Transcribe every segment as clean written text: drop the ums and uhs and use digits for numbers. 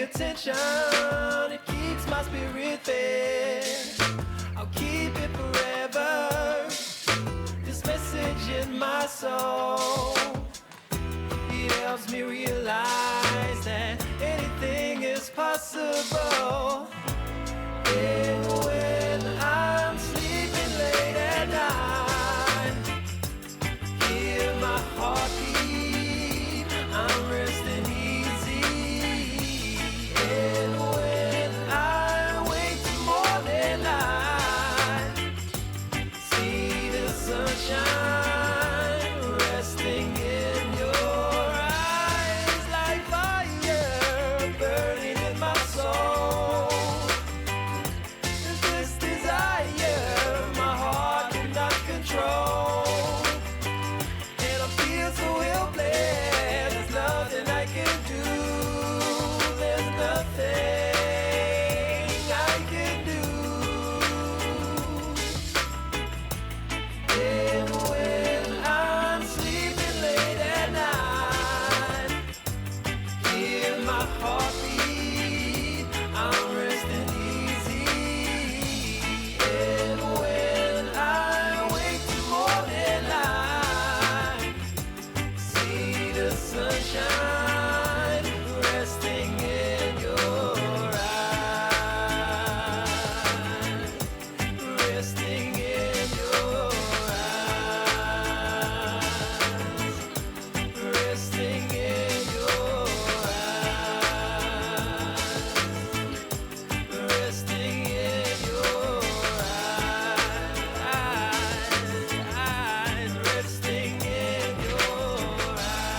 pay attention, it keeps my spirit fed. I'll keep it forever. This message in my soul. It helps me realize that anything is possible. And when I'm sleeping late at night, hear my heartbeat. I'm resting easy. And when I wake to morning light, see the sunshine resting in your eyes like fire burning in my soul. There's this desire my heart cannot control. And I feel so helpless. There's nothing I can do. There's nothing I can do. And when I'm sleeping late at night, hear my heartbeat. I'm resting easy. And when I wake to morning light, see the sunshine resting in your eyes. Resting in your eyes. Resting in your eyes. Resting in your eyes. Eyes. Resting in your eyes.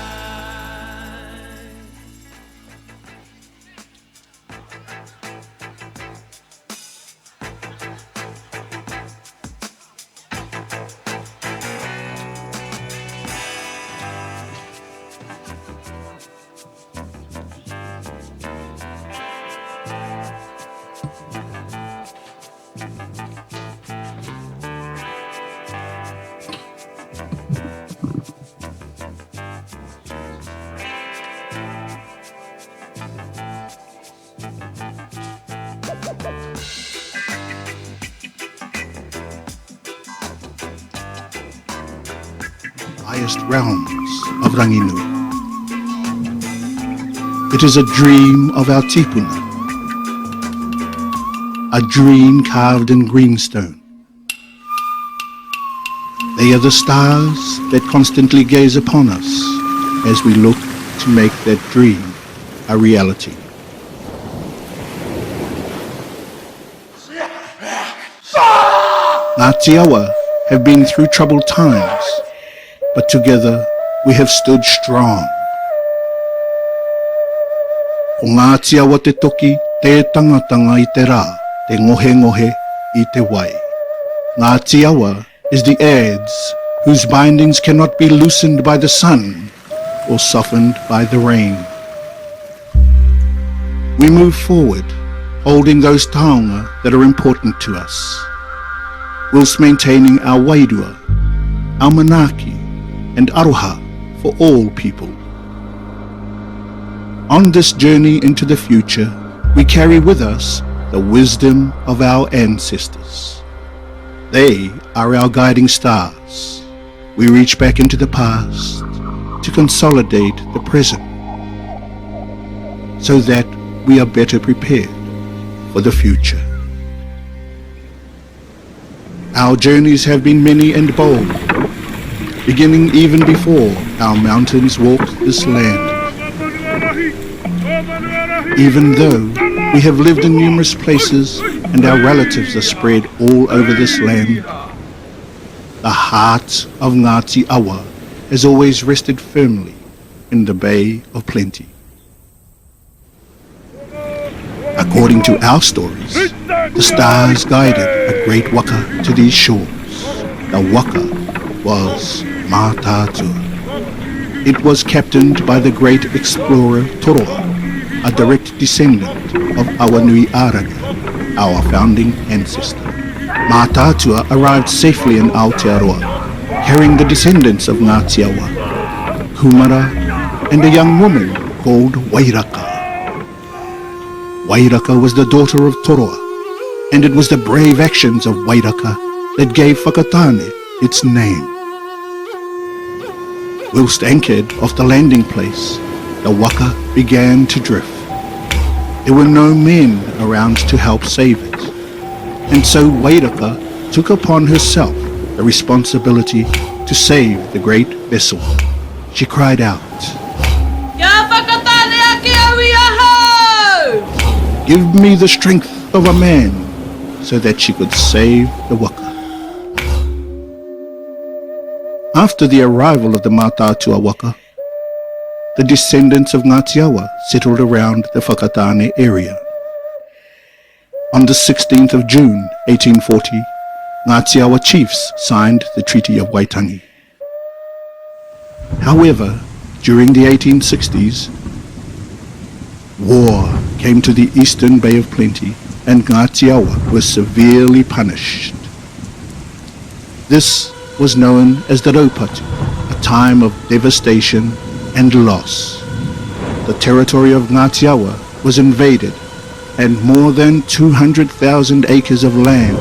Highest realms of Ranginui. It is a dream of our tipuna, a dream carved in greenstone. They are the stars that constantly gaze upon us as we look to make that dream a reality. Ngāti Awa have been through troubled times, but together we have stood strong. Ko Ngāti Awa te toki tē tangatanga i te rā, te ngohengohe i te wai. Ngāti Awa is the adze whose bindings cannot be loosened by the sun or softened by the rain. We move forward, holding those taonga that are important to us, whilst maintaining our wairua, our manaaki and aroha for all people. On this journey into the future, we carry with us the wisdom of our ancestors. They are our guiding stars. We reach back into the past to consolidate the present so that we are better prepared for the future. Our journeys have been many and bold, beginning even before our mountains walked this land. Even though we have lived in numerous places and our relatives are spread all over this land, the heart of Ngāti Awa has always rested firmly in the Bay of Plenty. According to our stories, the stars guided a great waka to these shores. The waka was Mātaatua. It was captained by the great explorer Toroa, a direct descendant of Awanui-ā-rangi, our founding ancestor. Mātaatua arrived safely in Aotearoa, carrying the descendants of Ngāti Awa, Kumara, and a young woman called Wairaka. Wairaka was the daughter of Toroa, and it was the brave actions of Wairaka that gave Whakatane its name. Whilst anchored off the landing place, the waka began to drift. There were no men around to help save it, and so Wairaka took upon herself the responsibility to save the great vessel. She cried out, Kia whakatane ake au i ahau! Give me the strength of a man, so that she could save the waka. After the arrival of the Mātaatua waka, the descendants of Ngāti Awa settled around the Whakatane area. On the 16th of June 1840, Ngāti Awa chiefs signed the Treaty of Waitangi. However, during the 1860s, war came to the eastern Bay of Plenty and Ngāti Awa was severely punished. This was known as the Raupatu, a time of devastation and loss. The territory of Ngāti Awa was invaded and more than 200,000 acres of land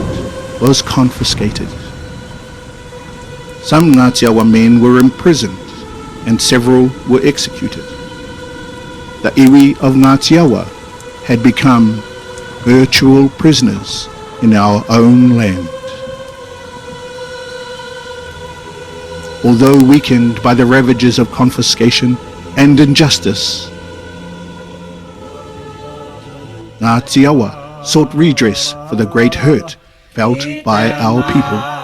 was confiscated. Some Ngāti Awa men were imprisoned and several were executed. The iwi of Ngāti Awa had become virtual prisoners in our own land. Although weakened by the ravages of confiscation and injustice, Ngāti Awa sought redress for the great hurt felt by our people.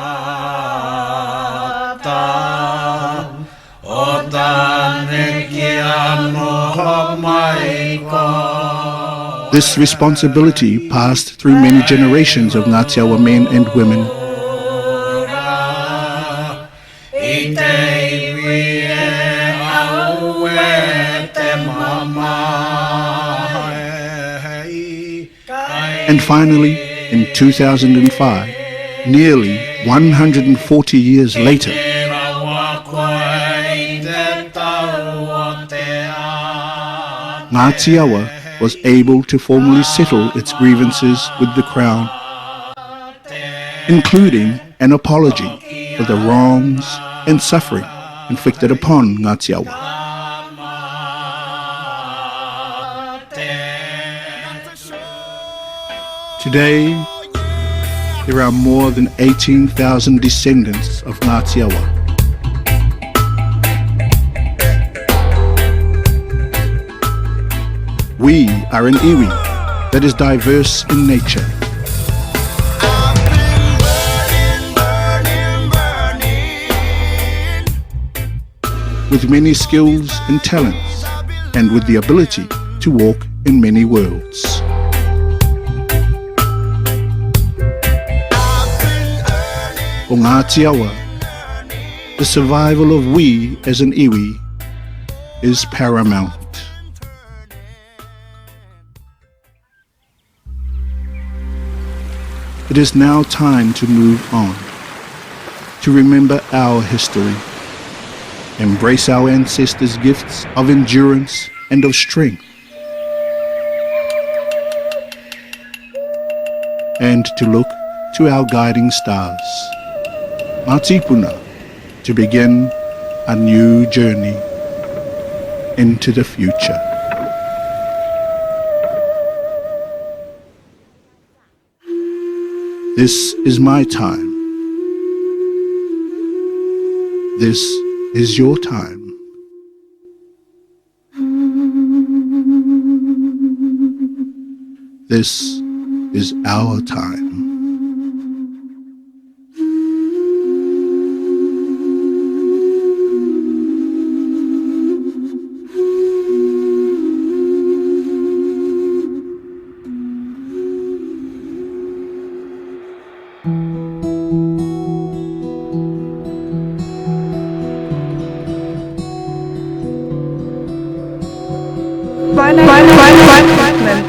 This responsibility passed through many generations of Ngāti Awa men and women And finally, in 2005, nearly 140 years later, Ngāti Awa was able to formally settle its grievances with the Crown, including an apology for the wrongs and suffering inflicted upon Ngāti Awa. Today, there are more than 18,000 descendants of Ngāti Awa. We are an iwi that is diverse in nature. With many skills and talents, and with the ability to walk in many worlds. Ko Ngāti Awa, the survival of we as an iwi is paramount. It is now time to move on, to remember our history, embrace our ancestors' gifts of endurance and of strength, and to look to our guiding stars, Ngā Tīpuna, to begin a new journey into the future. This is my time. This is your time. This is our time. My name is Pittman.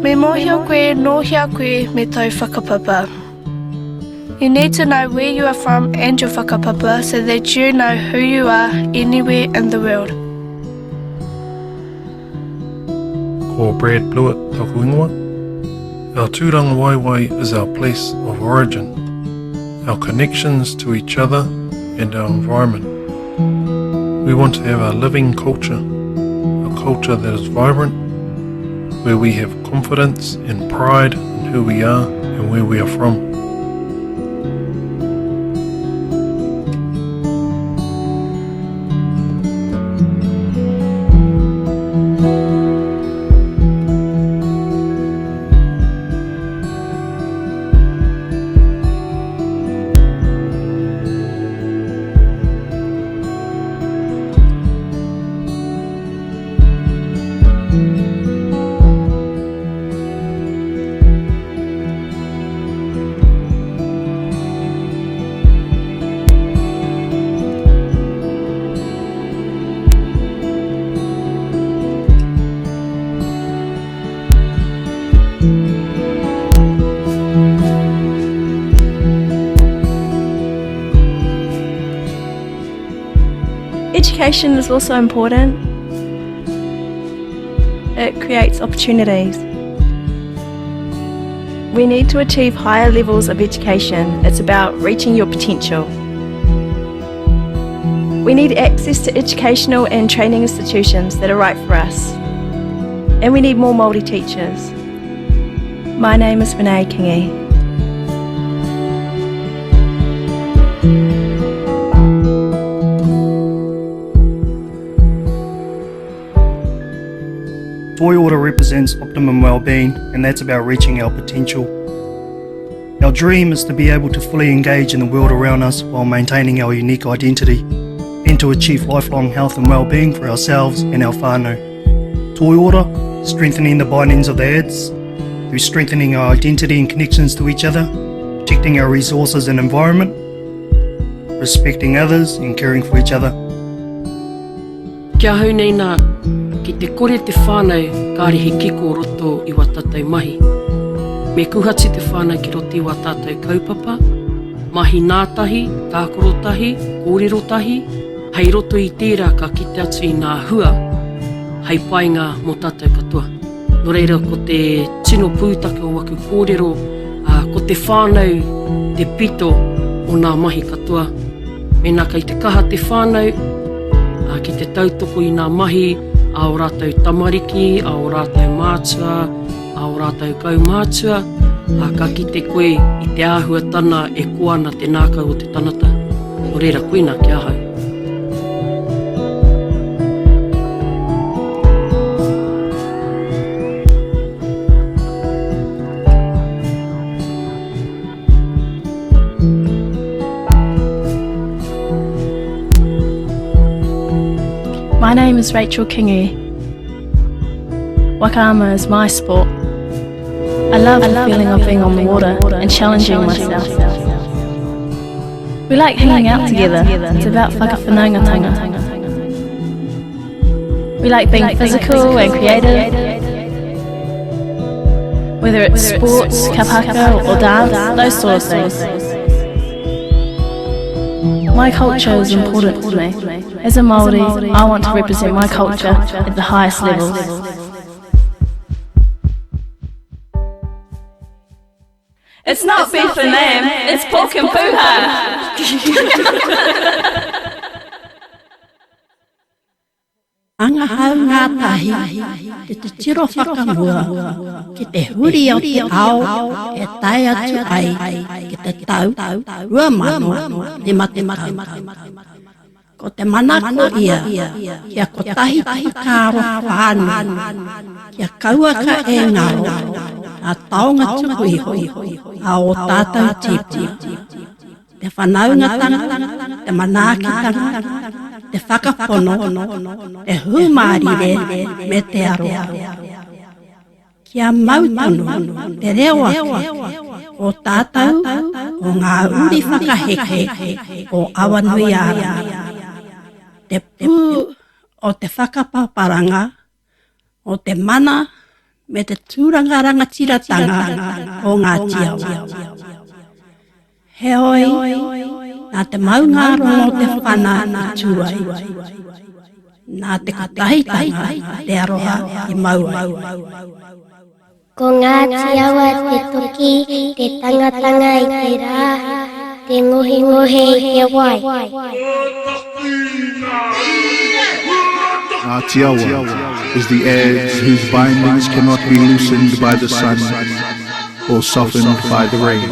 Me mōhio koe nō hea koe me tōu whakapapa. You need to know where you are from and your whakapapa so that you know who you are anywhere in the world. Ko Brad Blewett taku ingoa. Our tūrangawaewae is our place of origin, our connections to each other and our environment. We want to have a living culture, a culture that is vibrant, where we have confidence and pride in who we are and where we are from. Education is also important. It creates opportunities. We need to achieve higher levels of education. It's about reaching your potential. We need access to educational and training institutions that are right for us. And we need more Māori teachers. My name is Renee Kingi. Toiora represents optimum well-being, and that's about reaching our potential. Our dream is to be able to fully engage in the world around us while maintaining our unique identity, and to achieve lifelong health and well-being for ourselves and our whānau. Toiora, strengthening the bindings of the ads, through strengthening our identity and connections to each other, protecting our resources and environment, respecting others and caring for each other. Ki ahau nei nā, ki te kore te whānau kāre he kiko o roto i wā tātou mahi. Me kuhati te whānau ki roto i wā tātou kaupapa, mahi nātahi, tākaro tahi, kōrero tahi, hei roto i tērā ka kite atu i ngā hua hei painga mō tātou katoa. Nō reira ko te tino pūtake o waku kōrero, ko te whānau te pito o nā mahi katoa. Mēnā kei te kaha te whānau ki te tautoko i nā mahi a ō rātou tamariki, a ō rātou mātua, a ō rātou kaumātua, ka kite koe i te āhuatana e koa ana te nākau o te tangata. Nō reira, koina ki ahau. My name is Rachel Kingi. Waka ama is my sport. I love the feeling of being on the water and challenging myself. We like hanging out together. It's about whakawhanaungatanga. We like being physical and creative. Whether it's sports, kapaka or dance, those sort of things. My culture is important to me. As a Māori, I want to represent my culture at the highest levels. It's not beef and lamb, it's pork and puha! Angahau ngātahi ki te tiro whakamua ki te huri o te ao e tae atu ai ki te tau 2050. Ko te manako ia kia kotahi te whakaaro whānui, kia kauaka e ngaro ngā taonga tuku iho a ō tātou tīpuna, te whanaungatanga, te manaakitanga, te whakapono, te hūmārire me te aroha. Kia mau tonu te reo ake o tātou o ngā uri whakaheke o Awanuiārangi, te pū o te whakapaparanga, o te mana me te tūranga rangatiratanga o Ngāti Awa. Heoi, nā te maungārongo te whana i tū ai. Nā te kotahitanga te aroha i mau ai. Ko Ngāti Awa te toki, te tangatanga i te rā, te ngohengohe i te wai. Ngāti Awa is the edge whose bindings cannot be loosened by the sun or softened by the rain.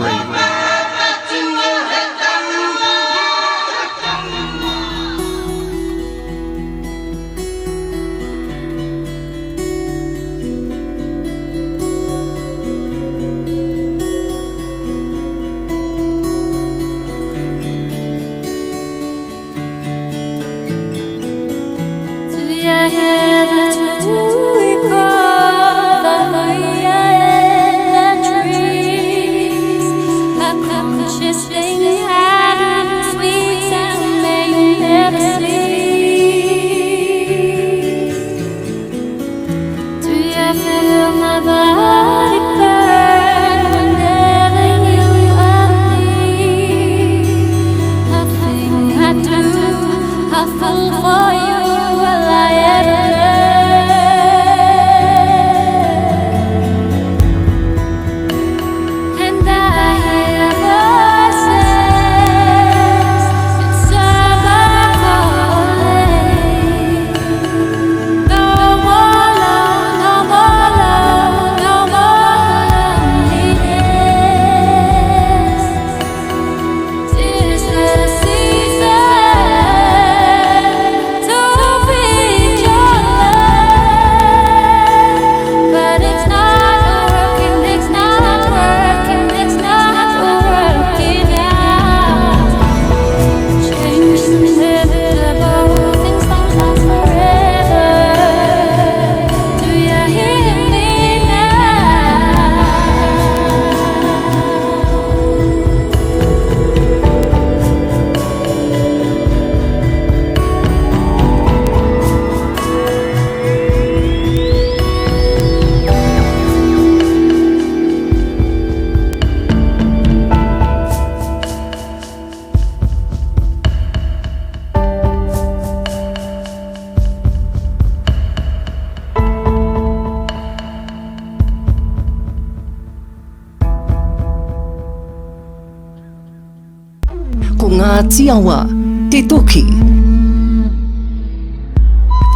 Ko Ngāti Awa te toki.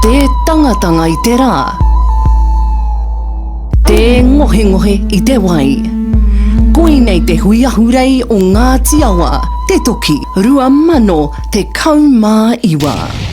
Te tangatanga i te rā. Te ngohengohe i te wai. Koinei te hui ahurei o Ngāti Awa te toki 2019.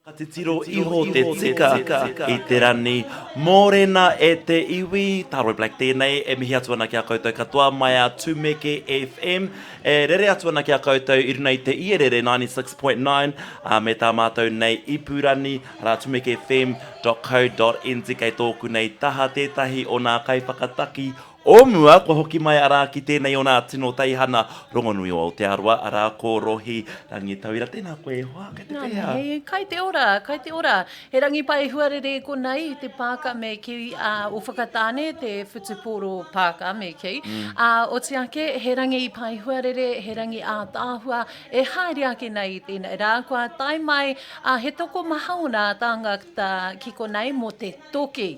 Ka titiro iho te tika i te rani. Mōrena e te iwi, Taroi Black tēnei, e mihi atu ana ki a koutou katoa mai a Tumeke FM, e rere atu ana ki a koutou i runa i te ierere 96.9, ā, me tā mātou nei ipurani, arā tumekefm.co.nz kei tōku nei taha tētahi o nā kaiwhakataki O mua, kua hoki mai arā ki tēnei o nā tino teihana rongonui o Aotearoa, arā ko Rohi Rangitauira. Tēnā koe e hoa, kei te pēhea? Ngā mihi, kai te ora, kai te ora. He rangi pai huarere konei i te pāka me kī a o Whakatāne, te whutupōro pāka me kī. Ā, oti ake, he rangi pai huarere, he rangi ātaahua e haere ake nei i tēnei rā. Kua tae mai, ā, he tokomaha o nā tāngata ki konei mō te toki.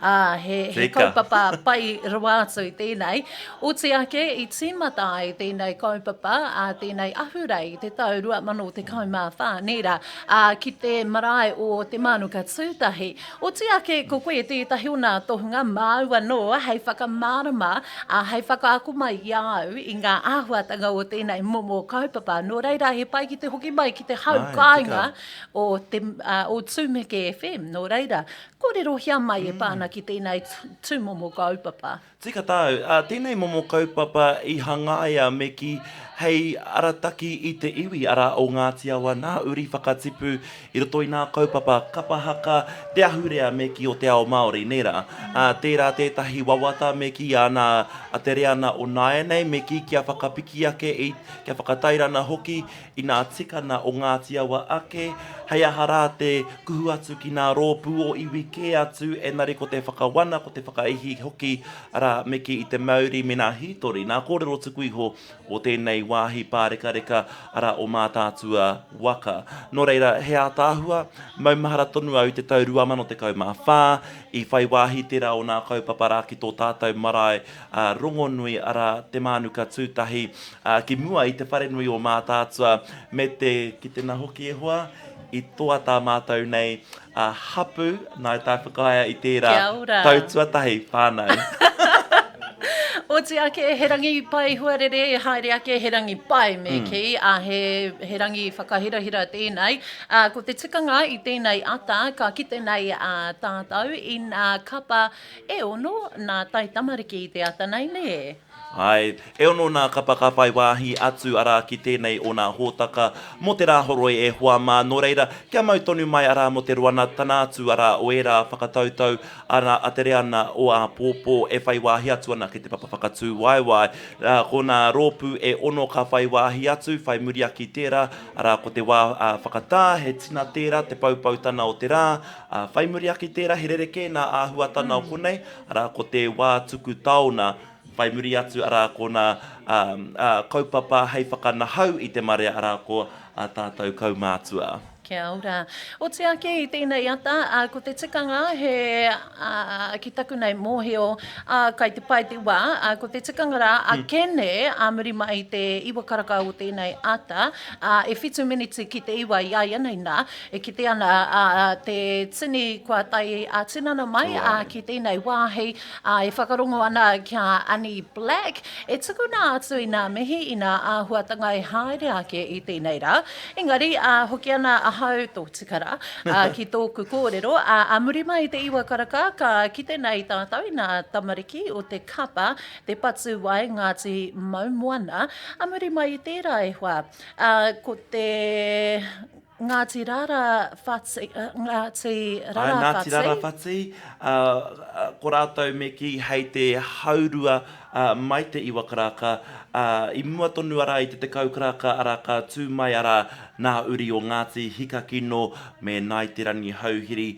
Ā, he, he kaupapa pai rawa atu tēnei. Oti ake, i tīmata ai tēnei kaupapa, ā, tēnei ahurei i te tau 2014, nē rā, ā, ki te marae o Te Mānuka Tūtahi. Oti ake, ko koe tētahi o nā tohunga māu anō hei whakamārama, ā, hei whakaako mai i a au i ngā āhuatanga o tēnei momo kaupapa. Nō reira, he pai ki te hoki mai ki te hau kāinga o te, ā, o Tūmeke FM. Nō reira, Kōrerohia mai e pā ana ki tēnei tūmomo kaupapa. Tika tāu, ā, tēnei momo kaupapa i hangaia me kī hei arataki i te iwi, arā, o Ngāti Awa, nā uri whakatipu i roto i nā kaupapa kapa haka, te ahurea me kī o te ao Māori, nē rā. Ā, tērā tētahi wawata me kī a nā, a te reana o nāianei me kī kia whakapiki ake i, kia whakatairana hoki i nā tikana o Ngāti Awa ake, hei aha rā te kuhu atu ki nā rōpū o iwi kē atu, engari ko te. te whakawana, ko te whakaihi hoki, arā, me kī i te mauri me nā hītori, nā kōrero tuku iho o tēnei wāhi pārekareka, arā, o Mātaatua waka. Nō reira, he ātaahua, maumahara tonu au i te tau 2014, i whai wāhi tērā o nā kaupapa rā ki tō tātou marae rongonui, arā, Te Mānuka Tūtahi, ki mua i te wharenui o Mātaatua, me te kitenga hoki e hoa, i toa tā mātou nei hapū, nāi tā whakaea i tērā tau tuatahi, whānau. Oti ake, he rangi pai huarere, haere ake, he rangi pai me kī, ā, he, he rangi whakahirahira tēnei. Ā, ko te tikanga i tēnei ata, ka kite nei a tātou i nā kapa e ono nā taitamariki i te ata nei, nē? Āe, e ono nā kapa ka whai wāhi atu arā ki tēnei o nā hōtaka mō te Rāhoroi e hoa mā, nō reira, kia mau tonu mai arā mō te roana tana atu arā o ērā whakatautau arā a te reana o āpōpō e whai wāhi atu ana ki te papa whakatū waewae. Rā, ko nā rōpū e ono ka whai wāhi atu, whai muri ake i tērā, arā ko te wā whakatā, he tina tērā, te poupoutana o te rā, ā, whai muri ake i tērā he rerekē nā āhuatana o konei, arā ko te wā tuku taona, Whai muri atu arā ko nā kaupapa hei whakanahau i te marea arā ko ā tātou kaumātua. Kia ora. Oti ake i tēnei ata, ko te tikanga he, ki taku nei mōhio, kai te pai te wā, ko te tikanga rā, a Kene, ā muri mai i te iwa karaka o tēnei ata, e whitu meneti ki te iwa i āianei nā, e kite ana te tini kua tae ā-tinana mai ki tēnei wāhi, Ā, e whakarongo ana ki a Ani Black, e tukuna atu i nā mihi, i nā āhuatanga e haere ake i tēnei rā. Engari, ā, hoki ana ahau, tō tika rā, ā, ki tōku kōrero, ā, ā muri mai i te iwa karaka, ka kite nei tātou i nā tamariki o te kapa, te patu wai Ngāti Maumoana, ā muri mai i tērā e hoa, ā, ko te. Ngāti Rara Whati, Ngāti Rara Whati. Ngāti Rara Whati, ko rātou me kī hei te haurua mai te iwa karaka, i mua tonu arā i te tekau karaka arā ka tū mai arā nā uri o Ngāti Hikakino me Ngāi Te Rangihouhiri,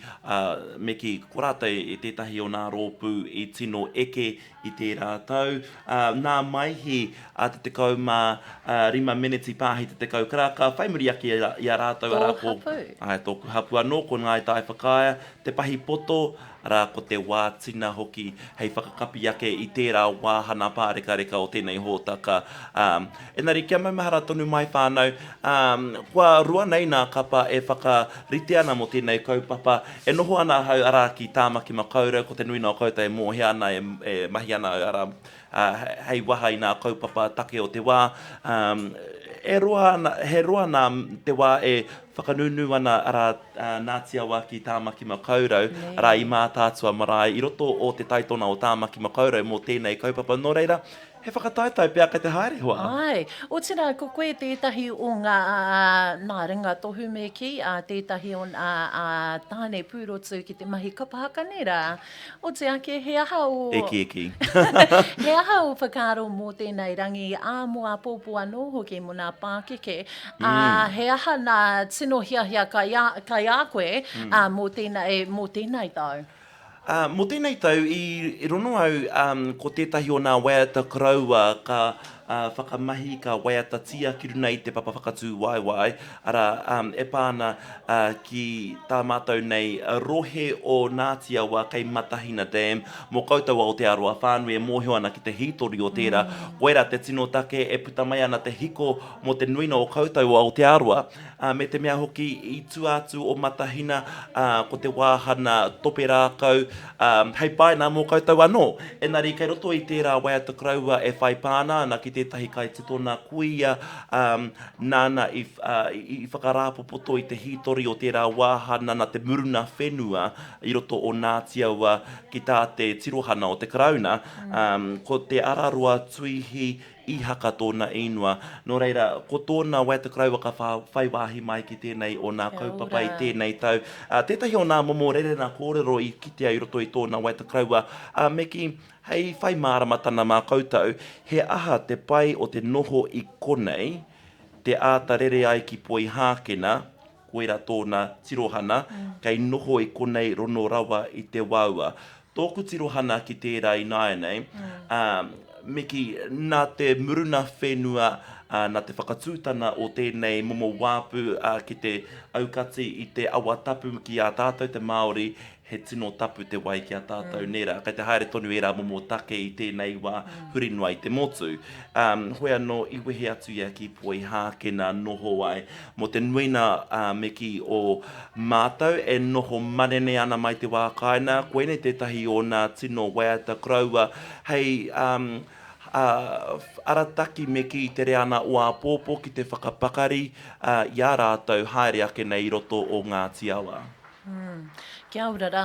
me kī ko rātou tētahi o nā rōpū i tino eke i tērā tau, ā, nā Maihi a te 15 meneti pāhi te 10 karaka, whai muri ake i a rātou, arā, ko, āe, tōku hapū anō, ko Ngāi Tai Whakaea, te pahi poto, arā, ko te wā tina hoki hei whakakapi ake i tērā wāhana pārekareka o tēnei hōtaka. Ā, engari kia maumahara tonu mai whānau, ā, kua roa nei nā kapa e whakarite ana mō tēnei kaupapa, E noho ana ahau, arā, ki Tāmaki Makaurau, ko te nuinga o koutou e mōhia ana, e mahi ana au, arā, hei waha i ngā kaupapa take o te wā. E roa ana, he roa nā te wā e whakanūnū ana, arā, Ngāti Awa ki Tāmaki Makaurau, arā, i Mātaatua marae, i roto o te taitona o Tāmaki Makaurau mō tēnei kaupapa. Nō reira, He whakataetae pea kei te haere hoa. Āe. Otirā, ko koe tētahi o ngā, nā, ringa tohu me kī, ā, tētahi o nā, ā, tāne pūrotu ki te mahi kapa haka nē rā. Oti ake, he aha ō. E kī, e kī. He aha ō whakaaro mō tēnei rangi, ā, mō āpōpō anō hoki, mō nā pākeke, ā, he aha nā tino hiahia kai a, kai a koe, ā, mō tēnei, mō tēnei tau? Ā, mō tēnei tau i rono au ko tētahi o nā waiata koroua ka whakamahi, ka waiatatia ki runa i te papa whakatū waewae, arā, e pā ana ki tā mātou nei rohe o Ngāti Awa kei Matahina Dam. Mō koutou Aotearoa whānui e mōhio ana ki te hītori o tērā, koirā te tino take e puta mai ana te hiko mō te nuinga o koutou o Aotearoa. Ā, me te mea hoki, i tua atu o Matahina, ā, ko te wāhana tope rākau, ā, hei paina mō koutou anō. Engari, kei roto i tērā waiata koroua e whai pāna ana ki tētahi kaititona kuia, ā, nāna i, ā, i whakarāpopoto i te hītori o tērā wāhana nā te muruna whenua i roto o Ngāti Awa ki tā te tirohana o te Karauna, ā, ko Te Araroa Tuihi Ihaka tōna īnoa. Nō reira, ko tōna waiata koroua ka whai wāhi mai ki tēnei o nā kaupapa i tēnei tau. Tētahi o nā momo rerena kōrero i kitea i roto i tōna waiata koroua, ā, me kī, hei whai māramatana mā koutou, he aha te pai o te noho i konei, te āta rere ai ki Poihākena, koira tōna tirohana, kei noho i konei rono rawa i te waua. Tōku tirohana ki tērā ināianei, ā, me kī, nā te muruna whenua, ā, nā te whakatūtana o tēnei momo wāpu, ā, ki te aukati i te awa tapu ki a tātou te Māori, he tino tapu te wai ki a tātou, nē rā? Kei te haere tonu ērā momo take i tēnei wā huri noa i te motu. Ā, hoi anō, i wehe atu ia ki Poihākena noho ai. Mō te nuina, ā, me kī, o mātou e noho manene ana mai te wā kāina, koinei tētahi o nā tino waiata koroua hei, ā, ā, arataki me kī i te reana o āpōpō ki te whakapakari, ā, i a rātou haere ake nei i roto o Ngāti Awa. Mm. Kia ora rā.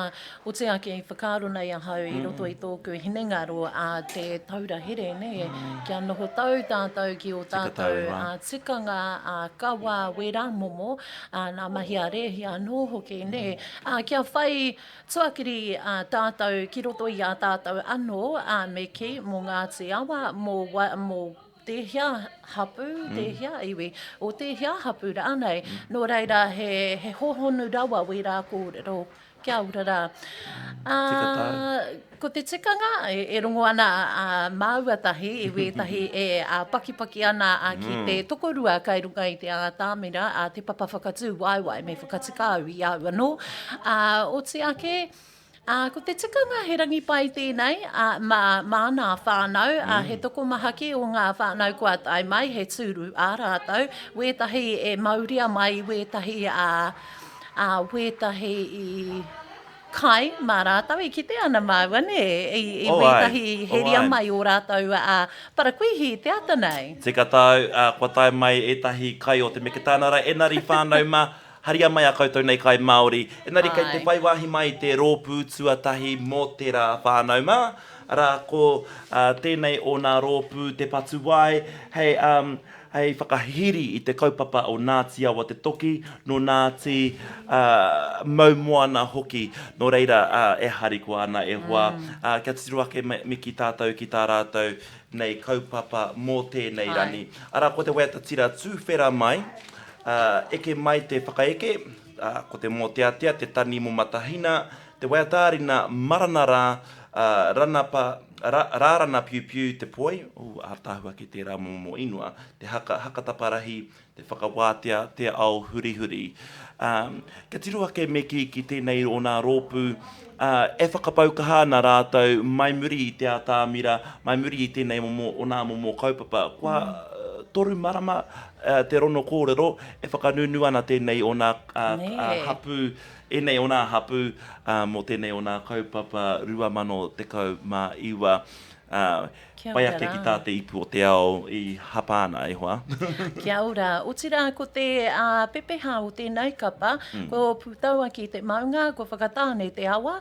Oti ake i whakaaro nei ahau i roto i tōku hinengaro a te taura here, nē? Kia noho tau tātou ki ō tātou tikanga, a kawa, wērā momo, a nā mahi a rēhia anō hoki, nē? A kia whai tuakiri tātou ki roto i a tātou anō, a me kī, mō Ngāti Awa, mō, mō tēhea hapū, tēhea iwi, o tēhea hapū rānei. Nō reira, he, he hōhonu rawa wērā kōrero. Kia ora rā. Ā, ko te tikanga, e, e rongo ana a māua tahi i wētahi e a, pakipaki ana a, ki te tokorua kai runga i te ātamira, a te papa whakatū waewae me whakatika au i au anō. Ā, oti ake, Ā, ko te tikanga he rangi pai tēnei, ā, mā, mā nā whānau, ā, he tokomaha kē o ngā whānau kua tae mai, he tūru ā rātou, wētahi e mauria mai, wētahi, ā, ā, wētahi i kai mā rātou, i kite ana māua, nē, i, i Oh, āe. wētahi i Oh, heria āe. mai ō rātou, ā, parakuihi i te ata nei. Tika tāu, ā, kua tae mai ētahi kai o te Meketānara, enari whānau mā, Haria mai a koutou nei kai Māori, engari kei te whai wāhi mai te rōpū tuatahi mō te rā whānau mā, arā, ko tēnei o nā rōpū Te Patu Wai hei, hei whakahihiri i te kaupapa o Nāti Awa Te Toki, nō Nāti Maumoana hoki. Nō reira, e harikoa ana e hoa, kia titiro ake me kī tātou ki tā rātou nei kaupapa mō tēnei rani. Arā, ko te waiata tira tūwhera mai, Ā, eke mai te whakaeke, ā, ko te mōteatea, te tani mō Matahina, te waiata-ā-rina, marana rā, ā, ranapa, ra, rārana piupiu te poi, ū, ātaahua ake tērā momo ingoa, te haka, haka taparahi, te whakawātea, te ao hurihuri. Ā, kia tiro ake me kī ki tēnei o nā rōpū, ā, e whakapau kaha ana rātou mai muri i te atamira, mai muri i tēnei momo o nā momo kaupapa. Kua toru marama te rono kōrero, e whakanūnū ana tēnei o nā hapū, ēnei o nā hapū mō tēnei o nā kaupapa 2019. Pai ake ki tā te ipu o te ao i hapa ana, e hoa. Kia ora. Otirā ko te pepeha o tēnei kapa, ko Pūtauaki te maunga, ko Whakatāne te awa,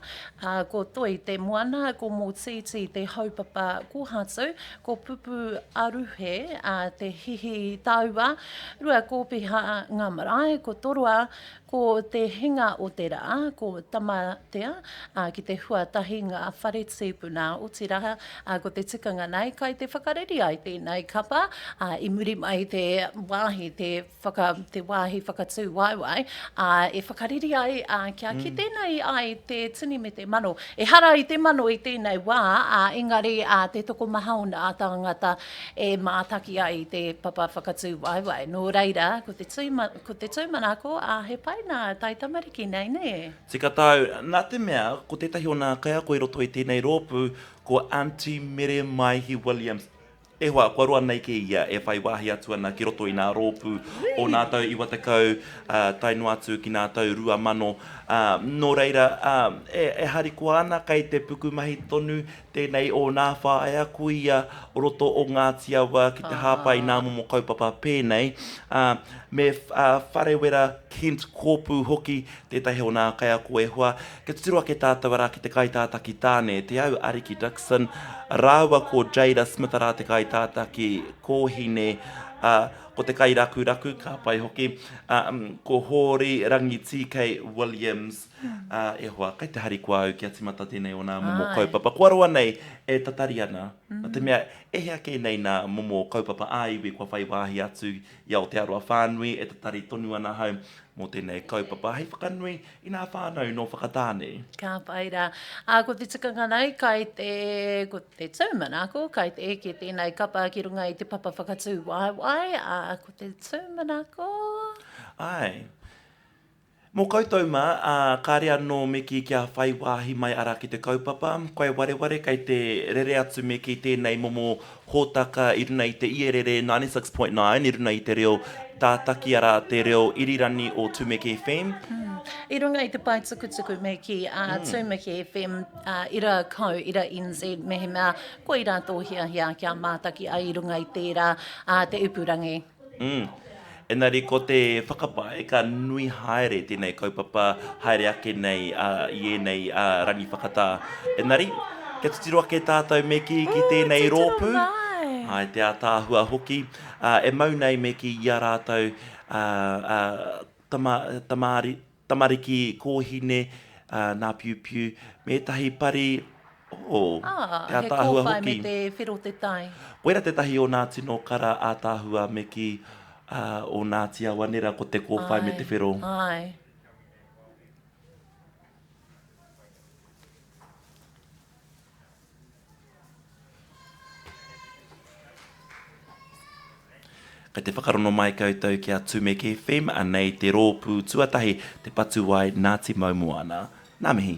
ko Toi te moana, ko Mōtītī te haupapa kōhatu, Ko Pupu Aruhe a Te Hihi Taua, Ruakōpiha ngā marae, ko Toroa, ko Te Hinga o te Rā, ko Tamatea, ā, ki te huatahi ngā whare tīpuna. Otirā, ā, ko te tikanga nei, kai te whakareri ai tēnei kapa, ā, i muri mai te wāhi, te whaka, te wāhi whakatū waewae, ā, e whakareri ai, ā, kia kite nei ai te tini me te mano. Ehara i te mano i tēnei wā, ā, engari, ā, te tokomaha o nā tāngata e mātaki ai i te papa whakatū waewae. Nō reira, ko te tūma, ko te tūmanako, ā, he pai nā taitamariki nei, nē? Tika tāu, nā te mea, ko tētahi o nā kaiako i roto i tēnei rōpū, ko Aunty Mere Maihi Williams. E hoa, kua roa nei kē ia e whai wāhi atu ana ki roto i nā rōpū o nā tau 90, ā, tae noa atu ki nā tau 2000. Ā, nō reira, ā, e, e harikoa ana kei te pukumahi tonu tēnei o nā whāea kuia o roto o Ngāti Awa ki te hāpai i nā momo kaupapa pēnei, ā, me, ā, Wharewera Kent Kōpū hoki tētahi o nā kaiako e hoa. Kia titiro ake tātou arā ki te kaitātaki tāne, Te Au Ariki Dixon, rāua ko Jada Smith arā te kaitātaki kōhine, ā, ko te kairakuraku, ka pai hoki, ā, ko Hōri Rangi TK Williams, ā, e hoa, kei te harikoa au kia tīmata tēnei o nā momo kaupapa. Kua roa nei e tatari ana, nā te mea, e hea kē nei nā momo kaupapa ā-iwi kua whai wāhi atu i Aotearoa whānui, e tatari tonu ana ahau. mō tēnei kaupapa hei whakanui i nā whānau nō Whakatāne. Ka pai rā. Ā, ko te tikanga nei, kai te, ko te tūmanako, kai te eke tēnei kapa ki runga i te papa whakatū waewae, ā, ko te tūmanako. Āe. Mō koutou mā, ā, kāre anō me kī kia whai wāhi mai arā ki te kaupapa, koe wareware kei te rere atu me kī tēnei momo hōtaka i runa i te ierere 96.9 i runa i te reo tātaki arā te reo irirani o Tumeke FM. I runga i te pae tukutuku me kī, ā, Tumeke FM, ā, ira co, ira NZ mehemea koirā tō hiahia kia mātaki ai i runga i tērā, ā, te ipurangi. Mm. Engari ko te whakapae ka nui haere tēnei kaupapa haere ake nei i ēnei rangi whakatā. Engari, kia titiro ake tātou me kī ki tēnei rōpū. Ai, te ātaahua hoki. E mau nei me kī i a rātou tama, tamari, tamariki kōhine, nā Piupiu, me ētahi pari, oh, Ah, te he ātaahua kōwhai me hoki. te whero te tae. Koira tētahi o nā tino kara ātaahua me kī, o Ngāti Awa nera ko te kōwhai me te whero. Āe, āe. Kei te whakarono mai koutou ki a Tumeke FM, anei te rōpū tuatahi, Te Patuwai Ngāti Maumoana. Nā mihi.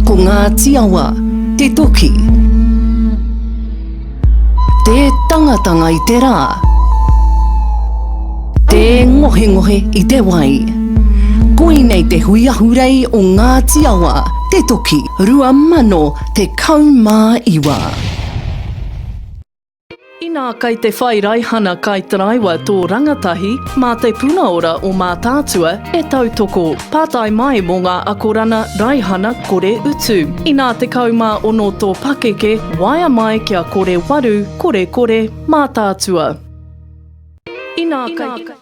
Ko Ngāti Awa te toki. Tē tangatanga i te rā. Tē ngohengohe i te wai. Koinei te hui ahurei o Ngāti Awa te toki 2019. Inā kai te whai raihana kaitaraiwa tō rangatahi, mā Te Puna Ora o Mātaatua e tautoko. Pātai mai mō ngā akorana raihana kore utu. Inā 16 tō pakeke, waea mai kia kore waru, kore kore, Mātaatua. Inā kai.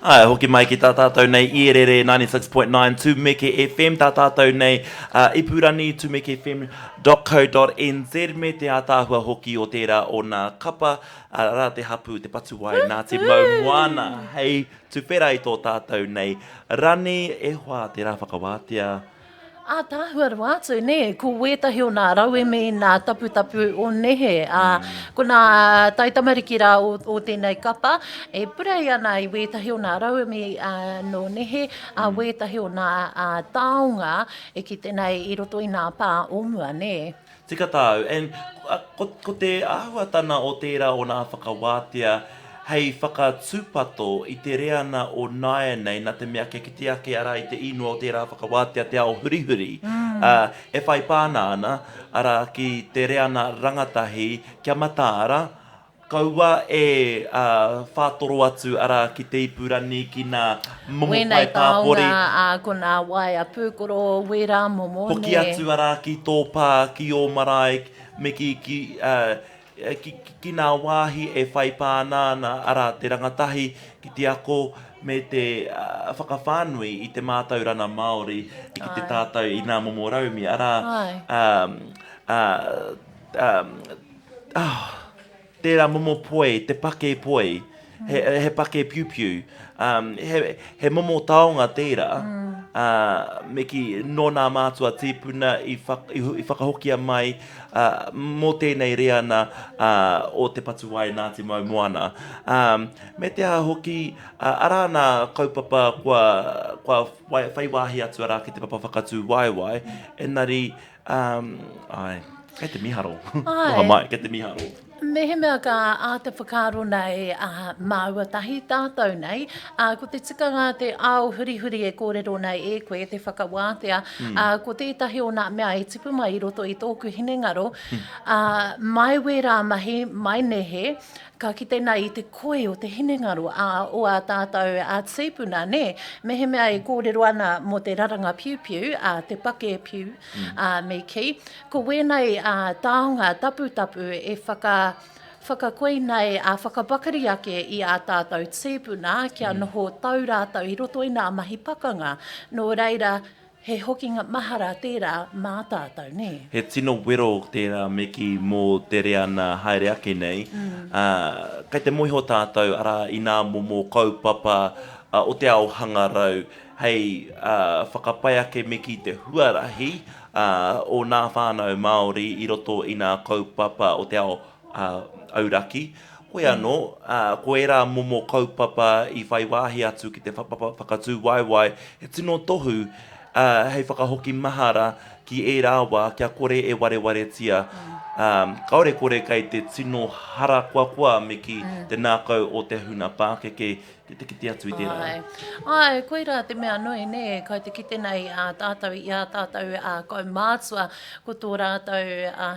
Āe, hoki mai ki tā tātou nei ierere 96.9 Tumeke FM, tā tātou nei uh, ipurani tumekefm.co.nz me te ātaahua hoki o tērā o nā kapa, arā te hapū, te patuwai, Ngāti Maumoana, hei tuwhera i tō tātou nei rani, e hoa, tērā whakawātea. Ātaahua rawa atu, nē, ko wētahi o nā rauemi, nā taputapu o nehe, ā, ko nā taitamariki rā o, o tēnei kapa, e purei ana i wētahi o nā rauemi ā, nō nehe, ā, wētahi o nā ā, taonga e kite nei i roto i nā pā o mua, nē. Tika tāu, and ko, ko te āhuatana o tērā o nā whakawātea hei whakatūpato i te reana o nāianei nā te mea kia kite ake arā i te īnoa o tērā whakawātea te ao hurihuri, ā, e whai pāna ana, arā, ki te reana rangatahi kia mataara, Kaua e whātoro atu, arā, ki te ipurangi, ki nā momo pae Wēnei pāpori. taonga, ā, ko nā waea pūkoro, wērā momo, Hoki nē. atu, arā, ki tō pā, ki ō marae, me ki, ki, ā, ki, ki nā wāhi e whai pāna ana, arā, te rangatahi ki te ako me te whakawhānui i te mātaurana Māori ki te tātou i nā momo raumi, arā, ā, ā, ā, Oh, tērā momo poi, te pake poi, he, he pake piupiu, um, he, he momo taonga tērā, mm. uh, me ki nō nā mātua tīpuna i, whak, i, i whakahokia mai uh, mō tēnei reana uh, o Te Patuwai Ngāti Maumoana. Um, me te aha hoki, uh, arā nā kaupapa kua, kua whai wāhi atu arā ki te papa whakatū waewae, engari Um, ai, kei te miharo. Ai. Koha mai, kei te miharo. Mehemea ka āta whakaaro nei a māua tahi tātou nei, ā, ko te tikanga te ao hurihuri e kōrero nei e koe, te whakawātea, mm. ā, ko tētahi o nā mea e tipu mai i roto i tōku hinengaro, mm. ā, mai wērā mahi, mai nehe, Ka kite nei i te koi o te hinengaro ā, o ā tātou ā tīpuna, nē? Mehemea e kōrero ana mō te raranga piupiu, ā, te pake piu, ā, me kī, ko wēnei ā taonga taputapu e whaka, whakakoi nei, ā, whakapakari ake i ā tātou tīpuna kia noho tau rātou i roto i nā mahi pakanga. Nō reira, He hokinga mahara tērā mā tātou, nē? He tino wero tērā me kī mō te reana haere ake nei, ā, kei te mōhio tātou, arā, i nā momo kaupapa o te ao hangarau hei whakapai ake me kī te huarahi o nā whānau Māori i roto i nā kaupapa o te ao auraki. Hoi anō, ko ērā momo kaupapa i whai wāhi atu ki te whakatū waewae, he tino tohu hei whakahoki mahara ki ērā wā kia kore e warewaretia. Kāore kore kei te tino harakoakoa me kī te ngākau o te huna pākeke ki te kite atu i tērā. Āe. Āe, koirā te mea nui, nē, kai te kite nei a tātou i ā tātou kaumātua, ko tō rātou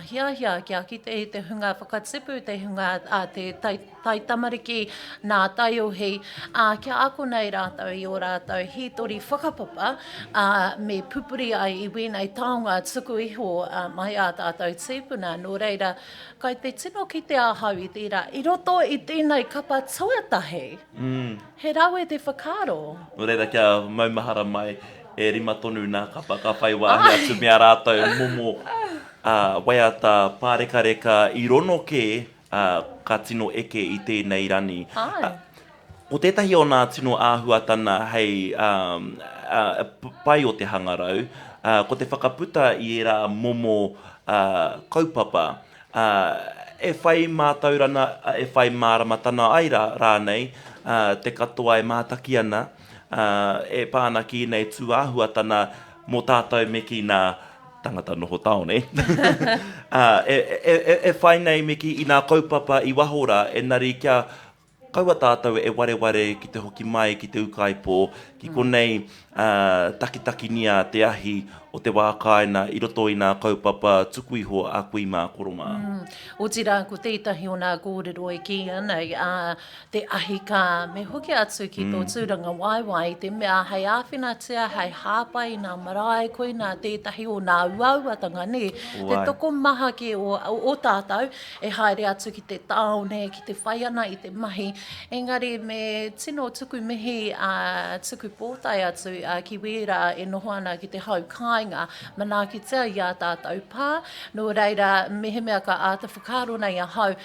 hiahia kia kite i te hunga whakatipu, te hunga, te taitamariki, nā taiohi, ā, kia ako nei rātou i ō rātou hītori whakapapa, ā, me pupuri ai i wēnei taonga tuku iho mai ā tātou tīpuna. Nō reira, Kai te tino kite ahau i tērā i roto i tēnei kapa tuatahi. He rawe te whakaaro. Nō reira kia maumahara mai e rima tonu nā kapa ka whai wāhi atu me ā rātou momo waiata pārekareka i rono kē ka tino eke i tēnei rani. Ko tētahi o nā tino āhuatana hei pai o te hangarau, ko te whakaputa i ērā momo kaupapa e whai mātaurana, e whai māramatana ai rānei te katoa e mātaki ana, e pā ana ki ēnei tūāhuatana mō tātou me kī nā. tangata noho tāone, ā, e, e, e, e whai nei me kī i nā kaupapa i waho rā, engari kia kaua tātou e wareware ki te hoki mai ki te ūkaipō, ki konei ā, takitakinia te ahi o te wā kāina i roto i nā kaupapa tuku iho a kui mā, koro mā. Mm. Otirā, ko tētahi o nā kōrero e kīia nei, ā, te ahi kā, me hoki atu ki tō tūrangawaewae i te mea hei āwhinatia, hei hāpai i nā marae, koinā tētahi o nā uauatanga, nē? Te tokomaha kē o, o tātou e haere atu ki te tāone, ki te whai ana i te mahi, engari me tino tuku mihi, ā, tuku pōtae atu ki wērā e noho ana ki te hau kāinga, manaakitia i ā tātou pā, nō reira, mehemea ka āta whakaaro nei ahau,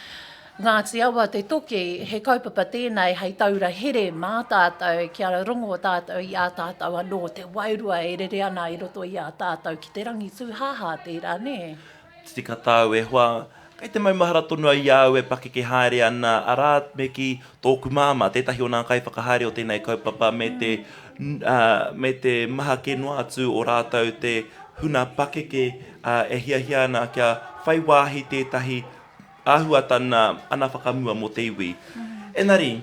Ngāti Awa te toki, he kaupapa tēnei hei taura here mā tātou kia rongo tātou i ā tātou anō, te wairua e rere ana i roto i a tātou ki te rangi tūhāhā tērā, nē? Tika tāu e hoa, kei te maumahara tonu au i a au e pakeke haere ana, arā, me kī, tōku māmā, tētahi o nā kaiwhakahaere o tēnei kaupapa me te, ā, me te maha kē noa atu o rātou te huna pakeke, ā, e hiahia ana kia whai wāhi tētahi āhuatana ana whakamua mō te iwi. Engari,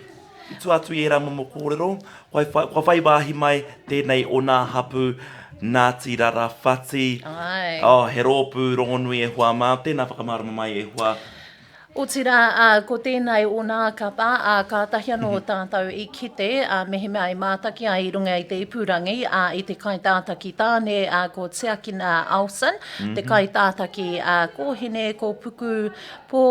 i tua atu i ērā momo kōrero, kua whai, kua whai wāhi mai tēnei o nā hapū Ngāti Rarawhati. Āe. Oh, he rōpū rongonui e hoa mā. Tēnā whakamārama mai e hoa. Otirā, ā, ko tēnei o nā kapa, ā, kātahi anō tātou i kite, ā, mehemea i mātaki ai i runga i te ipurangi, ā, i te kaitātaki tāne, ā, ko Tiakina Olsen, te kaitātaki, ā, kōhine, ko Puku, Pō,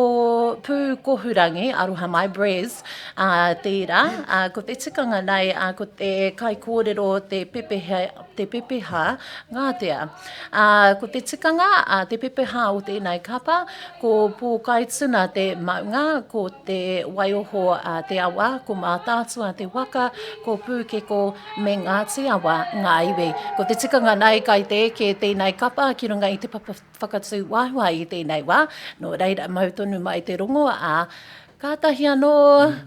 Pūkohurangi, aroha mai, Brez, ā, tērā, ā, ko te tikanga nei, ā, ko te kaikōrero te pepeha, te pepeha Ngātea. Ā, ko te tikanga, ā, te pepeha o tēnei kapa, ko Pōkaituna te maunga, ko Te Waioho te awa, ko Mātaatua te waka, ko Pūkeko me Ngāti Awa ngā iwi. Ko te tikanga nei, kai te eke tēnei kapa ki runga i te papa whakatū waewae i tēnei wā, nō reira mau tonu mai te rongo, ā, kātahi anō,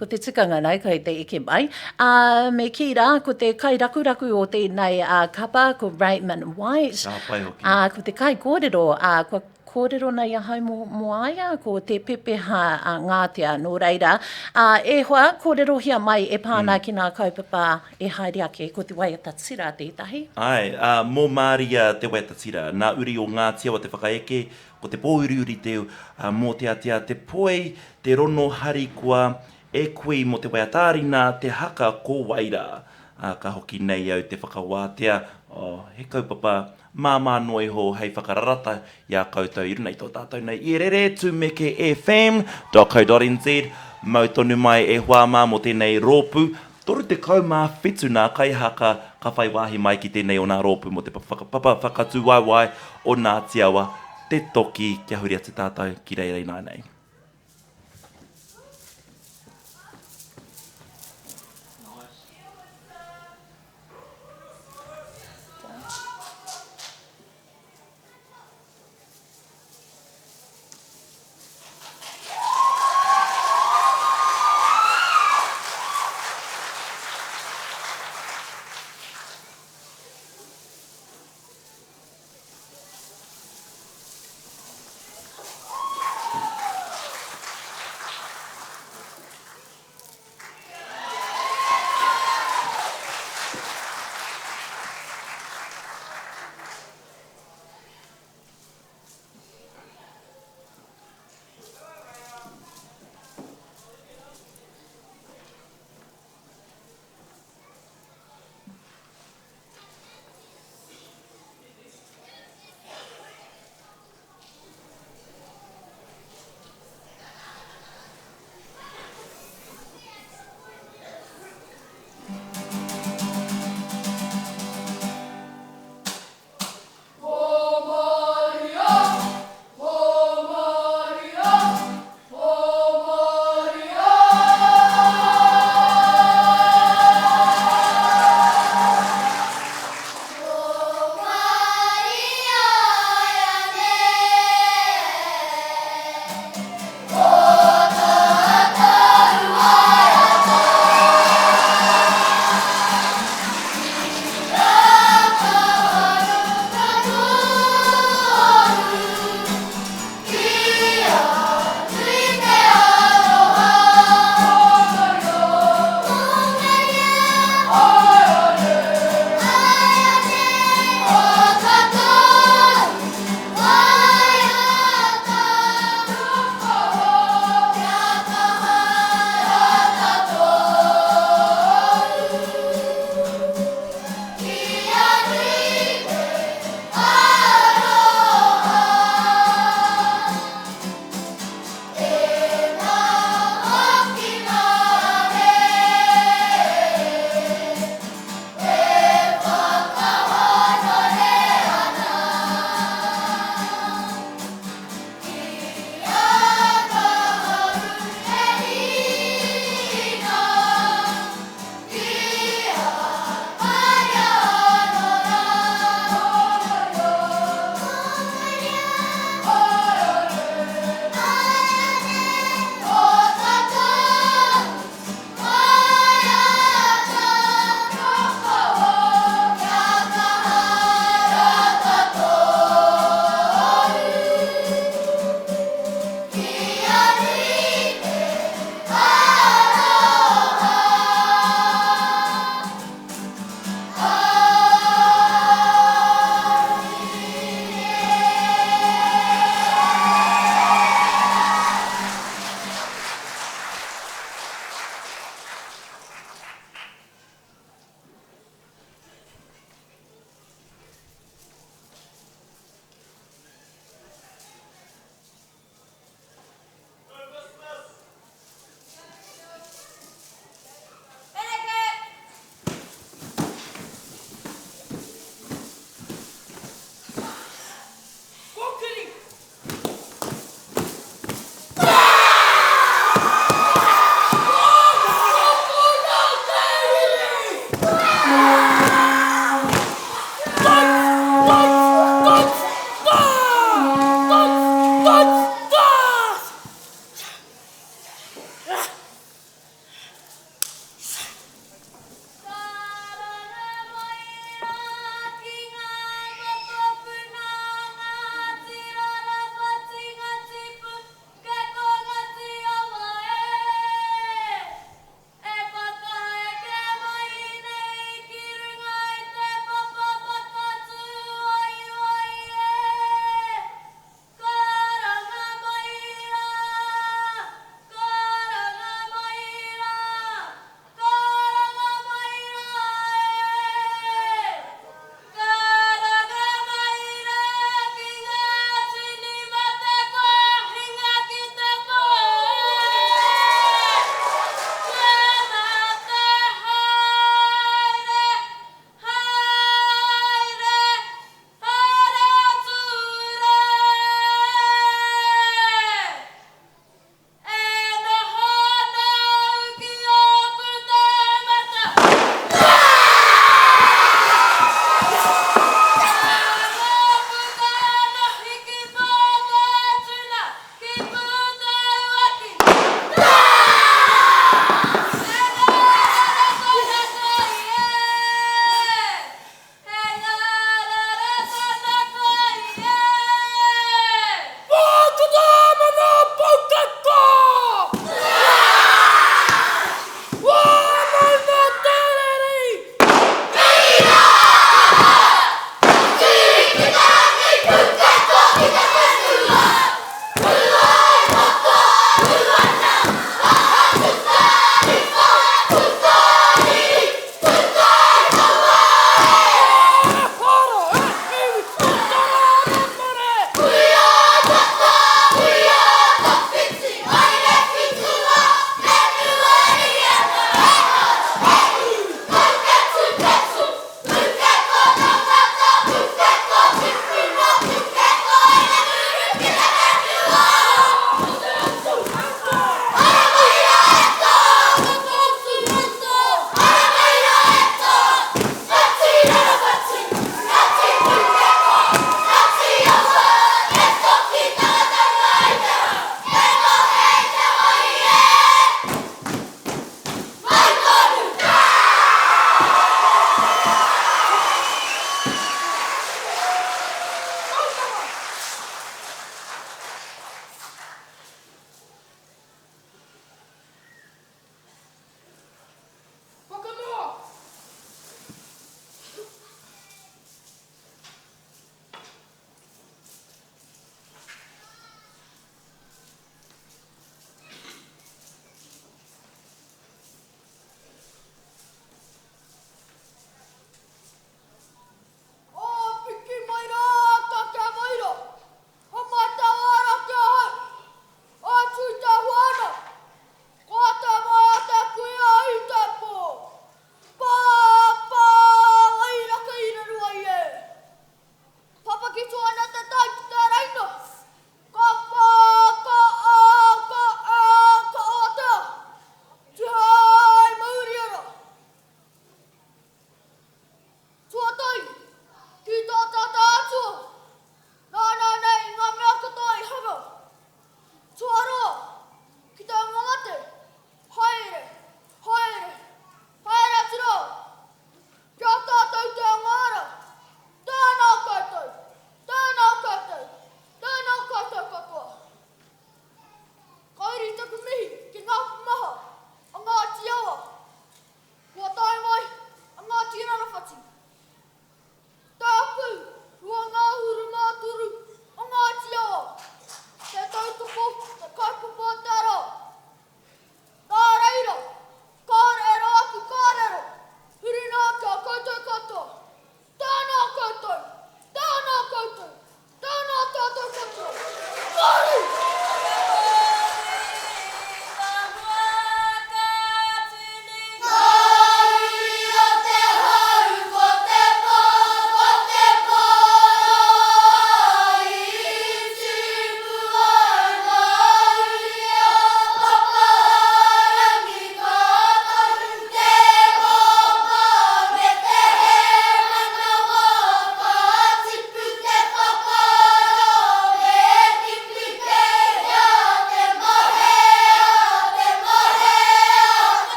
ko te tikanga nei kai te eke mai. Ā, me kī rā, ko te kairakuraku o tēnei kapa, ko Raymond White. Ka pai hoki. Ā, ko te kaikōrero, ā, kua kōrero nei ahau mō, mō a ia, ko te pepeha a Ngātea, nō reira, ā, e hoa, kōrerohia mai e pā ana ki ngā kaupapa e haere ake, ko te waiata tira tētahi. Āe, ā, mō Māria te waiata tira, nā uri o Ngāti Awa te whakaeke, ko te pōuriuri te mōteatea, te poi, te rono harikoa, e kui mō te waiata-ā-rina, te haka ko wai rā? Ā, ka hoki nei au te whakawātea, oh, he kaupapa māmā noa iho hei whakararata i a koutou i runga i tō tātou nei ierere, tumeke fm dot co dot nz, mau tonu mai e hoa mā mō tēnei rōpū, 37 nā kaihaka ka whai wāhi mai ki tēnei o nā rōpū mō te papa whakatūwaewae o Ngāti Awa, te toki kia huri atu tātou ki reira ināianei.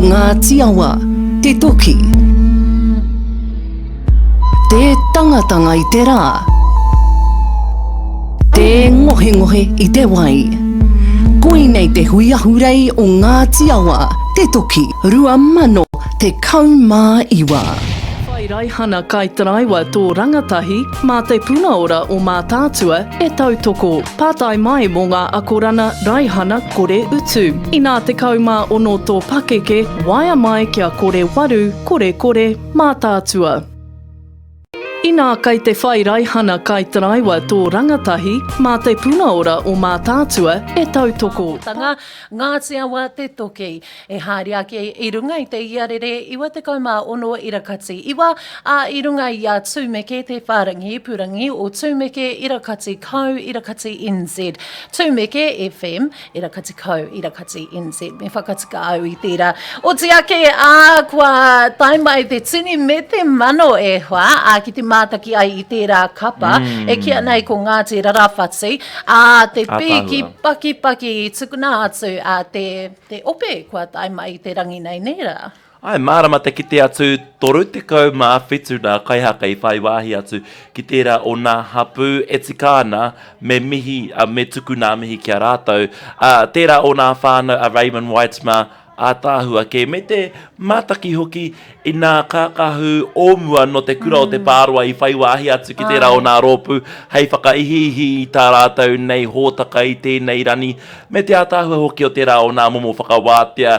Ko Ngāti Awa te toki. Tē tangatanga i te rā. Tē ngohengohe i te wai. Koinei te hui ahurei o Ngāti Awa te toki 2019. Whai raihana kaitaraiwa tō rangatahi mā Te Puna Ora o Mātaatua e tautoko. Pātai mai mō ngā akorana raihana kore utu. Inā 16 tō pakeke, waea mai kia kore waru, kore kore, Mātaatua. Inā kei te whai raihana kaitaraiwa tō rangatahi, mā Te Puna Ora o Mātaatua e tautoko. Tanga, Ngāti Awa te toki. E haere ake i runga i te iarere 96 irakati iwa, ā, i runga i a Tūmeke te whārangi ipurangi o Tūmeke irakati co irakati NZ. Tūmeke FM irakati co irakati NZ. Me whakatika au i tērā. Oti ake, ā, kua tae mai te tini me te mano e hoa, ā, ki te mātaki ai i tērā kapa, mm. e kīa nei ko Ngāti Rarawhati, ā, te pīki pakipaki i tukuna atu a te, te ope kua tae mai i te rangi nei, nē rā? Āe, mārama te kite atu, 37 nā kaihaka i whai wāhi atu ki tērā o nā hapū e tika ana me mihi, me tuku nā mihi ki a rātou. Ā, tērā o nā whānau a Raymond White mā, ātaahua kē, me te mātaki hoki i nā kākahu o mua nō te kura o Te Pāroa i whai wāhi atu ki tērā o nā rōpū hei whakaihiihi i tā rātou nei hōtaka i tēnei rani, me te ātaahua hoki o tērā o nā momo whakawātea.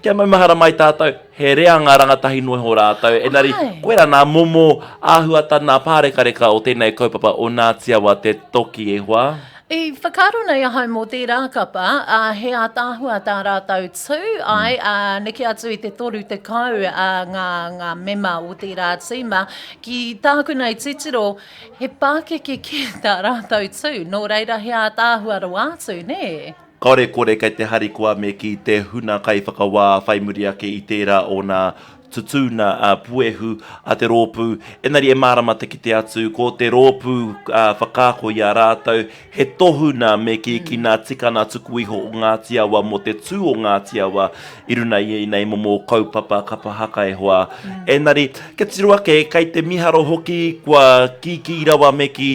Kia maumahara mai tātou, he reanga rangatahi noa iho rātou, engari koirā nā momo āhuata, nā pārekareka o tēnei kaupapa o Ngāti Awa te toki e hoa. I whakaaro nei ahau mō tērā kapa, ā, he ātaahua tā rātou tū, āe, ā, neke atu i te 30 ā, ngā, ngā mema o tērā tīma. Ki tāku nei titiro, he pākeke kē tā rātou tū, nō reira he ātaahua rawa atu, nē? Kāore kore kei te harikoa me kī te huna kaiwhakawā whai muri ake i tērā o nā tutūna puehu a te rōpū, engari e mārama te kite atu ko te rōpū whakaako i a rātou he tohuna me kī ki nā tikana tuku iho o Ngāti Awa mō te tū o Ngāti Awa i runa i ēnei momo kaupapa kapa haka e hoa. Engari, kia tiro ake, kei te miharo hoki kua kīkī rawa me kī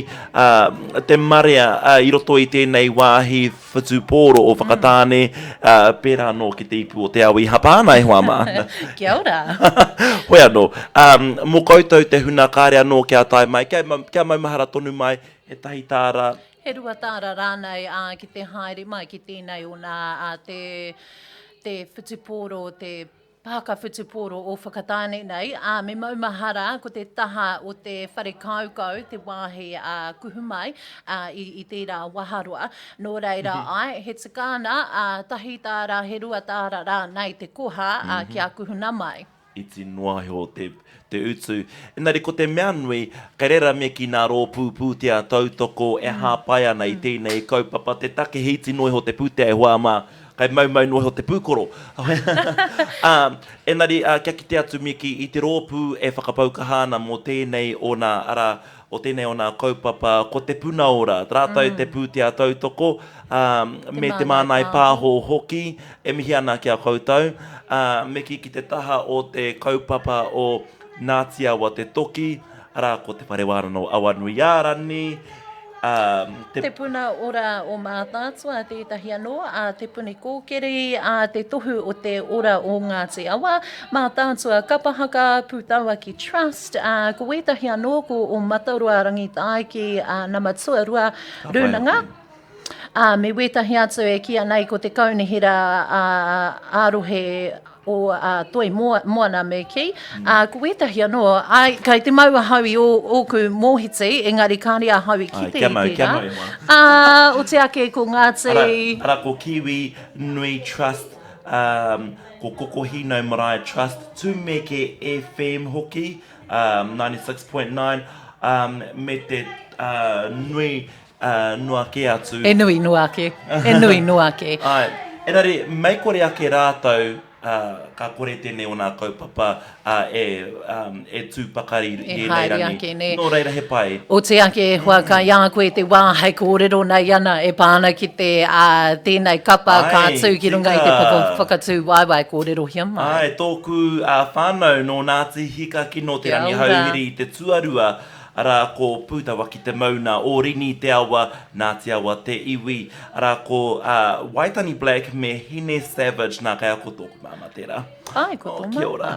te marea i roto i tēnei wāhi whutupōro o Whakatāne, pērā anō ki te ipu o Te Awa i hapa ana e hoa mā. Kia ora. Hoi anō, mō koutou te huna kāre anō kia tae mai, kia maumahara tonu mai, he tahi tāra. He rua tāra rānei ki te haere mai ki tēnei o nā te, te whutupōro, te Pāka whutupōro o Whakatāne nei, ā, me maumahara ko te taha o te whare kaukau te wāhi ā, kuhu mai, ā, i, i tērā waharoa. Nō reira, āe, he tika ana, ā, tahi tāra, he rua tāra rānei te koha, ā, kia kuhuna mai. Iti noa iho te, te utu. Engari ko te mea nui, kei reira me kī nā rōpū pūtea tautoko e hāpai ana i tēnei kaupapa, te take he iti noa iho te pūtea e hoa mā, Kai maumau noa iho te pūkoro. Ā, engari, ā, kia kite atu Miki i te rōpū e whakapau kaha ana mō tēnei o nā, arā, o tēnei o nā kaupapa, ko Te Puna Ora, rātou te pūtea tautoko, ā, me Te Māngai Pāho hoki, e mihi ana ki a koutou. Ā, me kī ki te taha o te kaupapa o Ngāti Awa Te Toki, arā, ko Te Whare Wānanga o Awanuiārani, ā, te. Te Puna Ora o Mātaatua tētahi anō, ā, Te Puni Kōkiri, ā, Te Tohu o te Ora o Ngāti Awa, Mātaatua Kapa Haka, Pūtauaki Trust, ā, ko wētahi anō ko o Mataroa Rangitāiki, ā, nama tuarua, Rūnanga, ā, me wētahi atu e kīia nei ko te Kaunihera ā-Rohe o Toi Moana me kī, ā, ko wētahi anō, āe, kei te mau ahau i ō, ōku mōhiti, engari kāre ahau i kite i tērā. Kia mau, e hoa. Ā, oti ake ko Ngāti. Arā, arā, ko Kiwi Nui Trust, ā, ko Kokohīnau Marae Trust, Tumeke FM hoki, ā, 96.9, ā, me te, ā, nui noa kē atu. E nui noa ake, e nui noa ake. Āe, engari mei kore ake rātou, ā, ka kore tēnei o nā kaupapa, ā, e, ā, e tū pakari i E ēnei haere rangi. ake, nē. Nō reira, he pai. Oti ake e hoa, kai a koe te wā hei kōrero nei ana e pā ana ki te, ā, tēnei kapa ka Āe, tū ki runga i te papa tika. whakatū waewae, kōrerohia mai. Āe, tōku, ā, whānau nō Ngāti Hikakino Te Kia ora. Rangihouhiri i te tuarua, arā, ko Pūtawaki te mauna, Ōrini te awa, Ngāti Awa te iwi, arā, ko, ā, Waitani Black me Hine Savage, nā, kei a ko tōku māmā tērā. Āe, ko tō māmā. Kia ora.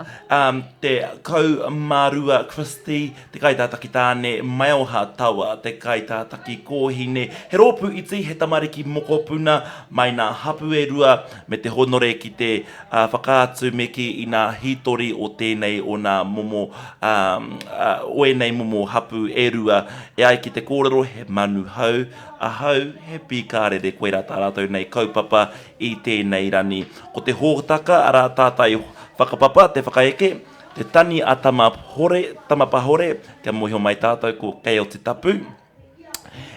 Te Kaumārua Christie, te kaitātaki tāne, Maioha Tawa, te kaitātaki kōhine, he rōpū iti, he tamariki mokopuna, mai nā hapū e rua, me te honore ki te whakaatu me kī i nā hītori o tēnei o nā momo, o ēnei momo hapū e rua. E ai ki te kōrero, he manu hau ahau, he pīkārere, koirā tā rātou nei kaupapa i tēnei rani. Ko te hōtaka, arā, tātai whakapapa, te whakaeke, te tani a Tamahore, Tamapahore, kia mōhio mai tātou ko Kei o te Tapu.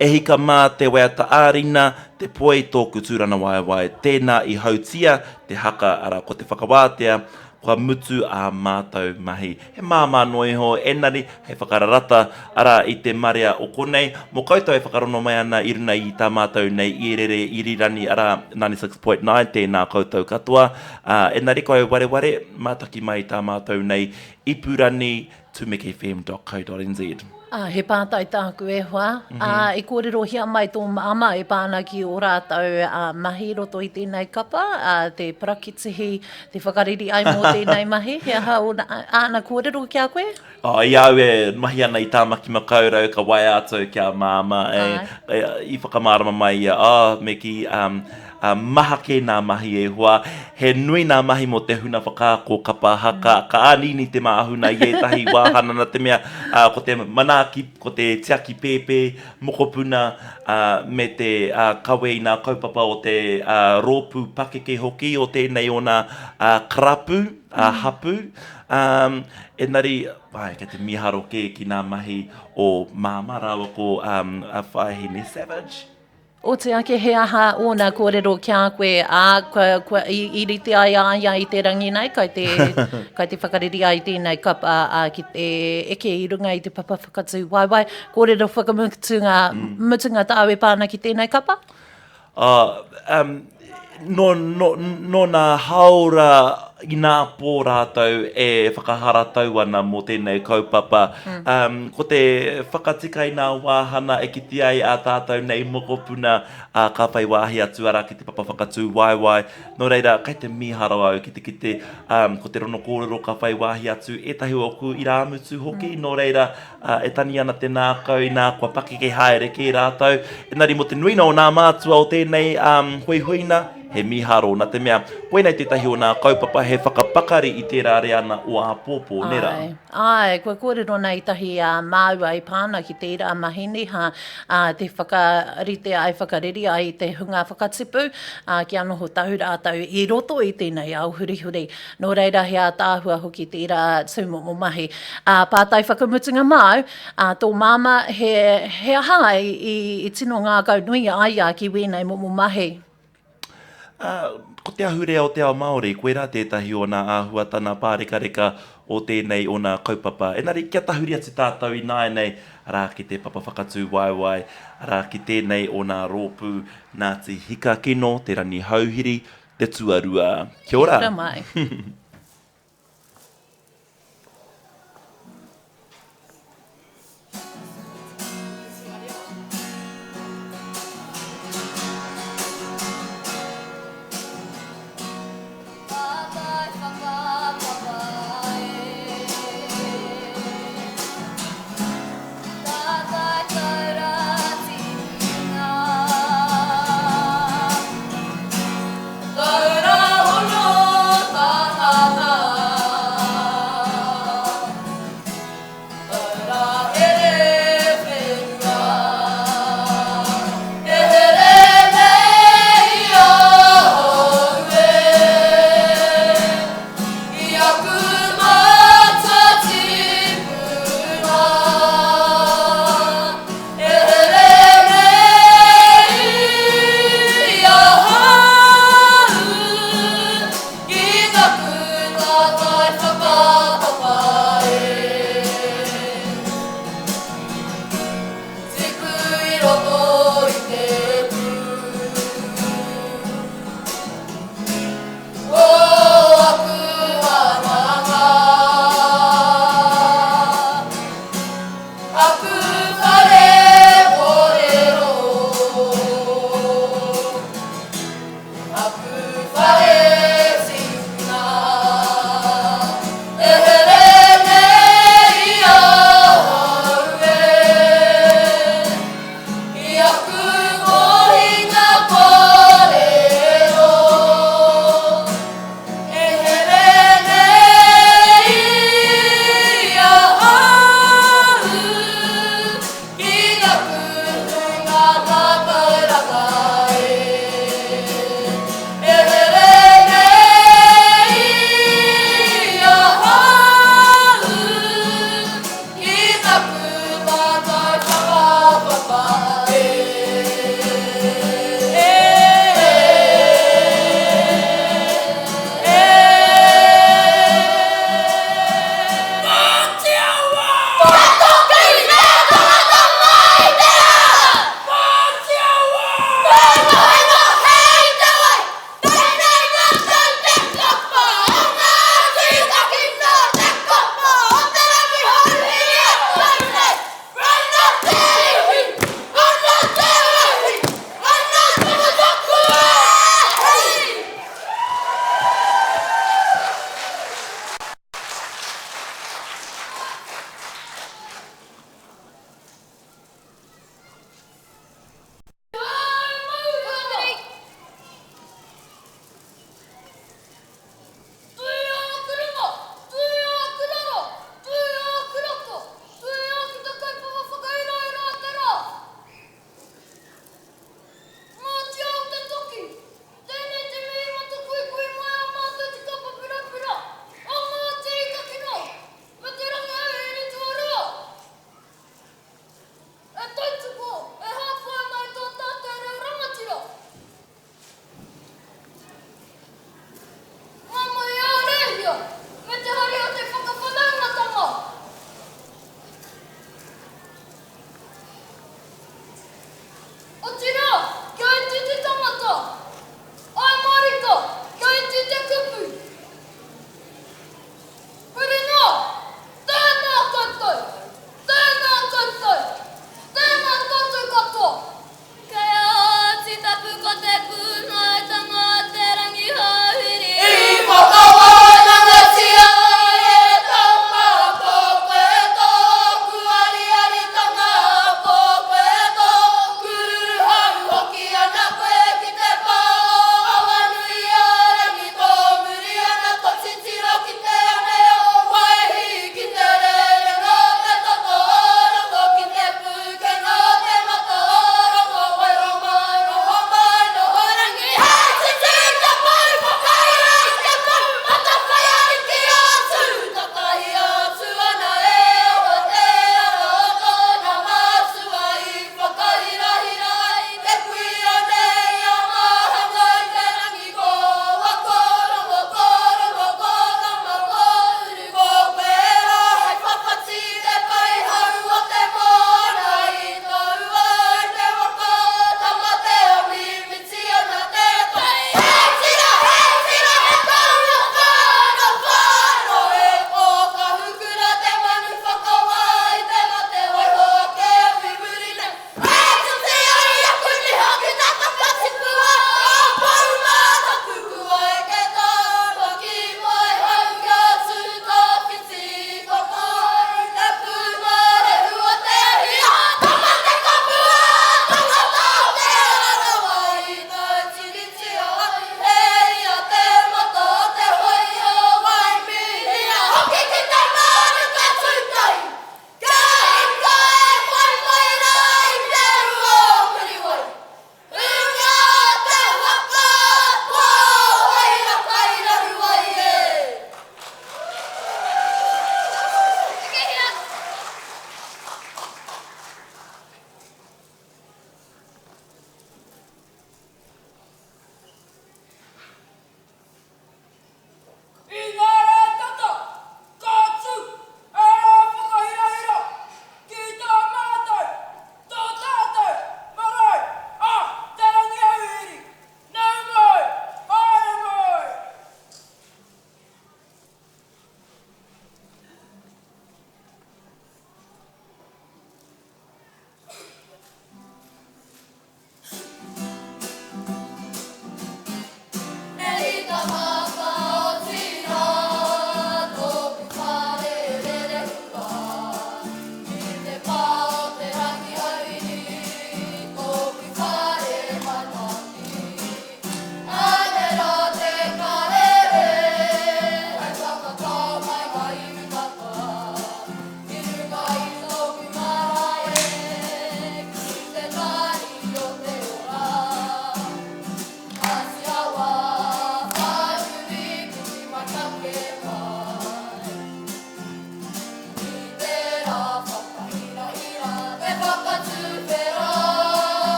E hika mā te waiata ā-rina, te poi tōku tūranawaewae, tēnā i hautia te haka, arā, ko te whakawātea, kua mutu ā mātou mahi. He māmā noa iho, enari, hei whakararata, arā, i te marea o konei. Mō koutou e whakarono mai ana i runa i tā mātou nei ierere irirani, arā, 96.9, tēnā koutou katoa. Ā, enari kua e wareware, mātaki mai i tā mātou nei ipurani, tumekefm.co.nz. Ā, he pātai tāku e hoa, ā, i kōrerohia mai tō māmā e pā ana ki ō rātou mahi i roto i tēnei kapa, ā, te parakitihi, te whakareri ai mō tēnei mahi, he aha ōna, āna kōrero ki a koe? Oh, i a au e mahi ana i Tāmaki Makaurau, ka waea atu ki a māmā, e, e, i whakamārama mai ia, oh, me kī, um, Ā, maha kē nā mahi e hoa. He nui nā mahi mō te huna whakaako kapa haka. Ka ānīnī te māhuna i ētahi wāhana nā te mea, ā, ko te manaaki, ko te tiaki pēpē, mokopuna, ā, me te, ā, kawe i nā kaupapa o te, ā, rōpū pakeke hoki o tēnei o nā, ā, karapu, ā, hapū. Ā, engari, āe, kei te mīharo kē ki nā mahi o Māmā rāua ko, ā, Whaehine Savage. Oti ake he aha ōna kōrero ki a koe, ā, kua, kua, i, i rite ai a ia i te rangi nei, kai te, kai te whakareri ai tēnei kapa, ā, ki te eke i runga i te papa whakatū waewae. Kōrero whakamutunga, mutunga tāu e pā ana ki tēnei kapa? Ā, um, nō, nō, nō nā hāora inā pō rātou e whakaharatau ana mō tēnei kaupapa. Um, ko te whakatika i nā wāhana e kite ai ā tātou nei mokopuna, ā, ka whai wāhi atu arā ki te papa whakatū waewae. Nō reira, kei te mīharo au ki te kite, um, ko te rono kōrero ka whai wāhi atu ētahi o aku irāmutu hoki, nō reira, ā, e tani ana te nākau inā kua pakeke haere kē rātou. Engari mō te nuinga o nā mātua o tēnei um, huihuina, he mīharo, nā te mea, koinei tētahi o nā kaupapa he whakapakari i tērā reana o āpōpō, nē rā? Āe, āe, kua kōrero nei tahi a māua e pā ana ki tērā mahi niha, ā, te whakarite ai, whakareri ai i te hunga whakatipu, ā, kia noho tahu rātou i roto i tēnei ao hurihuri. Nō reira he ātaahua hoki tērā tūmomo mahi. Ā, pātai whakamutunga māu, ā, tō māmā, he, he aha ai i, i tino ngākau nui a ia ki wēnei momo mahi? Ā, ko te ahurea o te ao Māori, koirā tētahi o nā āhuatana pārekareka o tēnei o nā kaupapa. Engari, kia tahuri atu tātou ināianei, arā, ki te papa whakatū waewae, arā, ki tēnei o nā rōpū Ngāti Hikakino, Te Rangihouhiri, Te tuarua. Kia ora. Kia ora mai.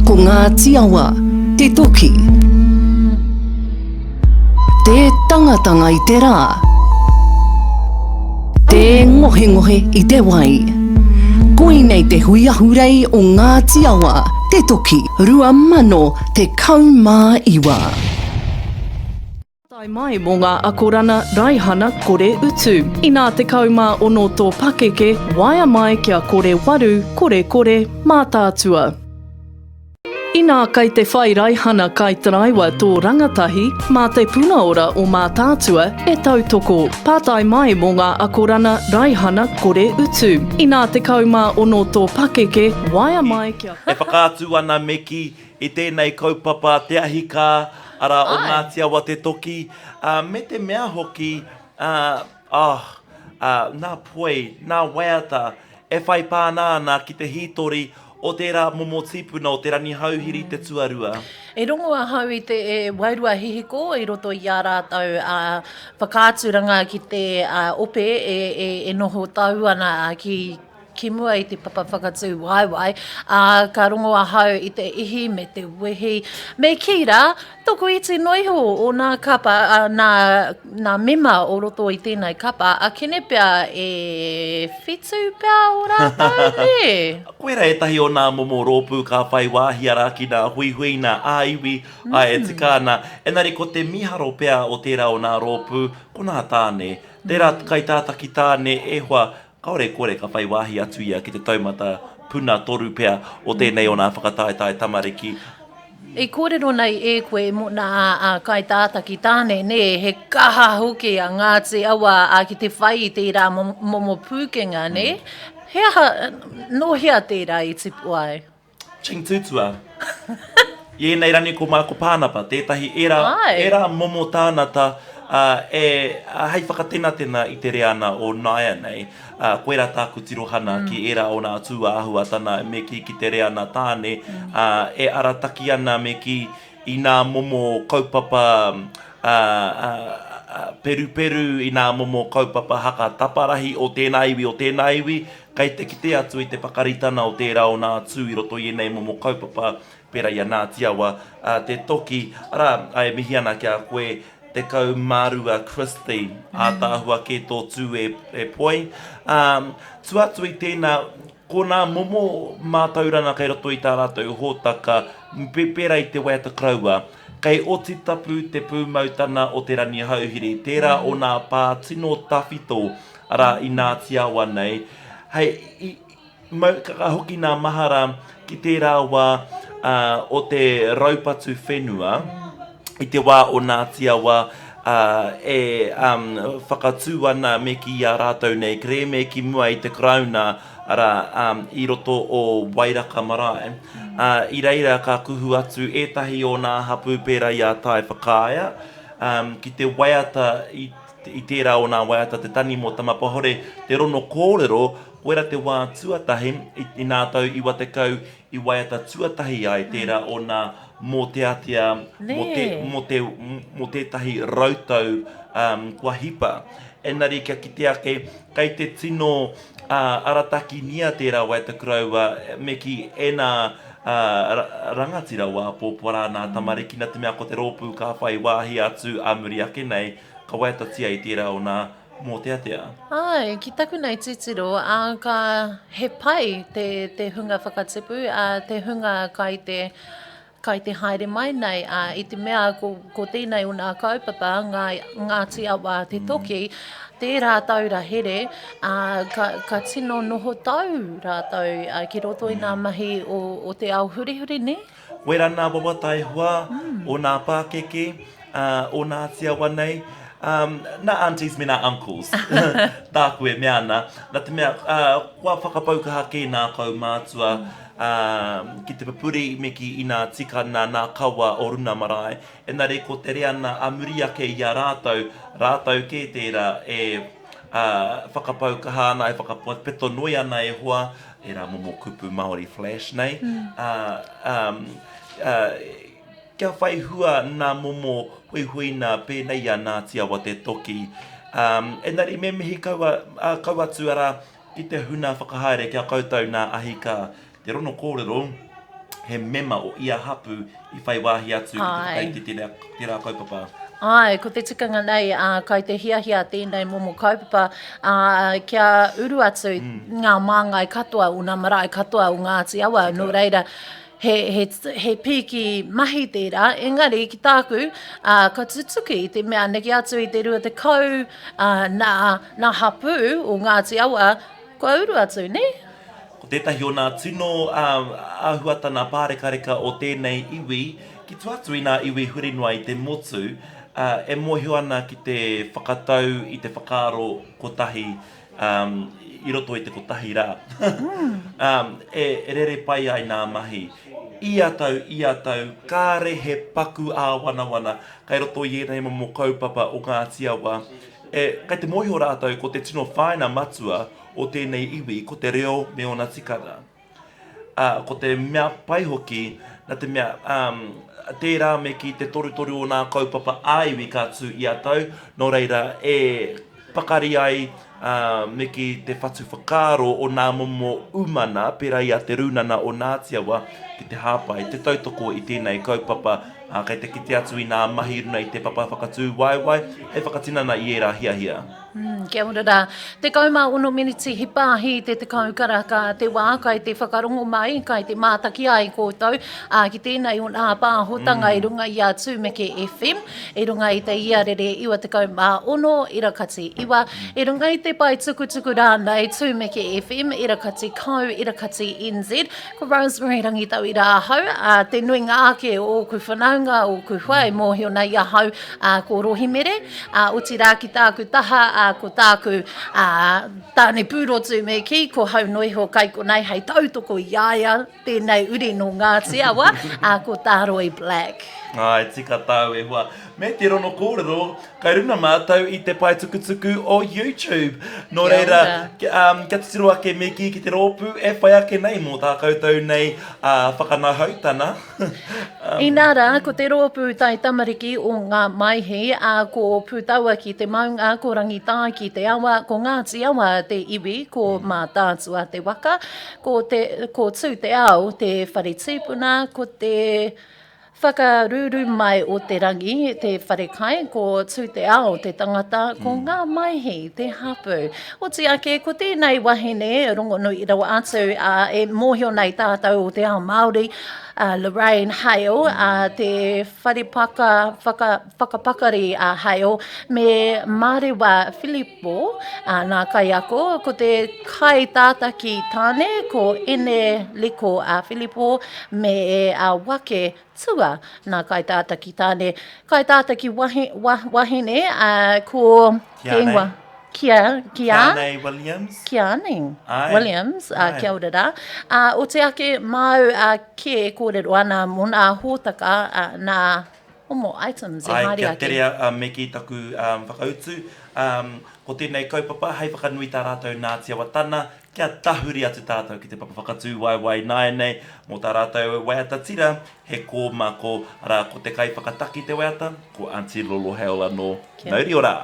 Ko Ngāti Awa te toki. Tē tangatanga i te rā. Tē ngohengohe i te wai. Koinei te hui ahurei o Ngāti Awa te toki 2019. Tae mai mō ngā akorana raihana kore utu. Inā 16 tō pakeke, waea mai kia kore waru, kore kore, Mātaatua. Inā kai te whai raihana kaitaraiwa tō rangatahi, mā Te Puna Ora o Mātaatua e tautoko. Pātai mai mō ngā akorana raihana kore utu. Inā 16 tō pakeke, waea mai kia. E whakaatu ana me kī i tēnei kaupapa te ahi kā, arā, o Ngāti Awa te toki, ā, me te mea hoki, ā, oh, ā, nā poi, nā waiata e whai pāna ana ki te hītori o tērā momo tīpuna o Te Rangihouhiri te tuarua. I rongo ahau i te wairua hihiko i roto i ā rātou whakaaturanga ki te ope e noho tau ana ki ki mua i te papa whakatū waewae, ā, ka rongo ahau i te ihi me te wehi, me kī rā, tokoiti noa iho o nā kapa, ā, nā, nā mema o roto i tēnei kapa, akene pea e whitu pea o rātou, nē? Koirā ētahi o nā momo rōpū ka whai wāhi arā ki nā huihuina ā-iwi, ā, e tika ana. Engari ko te mīharo pea o tērā o nā rōpū, ko nā tāne. Tērā kaitātaki tāne e hoa, Kāore e kore ka whai wāhi atu ia ki te taumata puna toru pea o tēnei o nā whakataetae tamariki. I kōrero nei e koe mō nā kaitātaki tāne, nē, he kaha hoki a Ngāti Awa ki te whai i tērā momo pūkenga, nē? He aha, nō hea tērā i tipu ai? Ching Tutua. I ēnei rangi ko Marko Pānapa tētahi ērā, ērā momo tānata e, hei whakatenatena i te reana o nāianei. Koirā tāku tirohana ki ērā o nā tūāhuatana me kī ki te reana tāne e arataki ana me kī i nā momo kaupapa peruperu, i nā momo kaupapa haka taparahi o tēnā iwi, o tēnā iwi, Kei te kite atu i te pakaritana o tērā o nā tū i roto i ēnei momo kaupapa pērā i a Ngāti Awa, a Te Toki, arā, e mihi ana ki a koe 12 Christy, ātaahua kē tō tū e, e Poi. Ā, tua atu i tēnā, ko nā momo mātauranga kei roto i tā rātou hōtaka, pērā i te waiata koroua, kei oti tapu te pūmautana o Te Rangihouhiri, tērā o nā pā tino tawhito arā, i Ngāti Awa nei, hei, i, mau, ka hoki nā mahara ki tērā wā ā, o te raupatu whenua, i te wā o Ngāti Awa ā, e um, whakatū ana me kī i a rātou nei kerēme ki mua i te Karauna, arā, um, i roto o Wairaka Marae. Ā, i reira ka kuhu atu ētahi o nā hapū pērā i a Tai Whakaea, um, ki te waiata i I tērā o nā waiata te tangi mō Tamapahore, te rono kōrero, koira te wā tuatahi i nā tau 90 i waiata tuatahi ai tērā o nā mōteatea mō te, mō te, mō tētahi rautau um, kua hipa. Engari kia kite ake, kei te tino uh, aratakinia tērā waiata koroua me kī e nā uh, rangatira o āpōpō rā nā tamariki, nā te mea ko te rōpū ka whai wāhi atu ā muri ake nei, Ka waiatatia i tērā o nā mōteatea. Āe, ki taku nei titiro, ā, ka, he pai te, te hunga whakatipu, ā, te hunga kai te, kai te haere mai nei, ā, i te mea ko, ko tēnei o nā kaupapa, ngā, Ngāti Awa te toki, tērā taura here, ā, ka, ka tino noho tau rātou, ā, ki roto i nā mahi o, o te ao hurihuri, nē? Wera nā wawata e hoa, o nā pākeke, o Ngāti Awa nei, nā aunties me nā uncles, tāku e mea ana, nā te mea, kua whakapau kaha kē nā kaumātua ki te pupuri me ki i nā tikana, nā kawa o runa marae, engari ko te reana a muri ake i a rātou, rātou kē tērā e whakapau kaha ana, e whakapeto noi ana e hoa, ērā momo kupu Māori flash nei, kia whai hua nā momo huihuina pēnei i a Ngāti Awa te toki. Engari me mihi kau, kau atu arā ki te huna whakahaere ki a koutou nā ahi kā. Te rono kōrero, he mema o ia hapū i whai wāhi atu ki te whakaite tērā, tērā kaupapa. Āe, ko te tikanga nei, ā, kai te hiahia tēnei momo kaupapa, ā, kia uru atu ngā māngai katoa o ngā marae katoa o Ngāti Awa, nō reira, he, he, he pīki mahi tērā, engari ki tāku, ā, ka tutuki i te mea neke atu i te 20, ā, nā, nā hapū o Ngāti Awa, kua uru atu, nē? Ko tētahi o nā tino āhuatana pārekareka o tēnei iwi, ki tua atu i nā iwi huri noa i te motu, e mōhio ana ki te whakatau i te whakaaro kotahi i roto i te kotahi rā, e rere pai ai nā mahi. Ia tau, ia tau, kāre he paku āwanawana kai roto i ēnei momo kaupapa o Ngāti Awa. E, kai te mōhio rātou ko te tino whāina matua o tēnei iwi ko te reo me ōna tikanga. Ā, ko te mea pai hoki, nā te mea, ā, tērā me kī te torutoru o nā kaupapa ā-iwi ka tū ia tau, nō reira, e pakari ai, ā, me kī te whatu whakaaro o nā momo umana, pērā i a Te Rūnana o Ngāti Awa, ki te hāpai, te tautoko i tēnei kaupapa, ā, kei te kite atu i nā mahi i runga i te papa whakatū waewae, hei whakatinana i ērā hiahia. Kia ora rā. 16 meneti hipa ahi te 10 karaka te wā kai te whakarongo mai, kai te mātaki ai koutou ā, ki tēnei o nā pāhotanga i runga i a Tūmeke FM, i runga i te iarere 96 ira kati iwa, i runga i te pae tukutuku rānei Tūmeke FM ira kati co ira kati NZ. Ko Rosemary Rangitauira ahau, ā, te nuinga ake o ōku whanaunga, ōku hua e mōhio nei ahau, ā, ko Rohimere, ā, otirā ki tāku taha, ā, ko tāku, ā, tāne pūrotu me kī, ko Haunoiho kai konei hei tautoko i a ia, tēnei uri nō Ngāti Awa, ā, ko Tāroi Black. Āe, tika tāu e hoa. Me te rono kōrero, kai runa mātou i te pae tukutuku o YouTube. Nō reira, kia titiro ake me kī ki te rōpū e whai ake nei mō tā koutou nei whakanahautana. Inā rā, ko te rōpū taitamariki o Ngā Maihi, ā, ko Pūtauaki te maunga, ko Rangitāiki te awa, ko Ngāti Awa te iwi, ko Mātaatua te waka, ko te, ko Tū te Ao te whare tīpuna, ko te Whakaruru mai o te rangi te wharekai, ko Tū te Ao te tangata, ko Ngā Maihi te hapū. Oti ake, ko tēnei wahine rongonui rawa atu, ā, e mōhio nei tātou o te ao Māori, a Lorraine Hale, ā, te wharepaka, whaka, whakapakari a Hale, me Mārewa Filipo, ā, nā kaiako, ko te kaitātaki tāne, ko Ene Liko a Filipo, me a Wake Tua, nā kaitātaki tāne. Kaitātaki wahi, wa, wahine, ā, ko te ingoa. Kia, kia. Kianei Williams. Kianei Williams, uh, kia ora rā. Uh, o te ake, māu uh, kē kōrero ana mō nā hōtaka, uh, nā momo items e haere ake. Ai, kia tere a Meki taku um, whakautu. Um, ko tēnei kaupapa hei whakanui tā rātou nā Tiawatana, kia tahuri atu tātou ki te papa whakatū waewae ināianei mō tā rātou waiata tira, he kōmako, arā, ko te kaiwhakataki te waiata, ko Aunty Lolo Hale anō. Mauri ora!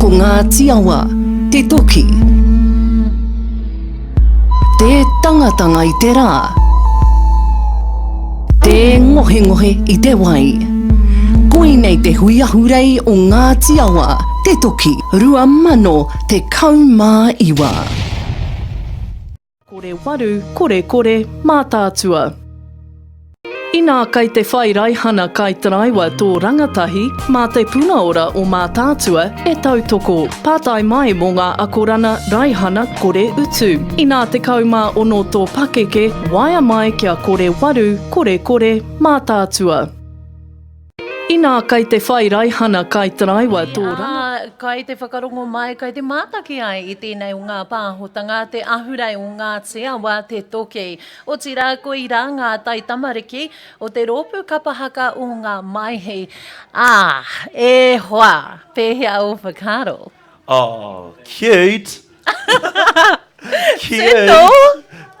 Ko Ngāti Awa te toki. Tē tangatanga i te rā. Tē ngohengohe i te wai. Koinei te hui ahurei o Ngāti Awa te toki 2019. Kore waru, kore kore, Mātaatua. Inā kai te whai raihana kaitaraiwa tō rangatahi, mā Te Puna Ora o Mātaatua e tautoko. Pātai mai mō ngā akorana raihana kore utu. Inā 16 tō pakeke, waea mai kia kore waru, kore kore, Mātaatua. Inā kai te whai raihana kaitaraiwa tō rangatahi. Ā, kai te whakarongo mai, kai te mātaki ai i tēnei o ngā pāhotanga, te ahurei o Ngāti Awa, te toki. Otirā, koirā ngā taitamariki o te rōpū kapa haka o Ngā Maihi. Ā, e hoa, pēhea ō whakaaro? Oh, cute! Cute! Tino!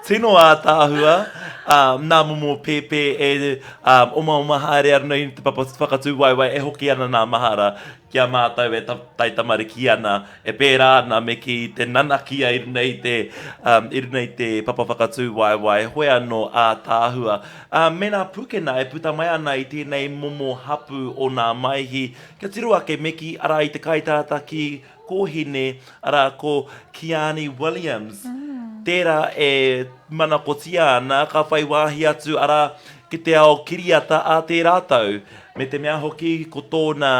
Tino ātaahua. Um, nā momo pēpē e um, omaoma haere ana i te papa whakatūwaewae e hoki ana nā mahara ki a mātou e ta, taitamariki ana, e pērā ana me kī te nanakia i runga i te, um, i runga i te papa whakatūwaewae, hoi anō ātaahua. Um, me nā pūkena e puta mai ana i tēnei momo hapū o nā maihi, kia tiro ake me kī arā i te kaitātaki kōhine, arā, ko Kiani Williams. Tērā e manakotia ana ka whai wāhi atu, arā, ki te ao kiriata ā tērā tau. Me te mea hoki ko tōna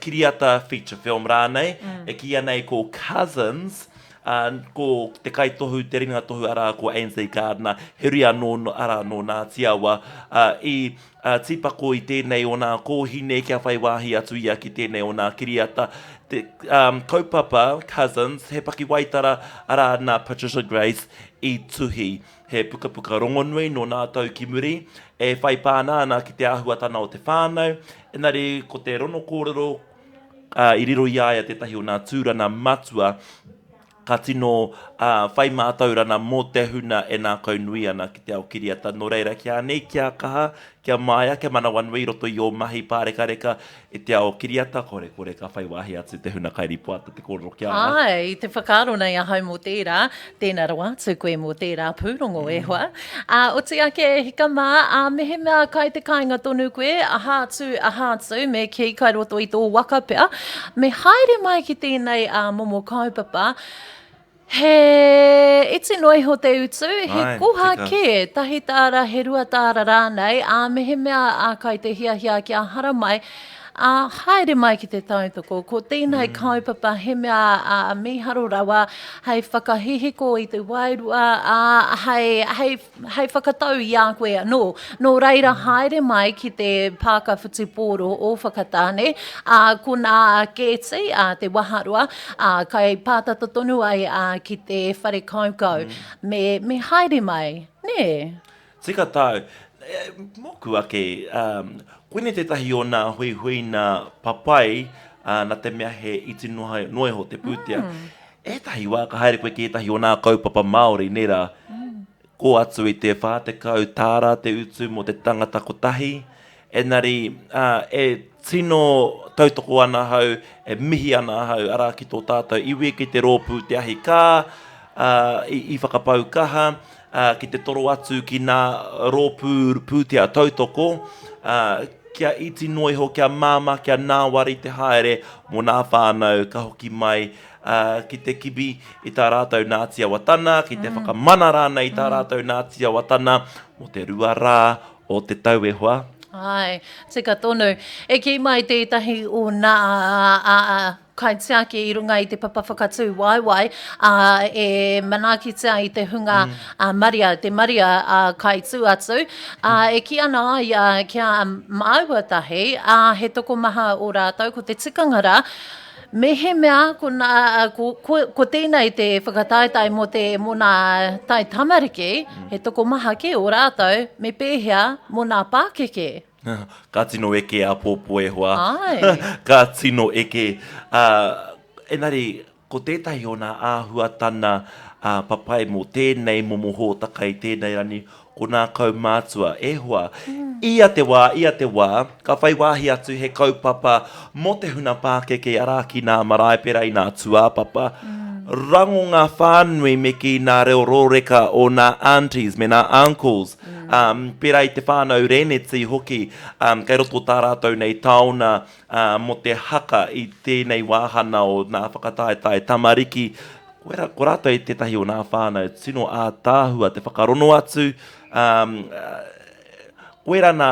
kiriata feature film rānei, e kīia nei ko Cousins, ā, ko te kaitohu, te ringatohu, arā, ko Ainsley Gardiner, he uri anō, arā, nō Ngāti Awa, ā, i Ā, tīpako i tēnei o nā kōhine kia whai wāhi atu ia ki tēnei o nā kiriata. Te, um, kaupapa, Cousins, he pakiwaitara, arā, nā Patricia Grace i tuhi. He pukapuka rongonui nō nā tau ki muri, e whai pāna ana ki te āhuatana o te whānau, engari ko te rono kōrero, ā, i riro i a ia tētahi o nā tūrana matua, Ka tino whai mātaurana mō te huna e nākaunui ana ki te ao kiriata. Nō reira, kia nei, kia kaha, kia māia, kia manawanui i roto i ō mahi pārekareka i te ao kiriata, kore, kore ka whai wāhi atu te huna kairipoata te kōrero ki a ia. Āe, i te whakaaro nei ahau mō tērā, tēnā rawa atu koe mō tērā pūrongo e hoa. Ā, oti ake e hika mā, ā, mehemea kai te kāinga tonu koe, aha atu, aha atu, me kī kai roto i tō waka pea, Me haere mai ki tēnei momo kaupapa, he iti noa iho te utu, he koha kē, tahi tāra, he rua tāra rānei, ā, mehemea ā, kai te hiahia kia haramai, ā, haere mai ki te tautoko. Ko tēnei kaupapa he mea ā, mīharo rawa hei whakahihiko i te wairua, ā, hei, hei hei whakatau i a koe anō. Nō reira haere mai ki te pāka whutupōro o Whakatāne, ā, ko nā kēti, ā, te waharoa, ā, kai pātata tonu ai, ā, ki te whare kaukau. Me, me haere mai, nē? Tika tāu. Mōku ake, ā, koinei tētahi o nā huihuina papai, ā, nā te mea he iti noa, noa iho te pūtea. Ētahi wā ka haere koe ki ētahi o nā kaupapa Māori, nē rā, kō atu i te 40 tāra te utu mō te tangata kotahi, engari, ā, e tino tautoko ana ahau, e mihi ana ahau, arā, ki tō tātou iwi, ki te rōpū Te Ahi Kā, ā, i, i whakapau kaha, ā, ki te toro atu ki nā rōpū pūtea tautoko, ā, kia iti noa iho, kia māmā, kia nāwari te haere mō nā whānau ka hoki mai, ā, ki te kimi i tā rātou Ngāti Awatana, ki te whakamana rānei i tā rātou Ngāti Awatana mō te 2 rā o te tau e hoa. Āe, tika tonu. E kī mai tētahi o nā kaitiaki i runga i te papa whakatū waewae, ā, e manaakitia i te hunga maria, te maria kaitū atu, ā, e kī ana a ia kia māua tahi, ā, he tokomaha o rātou, ko te tikanga rā, Mehemea ko nā, ko, ko, ko tēnei te whakataetae mō te, mō nā taitamariki, he tokomaha kē o rātou, me pēhea mō nā pākeke? Ka tino eke āpōpō e hoa. Āe. Ka tino eke. Ā, engari, ko tētahi o nā āhuatana papai mō tēnei momo hōtaka i tēnei rangi, ko nā kaumātua, e hoa. Ia te wā, ia te wā, ka whai wāhi atu he kaupapa mō te huna pākeke arā ki nā marae pērā i nā tūāpapa, rangonga whānui me kī nā reo rōreka o nā aunties me nā uncles, pērā i te whānau Rēneti hoki, kei roto tā rātou nei taona mō te haka i tēnei wāhana o nā whakataetae tamariki, koira, ko rātou tētahi o nā whānau tino ātaahua te whakarono atu, koira nā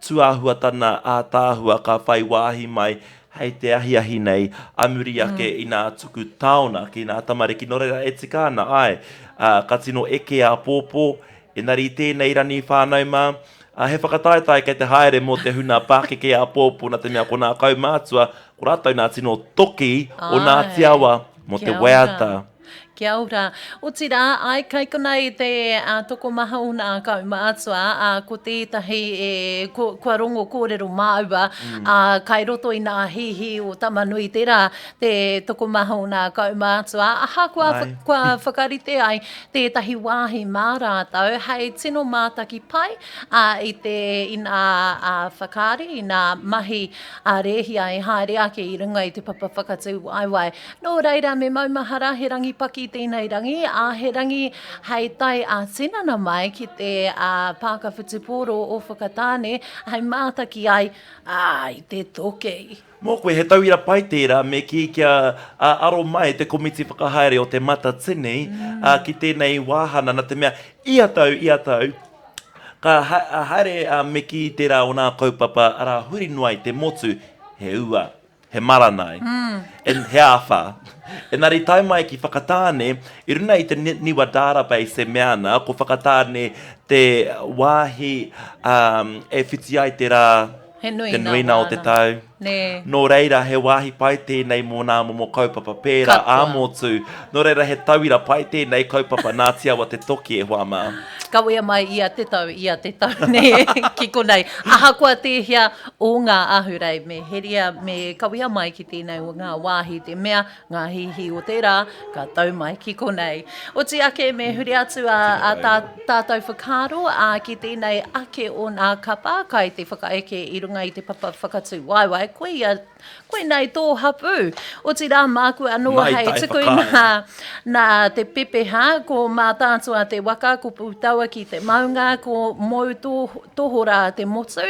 tūāhuatana ātaahua ka whai wāhi mai hei te ahiahi nei a muri ake i nā tuku taona ki nā tamariki, nō reira e tika ana, āe, ka tino eke āpōpō, engari i tēnei rani whānau mā, Ā, he whakataetae kei te haere mō te huna pākeke āpōpō nā te mea ko nā kaumātua, ko rātou nā tino toki o Ngāti Awa mō te waiata. Kia ora. Otirā, āe, kai konei te tokomaha o nā kaumātua, ā, ko tētahi e, kua rongo kōrero māua, ā, kai roto i nā hīhī o Tamanuiterā te tokomaha o nā kaumātua, ahakoa kua whakarite ai tētahi wāhi mā rātou hei tino mātaki pai i te inā whakaari, inā mahi a rēhia e haere ake i runga i te papa whakatū waewae. Nō reira, me maumahara he rangi paki tēnei rangi, ā, he rangi hei tae ā-tinana mai ki te Pāka Whutupōro o Whakatāne hei mātaki ai, ā, i te toki. Mō koe, he tauira pai tērā me kī kia aro mai te komiti whakahaere o Te Matatini ki tēnei wāhana nā te mea ia tau, ia tau, ka haere me kī tērā o nā kaupapa arā huri noa i te motu, he ua, he maranai, he āwhā. Engari tae mai ki Whakatāne, i runga i te Niwa Database e mea ana ko Whakatāne te wāhi e whiti ai te rā, He nui te nuina o te tau. Nē. Nō reira, he wāhi pai tēnei mō nā momo kaupapa pērā ā-motu. Nō reira, he tauira pai tēnei kaupapa nā Tiawa Te Toki e hoa mā. Kawea mai ia te tau, ia te tau, nē, ki konei. Ahakoa tēhea o ngā ahurei, me heria, me kawea mai ki tēnei o ngā wāhi te mea, Ngā hīhī o te rā, ka tau mai ki konei. Oti ake me huri atu a, a tā, tātou whakaaro a, ki tēnei ake o nā kapa kai te whakaeke i runga i te papa whakatū waewae, koia, koinei tō hapū. Otirā māku anō Ngāi hei Tai tuku Whakaea. nā, nā te pepeha, ko Mātaatua te waka, ko Pūtauaki te maunga, ko Mou tō, Tohorā te motu,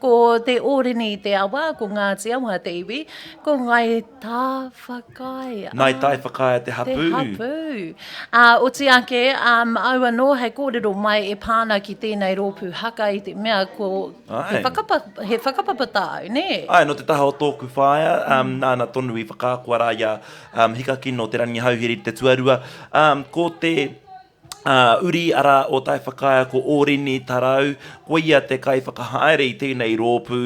ko Te Ōrini te awa, ko Ngāti Awa te iwi, ko Ngāi Tā Whakaea. Ngāi Tai Whakaea te hapū. Te hapū. Ā, oti ake, ā, māu anō hei kōrero mai e pā ana ki tēnei rōpū haka i te mea ko he whakapapa, he whakapapa tāu, nē? Āe, nō te taha o tōku whaea, ā, nāna tonu i whakaako arā i a Hikakino Te Rangihouhiri te tuarua, ā, ko te, Ā, uri arā o Taiwhakaea ko Ōrini Tarau, ko ia te kaiwhakahaere i tēnei rōpū,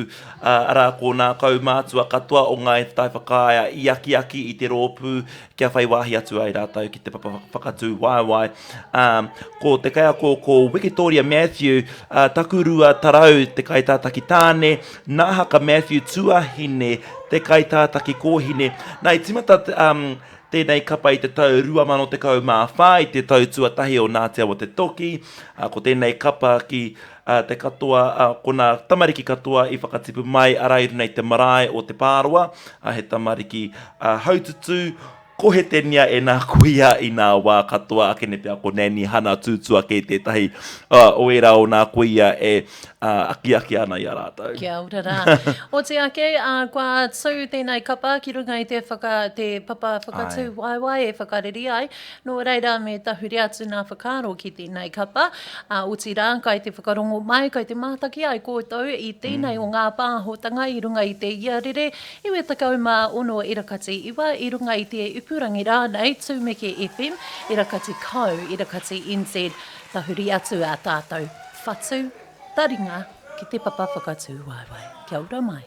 ā, arā ko nā kaumātua katoa o Ngāi Taiwhakaea i akiaki i te rōpū kia whai wāhi atu ai rātou ki te papa whakatū waewae. Ā, ko te kaiako ko Wikitoria Matthew, ā, Takurua Tarau te kaitātaki tāne, Nāhaka Matthew Tuahine te kaitātaki kōhine. Nā, i tīmata, ā, Tēnei kapa i te tau 2014, i te tau tuatahi o Ngāti Awa Te Toki. Ko tēnei kapa ki te katoa, ko nā tamariki katoa i whakatipu mai arā i runga i te marae o Te Pāroa, he tamariki haututū, kohetenia e nā kuia i nā wā katoa, akene pea ko Nanny Hana Tūtua kē tētahi o ērā o nā kuia e akiaki ana i a rātou. Kia ora rā. Oti ake, ā, kua tū tēnei kapa ki runga i te whaka, te papa whakatū waewae e whakareri ai. Nō reira, me tahuri atu nā whakaaro ki tēnei kapa. Ā, otirā, kai te whakarongo mai, kai te mātaki ai koutou i tēnei o ngā pāhotanga i runga i te iarere 96 irakati iwa, i runga i te ipurangi rānei, Tūmeke FM, irakati co, irakati NZ. Tahuri atu ā tātou whatu taringa ki te papa whakatū waewae. Kia ora mai.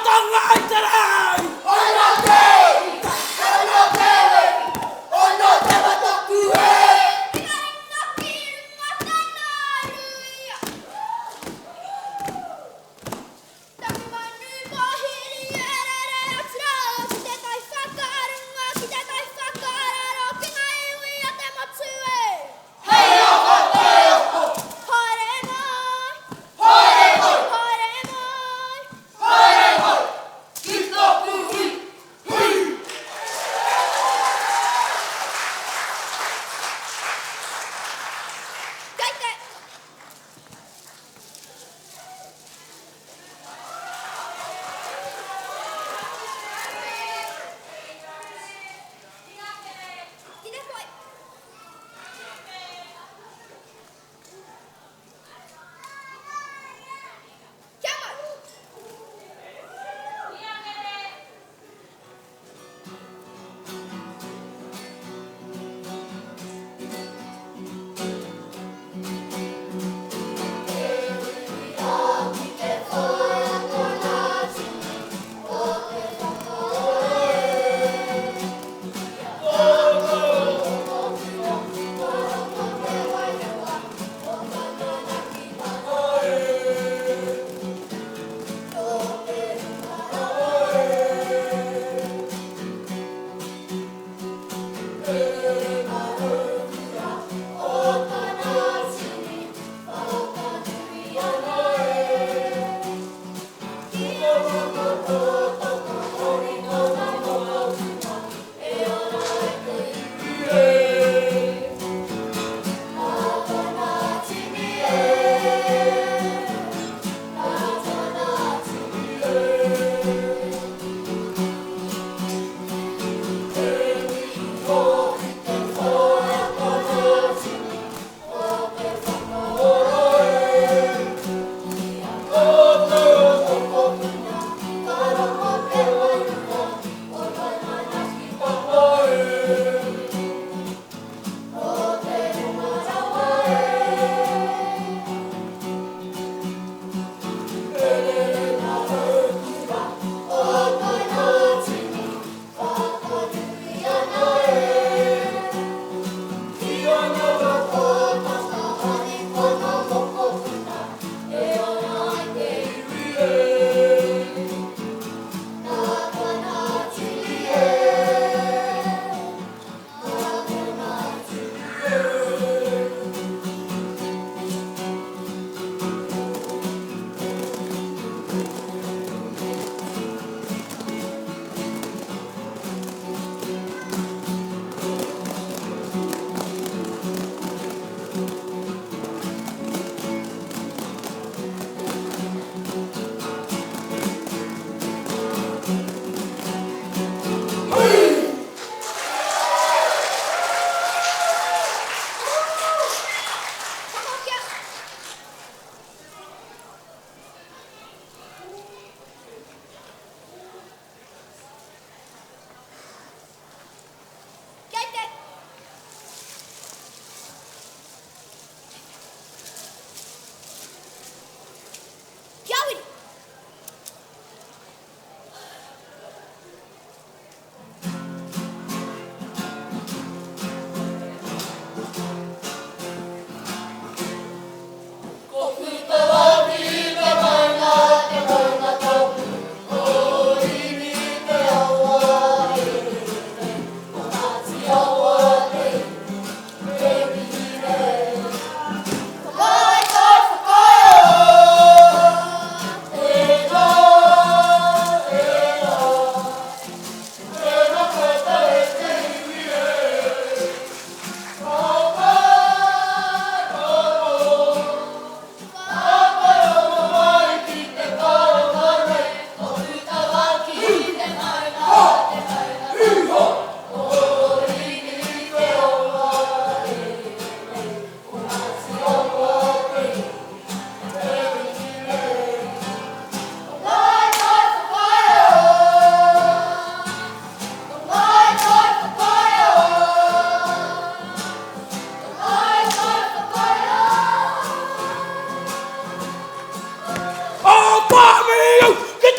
Ngāi Te Rangi!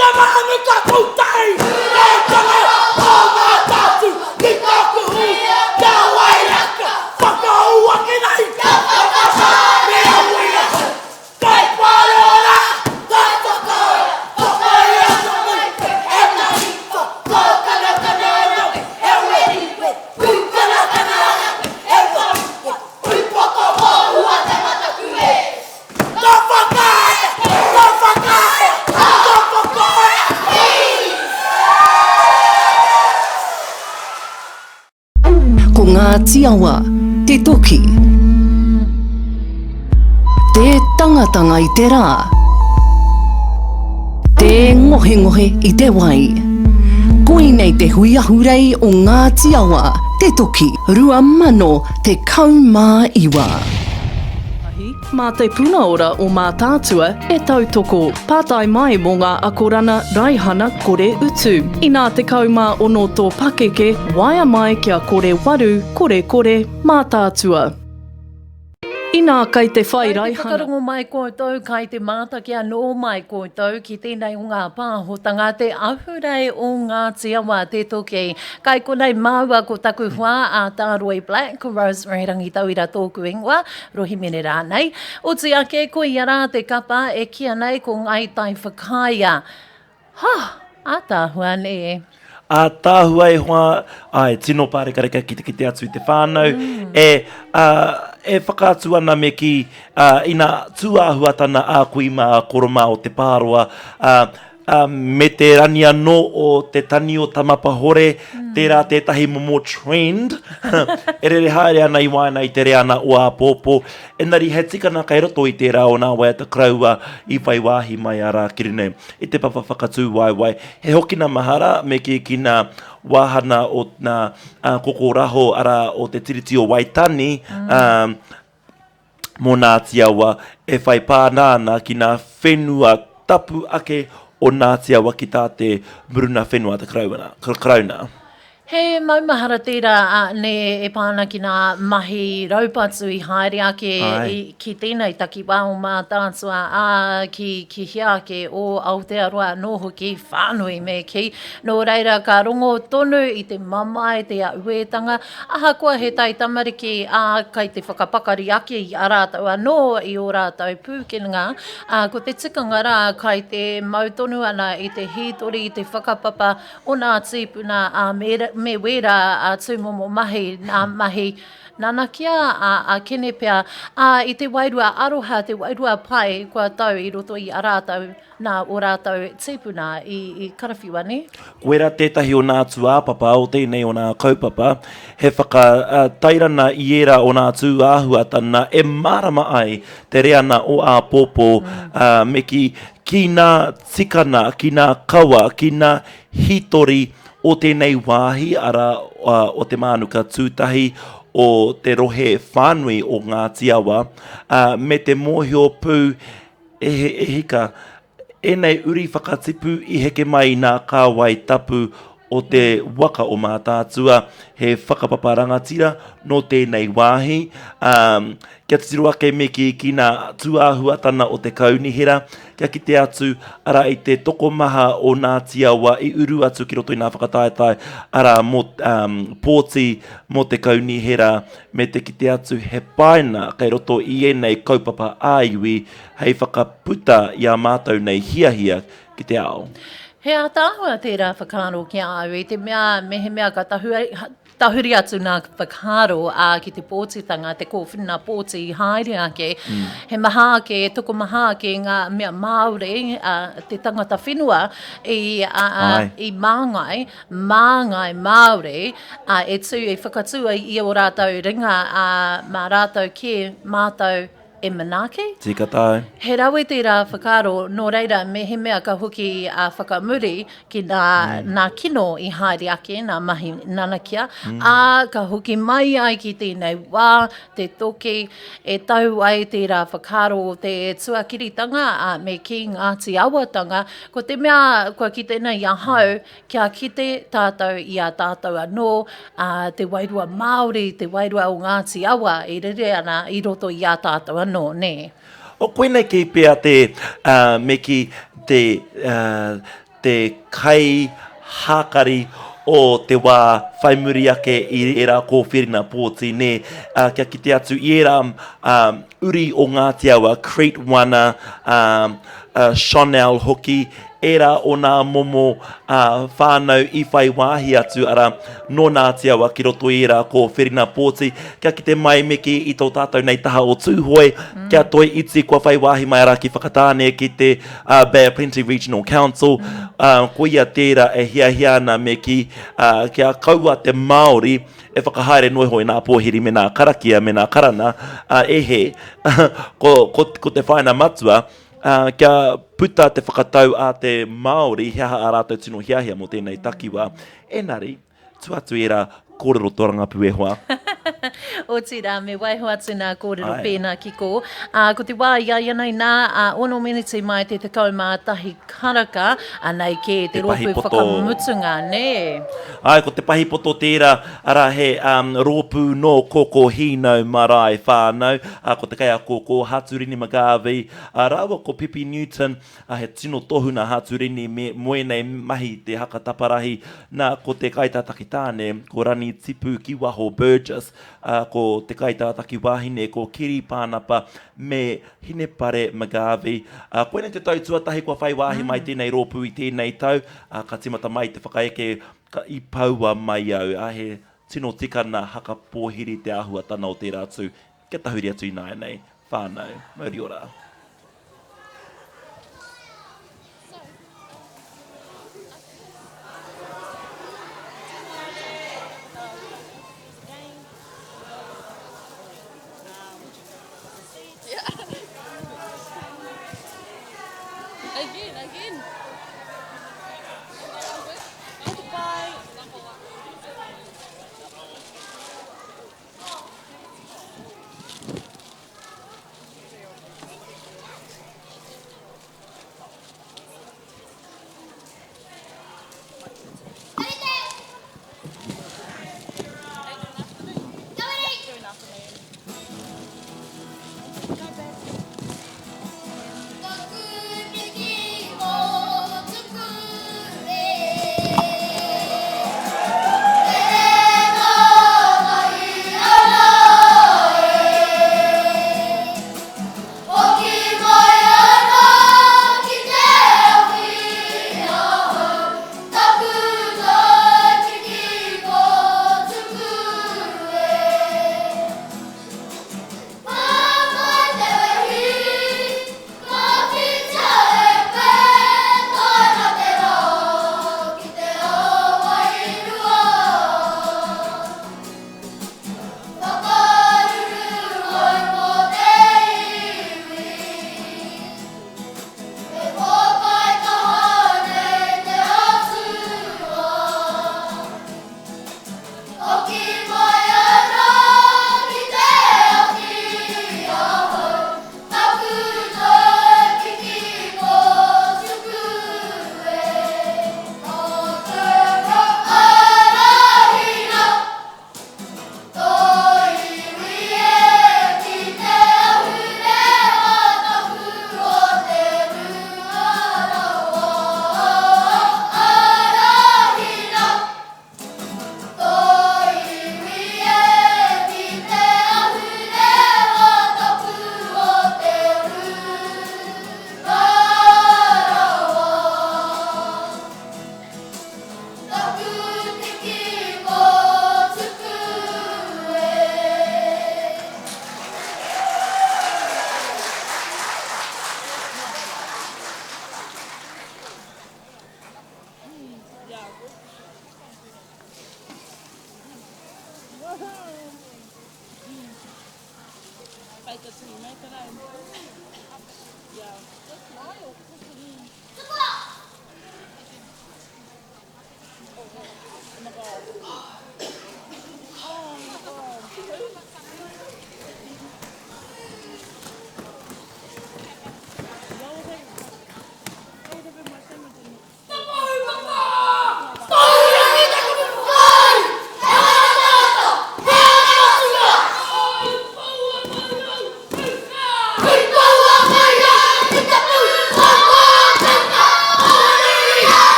te mānuka kūtai, Te tanga o Mātaatua, Ki tāku hū, kia wairaka, Whakaū ake nei, Me aue ahau, Kai Pareora, Kai Whakaora, Whakaea ka mai, E mahi whakaakanakana ana, E weriwe, Pūkanakana ana, E wariwe, Pūpoko-pōhua te mataku e. Ka whakaae! Ka whakaae! Ka whakaae! Ko Ngāti Awa te toki. Te tangatanga i te rā. Te ngohengohe i te wai. Koinei te hui ahurei o Ngāti Awa te toki 2019. Mā Te Puna Ora o Mātaatua e tautoko. Pātai mai mō ngā akorana raihana kore utu. Inā 16 tō pakeke, waea mai kia kore waru, kore kore, Mātaatua. Inā kai te whai Kai te raihana. whakarongo mai koutou, kai te mātaki anō mai koutou ki tēnei o ngā pāhotanga, te ahurei o Ngāti Awa, te toki. Kai konei māua ko taku hoa a Tā Roy Black, ko Rosemary Rangitauira tōku ingoa. Rohimene rānei. Oti ake, ko ia rā te kapa e kīa nei ko Ngāi Tai Whakaea. Ha! Ātaahua nē. Ātaahua e hoa, āe, tino pārekareka ki te kite atu i te whānau, e, ā, e whakaatu ana me kī, ā, ina tūāhuatana a kui mā, a koro mā o te pāroa, ā, Ā, me te rani anō o te tani o Tamapahore, tērā tētahi momo trend e rere haere ana i waena i te reana o āpōpō. Engari he tikanga kei roto i tērā o nā waiata koroua i whai wāhi mai a Rākiri nei i te papa whakatū waewae. He hokina mahara me kī ki nā wāhana o nā kokoraho, arā, o te Tiriti o Waitani, ā, mō Ngāti Awa e whai pānga ana ki ngā whenua tapu ake o Ngāti Awa ki tā te muruna whenua a te Karauna. He maumahara tērā a nē e pā ana ki ngā mahi raupatu i haere ake i, ki tēnei takiwā o Mātaatua, ā, ki, ki hea ake o Aotearoa anō hoki, whānui me kī. Nō reira, ka rongo tonu i te mamae, te auētanga, Ahakoa he taitamariki, ā, kai te whakapakari ake i a rātou anō i ō rātou pūkenga, ā, ko te tikanga rā kai te mau tonu ana i te hītori, i te whakapapa o nā tīpuna, ā, me, me wērā tūmomo mahi, nā mahi nanakia, ā, ā kene pea, ā, i te wairua aroha, te wairua pai kua tau i roto i a rātou. Nā ō rātou tīpuna i karawhiua, nē? Koirā tētahi o nā tūāpapa o tēnei o nā kaupapa, he whakatairana i ērā o nā tūāhuatana e mārama ai te reana o āpōpō, ā, me kī, ki nā tikana, ki nā kawa, ki nā hītori o tēnei wāhi, arā, o Te Mānuka Tūtahi, o te rohe whānui o Ngāti Awa, ā, me te mōhio pū E e hika, ēnei uri whakatipu i heke mai i nā kāwai tapu o te waka o Mātaatua, he whakapapa rangatira nō tēnei wāhi, ā, kia titiro ake me kī ki nā tūāhuatana o te kaunihera, kia kite atu, arā, i te tokomaha o nā Tiawa i uru atu ki roto i nā whakataetae, arā, mō, ā, pōti mō te kaunihera, me te kite atu he paina kei roto i ēnei kaupapa ā-iwi hei whakaputa i ā mātou nei hiahia ki te ao. He ātaahua tērā whakaaro ki a au i te mea mehemea ka tahuri atu ngā whakaaro ā ki te pōtitanga, te kōwhiringa pōti i haere ake, he maha ake, tokomaha ake ngā mea Māori, te tangata whenua i, i māngai māngai Māori, ā, e tū, e whakatū ai i ō rātou ringa, ā, mā rātou kē mātou e manaaki. Tika tāu. He rawe tērā whakaaro, nō reira, mehemea ka hoki a whakamuri ki nā, nā kino i haere ake, nā mahi nanakia, ā, ka hoki mai ai ki tēnei wā, te toki, e tau ai tērā whakaaro o te tuakiritanga, ā, me kī Ngāti Awatanga, ko te mea kua kite nei ahau, Kia kite tātou i a tātou anō, ā, te wairua Māori, te wairua o Ngāti Awa e rere ana i roto i a tātou anō, nē? O, koinei kī pea te, ā, me kī, te, ā, te kai hākari o te wā whai muri ake i ērā kōwhiringa pōti, nē, ā, kia kite atu i ērā ā, uri o Ngāti Awa, Crete Wana, ā, ā, Shonelle hoki, ērā o nā momo ā, whānau i whai wāhi atu, arā, nō Ngāti Awa ki roto i ērā kōwhiringa pōti, kia kite mai me kī i tō tātou nei taha o Tūhoe, kia Toi Iti kua whai wāhi mai arā ki Whakatāne ki te ā, Bay of Plenty Regional Council, ā, koia tērā e hiahia ana me kī, ā, kia kaua te Māori e whakahaere noa iho i nā pōhiri me nā karakia me nā karana, ā, e hē, ko, ko, ko te whāina matua, ā, kia puta te whakatau a te Māori he aha ā rātou tino hiahia mō tēnei takiwā. Engari, tua atu i ērā kōrero tōrangapū e hoa. Otirā, me waiho atu nā kōrero pēnā ki kō. Ā, ko te wā i a ianei nā, ā, ono meneti mai te 11 karaka, anei kē te rōpū whakamutunga, nē? Āe, ko te pahi poto tērā, arā he rōpū nō Koko Hīnau Marae whānau, ā, ko te kaiako ko Haturini McGarvey, ā, rāua ko Pipi Newton, ā, he tino tohuna Haturini me moenei mahi te haka taparahi, nā, ko te kaitātaki tāne, ko Rani Tipu ki waho Burgess, ā, ko te kaitātaki wāhine, ko Keri Pānapa me Hinepare McGarvey. Ā, koinei te tau tuatahi kua whai wāhi mai tēnei rōpū i tēnei tau, ā, ka tīmata mai te whakaeke, ka, i poua mai au, ā, he tino tikana haka pōhiri te āhuatana o tērā tū. Kia tahuri atu ināianei, whānau, mauri ora. Again, again. Goodbye.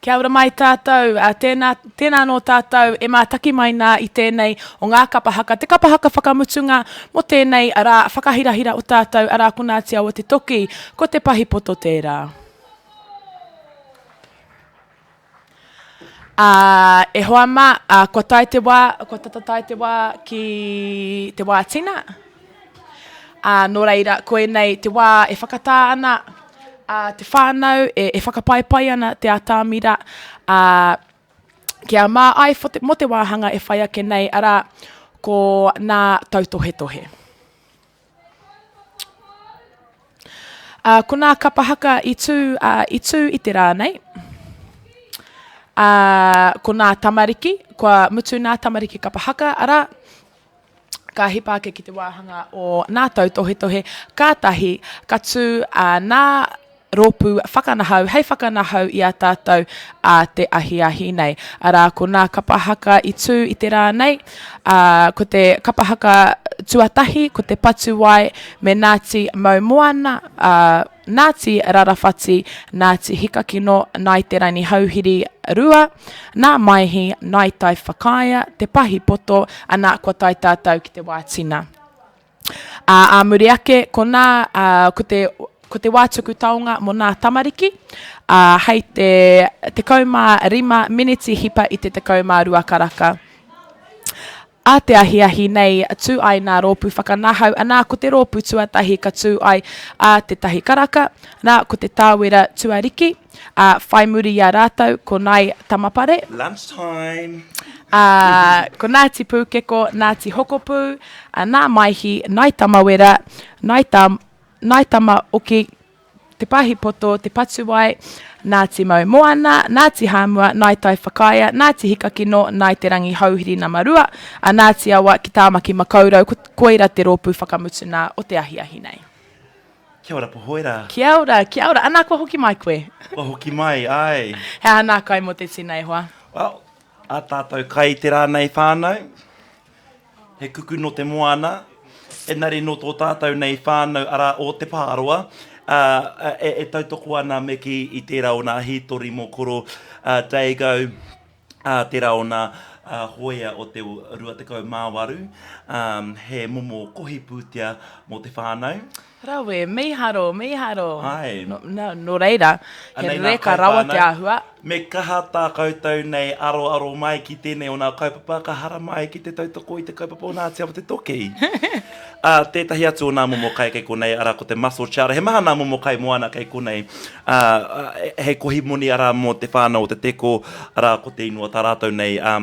Kia ora mai tātou, ā, tēnā, tēnā anō tātou e mātaki mai nā i tēnei o ngā kapa haka, te kapa haka whakamutunga mō tēnei rā whakahirahira o tātou, arā ko Ngāti Awa te toki, ko Te Pahi Poto tērā. Ā, e hoa mā, ā, kua tae te wā, kua tata tae te wā ki te wā tina. Ā, nō reira, koinei te wā e whakatā ana ā, te whānau, e, e whakapaipai ana te atamira, ā, kia mā ai mō te wāhanga e whai ake nei, arā, ko nā tautohetohe. Ā, ko nā kapa haka i tū, ā, i tū i te rā nei. Ā, ko nā tamariki, kua mutu nā tamariki kapa haka, arā, ka hipa ake ki te wāhanga o nā tautohetohe, kātahi ka tū ā, nā rōpū whakanahau hei whakanahau i a tātou ā te ahiahi nei. Arā, ko nā kapa haka i tū i te rā nei, ā, ko te kapa haka tuatahi, ko te Patuwai me Nāti Maumoana, ā, Nāti Rarawhati, Nāti Hikakino, Nāi Te Ranihauhiri Rua, Nā Maihi, Nāi Tai Whakaea, Te Pahi Poto, anā, kua tae tātou ki te wā tina. Ā, ā muri ake, ko nā, ā, ko te, ko te wā tuku taonga mō nā tamariki, ā, hei te 15 meneti hipa i te 12 karaka. Ā te ahiahi nei, tū ai nā rōpū whakanahau, anā, ko te rōpū tuatahi ka tū ai ā te tahi karaka, nā, ko te Tāwera Tuariki, ā, whai muri i a rātou ko Nāi Tamapare. Lunchtime! Ā, ko Nāti Pūkeko, Nāti Hokopū, ā, Nā Maihi, Nāi Tamawera, Nāi Tā, Nāi Tama Oki, Te Pahi Poto, Te Patuwai, Nāti Maumoana, Nāti Hāmua, Nāi Tai Whakaea, Nāti Hikakino, Nāi Te Rangi Hauhiri Nama Rua, ā, Nāti Awa ki Tāmaki Makaurau, ko, koira te rōpū whakamutuna o te ahiahi nei. Kia ora Pohoera. Kia ora, kia ora. Anā, kua hoki mai koe. Kua hoki mai, āe. He aha nā kai mō te tina e hoa? Well, ā tātou kai te rā nei whānau, he kuku nō te moana, engari nō tō tātou nei whānau arā o Te Pāroa, ā, e, e tautoko ana me kī i tērā o nā hītori mō koro ā, Dago, ā, tērā o nā hōia o te 28, ā, he momo kohi pūtea mō te whānau. Rawe, mīharo, mīharo. Āe. Nō, nō, nō reira, he Anei nā reka rawa te kaiwhānau. āhua. Me kaha tā koutou nei aroaro mai ki tēnei o nā kaupapa, ka haramai ki te tautoko i te kaupapa o Ngāti Awa Te Toki. Ā, tētahi atu o nā momo kai kei konei, arā, ko te mussel chowder. He maha nā momo kai moana kei konei. Ā, hei kohi moni arā mō te whānau o Te Teko, arā, ko te ingoa tā rātou nei, ā,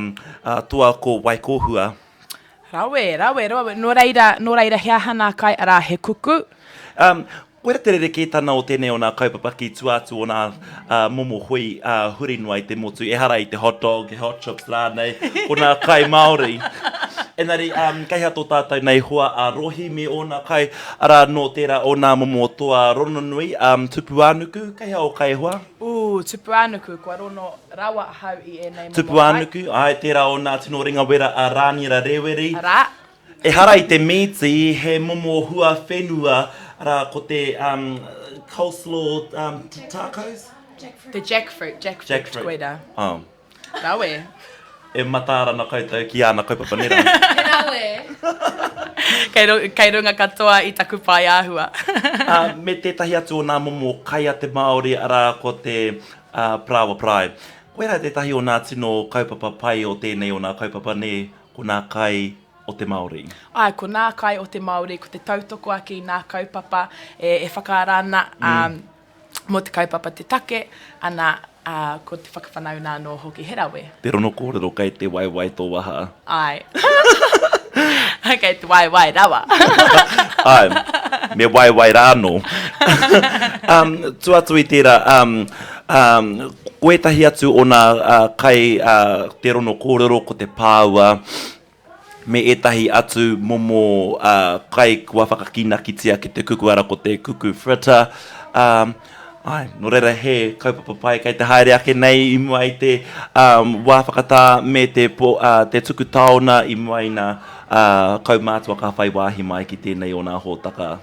toa ko Waikōhua. Rawe, rawe, rawe. Nō reira, nō reira he aha nā kai, arā, he kuku? Ā, koira te rerekētana o tēnei o nā kaupapa ki tua atu o nā, ā, momo hui, ā, huri noa i te motu. Ehara i te hot dog, he hot chips rānei, ko nā kai Māori. Engari, ā, kei hea tō tātou nei hoa a Rohi me ōna kai, arā, nō tērā o nā momo toa rononui, ā, Tupuānuku, kei hea ō kai e hoa? Ū, Tupuānuku, kua rono rawa ahau i ēnei momo kai. Tupuānuku, āe, tērā o nā tino ringawera a Rāniera Rēweri. Arā. Ehara i te mīti, he momo hua whenua, arā, ko te, um, coleslaw, um, tacos? Te jackfruit, jackfruit, Jackfruit. koirā. Oh. Rawe. E mataara ana koutou ki āna kaupapa nera. Rawe. Kei, kei runga katoa i taku pae āhua. Ā, me tētahi atu o nā momo kai a te Māori, arā, ko te, ā, parāoa parae. Koirā tētahi o nā tino kaupapa pai o tēnei o nā kaupapa nē, ko nā kai o te Māori. Āe, ko nā kai o te Māori, ko te tautoko ake i nā kaupapa e, e whakaara ana, ā, mō te kaupapa te take, ana, ā, ko te whakawhanauna anō hoki, he rawe. Te rono kōrero kei te waewae tō waha. Āe. Kei te waewae rawa. Āe, me waewae rā anō. Um, tua atu i tērā, um, um, ko ētahi atu o nā uh, kai uh, te rono kōrero ko te pāua, me ētahi atu momo kai kua whakakīnakitia ki te kuku, ara ko te kuku fritter. Āe, nō reira he kaupapa pai kei te haere ake nei i mua i te wā whakatā me te, te tuku taona i mua i ngā kaumātua ka whai wāhi mai ki tēnei o ngā hōtaka.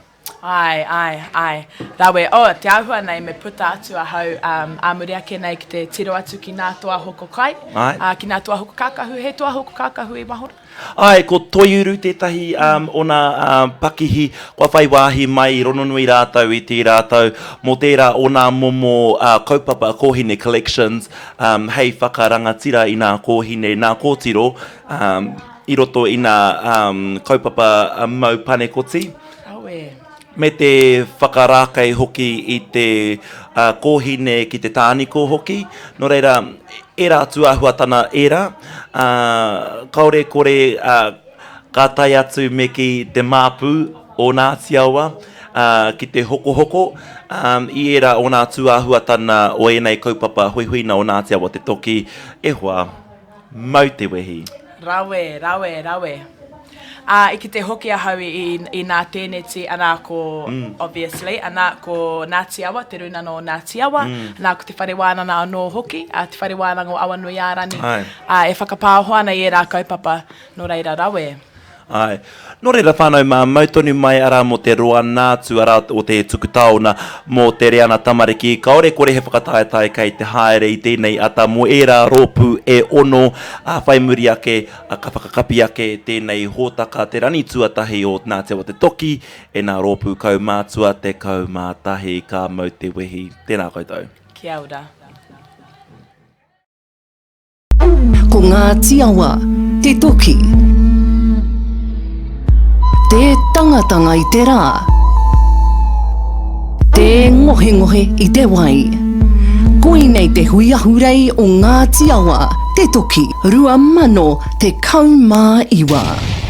Āe, āe, āe. Rawe. Oh, te āhua nei me puta atu ahau um, ā muri ake nei ki te tiro atu ki nā toa hoko kai, Āe. ā, ki nā toa hoko kākahu. He toa hoko kākahu i waho rā? Āe, ko Toiuru tētahi um, o nā um, pakihi kua whai wāhi mai i rononui rātou i tērā tau mō tērā o nā momo uh, kaupapa Kōhine Collections um, hei whakarangatira i nā kōhine, nā kōtiro um, i roto i nā um, kaupapa mau panekoti. Awe. Me te whakarākei hoki i te kōhine ki te tāniko hoki. Nō reira, ērā tūāhuatana ērā, ā, kāore kore ka tae atu me kī te māpū o Ngāti Awa ki te hokohoko i ērā o nā tūāhuatana o ēnei kaupapa huihuina o Ngāti Awa Te Toki, e hoa. Mau te wehi. Rawe, rawe, rawe. Ā, i kite hoki ahau i, i, i nā tēneti, anā ko, mm. obviously, anā ko Ngāti Awa, te rūnana o Ngāti Awa, mm. anā ko te whare wānanga anō hoki, ā, te whare wānanga o Awanuiārani, ā, e whakapāoho ana i ērā kaupapa, nō reira rawe. Āe. Nō reira whānau mā, mau tonu mai arā mō te roa nā atu arā o te tuku taona mō te reana tamariki. Kāore kore he whakataetae kei te haere i tēnei ata mō ērā rōpū e ono, ā, whai muri ake, ka whakakapi ake tēnei hōtaka te rani tuatahi o Ngāti Awa Te Toki e nā rōpū kaumātua 11 ka mau te wehi. Tēnā koutou. Kia ora. Ko Ngāti Awa te toki. Tē tangatanga i te rā. Tē ngohengohe i te wai. Koinei te hui ahurei o Ngāti Awa te toki 2019.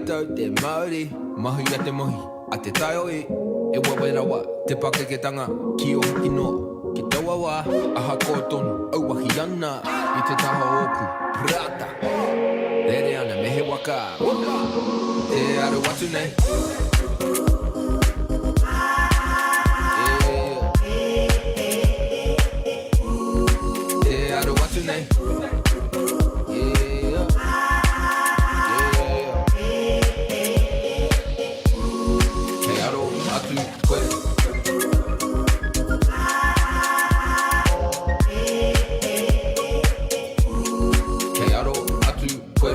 tau te mauri, mahi a te mohi, a te taiohi E wawe rawa te pakeketanga ki o hoki noa Ki taua wā, ahakoa tonu, auahi ana i te taha o ōku parata Rere ana me he waka, tē aru atu nei Tē aru atu nei. Yeah. Yeah. Kei aro atu koe. Kei aro atu koe.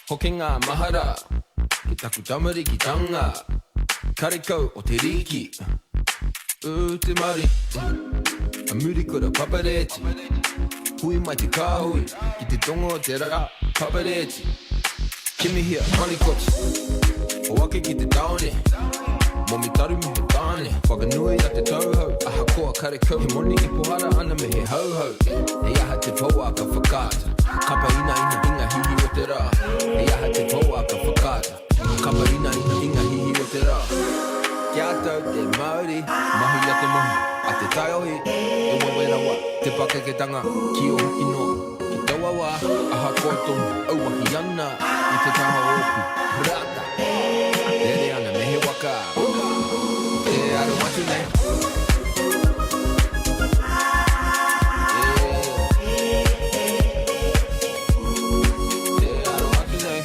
Hokinga mahara ki taku tamarikitanga Karekau o te rīki Ū te mauri A muri kura papareti Hui mai te kāhui Ki te tonga o te rā Papareti Kimihia panikoti Hoake ki te tāone Momi taru me he tāne Whakanui a te tauhou Ahakoa karekau he moni e pohara ana me he hauhau He aha te pouaka whakaata Kapa inaina i nga hihi o te rā He aha te pouaka whakaata Kapa inaina i nga hihi o te rā Kia tau te mauri Mahi a te mohi, a te taiohi E wawe rawa te pakeketanga Ki o hoki noa, ki taua wā Ahakoa tonu, auahi ana I te taha o ōku rata Rere ana me he waka Tē aro atu nei Tē aro atu nei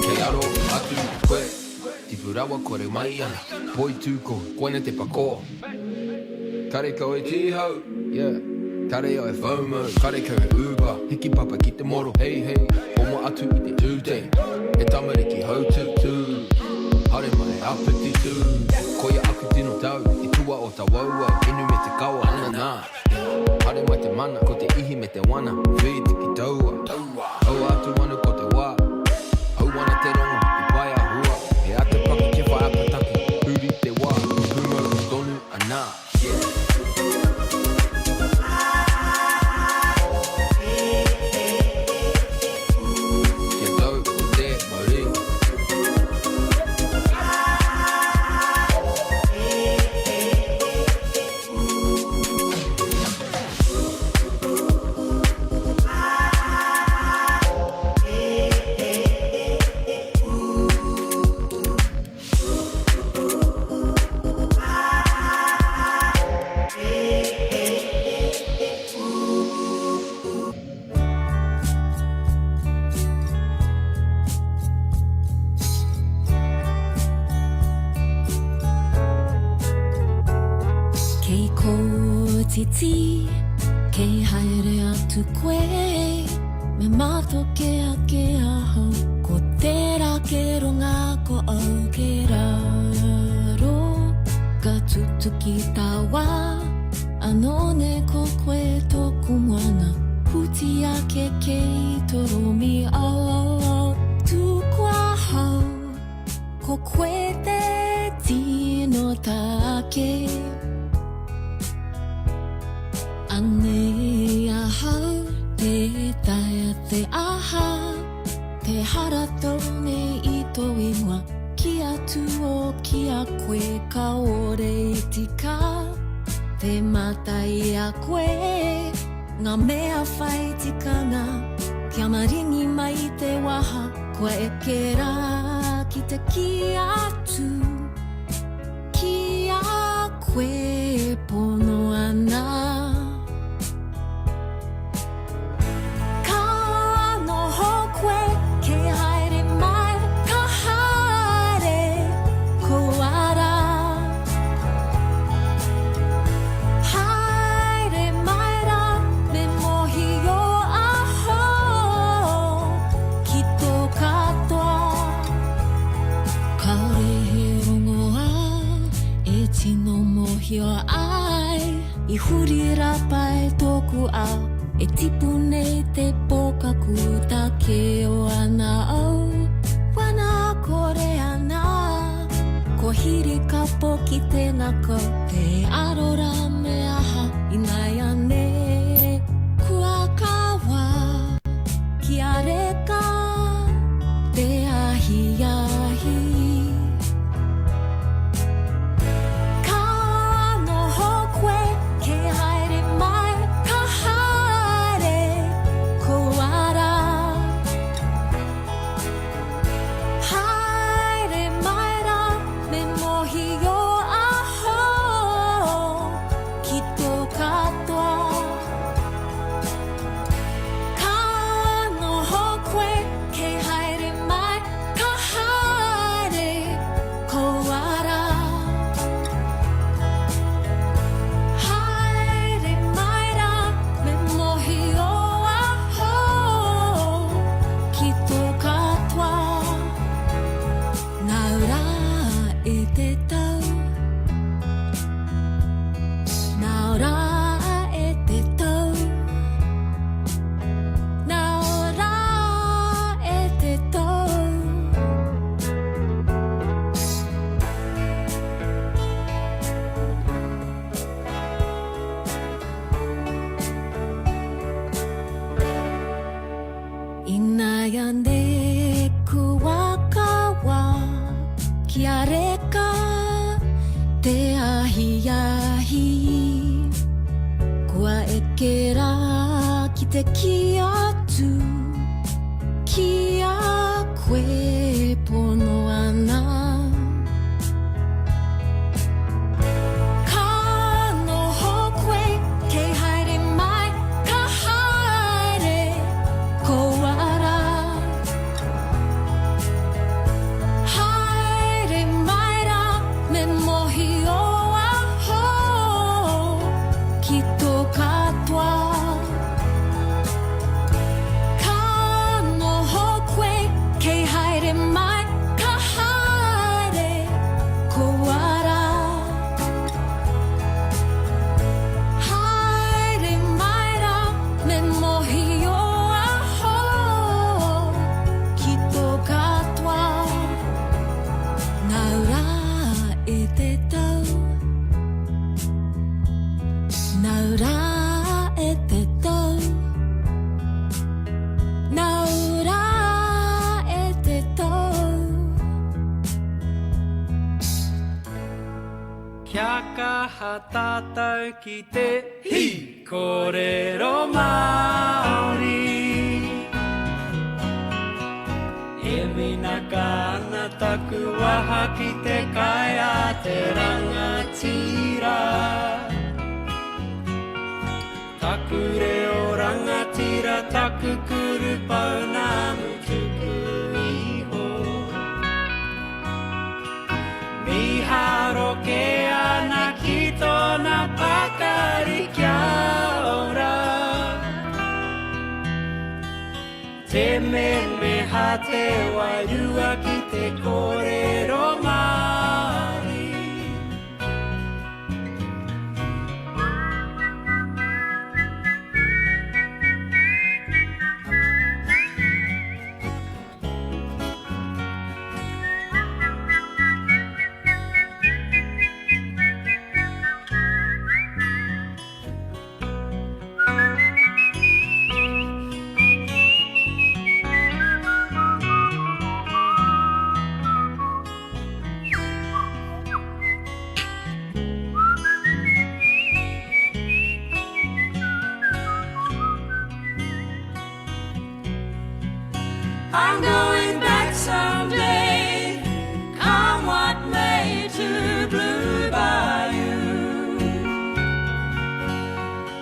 Kei aro atu koe Tipu rawa kore mai ana Poitūkohu, koina te pakō Karekau e tīhau, yeah Kareau e FOMO, karekau e Uber Hiki papa ki te moro, hey hey Oma atu i te tūtei He tamariki haututū Haere mai apiti tū Koia aku tino tau I tua o tawauau Inu me te kawa, ana nā Haere mai te mana, ko te ihi me te wana Whītiki taua, Aua atu anu ko te wā Hau ana te rongo, i pae a hua He ata paki kia whai apataki Huri te wā, pūmau tonu ana Yeah. Kia tau te mauri. Kei kotiti, kei haere atu koe, me matoke ake ahau, ko tērā ke runga ko au ke raro, ka tutuki tā wā, anō nei ko koe tōku moana, huti ake kei toromi au au au, tukua ahau. Ko koe te tino take. Anei ahau, tē taea te aha, te haratau nei i tō ingoa, ki atu o ki a koe kāore i tika te mātai i a koe, ngā mea whai tikanga, kia maringi mai te waha. Kua eke rā ki te kī atu ki a koe e pono ana. Ka noho koe kei haere mai, ka haere ko ara. Haere mai rā, me mōhio ahau. Ki tō katoa. Kāore he rongoā e tino mōhio ai I huri rāpae tōku ao E tipu nei te pōkaku Takeo ana au Wana. hirikapo ki te ngakau Te arora me aha inaiane Kua kawa kia reka te ahiahi Ka noho koe ke haere mai ka haere ko ara Haere mai rā me mōhio ahau ki tō katoa Ka noho koe kei haere mai ka haere ko ara Haere mai rā me mōhio ahau ki tō katoa Nāu rā e te tau Nāu rā e te tau Nāu rā e te tau. Inaiane kua kawa kia reka te ahiahi Kua eke rā ki te kī atu ki a koe e pono ana. Ka noho koe kei haere mai ka haere ko ara. Haere mai rā me mōhio ahau ki tō katoa. Ka noho koe kei haere mai ka haere ko ara. Haere mai rā me mōhio ahau ki tō katoa. Nāu rā e te tau. Nāu rā e te tau. Nāu rā e te tau. Kia kaha tātou ki te hī kōrero Māori. E minaka ana taku waha ki te kai a te rangatira. Taku reo rangatira, taku kuru pounamu tuku iho. Miharo kē ana ki tōna pakari kia ora. Te memeha te wairua ki te kōrero Māori. I'm going back someday, come what may, to Blue Bayou,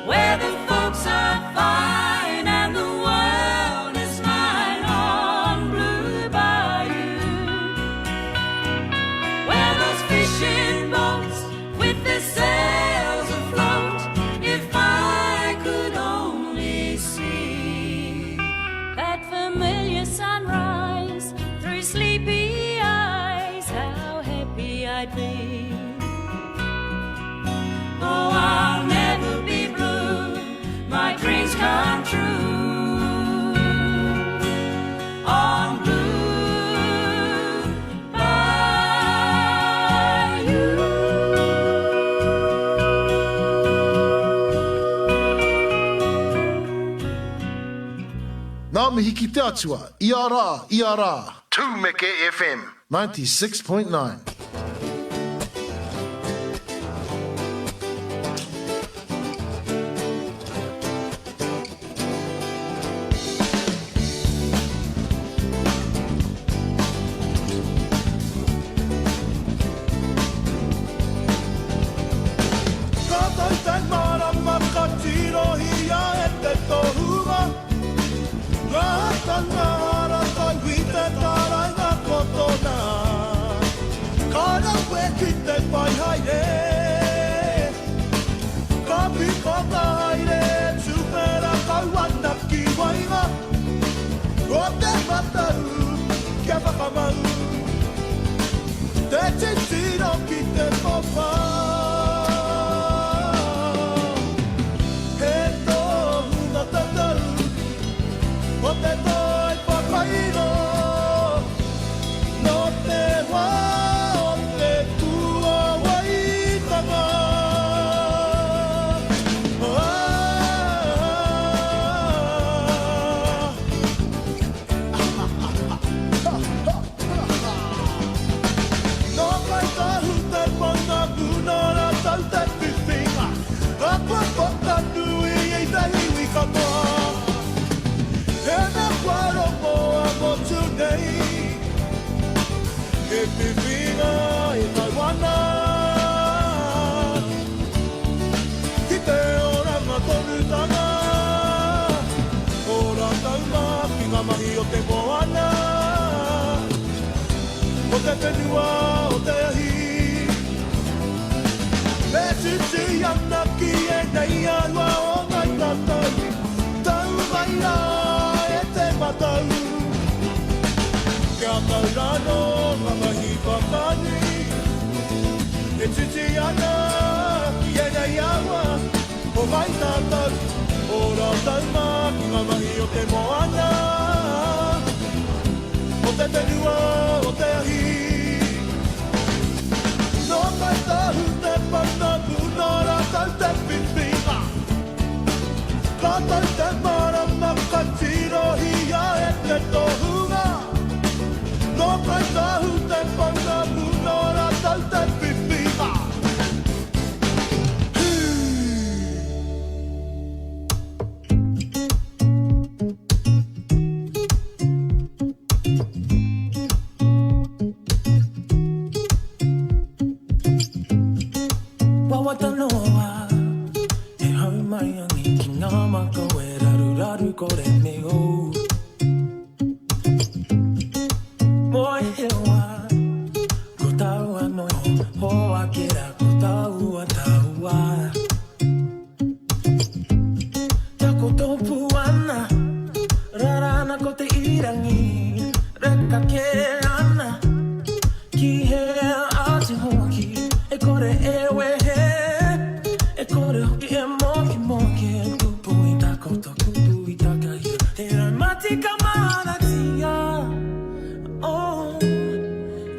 where the folks are fine and the world is mine on Blue Bayou, where those fishing boats with their sails afloat, if I could only see that familiar sunrise through sleepy eyes, how happy I'd be. Oh, I'll never be blue, my dreams come true. On Blue Bayou. mihi ki te Atua, ia rā, ia rā. Tūmeke FM. 96.9. Ka tau te marama ka tirohia e te tohunga Ngā tanga rātou i te tārainga ko tōna Ka rawe ki te whai haere Ka piko haere tuwhera kau ana ki waenga Ko te matau kia whakamau Te titiro ki te papa He tohunga tatau O te toi whakairo Nō te wā o te puāwaitanga Nō Kāi Tahu te pounamu, nō rātou te whiwhinga, ka kua whakanui i te iwi katoa. He mea kua rongo a motu nei, he whiwhinga e tau ana ki te oranga tonutanga o rātou mā ki ngā mahi o te moana, o te whenua, o te ahi. E titi ana ki ēnei āhua o Ngāi Tātou, tau mai rā e te matau. Kia tau rānō ngā mahi whakanui, e titi ana ki ēnei āhua o Ngāi Tātou, o rātou mā ki ngā mahi o te moana, o te whenua, o te ahi. Nō Kāi Tahu te pounamu, nō rātou te whiwhinga. Ka tau te marama ka tirohia e te tohunga. Nō Kāi Tahu te pounamu, nō rātou te whiwhinga. Hī! Wawata noa, e hau mai angi ki ngā makawe raruraru kore me ōu. Moe he wā, ko tāu anō, hoake rā ko tāua tāua. Takoto pū ana, rara ana ko te irangi, reka kē ana, ki hea atu hoki, e kore e wehe, e kore hoki e mokemoke, kupu i takoto, kupu i takahia, te raumati ka maharatia, oh,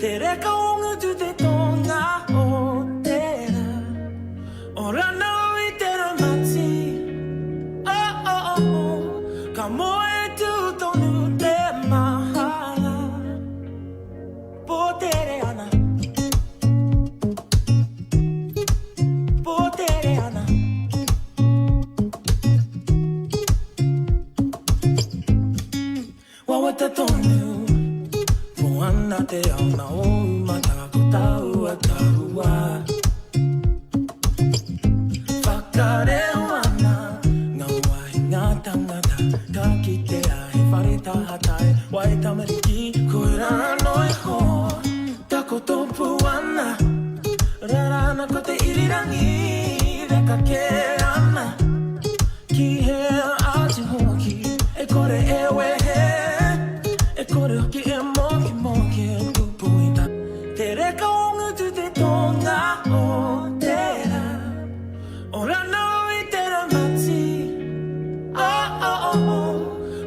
te reka o ngutu te tonga o te rā. Ora nau i te raumati, oh, oh, oh, oh, ka moe tū tonu te mahara. Pōtere ana, pōtere ana. Wawata tonu, pō ana te ao nā ōu mata ko tāua tāua. Whakareo ana ngā wāhi ngā tangata ka kitea he whare tahatai wai tamariki koirā anō iho takoto pū ana rara ana ko te irirangi reka kē ana Ki hea atu hoki, e kore e wehe, e kore hoki e mokemoke, kupu i ta. Te reka o ngutu te tonga o te ra. Ora nau i te raumati, oh oh oh oh,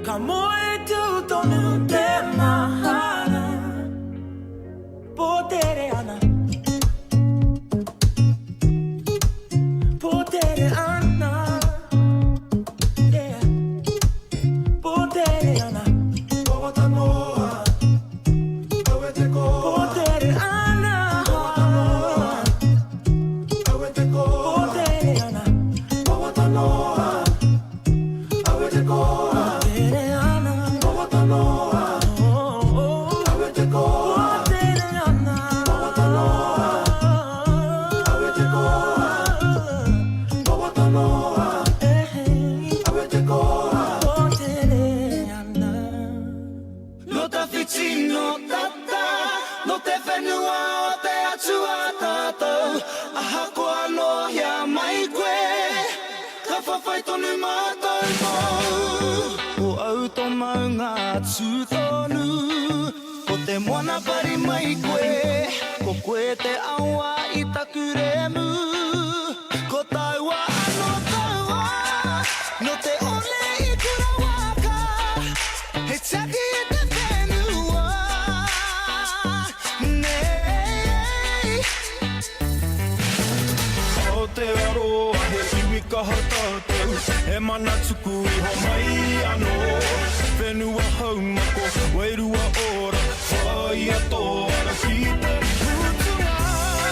ka moe tu tonu te mahara. Pōtere ana. Pōtere ana. Yeah. Pōtere ana. whawhai tonu mātou mōu. Ko au tō maunga tū tonu. Ko te moana pari mai koe. Ko koe te awa i taku remu. Ko taua anō taua. Nō te one i Kurawaka. He tiaki i te whenua nei. Aotearoa he iwi kaha tātou, he mana tuku iho mai anō. Whenua haumako, wairua ora, whāia tō ara ki te mutunga.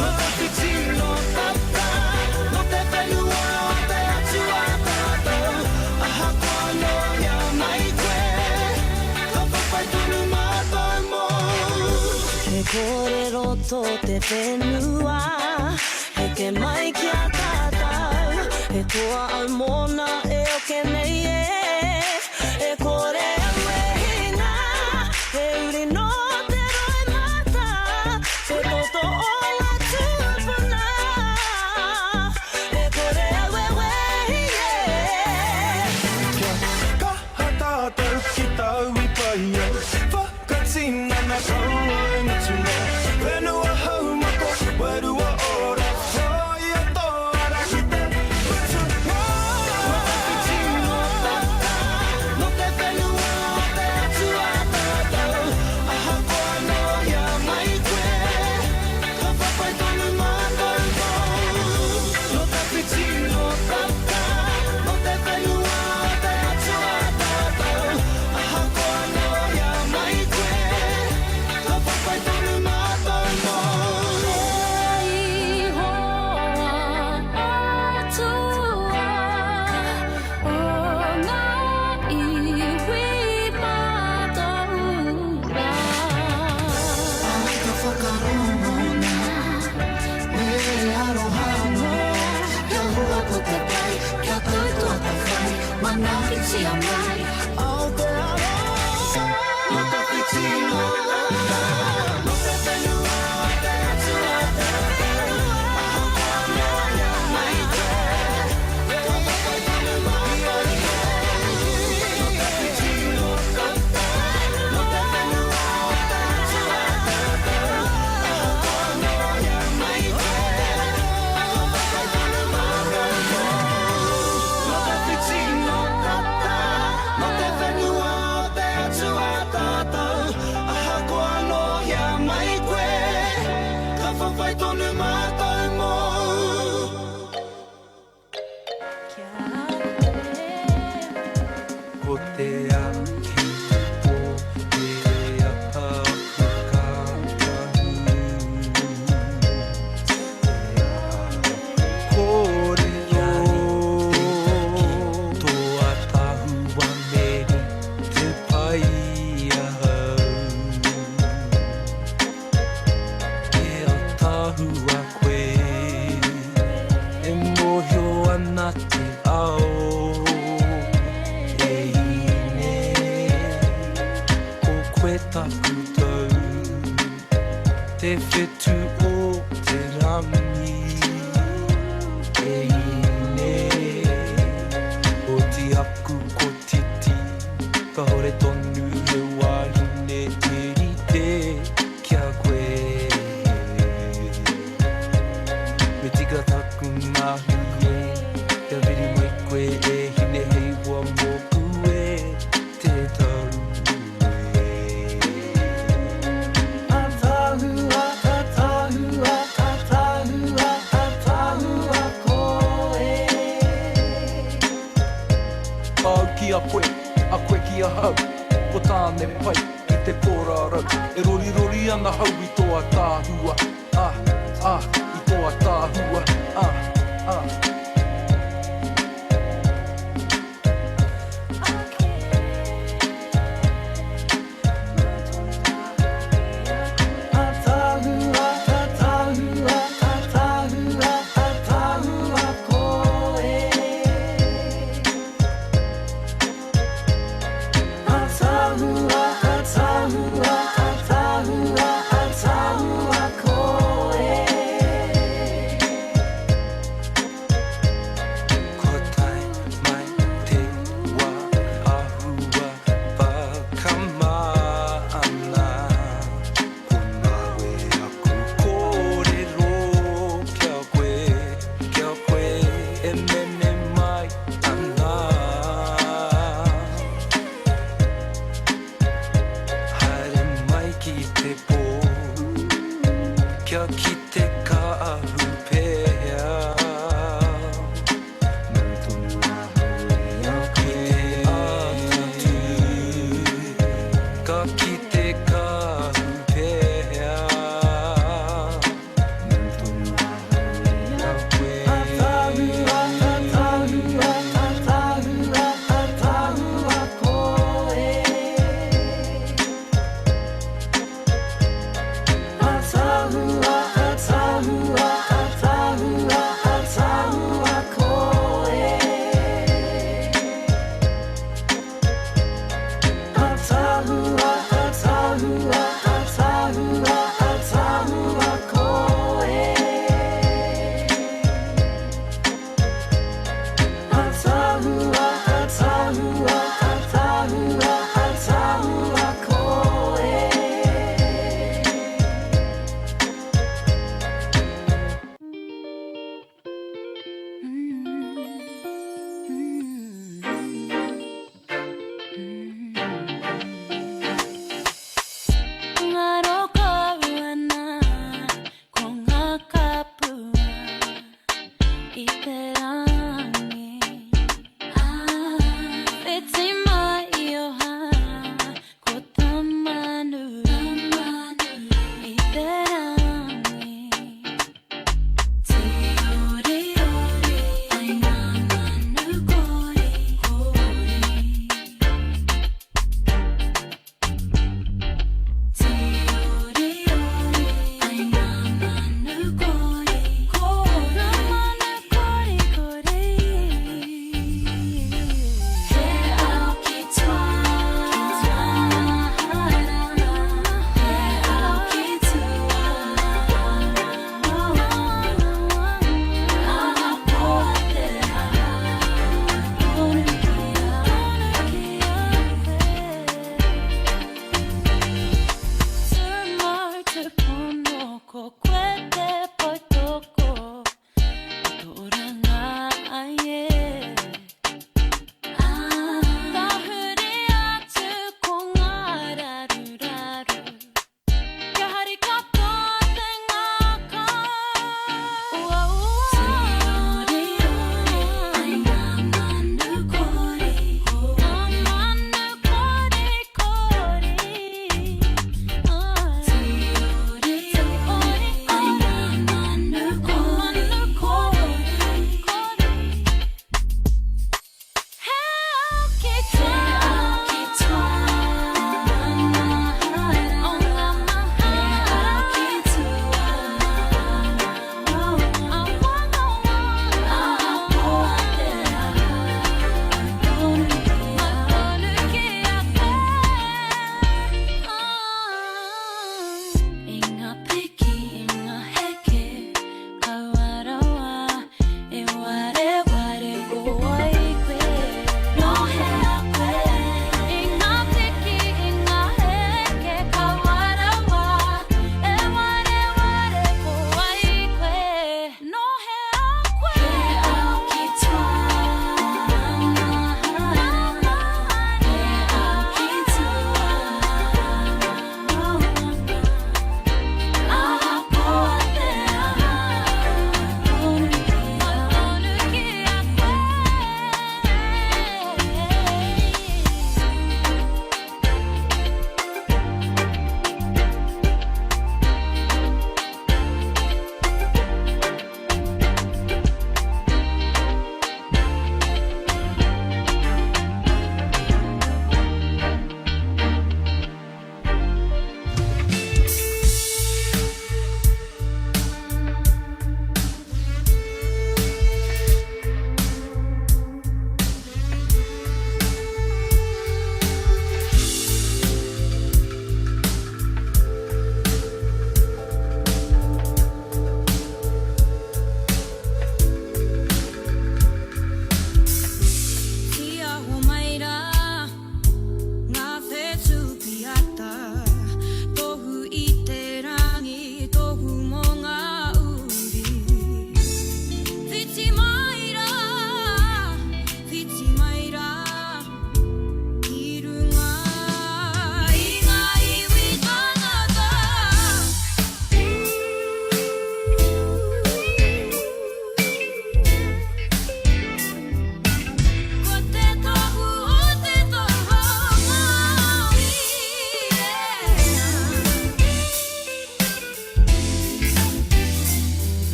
Nō tawhiti, nō tata, nō te whenua o te atua tātou. Ahakoa nō hea mai koe, ka whawhai tonu mātou mōu. He kōrero tō te whenua, heke mai ki a tātou. He toa au mōna e oke nei e, e kore au e hinga. He uri nō te roimata, te toto o ngā tūpuna. E kore au e wehi e. Kia kaha tātou ki tāu i pai ai, whakatinana kaua e mutu nei. Whenua haumako, wairua ora, whāia tō ara ki te mutunga. Nō tawhiti, nō tata, nō te whenua o te atua tātou. Ahakoa nō hea mai koe, ka whawhai tonu mātou mōu. Nō tawhiti, nō tata, nō te whenua o te atua tātou. Ahakoa nō hea mai koe, ka whawhai tonu mātou mōu. E Ihowa Atua o ngā iwi mātauranga. Ka whakarongona me aroha anō. Kia hua ko te pai, kia tau tō atawhai, manaakitia mai. Aotearoa. Nō tawhiti, nō tata, nō te whenua o te atua tātou. Ahakoa nō hea mai koe, ka whawhai tonu mātou mōu. Nō tawhiti, nō tata, nō te whenua o te atua tātou. Ahakoa nō hea mai koe, ka whawhai tonu mātou mōu. Nō tawhiti, nō tata, nō te whenua o te atua tātou. Ahakoa nō hea mai koe, ka whawhai tonu mātou mōu. Ko te ake o te aha kākahu. Kōrero tō ātaahua me te pai ahau. He ātaahua koe, e mōhio ana te ao. E hine, ko koe taku tau, te whetū o te rangi. E hine, oti aku kotiti, kāore tonu he wahine e rite ki a koe. Me tika taku mahi e, kia whiri mai koe e hine hei hoa mōku e te tau e. Ataahua, ataahua, ataahua, ataahua koe. Au ki a koe, a koe ki ahau, ko Tāne pai i te pōrarau. E rorirori ana hau i tō ataahua, ah, ah, i tō ataahua, ah, ah. Ataahua, ataahua, ataahua, ataahua koe. Ataahua, ataahua, ataahua, ataahua koe. nene mai ana. Haere mai ki te pō, kia kite ka ahu pēhea. Mau tonu ahau i a koe. Ki te atatū, ka kite ka ahu pēhea. Mau tonu ahau i a koe. Ataahua, ataahua, ataahua, ataahua koe. Ataahua, ataahua, ataahua, ataahua koe. Ataahua, ataahua, ataahua, ataahua koe. Ataahua, ataahua, ataahua, ataahua koe. Ngaro kau ana ko ngā kapua i te rangi. Whiti mai o hā ko Tamanui i te rangi. Tīoriori ai ngā manu korikori. Tīoriori ai ngā manu korikori. Ngā manu korikori. He ao ki tua, he ao ki tua. Ahakoa te aha, Tū mau te pono, ko koe te poutoko, o tō oranga ai e. Tahuri atu ko ngā raruraru, kia hari katoa te ngākau. Tīoriori ai ngā manu korikori, ngā manu korikori. Tīoriori ai ngā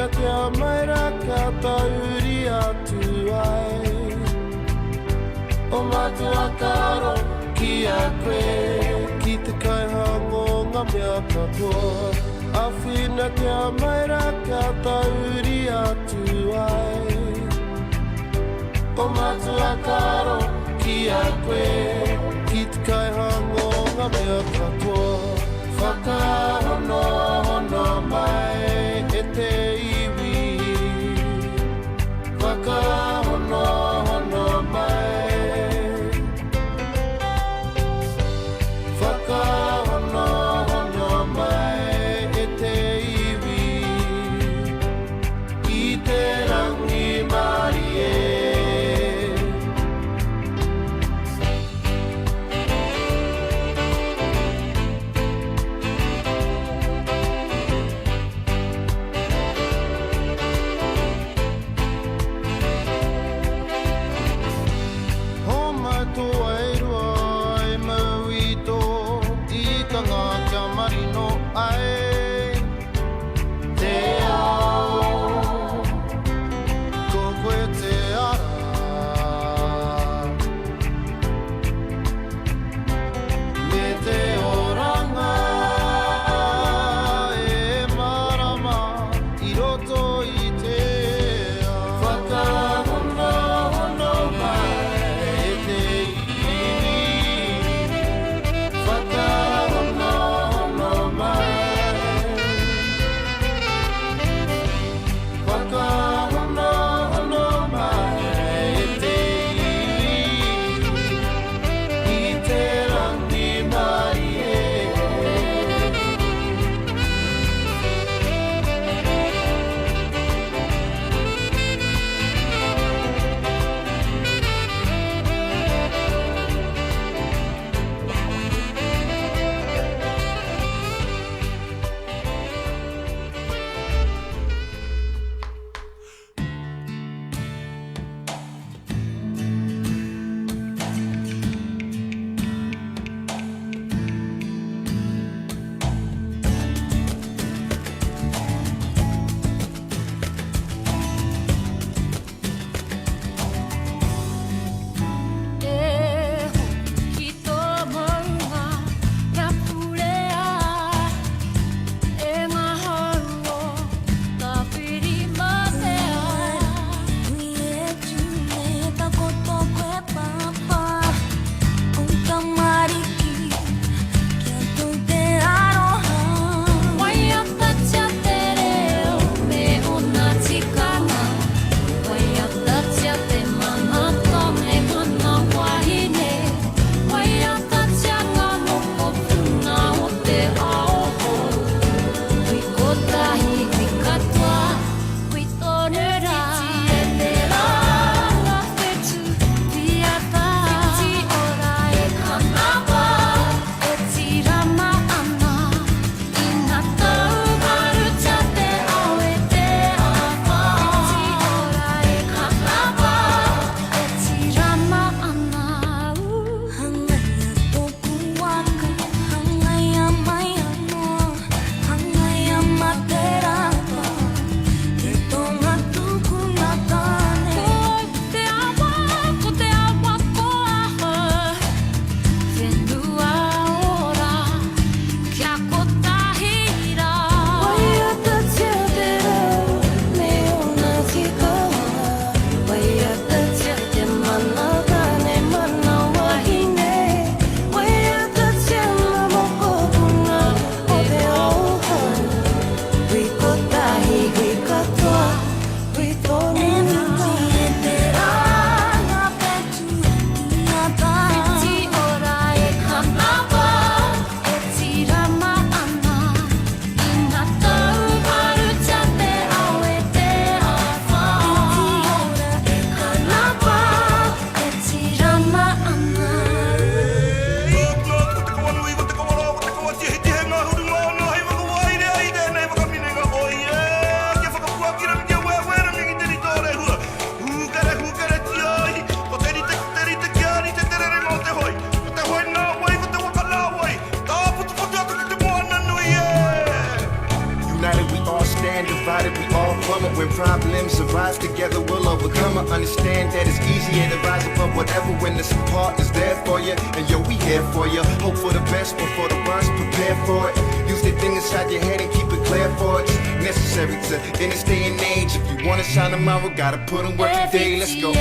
Āwhinatia mai rā kia tahuri atu ai. O Matua karo ki a koe. Ki te kaihanga o ngā mea katoa. Āwhinatia mai rā kia tahuri atu ai. O Matua karo ki a koe. Ki te kaihanga o ngā mea katoa. Whakahonohono mai e te iwi. Whakahonohono mai. Whakahonohono mai e te iwi. I te rangimarie. it. When problems arise together, we'll overcome it. Understand that it's easier to rise above whatever when the support is there for you. And yo, we here for you. Hope for the best, but for the worst, prepare for it. Use that thing inside your head and keep it clear for it. It's necessary to in this day and age. If you wanna shine tomorrow, gotta put in work today. Let's go.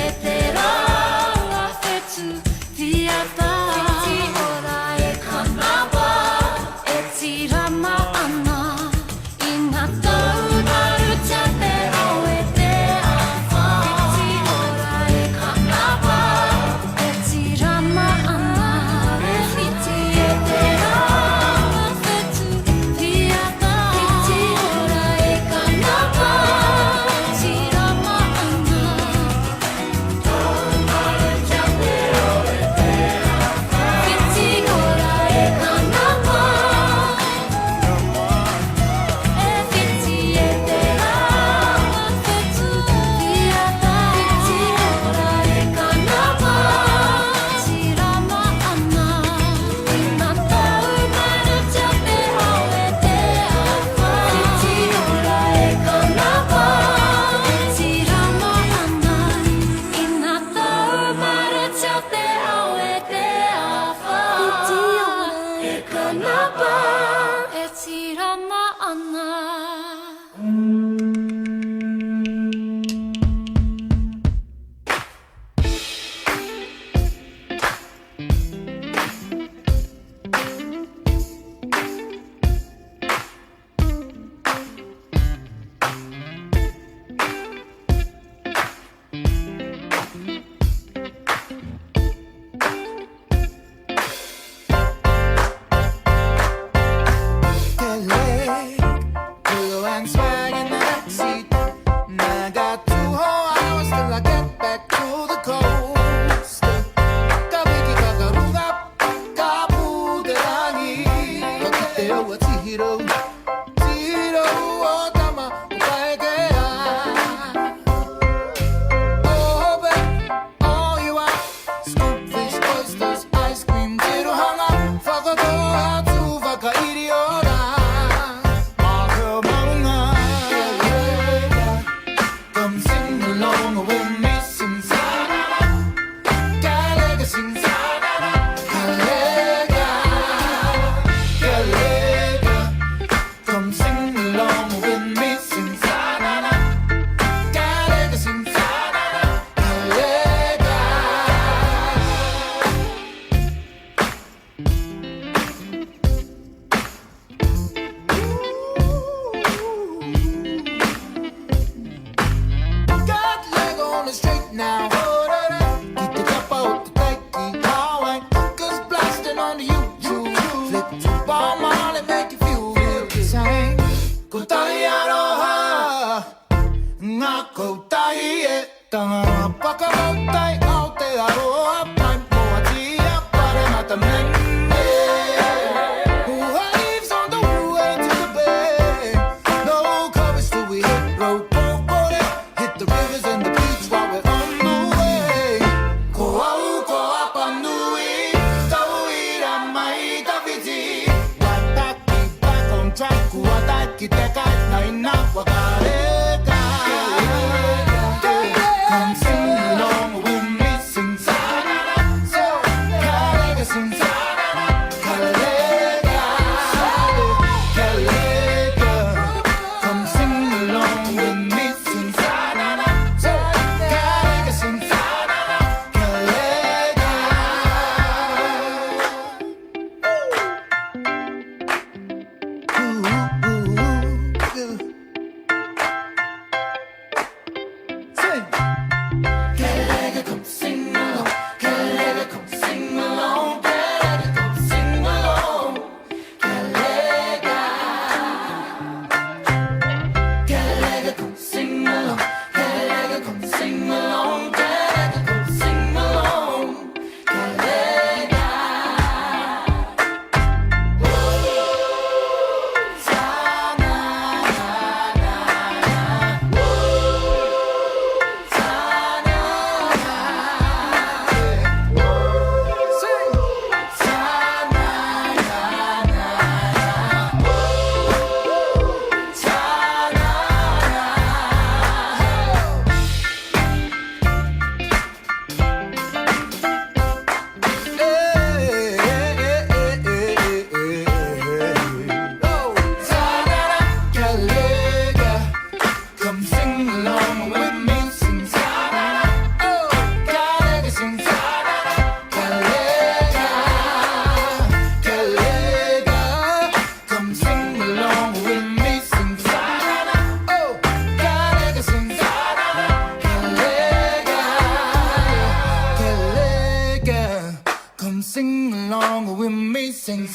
sing.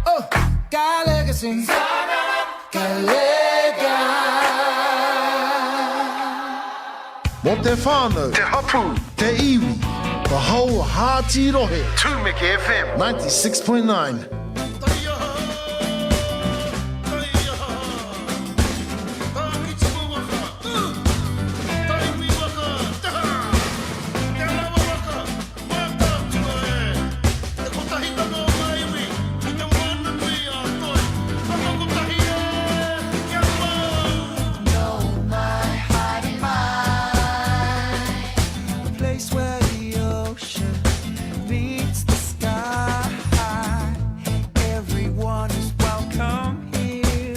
Oh, Gallagher sing. Gallagher. Mō te whānau, te hapū, te iwi, the whole hearty rohe. Tūmeke FM 96.9. Place where the ocean meets the sky. Everyone is welcome here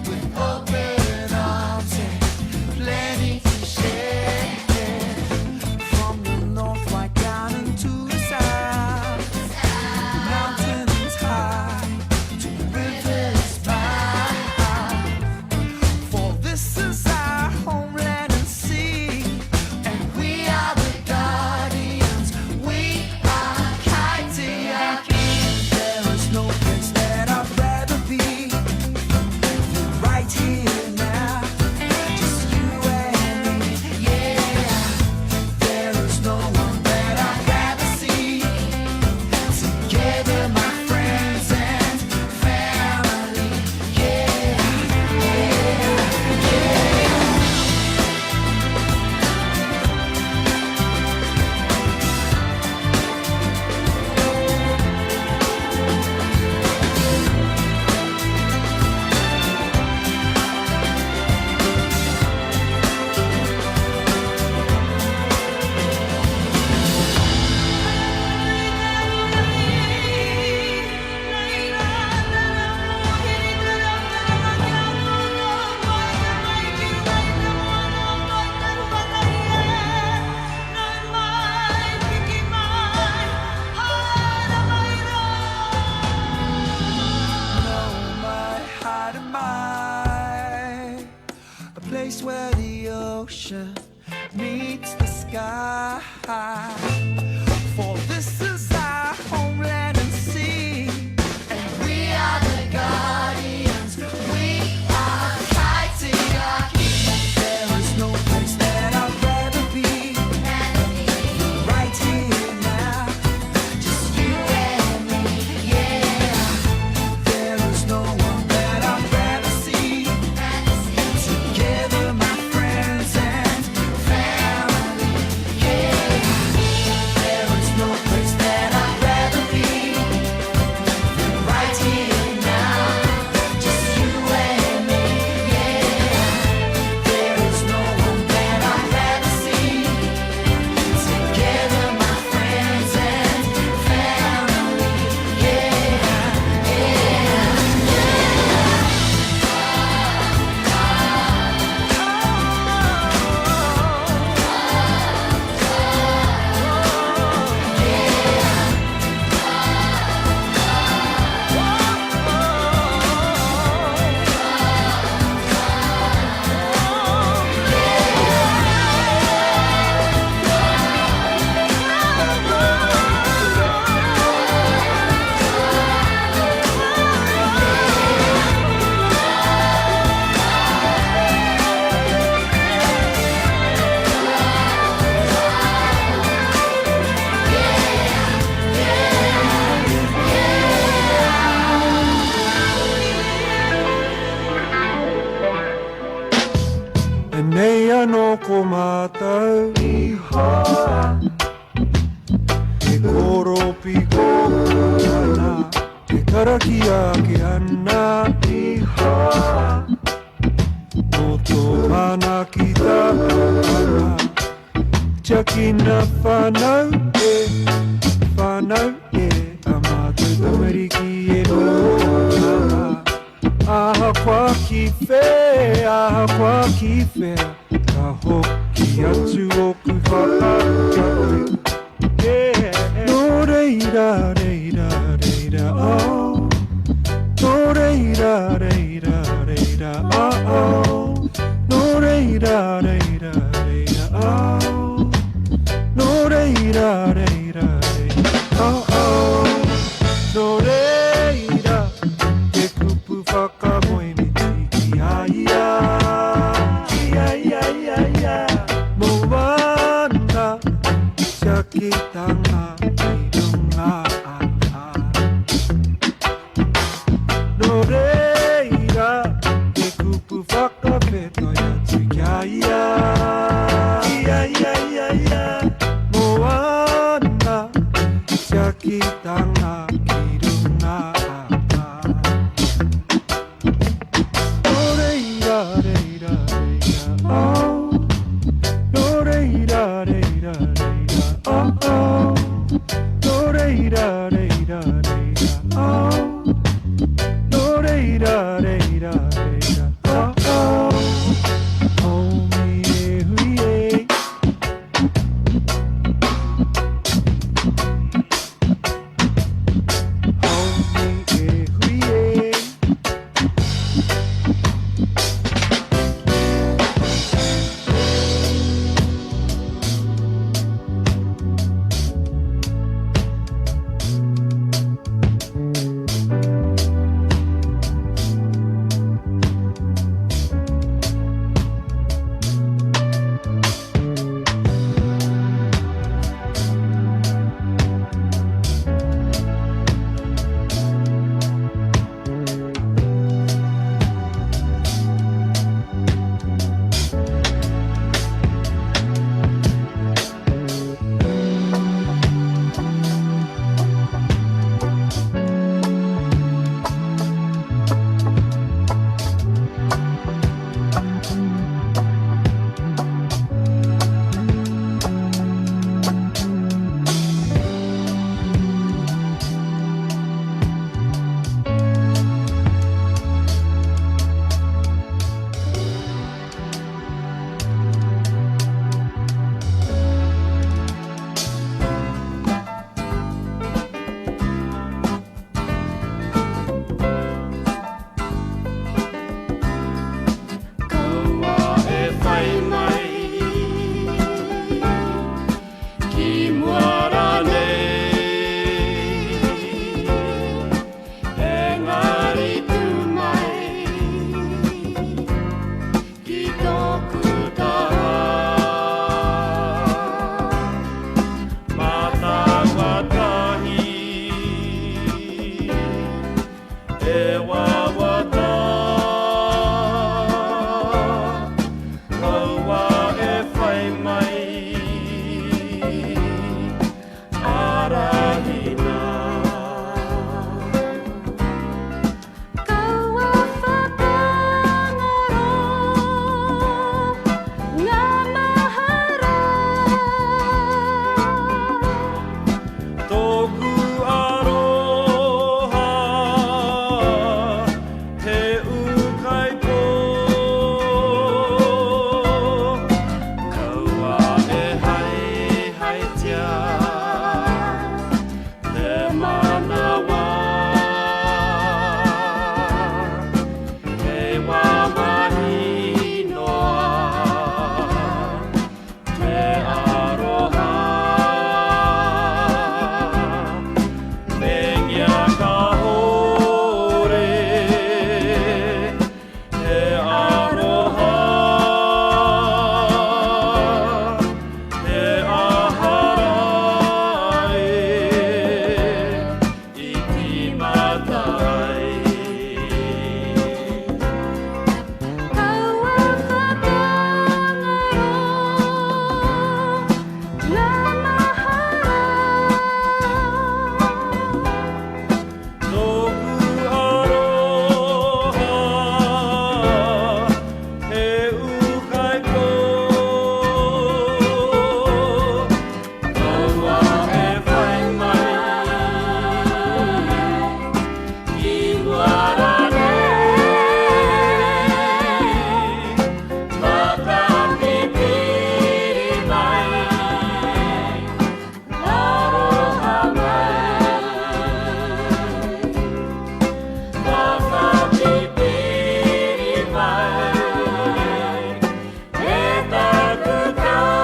with open arms and plenty to share. From the north right down into the south, the mountains high to the rivers wide. For this is our homeland and sea. And we are the guardians, we are Kaitiaki. There is no place that I'd rather be than right here now. Just you and me, yeah. There is no one that I'd rather see. Together, my friends and family, yeah, yeah, yeah. Mai, a place where the ocean meets the sky. For this is our homeland and sea, and we are the guardians. We are Kaitiaki. There is no place that I'd rather be than right here now. Just you and me, yeah. There is no one that I'd rather see. Together, my friends and family, yeah. There is no place that I'd rather be than right here now. Just you and me, yeah. There is no one that I'd rather see. Together, my friends and family, yeah, yeah, yeah. E nei anō ko mātou i hoa E koropiko ana E karakia ake ana i hoa Nō tō manaakitanga ana Tiakina whānau e Whānau e A mātou tamariki e noho ana Ahakoa ki whea, ahakoa ki whea, ka hoki atu oku whakaaro. Yeah. Nō reira, reira, reira, oh. Nō reira, reira, reira, oh, oh. Nō reira, reira, reira, oh. Nō reira, reira, reira, oh, oh. ra rei ra rei ra oh oh Haumi e hui e Haumi e hui e. Kaua e whai mai ki mua rānei, engari tū mai ki tōku taha. Mātāwatahi e wawata, kaua e whai mai arahina. Kaua whakangaro ngā mahara. Tōku aroha he ūkaipō, kaua e haehaetia te manawa. Kei wāwahi noa te aroha. Mengia kahore he aroha, he ahara e i tīmata ai. Kaua whakangaro ngā mahara. Tōku aroha he ūkaipō, kaua e whai mai ki mua rānei, whakapipiri mai, aroha mai. Whakapipiri mai, e taku tau.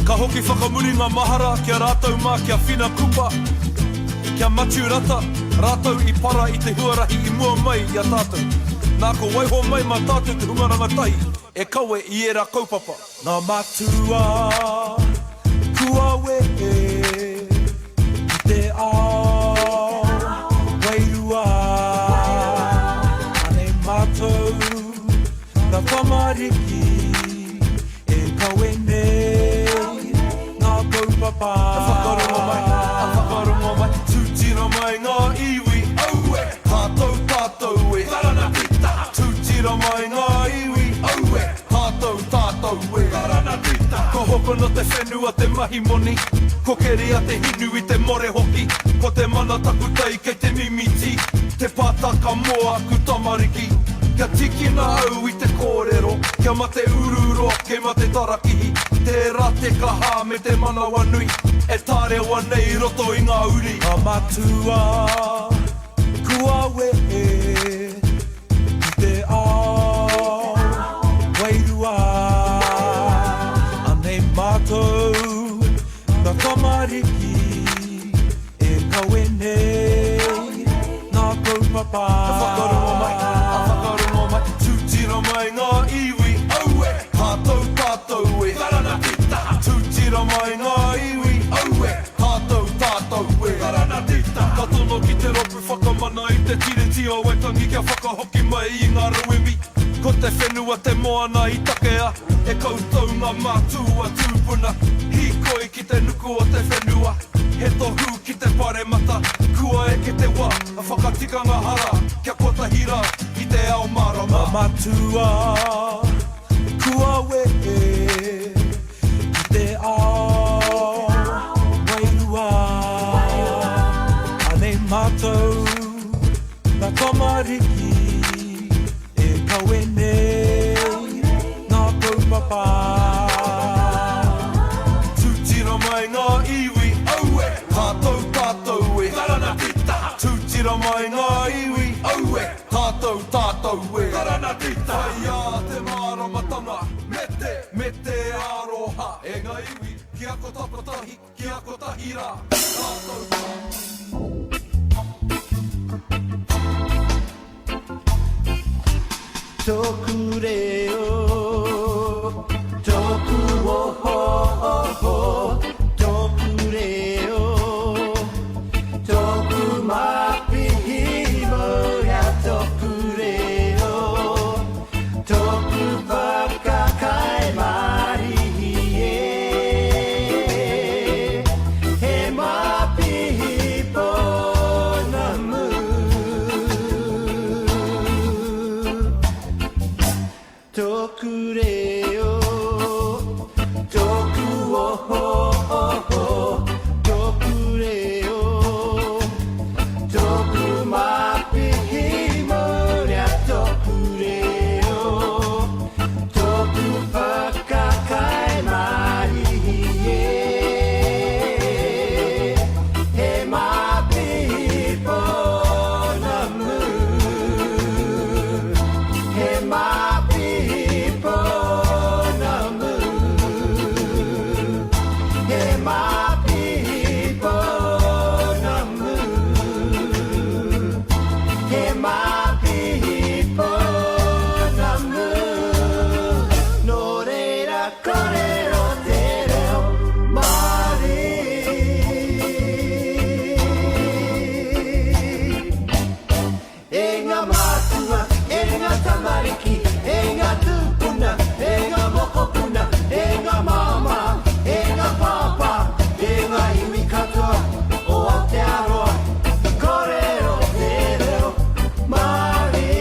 Ka hoki whakamuri ngā mahara ki a rātou mā kia Whina Kupa, kia Matiu Rata, rātou i para i te huarahi i mua mai i a tātou. Nā ko waiho mai mā tātou te hunga rangatahi e kawe i ērā kaupapa. Ngā matua kua wehe ki te ao wairua. Anei mātou ngā tamariki e kawe nei ngā kaupapa. A whakarongo mai, a whakarongo mai, tūtira mai ngā iwi, aue, tātou tātou e. Taranaki taha. Tūtira mai ngā iwi, aue, tātou tātou. tātou e. Taranatita! Ko hokona te whenua te mahi moni, ko keria te hinu i te more hoki, ko te mana takutai kei te mimiti, te pātaka mō aku tamariki. Kia tīkina au i te kōrero, kia mate ururoa, kei mate tarakihi, tērā te kaha me te manawanui e tārewa nei i roto i ngā uri. Ngā matua kua wehe ki te ao wairua. Anei mātou ngā tamariki e kawe nei ngā kaupapa. Ka whakarongo mai, ka whakarongo mai, tūtira mai ngā iwi, aue! Tātou, tātou e. Taranatita! Tūtira mai ngā iwi, aue! Tātou, tātou e. Taranatita! Ka tono ki te Rōpū Whakamana i te Tiriti o Waitangi kia whakahoki mai i ngā rauemi. Ko te whenua te moana i takea e koutou ngā mātua tūpuna. Hīkoi ki te nuku o te whenua, he tohu ki te paremata. Kua eke te wā, a whakatikanga hara, kia kotahi rā i te ao mārama. Ngā matua kua wehe ki te ao wairua. Anei mātou ngā tamariki e kawe nei ngā kaupapa. Tūtira mai ngā iwi, aue! Tātou, tātou e. Taranatita! Tūtira mai ngā iwi, aue! Tātou, tātou e. Taranatita! Whaiā te māramatanga, me te, me te aroha. E ngā iwi, kia kotakotahi, kia kotahi rā. Tātou, tātou. Tōku reo, tōku ohooho, tōku reo, tōku mapihi mauria, tōku reo, tōku whakakai marihi e, he mapihi pounamu. Tōku reo, tōku ohooho, tōku reo, tōku mapihi mauria, tōku reo, tōku whakakai marihi e, he mapihi pounamu, he mapihi pounamu, he mapihi pounamu, he mapihi pounamu. Nō reira kōrero te reo Māori. E ngā mātua, e ngā tamariki, e ngā tūpuna, e ngā mokopuna, e ngā māmā, e ngā pāpā, e ngā iwi katoa o Aotearoa, kōrero te reo Māori.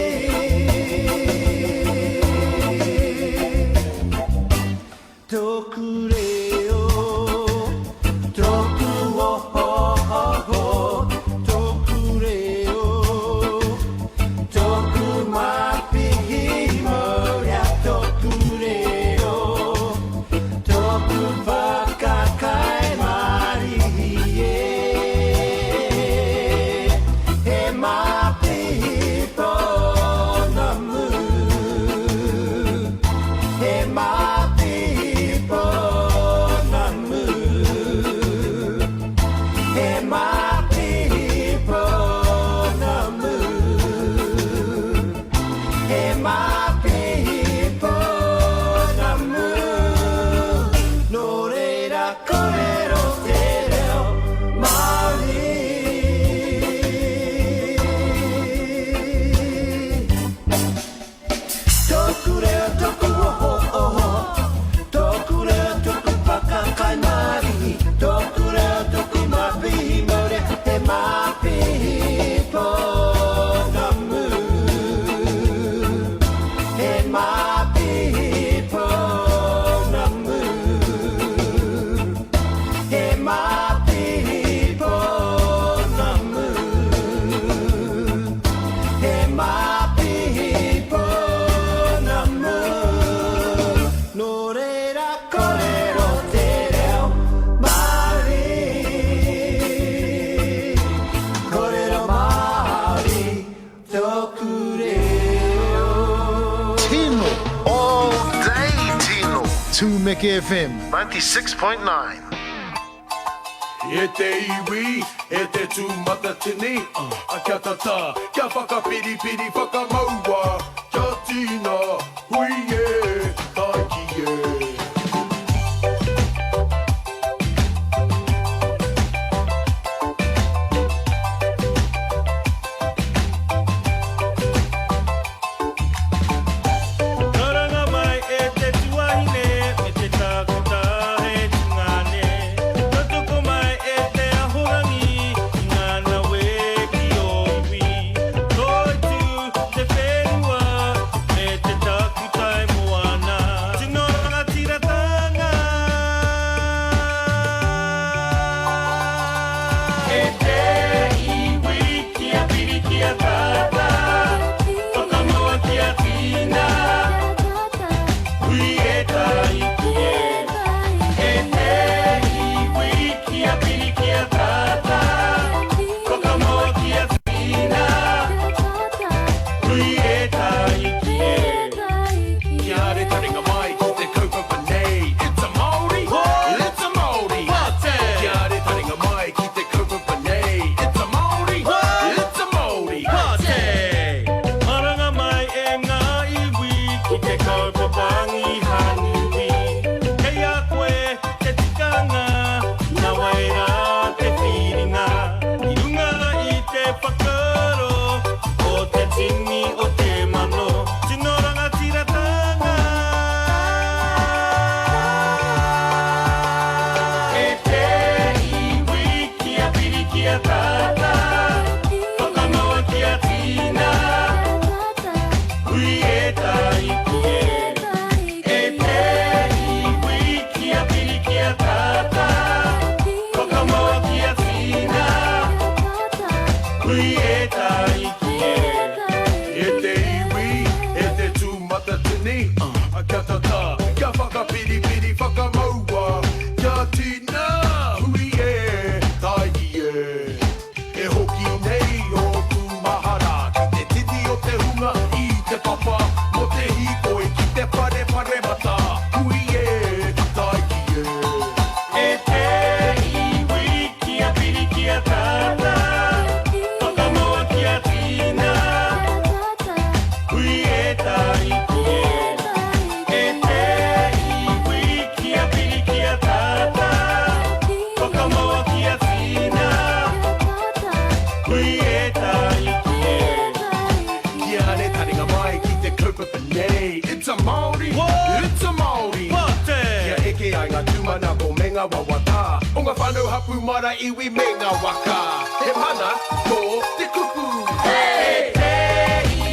Tōku reo, tōku ohooho, tōku reo, tōku mapihi mauria, tōku reo, tōku whakakai marihi e, he mapihi pounamu, he mapihi pounamu, he mapihi pounamu, he mapihi pounamu. Nō reira Tūmeke FM 96.9. E te iwi, e te tūmatatini, kia tata, kia whakapiripiri whakamaua, kia tina, hui e, taiki e. Karanga mai e te tuahine me te tākuta he tungāne. Tautoko mai e te ahorangi i ngā nawe ki ō iwi. Toitū te whenua me te tākutai moana. Tino rangatiratanga. E te iwi kia piri kia tata, whakamoa kia tina. Hui e taiki e. E te iwi kia piri kia tata, whakamoa kia tina. Hui e taiki e. Kia haere taringa mai ki te kaupapa nei. It's a Māori, it's a Māori party. Kia haere taringa mai ki te kaupapa nei. It's a Māori, it's a Māori party. Maranga mai e ngā iwi ki te kaupapa ngihanui. Kei a koe te tikanga, nā wai rā te whiringa. I runga i te whakaaro o te tini o te mano. Tino rangatiratanga. E te iwi kia piri kia tata, whakamaua kia tina. Hui e taiki e. E te iwi kia piri kia tata, whakamaua kia tina. Hui e taiki e. E te iwi, e te tūmatatini, kia tata, kia whakapiripiri whakamaua, kia tina, hui e, taiki e. E hoki nei ōku mahara ki te tini o te hunga i te papa, mō te hīkoi ki te whare paremata, hui e, taiki e. E te iwi kia piri kia tata, whakamoa kia tina. Hui e taiki e. E te iwi kia piri kia tata, whakamoa kia tina. Hui e taiki e. Kia haere taringa mai ki te kaupapa nei. It's a Māori, it's a Māori party. Kia eke ai ngā tūmanako me ngā wawata o ngā whānau hapū marae iwi me ngā waka. He mana tō te kupu. E te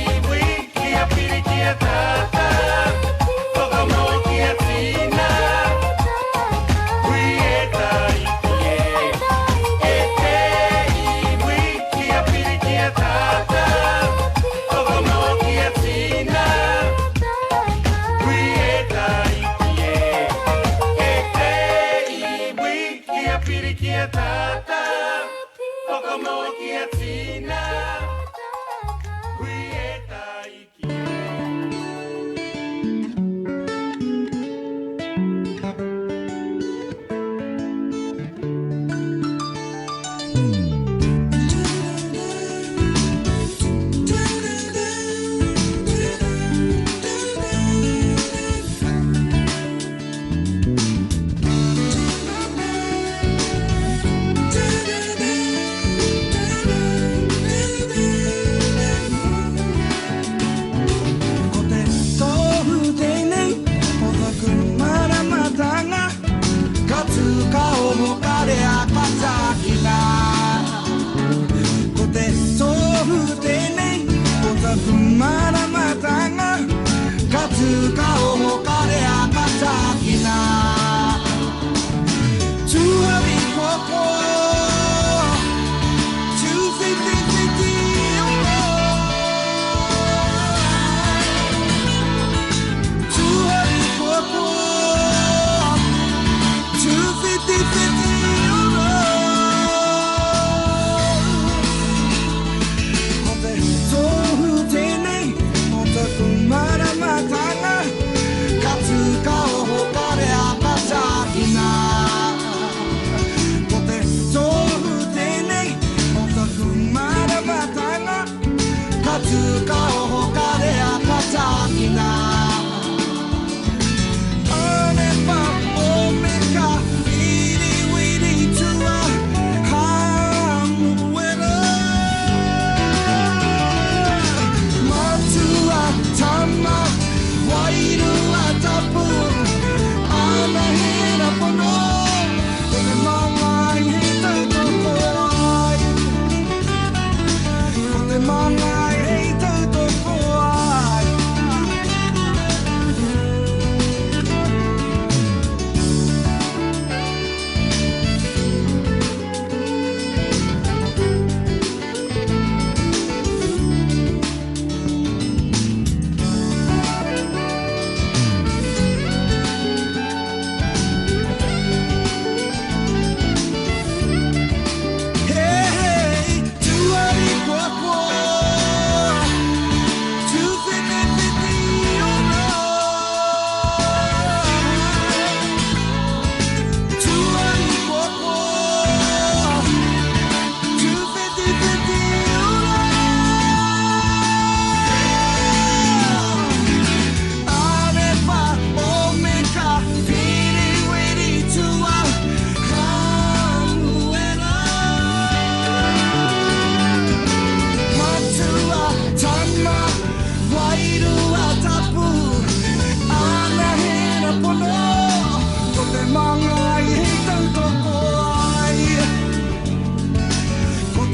iwi kia piri kia tata, whakamoa kia tina. Hui e taiki e. E te iwi kia piri kia tata, whakamoa kia tina. Hui e taiki e. E te iwi kia piri kia tata, whakamoa kia tina. Hui e taiki e. Da da da.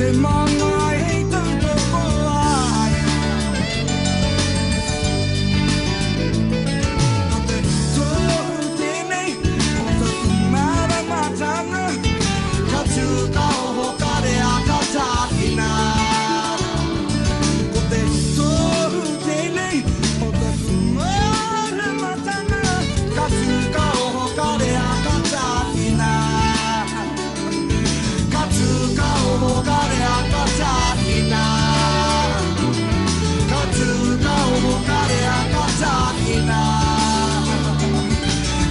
te māngai i tautoko ai. Ko te tohu tēnei o taku māramatanga, ka tū ka oho ka rea ka tākina. Ko te tohu tēnei o taku māramatanga, ka tū ka oho ka rea ka tākina. Ka tū ka oho ka rea ka tākina. Ka tū ka oho ka rea ka tākina.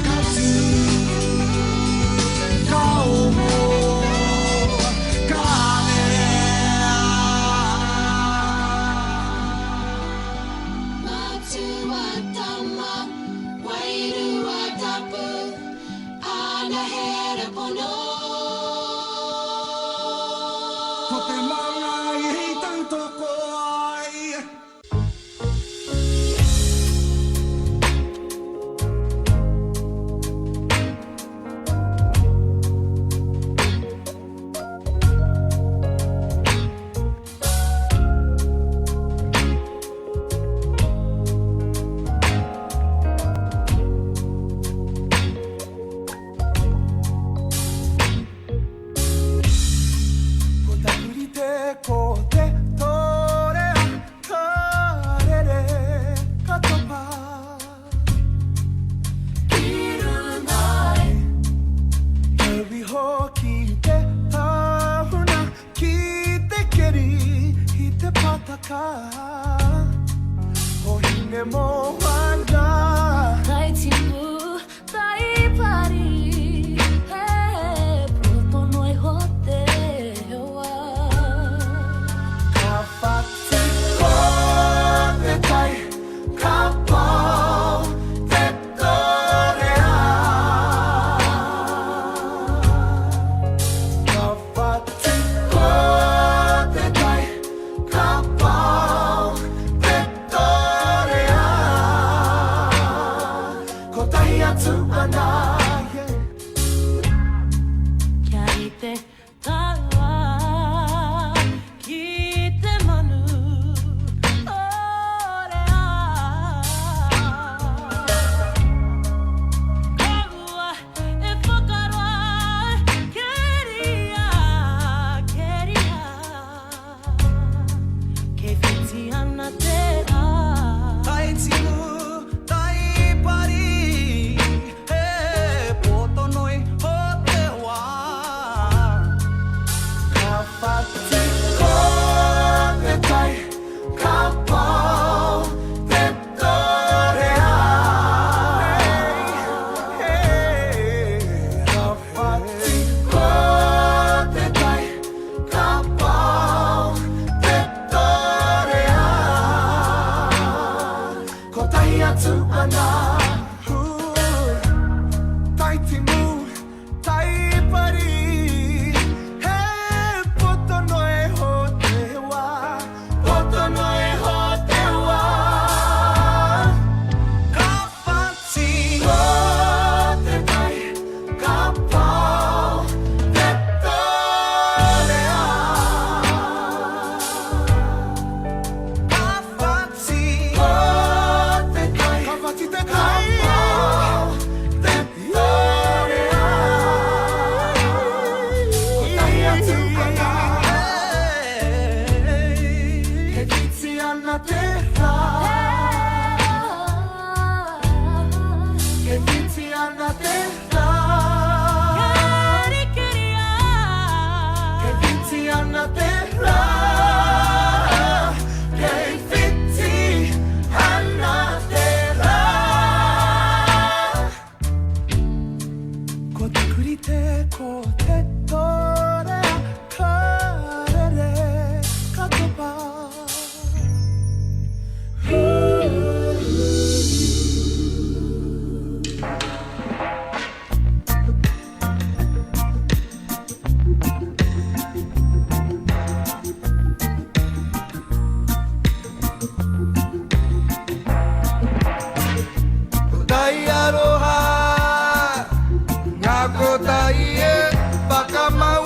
Ka tū ka oho ka rea. Matua tama, wairua tapu, ana hera pono. Ko te māngai i tautoko ai. Ko taku rite ko te torea, ka rere, ka topa. Ki runga e. Kau iho ki te tahuna, ki te keri, i te pataka. O hine moana. Tai tipu, tai pari, he poto noi ho te wā. Ka whati ko te tai, ka pau te torea. Ka whati ko te tai, ka pau te torea. Kotahi atu ana, yeah. Kia rite taua ki te manu orea. Kaua e whakaroa, keria, keria. Kei whiti ana te rā. Tai timu, tai pari, he poto noi ho te wā. Ka whati ko te tai, ka pau te torea. Ka whati ko te tai, ka pau te torea. Kotahi atu ana. Tai timu, tai pari, he poto noe ho te wā, poto noe ho te wā. Ka whati ko te tai, ka pau te torea. Ka whati ko te tai, ka whati te tai, ka pau te torea. Kotahi atu ana, kei whiti ana te rā. Kei whiti ana te rā. Kei whiti ana te rā. Kei whiti ana te rā. Ko taku rite ko te torea, ka rere, ka topa. Ko tai aroha, ngā ko tai e whakamau.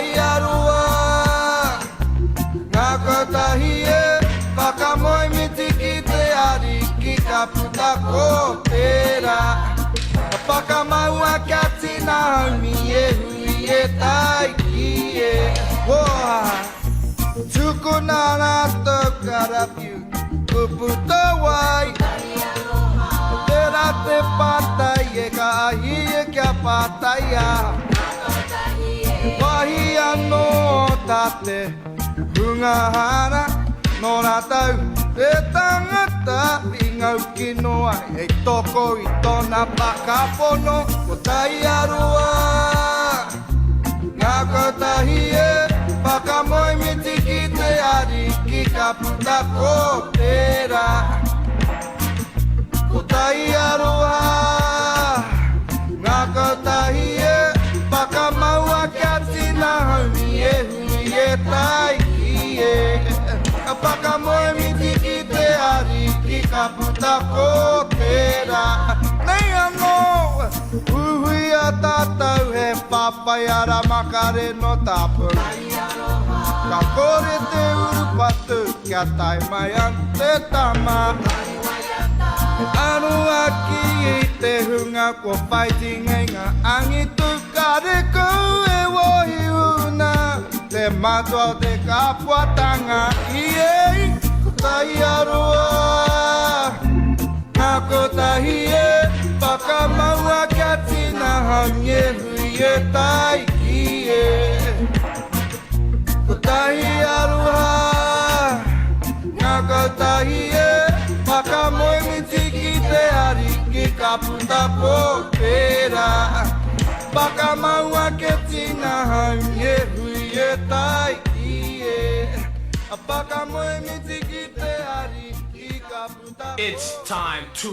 Taiaroa Ngākau tahi e Whakamoemiti ki te Ariki ka puta ko tērā Whakamaua kia tina haumi e hui e taiki e Hoa Tukuna rātou karawhiu kupu tauai Tērā te pātai e ka ahi e kia pātaia Wāhi anō tā te hunga hara nō rātou te tangata i ngau kino ai hei toko i tōna whakapono ko Taiaroa Ngākau tahi e whakamoemiti ki te Ariki ka puta ko tērā Ko Taiaroa Ngākau tahi e whakamaua kia tina haumi e hui e taiki e Ka whakamoemiti ki te Ariki ka puta ko tērā Nei anō Uhuia tātou he whawhai ara makare no tapu Ka kore te urupatu kia tae mai an te tama Aroha ki i te hunga kua whai tingenga angitu Karekau e wohi una te matua o te kapuatanga I ei ko Taiaroa Ngā kotahi e whakamaua kia tina haumi e hui e taiki e Kotahi aroha Ngā kotahi e whakamoemiti ki te Ariki ka puta ko tērā Whakamaua kia tina haumi e hui e taiki e Whakamoemiti ki te Ariki ka puta ko It's time to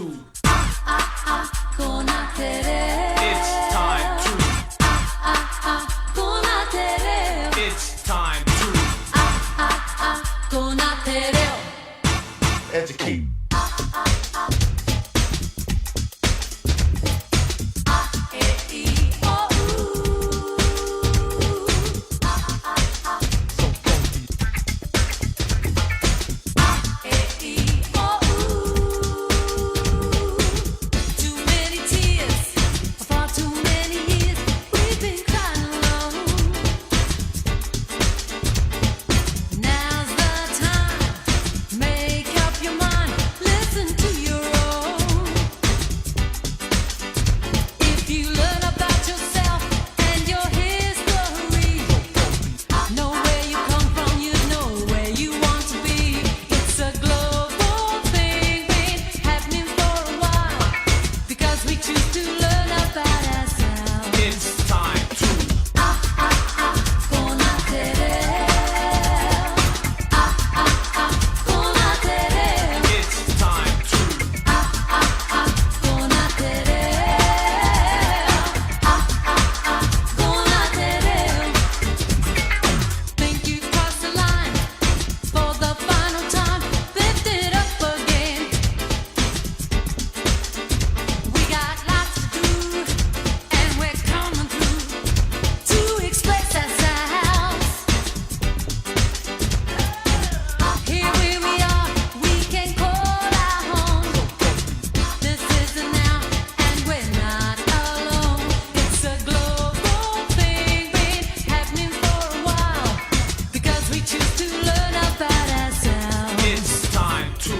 It's time to It's time to Educate. Too many tears, far too many years, we've been crying alone. Now's the time, make up your mind, listen to your own. If you learn about yourself and your history, know where you come from, you know where you want to be. It's a global thing, been happening for a while. Because we choose to learn about ourselves. It's time to Kona te reo. Kona te reo. It's time to Kona te reo. Kona te reo. Think you crossed the line for the final time. Lift it up again. We got lots to do, and we're coming through to express ourselves. Here where we are, we can call our home. This is the now, and we're not alone. It's a global thing, been happening for a while, because we choose to learn about ourselves. It's time to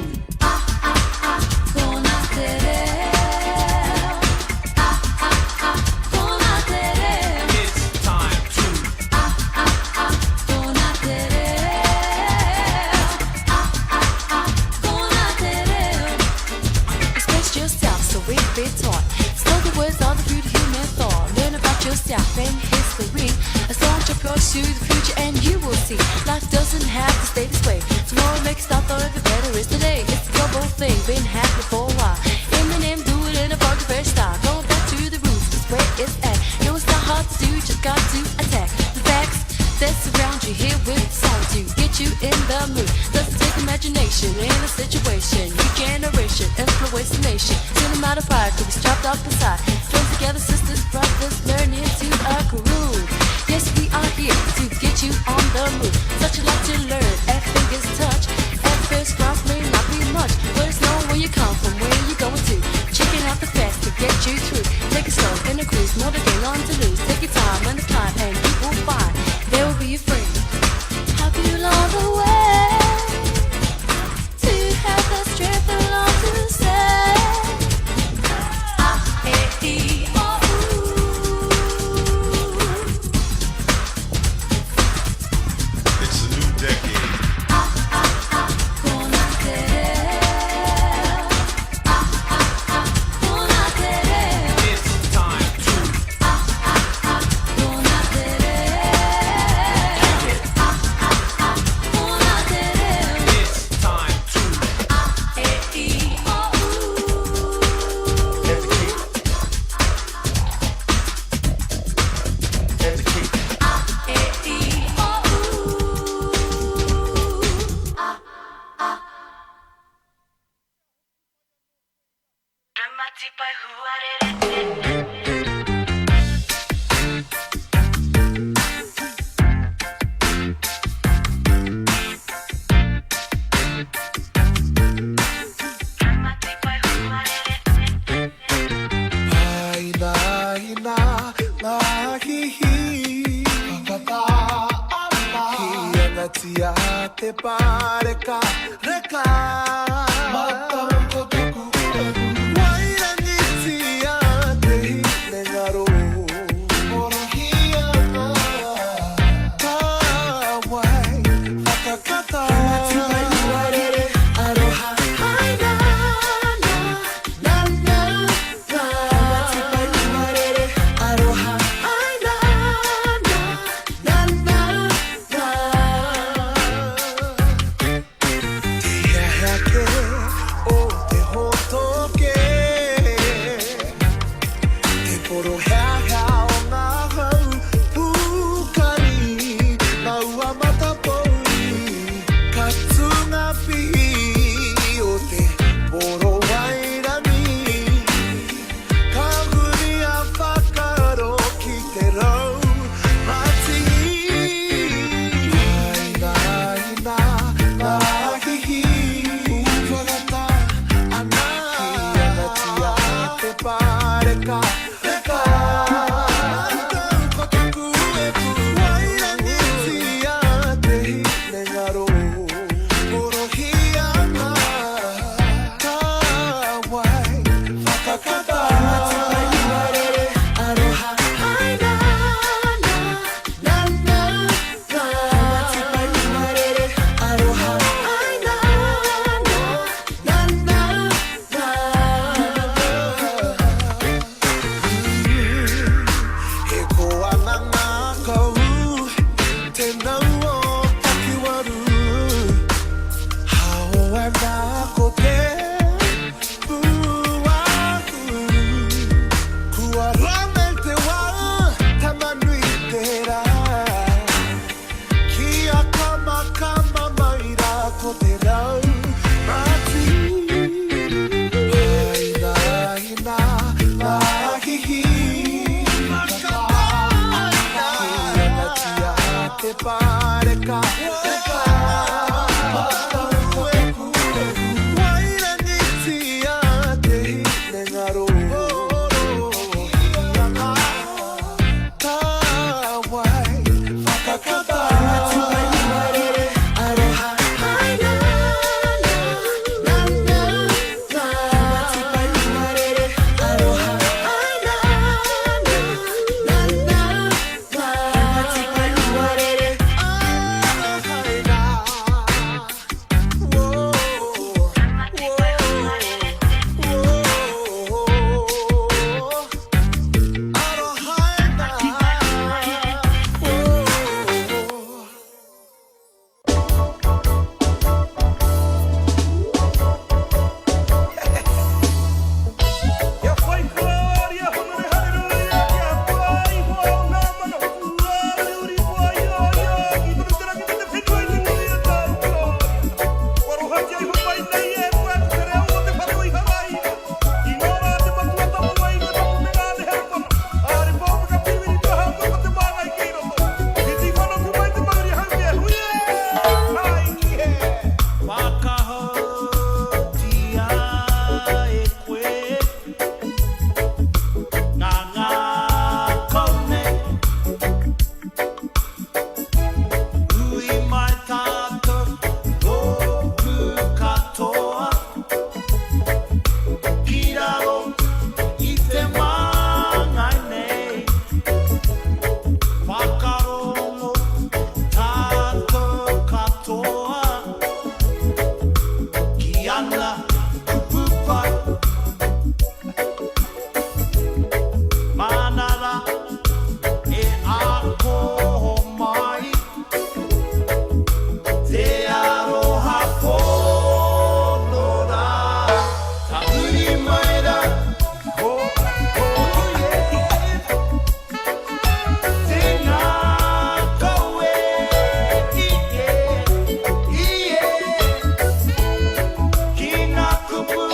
Kona te reo. Kona te reo. It's time to Kona te reo. Kona te reo. Express yourself so we've been taught. Spoken words are the fruit of human thought. Learn about yourself and history. A song to pursue the future and you will see. Life doesn't have to stay this way. Tomorrow makes start thought of it better is today. It's a global thing, been happening for a while. Eminem do it in a funky fresh style. Going back to the roots, that's where it's at. Yo, it's not hard to do, just got to attack the facts that surround you here with solitude. Get you in the mood. Doesn't take imagination in a situation. New generation, influence the nation. Cinema pride to be strapped up inside. Join together, sisters, brothers, learning to a groove. Yes, we are here to you like to learn. At fingers touch, at first glance may not be much, but it's knowing where you come from, where you going to. Checking out the facts to get you through. Take it slow in a cruise, more to gain, none to lose. Take your time and the climb, and you will find there will be your friend. Help you along the way to have the strength along to say. A, E, I, O, It's a new decade. It's time to It's time to Educate. Haina hina ngā hihi Whakatā ana Hiangatia te pareka reka Matau ko taku uepu Wairangitia te hinengaro Orohia Ka wai whakakata Tipai uarere aroha Haina na na na na Tipai uarere aroha Haina na na na na Te heahea o te hotoke Te poro heahea o ngā hau pūkari Ngā ua matapouri Ka tū ngā pihi o te poro wairangi Ka huri a whakaro ki te rau matihi Haina hina ngā hihi Whakatā ana Hiangatia te pareka reka Matau ko taku uepu Wairangitia te hinengaro Orohia ngā Ka wai whakakata Tipai uarere aroha Haina na na na na Tipai uarere aroha Haina na na na na He koanga ngākau Te nau o takiwaru Hao ana ko te pūahu Kua rame te wā Tamanui te rā Kia kama kama mai rā ko te rau mati Haina hina ngā hihi Hiangatia te pareka reka Matau ko taku uepu ana kupu pai. Māna rā e ako mai te aroha pono rā. Tahuri mai rā, ko koe te ngākau e i e, i e. Ki ngā kupu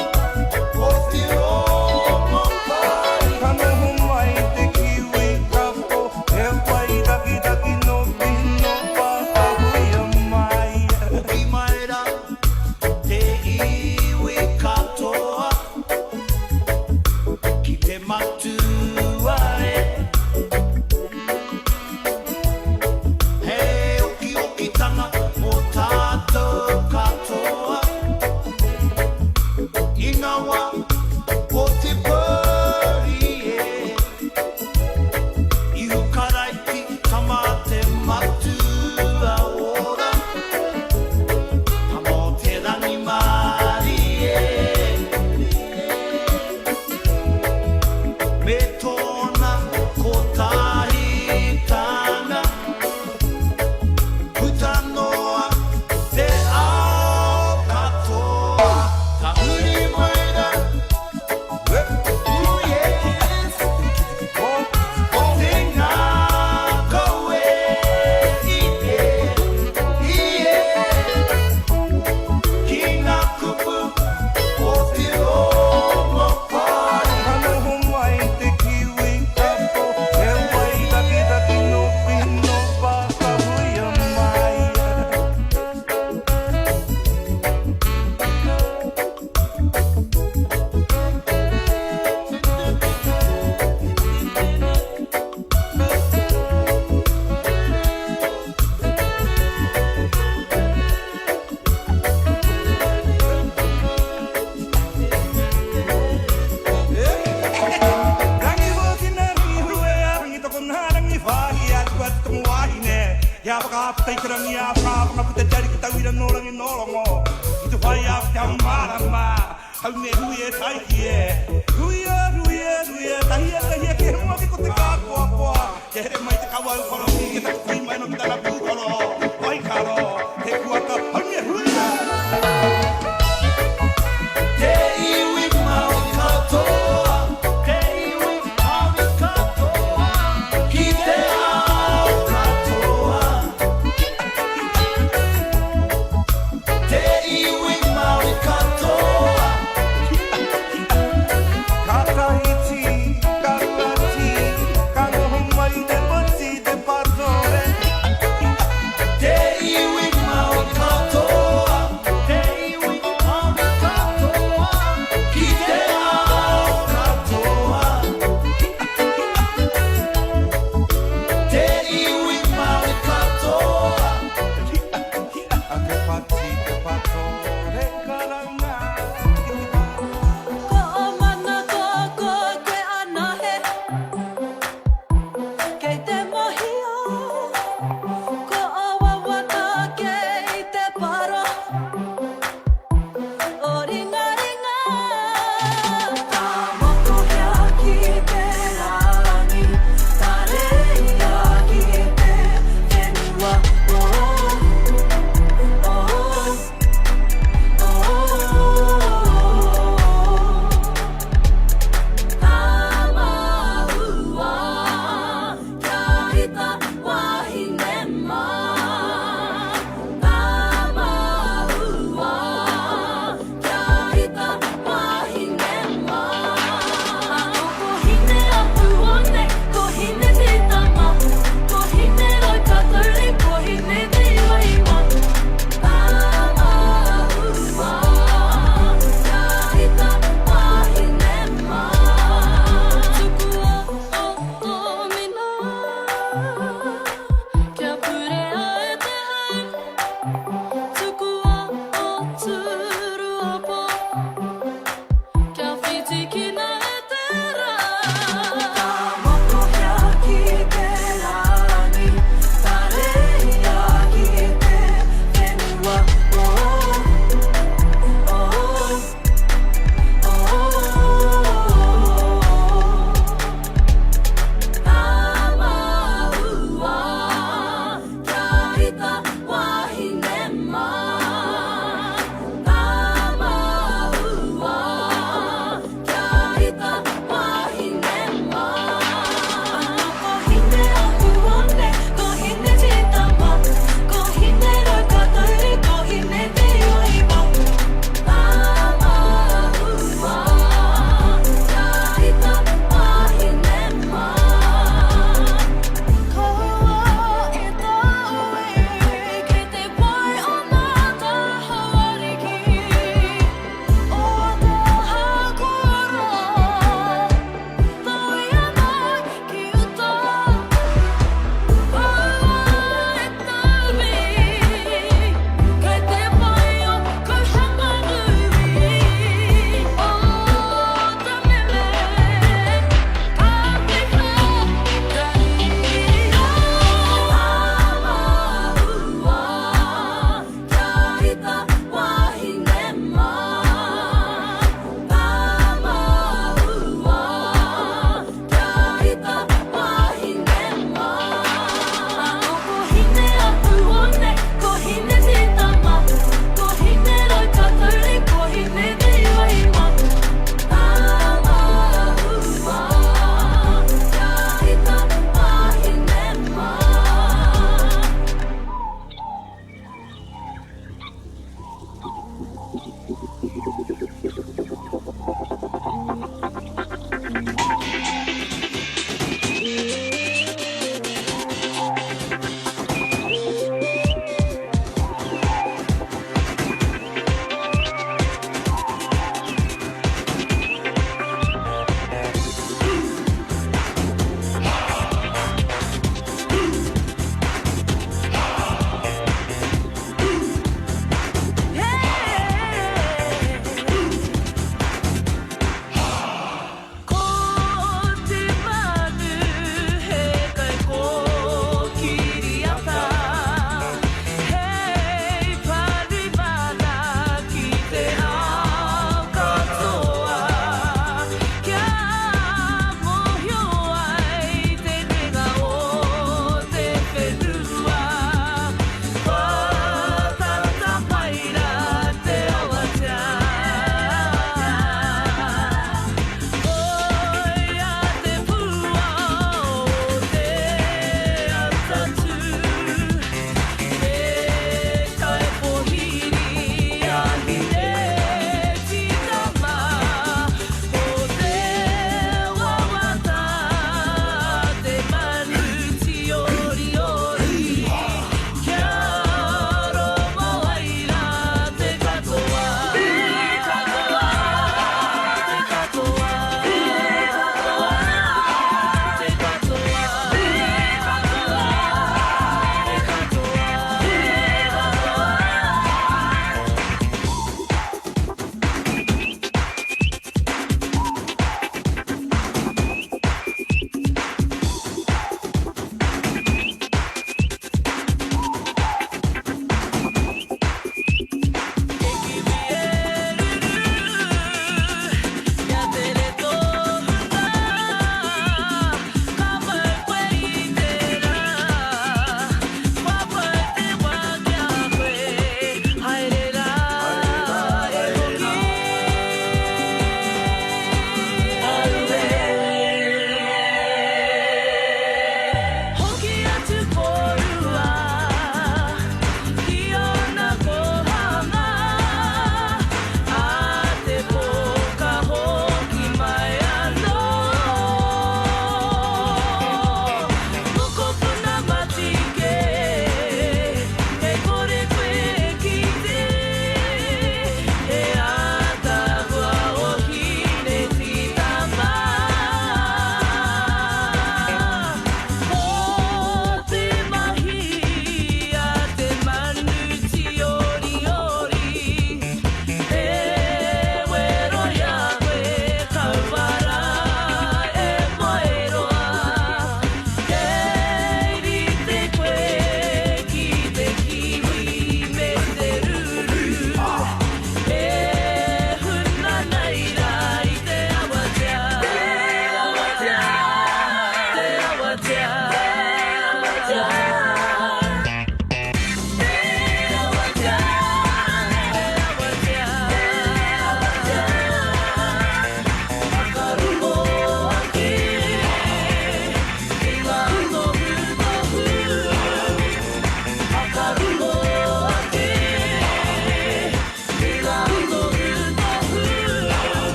o te rongopai. Ka noho mai te kiwi kapo, he wai takitaki no pino whakahuia mai. Hoki mai rā te iwi katoa ki te matua e. He okiokitanga mō tātou katoa i ngā wā o te pōuri e. Ihu Karaiti tama te matua ora, tama o te rangimārie. Me tōna kotahitanga, puta noa te ao katoa. Tahuri mai rā, ooh yes, o te ngākau e i e, i e. Ki ngā kupu o te rongopai. Ka noho mai te kiwi kapo, he wai takitaki no pino whakahuia mai. Rangi hoki nā rangi hue a rangi toko nā rangi whāhi a tua te tomo wahine. Ia whakaapta i te rangi a whakawhanga puta te ariki tauira nō rangi nō rongo. I te whai a te hau marama, hau me hui e taiki e. Hui e, hui e, hui e, tahi e, tahi e, ki he mua ki ko te kākoakoa. Kia here mai te kawau koroki, ki taku kui mai no ki tana pūkoro. Waikaro, te kuaka, hau me hui e. Te iwi Māori katoa, te iwi Māori katoa, ki te ao katoa. Te iwi Māori katoa. Ka tahiti, ka kati, ka noho mai te pati, te patore. Te iwi Māori katoa, te iwi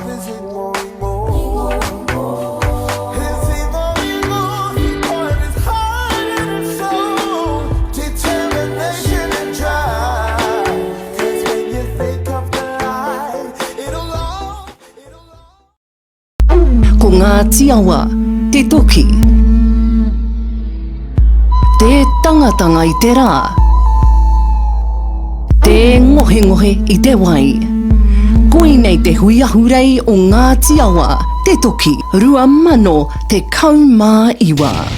His ingo ingo. His ingo ingo. He poured his heart and his soul, determination and drive. 'Cause when you think of the life, it'll all. Ko Ngāti Awa te toki. Tē tangatanga i te rā. Tē ngohengohe i te wai. Koinei te hui ahurei o Ngāti Awa te toki 2019.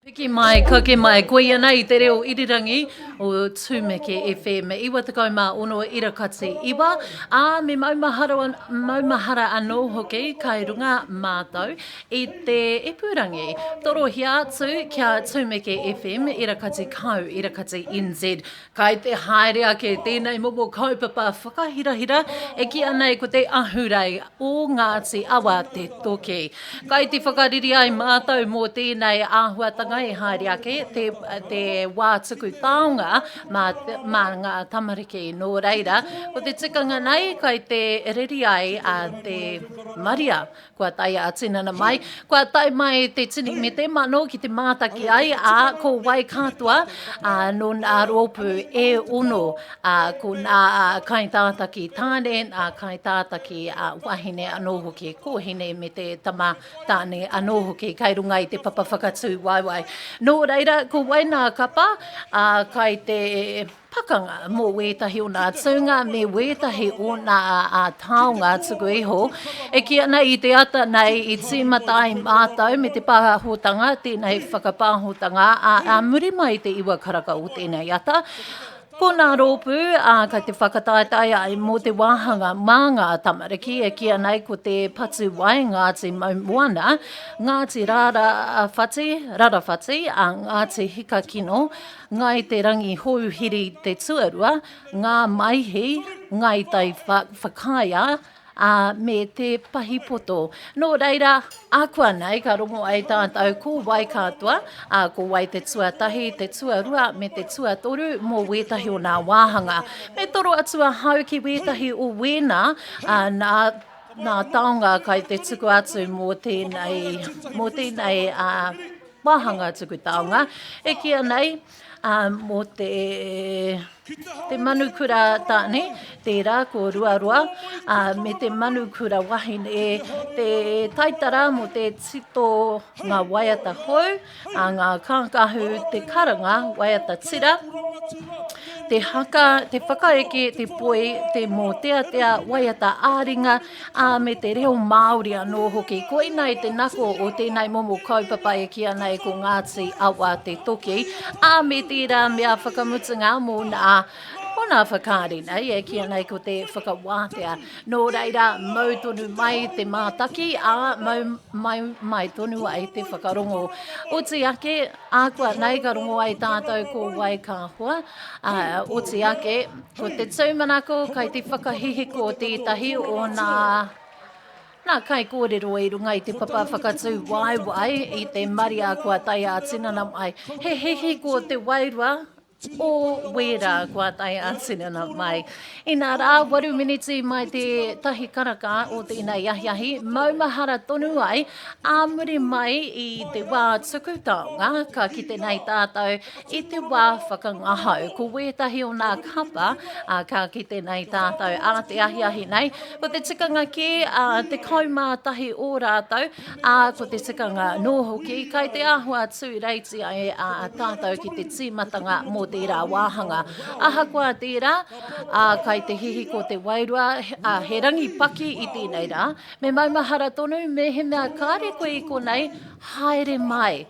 Piki mai, kake mai, koia nei te reo irirangi o Tumeke FM 96 irakati iwa, ā, me maumahara, maumahara anō hoki kai runga mātou i te ipurangi. Torohia atu kia Tumeke FM irakati kau, irakati NZ. Kai te haere ake tēnei momo kaupapa whakahirahira e kīia nei ko te ahurei o Ngāti Awa te toki. Kai te whakariri ai mātou mō tēnei āhuatanga e haere ake te, te wā tuku taonga mā, mā ngā tamariki. Nō reira, ko te tikanga nei kai te riri ai a te Maria Kua tae ā-tinana mai, kua tae mai te tini me te mano ki te mātaki ai, ā, ko wai katoa, ā, nō nā rōpū e ono, ā, ko nā kaitātaki tāne, nā kaitātaki wahine anō hoki, kōhine me te tama tāne anō hoki kai runga i te papa whakatū waewae. Nō reira, ko wai nā kapa, ā, kai te. Pakanga mō wētahi o nā tūnga me wētahi o nā taonga tuku iho. E kī ana i te ata nei i tīmata ai mātou me te pāhotanga, tēnei whakapāhotanga, ā, ā muri mai i te iwa karaka o tēnei ata, ko nā rōpū, ā, kai te whakataetae ai mō te wāhanga mā ngā tamariki e kīa nei ko te Patu Wai, Ngāti Maumoana, Ngāti Rārawhati, Rarawhati, ā, Ngāti Hikakino, Ngāi Te Rangihouhiri te tuarua, Ngā Maihi, Ngāi Tai Whakaea, ā, me Te Pahipoto. Nō reira, ākuanei ka rongo ai tātou ko wai katoa, ā, ko wai te tuatahi, te tuarua me te tuatoru mō wētahi o nā wāhanga. Me toro atu ahau ki wētahi o wēnā, ā, nā, nā taonga kai te tuku atu mō tēnei, mō tēnei, ā, Wāhanga tuku taonga e kīia nei mō te, te manu kura tāne, tērā ko Ruaroa, me te manu kura wahine, te taitara mō te tito ngā waiata hou, ngā kākahu, te karanga, waiata tira, te haka, te whakaeke, te poi, te mōteatea, waiata ā-ringa, ā, me te reo Māori anō hoki. Koinei te nako o tēnei momo kaupapa e kīia nei ko Ngāti Awa te toki, ā, me tērā mea whakamutunga mō nā, mō nā whakaari nei e kīia nei ko te whakawātea. Nō reira, mau tonu mai te mātaki, ā, mau mai, mai tonu ai te whakarongo. Oti ake, ākuanei ka rongo ai tātou ko wai ka hoa, ā, oti ake, Ko te tūmanako kai te whakahihiko tētahi o nā nā kaikōrero i runga i te papa whakatū waewae i te maria kua tae ā-tinana mai. He hihiko te wairua o wērā kua tae ā-tinana mai. Inā rā, waru miniti mai te tahi karaka o tēnei ahiahi, maumahara tonu ai, ā muri mai i te wā tuku taonga, ka kite nei tātou I te wā whakangahau, ko wētahi o nā kapa, ā, ka kite nei tātou ā te ahiahi nei, ko te tikanga kē, ā, 11 o rātou, ā, ko te tikanga anō hoki, kai te āhua tūreiti ai ā tātou ki te tīmatanga mō tērā wāhanga. Ahakoa tērā, ā, kai te hihiko te wairua, ā, he rangi paki i tēnei rā, me maumahara tonu mehemea kāre koe i konei, haere mai.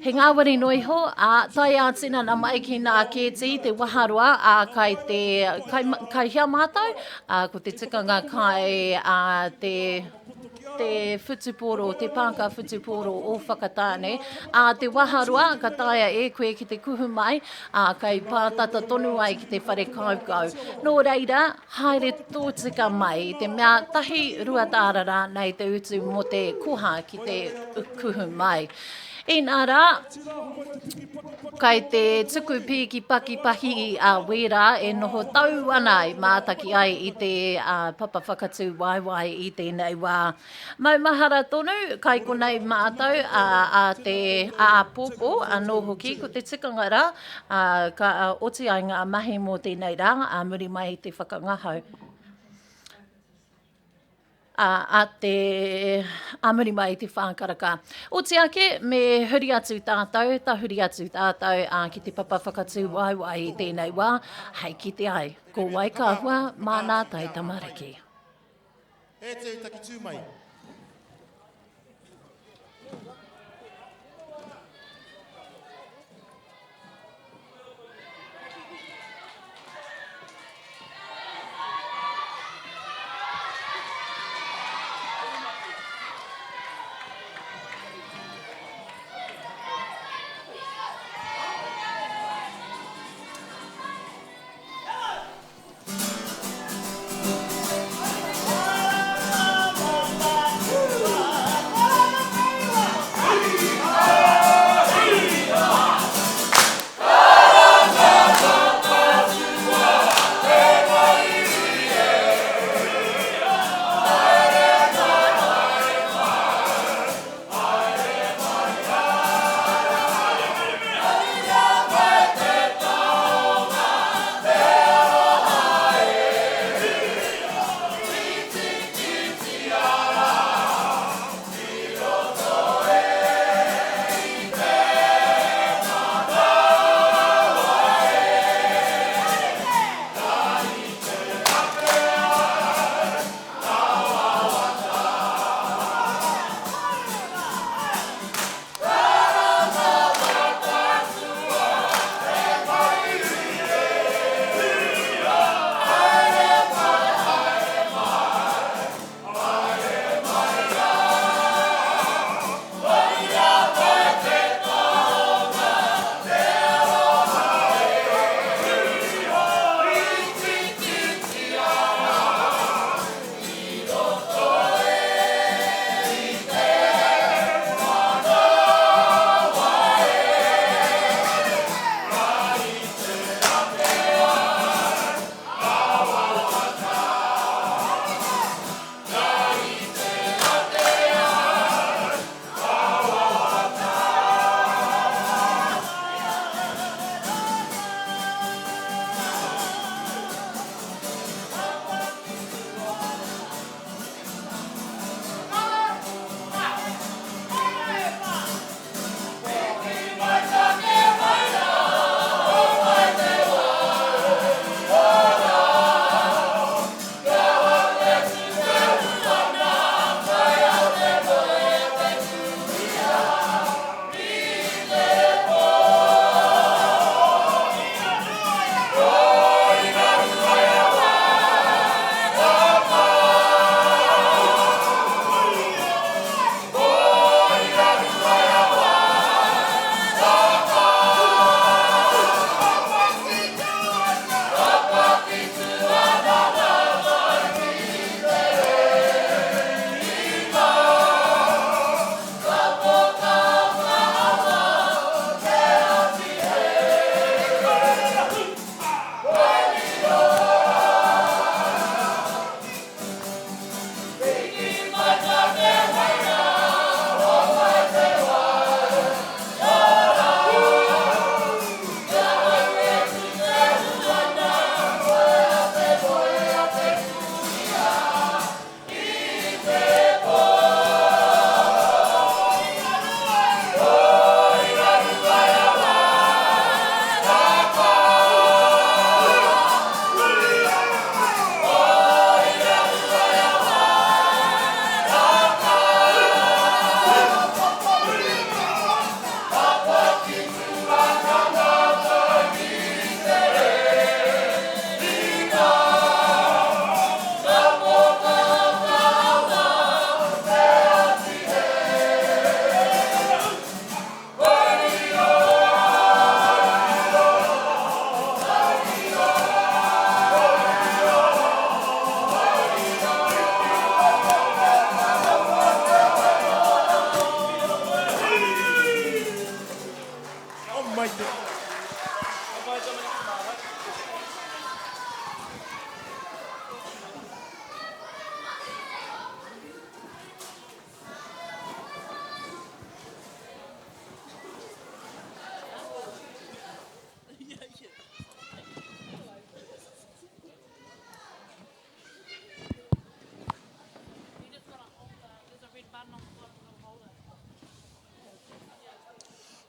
He ngāwari noa iho, ā, tae ā-tinana mai ki nā kēti te waharoa, ā, kai te, kai, kai hea mātou, ā, ko te tikanga kai, ā, te, te whutupōro, te pāka whutupōro o Whakatāne, ā, te waharoa ka taea e koe ki te kuhu mai, ā, kai pātata tonu ai ki te whare kaukau. Nō reira, Haere tōtika mai i te mea tahi 2 tāra rānei te utu mō te koha ki te kuhu mai. Inā rā, kai te tuku pīki pakipahi a Wērā e noho tau ana i mātaki ai i te papa whakatū waewae i tēnei wā. Maumahara tonu, kai konei mātou a te āpōpō anō hoki, ko te tikanga rā, ka oti ai ngā mahi mō tēnei rā, ā muri mai i te whakangahau. A te, ā muri mai i te whākaraka. Oti ake, me huri atu tātou, tahuri atu tātou ki te papa whakatū waewae i tēnei wā, hei kite ai, ko wai ka hua mā nā taitamariki. E te taki tū mai.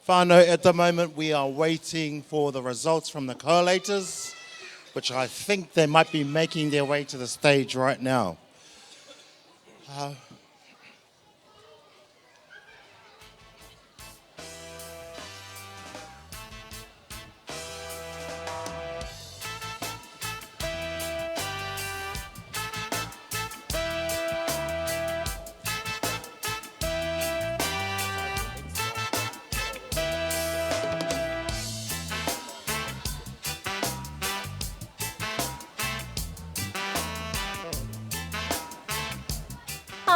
Whānau, at the moment we are waiting for the results from the collators, which I think they might be making their way to the stage right now. Uh,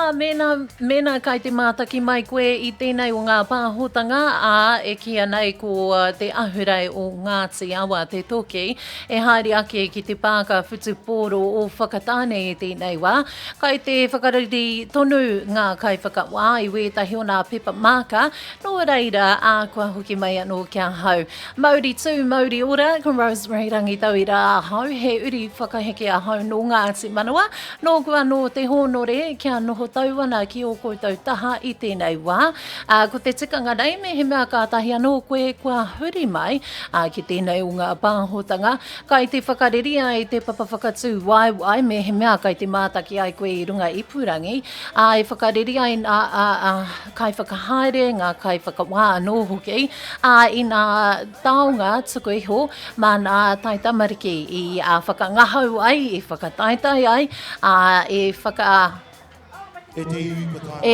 Ā, mēnā, mēnā kai te mātaki mai koe i tēnei o ngā pāhotanga, ā, e kīia nei ko te ahurei o Ngāti Awa te toki, e haere ake ki te pāka whutupōro o Whakatāne i tēnei wā, Kai te whakareri tonu ngā kaiwhakawā i wētahi o nā pepa māka, nō reira, ā, kua hoki mai anō ki ahau. Mauri tū, mauri ora, ko Rosemary Rangitauira ahau, he uri whakaheke ahau nō Ngāti Manawa, nōku anō te hōnore kia noho tau ana ki ō koutou taha i tēnei wā. Ā, ko te tikanga nei, mehemea kātahi anō koe kua huri mai, ā, ki tēnei o ngā pāhotanga, Kai te whakareria e te papa whakatū waewae mehemea kai te mātaki ai koe i runga ipurangi, ā, e whakareri ai nā kaiwhakahaere, ngā kaiwhakawā anō hoki, ā, i nā taonga tuku iho mā nā taitamariki i whakangahau ai, i whakataetae ai, ā, e whaka. E te iwi kua tae mai.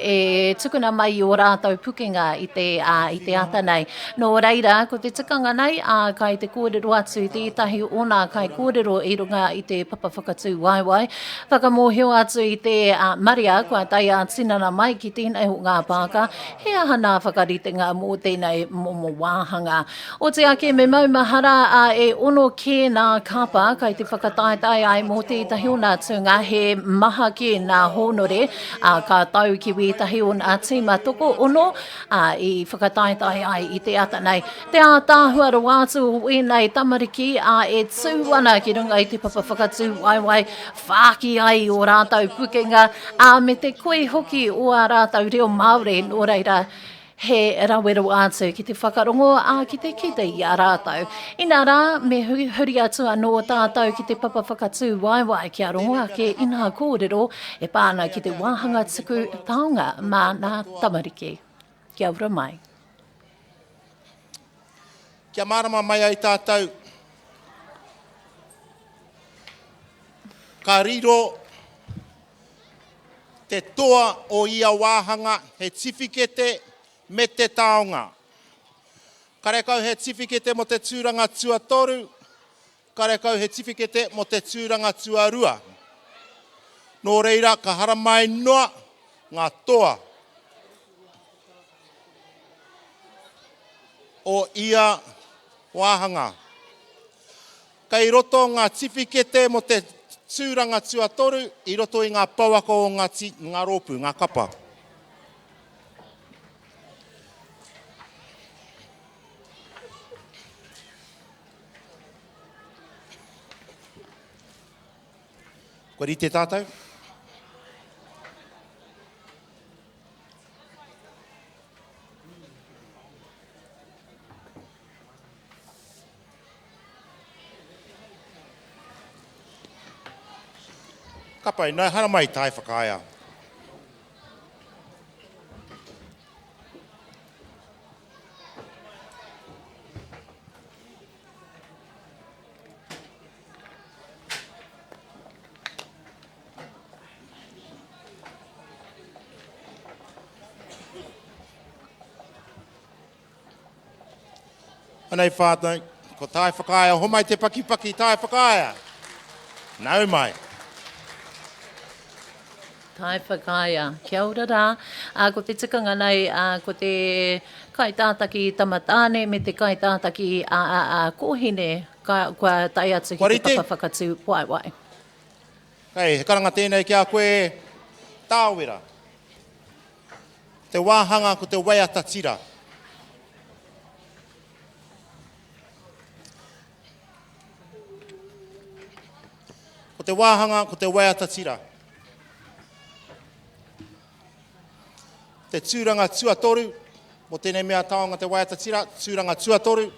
E tukuna mai i ō rātou pukenga i te, ā, i te ata nei. Nō reira, ko te tikanga nei, ā, kai te kōrero atu tētahi o nā kaikōrero i runga i te papa whakatū waewae, whakamōhio atu i te, ā, marea kua tae ā-tinana mai ki tēnei o ngā pāka, he aha nā whakaritenga mō tēnei momo wāhanga. Oti ake me maumahara a e ono kē nā kapa kai te whakataetae ai mō tētahi o nā tūnga he maha kē nā hōnore a ka tau ki wētahi o nā tīma tokoono a i whakataetae ai i te ata nei. Te ātaahua rawa atu o wēnei tamariki a e tū ana ki runga i te papa whakatū waewae whāki ai i ō rātou pukenga a me te koi hoki o ā rātou reo Māori nō reira He rawe rawa atu ki te whakarongo, ā, ki te kite i a rātou. Inā rā, me huri atu anō tātou ki te papa whakatū waewae kia rongo ake i ngā kōrero e pā ana ki te wāhanga tuku taonga mā ngā tamariki. Kia ora mai. Kia mārama mai ai tātou, ka riro Te toa o ia wāhanga he tiwhikete me te taonga. Karekau he tiwhikete mō te tūranga tuatoru, karekau he tiwhikete mō te tūranga tuarua. Nō reira, ka haramai noa ngā toa o ia wāhanga. Kei roto ngā tiwhikete mō te tūranga tuatoru i roto i ngā pouaka o ngā, ngā rōpū, ngā kapa. Kua rite tātou? Ka pai, nau haramai tae whakaea. Anei whānau, ko Tae Whakaea, homai te pakipaki Tae Whakaea! Nau mai! Tae Whakaea, kia ora rā. Ā, ko te tikanga nei, ā, ko te kaitātaki tama tāne me te kaitātaki ā, ā, ā, kōhine, ka, kua tae atu ki te papa whakatū waewae. Hei, he karanga tēnei ki a koe, Tāwera. Te wāhanga ko te waiata tira. Ko te wāhanga ko te waiata tira. Te tūranga tuatoru. Mō tēnei mea taonga te waiata tira, tūranga tuatoru.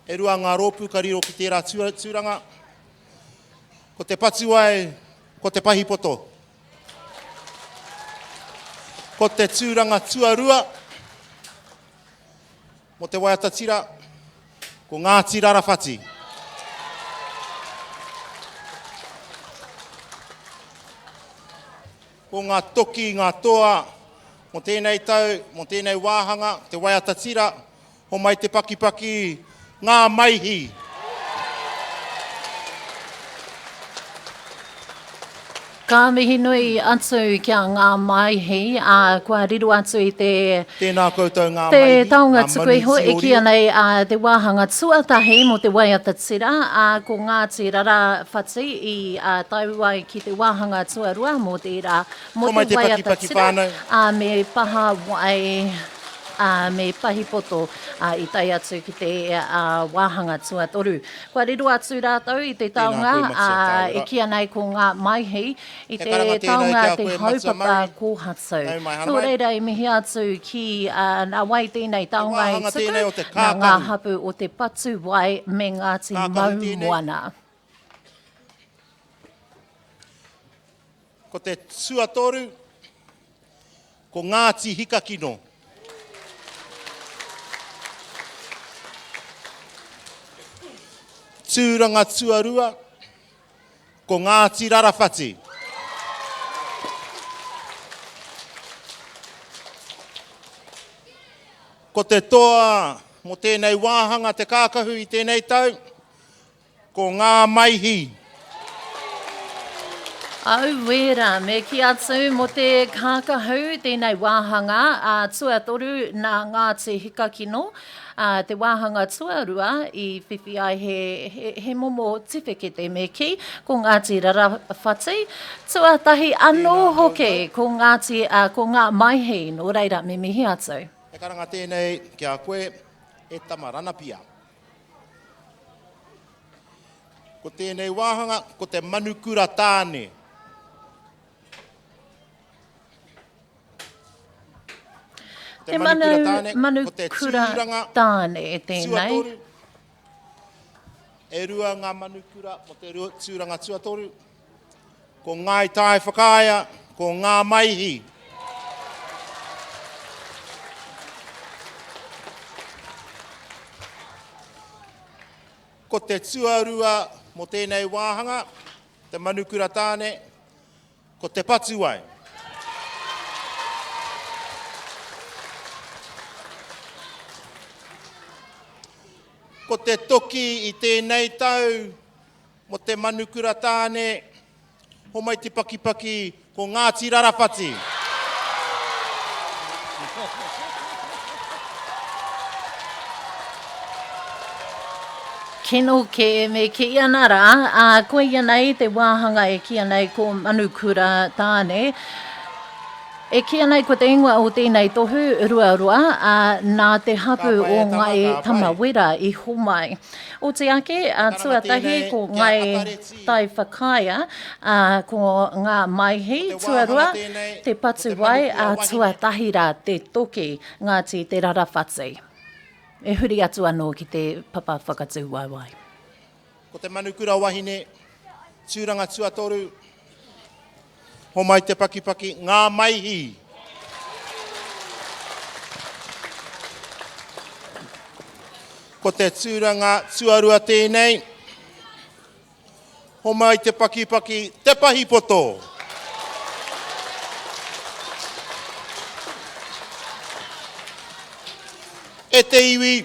E rua ngā rōpū ka riro ki tērā tūranga. Ko te patuwai, ko te pahipoto. Ko te tūranga tuarua, mō te waiata tira, ko Ngāti Rarawhati. Ko ngā toki, ngā toa, mō tēnei tau, mō tēnei wāhanga, te waiata tira, homai te pakipaki, ngā maihi. Ka mihi nui atu ki a Ngā Maihi, ā, kua riro atu i te. Tēnā koutou Ngā Te Maihi, taonga ngā tuku manu iho e kīia tīoriori. nei ā, te wāhanga tuatahi mō te waiata tira, ā, ko Ngāti Rarawhati i ā, tau ai ki te wāhanga tuarua mō tērā, mō Homai te te waiata pakipaki tira, whānau. ā, me Pahawai, ā, me Pahipoto, ā, i tae atu ki te ā, wāhanga tuatoru. Kua riro atu rātou i te Tēnā taonga, koe, Matua ā, e Tāwera. kīia nei ko ngā maihi, i He te karanga tēnei taonga ki a te koe, Matua haupapa Murray. kōhatu. Nau mai, Nō haramai. reira i mihi atu ki, ā, nā wai tēnei He taonga i wāhanga tuku, tēnei o te nā ngā kākahu. hapū o Te Patuwai me Ngāti Kākahu tēnei. Maumoana. Ko te tuatoru, ko Ngāti Hikakino. Tūranga tuarua, ko Ngāti Rarawhati. Ko te toa mō tēnei wāhanga te kākahu i tēnei tau, Ko ngā maihi. Auē rā, me kī atu mō te kākahu tēnei wāhanga, ā, tuatoru nā Ngāti Hikakino, ā, te wāhanga tuarua i whiwhi ai he, he, he momo tiwhikete me kī, ko Ngāti Rarawhati, tuatahi anō hoki ko Ngāti, ā, ko Ngā Maihi, nō reira me mihi atu. He karanga tēnei ki a koe, e tama ranapia. Ko tēnei wāhanga, ko te manukura tāne. Te manukura tāne, ko te tūranga tāne tēnei. Tuatoru. E rua ngā manukura mo te tūranga tuatoru. Ko Ngāi Tai Whakaea, ko Ngā Maihi. Ko te tuarua mō tēnei wāhanga, te manukura tāne, ko Te Patuwai. Ko te toki i tēnei tau, Mo te manukura tāne, homai te pakipaki, ko Ngāti Rarawhati. Kino kē me kī ana rā, ā, koia nei te wāhanga e kīia nei ko Manukura Tāne. E kīia nei ko te ingoa o tēnei tohu, Ruaroa, ā, nā te hapū o Ngāi Tamawera i homai. Oti ake, ā, tuatahi ko Ngāi Taiwhakaea, ā, ko Ngā Maihi, tuarua, Te Patuwai, ā, tuatahi rā, Te Toki, Ngāti Te Rarawhati. E huri atu anō ki te papa whakatū waewae. Ko te manukura wahine, tūranga tuatoru, homai te pakipaki, ngā maihi. Ko te tūranga tuarua tēnei, homai te pakipaki, te pahipoto. E te iwi,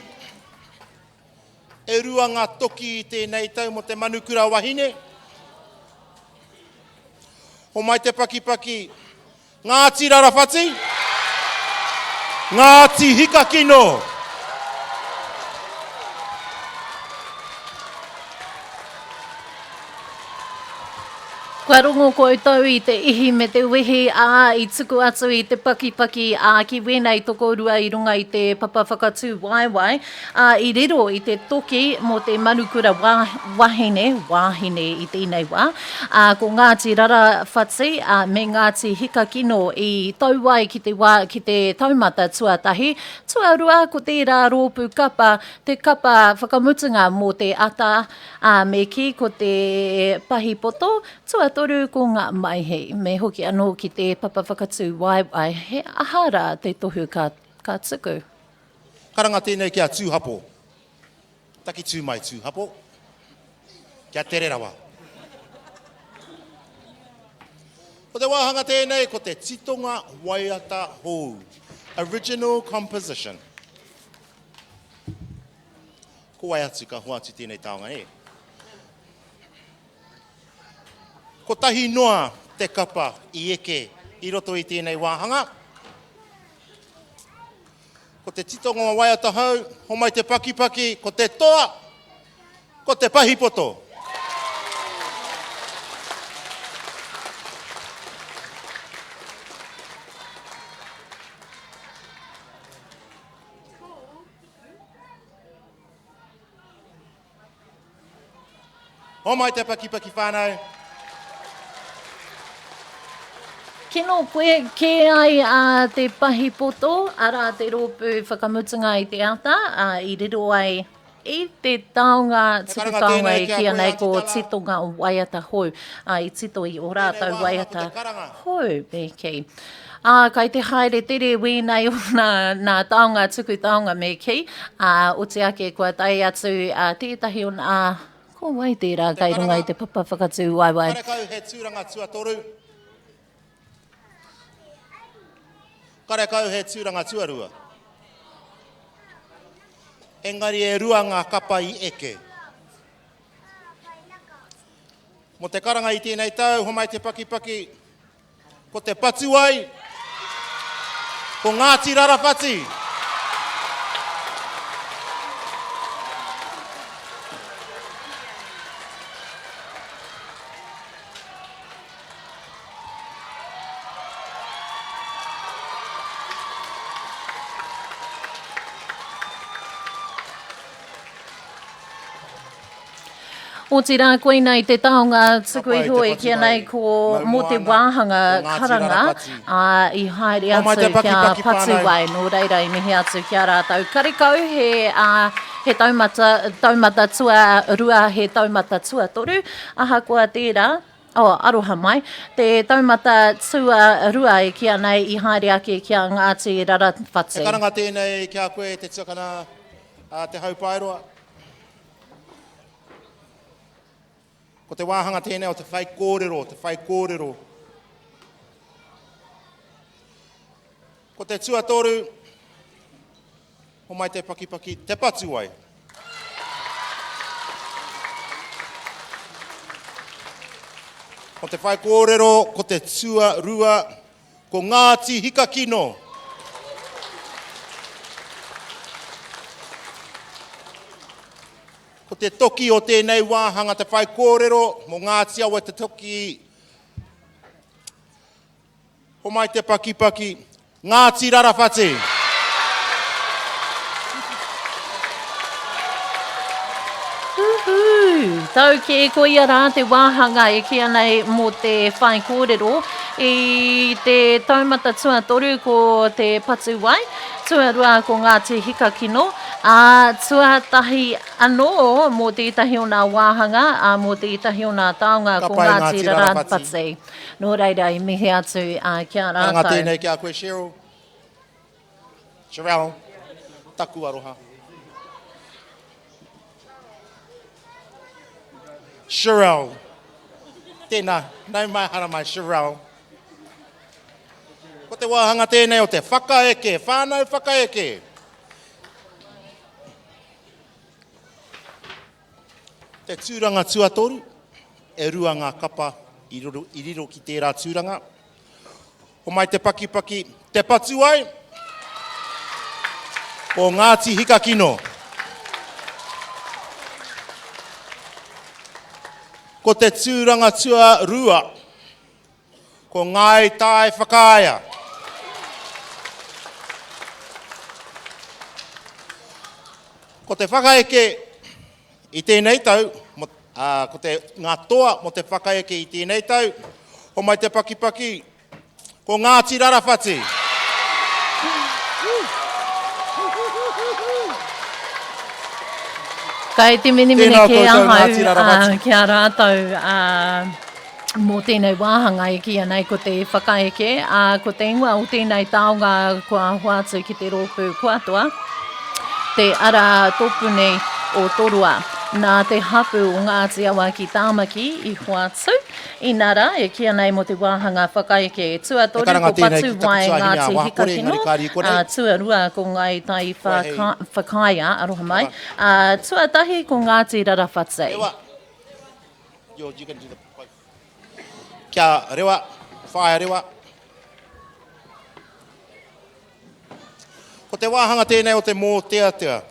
E rua ngā toki i tēnei tau mō te manukura wahine. Homai te pakipaki, Ngāti Rarawhati, Ngāti Hikakino. Kua rongo koutou i te ihi me te wehi, ā, i tuku atu i te pakipaki, ā, ki wēnei tokorua i runga i te papa whakatū waewae, ā, i riro i te toki mō te manukura wā, wahine, wāhine i tēnei wā, ā, ko Ngāti Rarawhati, ā, me Ngāti Hikakino i tau ai ki te wā, ki te taumata tuatahi, tuarua ko tērā rōpū kapa, te kapa whakamutunga mō te ata, Ā, me kī ko te pahi poto, tuatoru ko ngā maihi. Me hoki anō ki te papa whakatū waewae, he aha rā te tohu ka, ka tuku? Karanga tēnei ki a Tūhapo. Taki tū mai Tūhapo. Kia tere rawa. Ko te wāhanga tēnei ko te titonga waiata hou. Original composition. Ko wai atu ka hoatu tēnei taonga e? Kotahi noa te kapa i eke i roto i tēnei wāhanga. Ko te titonga o waiata hou, homai te pakipaki, ko te toa, ko te pahipoto. Homai te pakipaki whānau. Kino koe kē ai a Te Pahi Poto, arā te rōpū whakamutunga i te ata, ā, i riro ai i te taonga tuku taonga e kīia nei ko Titonga Waiata Hou, ā, i tito i ō rātou waiata hou, me kī. Ā, kai te haere tere wēnei o nā, nā taonga tuku taonga me kī, ā, oti ake kua tae atu ā, tētahi o nā, ko wai tērā kai runga i te papa whakatū waewae? Karekau he tūranga tuatoru. Karekau he tūranga tuarua. Engari e rua ngā kapa i eke. Mō te karanga i tēnei tau, homai te pakipaki, Ko Te Patuai, ko Ngāti Rarawhati. Otirā, koinei te taonga tuku iho e kīia nei ko mō te wāhanga karanga, ā, i haere atu kia Patuwai, nō reira i mihi atu ki a rātou. Karekau he, ā, he taumata, taumata tuarua, he taumata tuatoru, ahakoa tērā, oh, aroha mai, te taumata tuarua e kīia nei i haere ake ki a Ngāti Rarawhati. He karanga tēnei ki a koe te tuakana a Te Haupaeroa. Ko te wāhanga tēnei o te whaikōrero, te whaikōrero. Ko te tuatoru, homai te pakipaki, te patuwai. Ko te whaikōrero, ko te tuarua, Ko Ngāti Hikakino. Ko te toki o tēnei wāhanga te whaikōrero mō Ngāti Awa te toki Homai te pakipaki, Ngāti Rarawhati. Huhū! Tau kē koia rā te wāhanga e kīia nei mō te whaikōrero. I te taumata tuatoru ko te Patuwai, tuarua ko Ngāti Hikakino, ā, tuatahi anō mō tētahi o nā wāhanga, ā, mō tētahi o nā taonga Ka ko pai Ngāti Ngāti Rarawhati. Rarawhati. Nō reira i mihi atu ki a Karanga rātou. tēnei ki a koe Cheryl. Sherelle, taku aroha. Sherelle. Tēnā, nau mai haramai, Sherelle. Ko te wāhanga tēnei o te whakaeke, whānau whakaeke. Te tūranga tuatoru, e rua ngā kapa i riro, i riro ki tērā tūranga. Homai te pakipaki, te patuai, ko Ngāti Hikakino. Ko te tūranga tuarua. Ko Ngāi Tai Whakaea. Ko te whakaeke i tēnei tau, mo, ā, ko te, ngā toa mo te whakaeke i tēnei tau, homai te pakipaki, ko Ngāti Rarawhati. Kai te menemene Tēnā kē koutou, ahau Ngāti Rarawhati. ā, ki a rātou ā, mō tēnei wāhanga e kīia nei ko te whakaeke, ā, ko te ingoa o tēnei taonga kua hoatu ki te rōpū kua toa, te ara topuni o Toroa. Nā te hapū o Ngāti Awa ki Tāmaki i hoatu, inā rā, e kīia nei mō te wāhanga whakaeke. He Tuatoru karanga ko tēnei ki taku Patuwai tuahine a Ngāti Wahakore, Hikakino, engari ka rī ā, konei. tuarua ko Ngāi Tai Wai hei Whakaea, aroha mai, Rewa. ā, tuatahi ko Ngāti Rarawhati. Rewa. Yo, you can do the both. Kia rewa, whāia rewa. Ko te wāhanga tēnei o te mōteatea.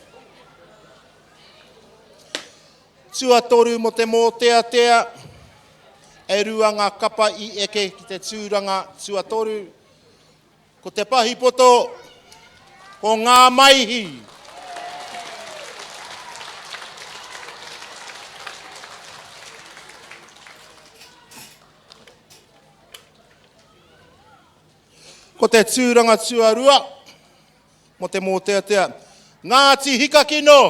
Tuatoru mō te mōteatea, e rua ngā kapa i eke ki te tūranga tuatoru. Ko te pahipoto, ko ngā maihi. Ko te tūranga tuarua mō te mōteatea, Ngāti Hikakino!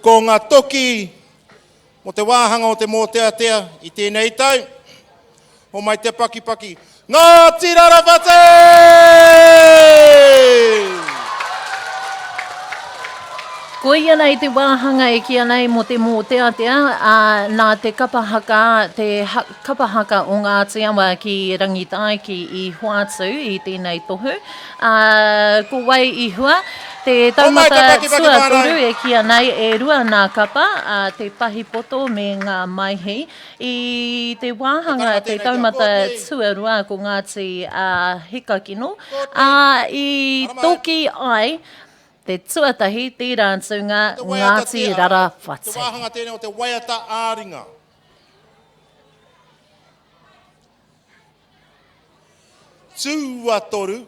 Ko ngā toki mō te wāhanga o te mōteatea i tēnei tau, homai te pakipaki, Ngāti Rarawhati! Koia nei te wāhanga e kīia nei mō te mōteatea, ā, nā te kapa haka, te kapa haka o Ngāti Awa ki Rangitāiki i hoatu i tēnei tohu. Ā, ko wai i hua? Te Homai te taumata pakipaki tuatoru whānau! e kīia nei e rua nā kapa, ā, te pahipoto me ngā maihi. I te He wāhanga karanga te tēnei ki a taumata Courtney. tuarua ko Ngāti Hikakino, Courtney, ā, i haramai. toki ai te tuatahi tērā tūnga Ko te waiata Ngāti tē, ā, te Rarawhati. wāhanga tēnei o te waiata ā-ringa. Tuatoru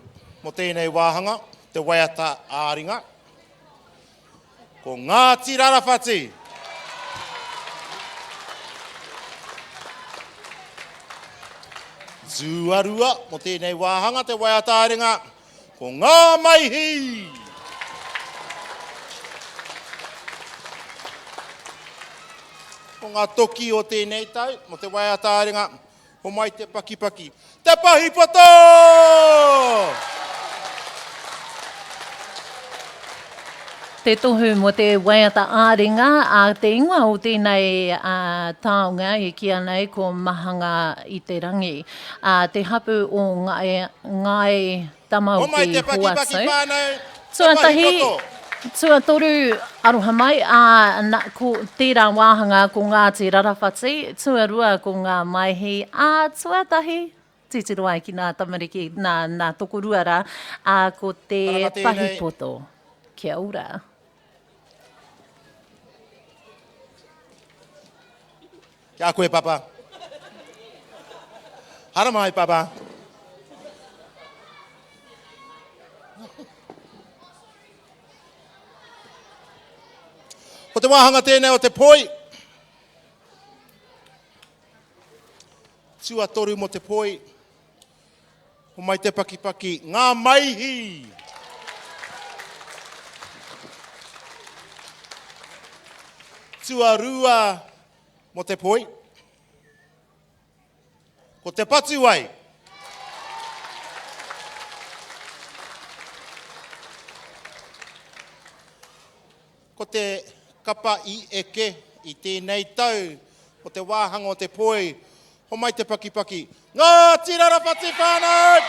mō tēnei wāhanga, te waiata ā-ringa. Ko Ngāti Rarawhati. Tuarua mō tēnei wāhanga, te waiata ā-ringa, ko Ngā Maihi. Ko ngā toki o tēnei tau, mō te waiata ā-ringa, Homai te pakipaki. Te pahipoto! Te tohu mō te waiata ā-ringa, ā, te ingoa o tēnei taonga e kīia nei ko Mahanga i te Rangi. Ā, te hapū o Ngāi Tamaoki Homai te pakipaki Hoatu. whānau, te Tuatahi, pahipoto! tuatoru, aroha mai, ā, na, ko tērā wāhanga ko Ngāti Rarawhati, tuarua ko Ngā Maihi, ā, tuatahi, titiro ai ki nā tamariki, nā, nā tokorua rā, ā, ko te Karanga tēnei. pahipoto. Kia ora. Ki a koe, Papa. Haramai, Papa. Ko te wāhanga tēnei o te poi. Tuatoru mō te poi. Homai te pakipaki, ngā maihi! Tuarua mō te poi. Ko te patuwai. Ko te kapa i eke i tēnei tau, ko te wāhanga o te poi, homai te pakipaki, Ngāti Rarawhati whānau!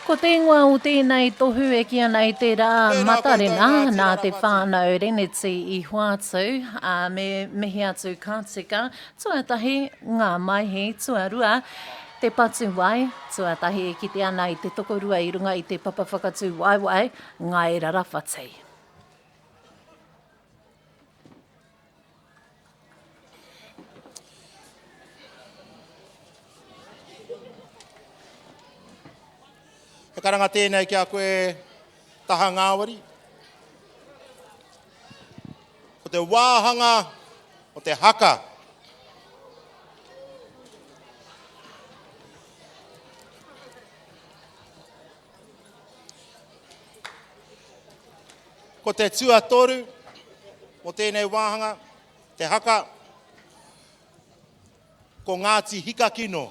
Ko te ingoa o tēnei tohu e kīia nei te Rā Matarena, nā te whānau Reneti i hoatu, ā, me mihi atu ka tika, tuatahi, ngā maihi, tuarua, te. Te Patu Wai, tuatahi e kite ana i te tokorua i runga i te papa whakatū waewae, Ngāi Rarawhati. He karanga tēnei ki a koe taha ngāwari. Ko te wāhanga o te haka. Ko te tuatoru o tēnei wāhanga, te haka, ko Ngāti Hikakino.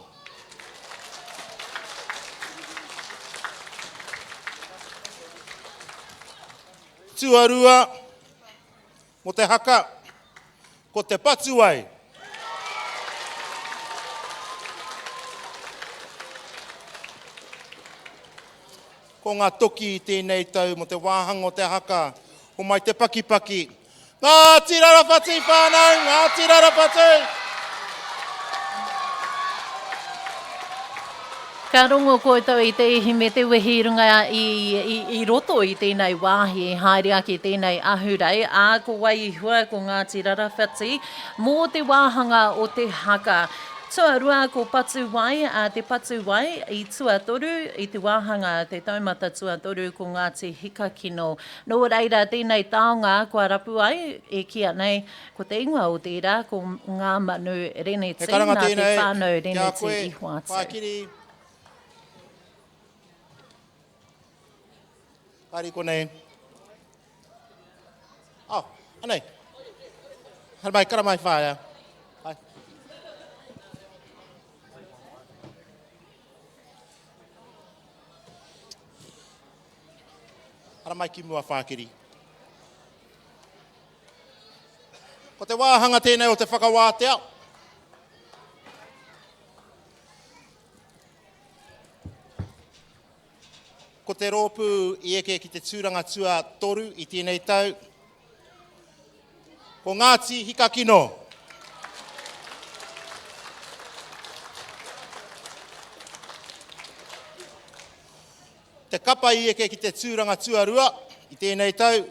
Tuarua, mō te haka, ko Te Patuwai. Ko ngā toki i tēnei tau mō te wāhanga o te haka, homai te pakipaki. Ngāti Rarawhati whānau, Ngāti Rarawhati! Ka rongo koutou i te ihi me te wehi i runga i, i, i roto i tēnei wāhi e haere ake tēnei ahurei, ā, ko wai i hua, ko Ngāti Rarawhati, mō te wāhanga o te haka. Tuarua, ko Patuwai, ā, te Patuwai, i tuatoru, i te wāhanga, te taumata tuatoru, ko Ngāti Hikakino. Nō reira, tēnei taonga kua rapu ai, e kīa nei, Ko te ingoa o tērā, ko Ngā Manu He Reneti, karanga nā te tēnei whānau ki a Reneti koe, i hoatu. Whākiri. Haere i konei. Oh, anei. Haere mai, kara mai whaea. Hai. Haere mai ki mua, Whākiri. Ko te wāhanga tēnei o te whakawātea. Ko te rōpū i eke ki te tūranga tuatoru i tēnei tau, ko Ngāti Hikakino. Te kapa i eke ki te tūranga tuarua i tēnei tau,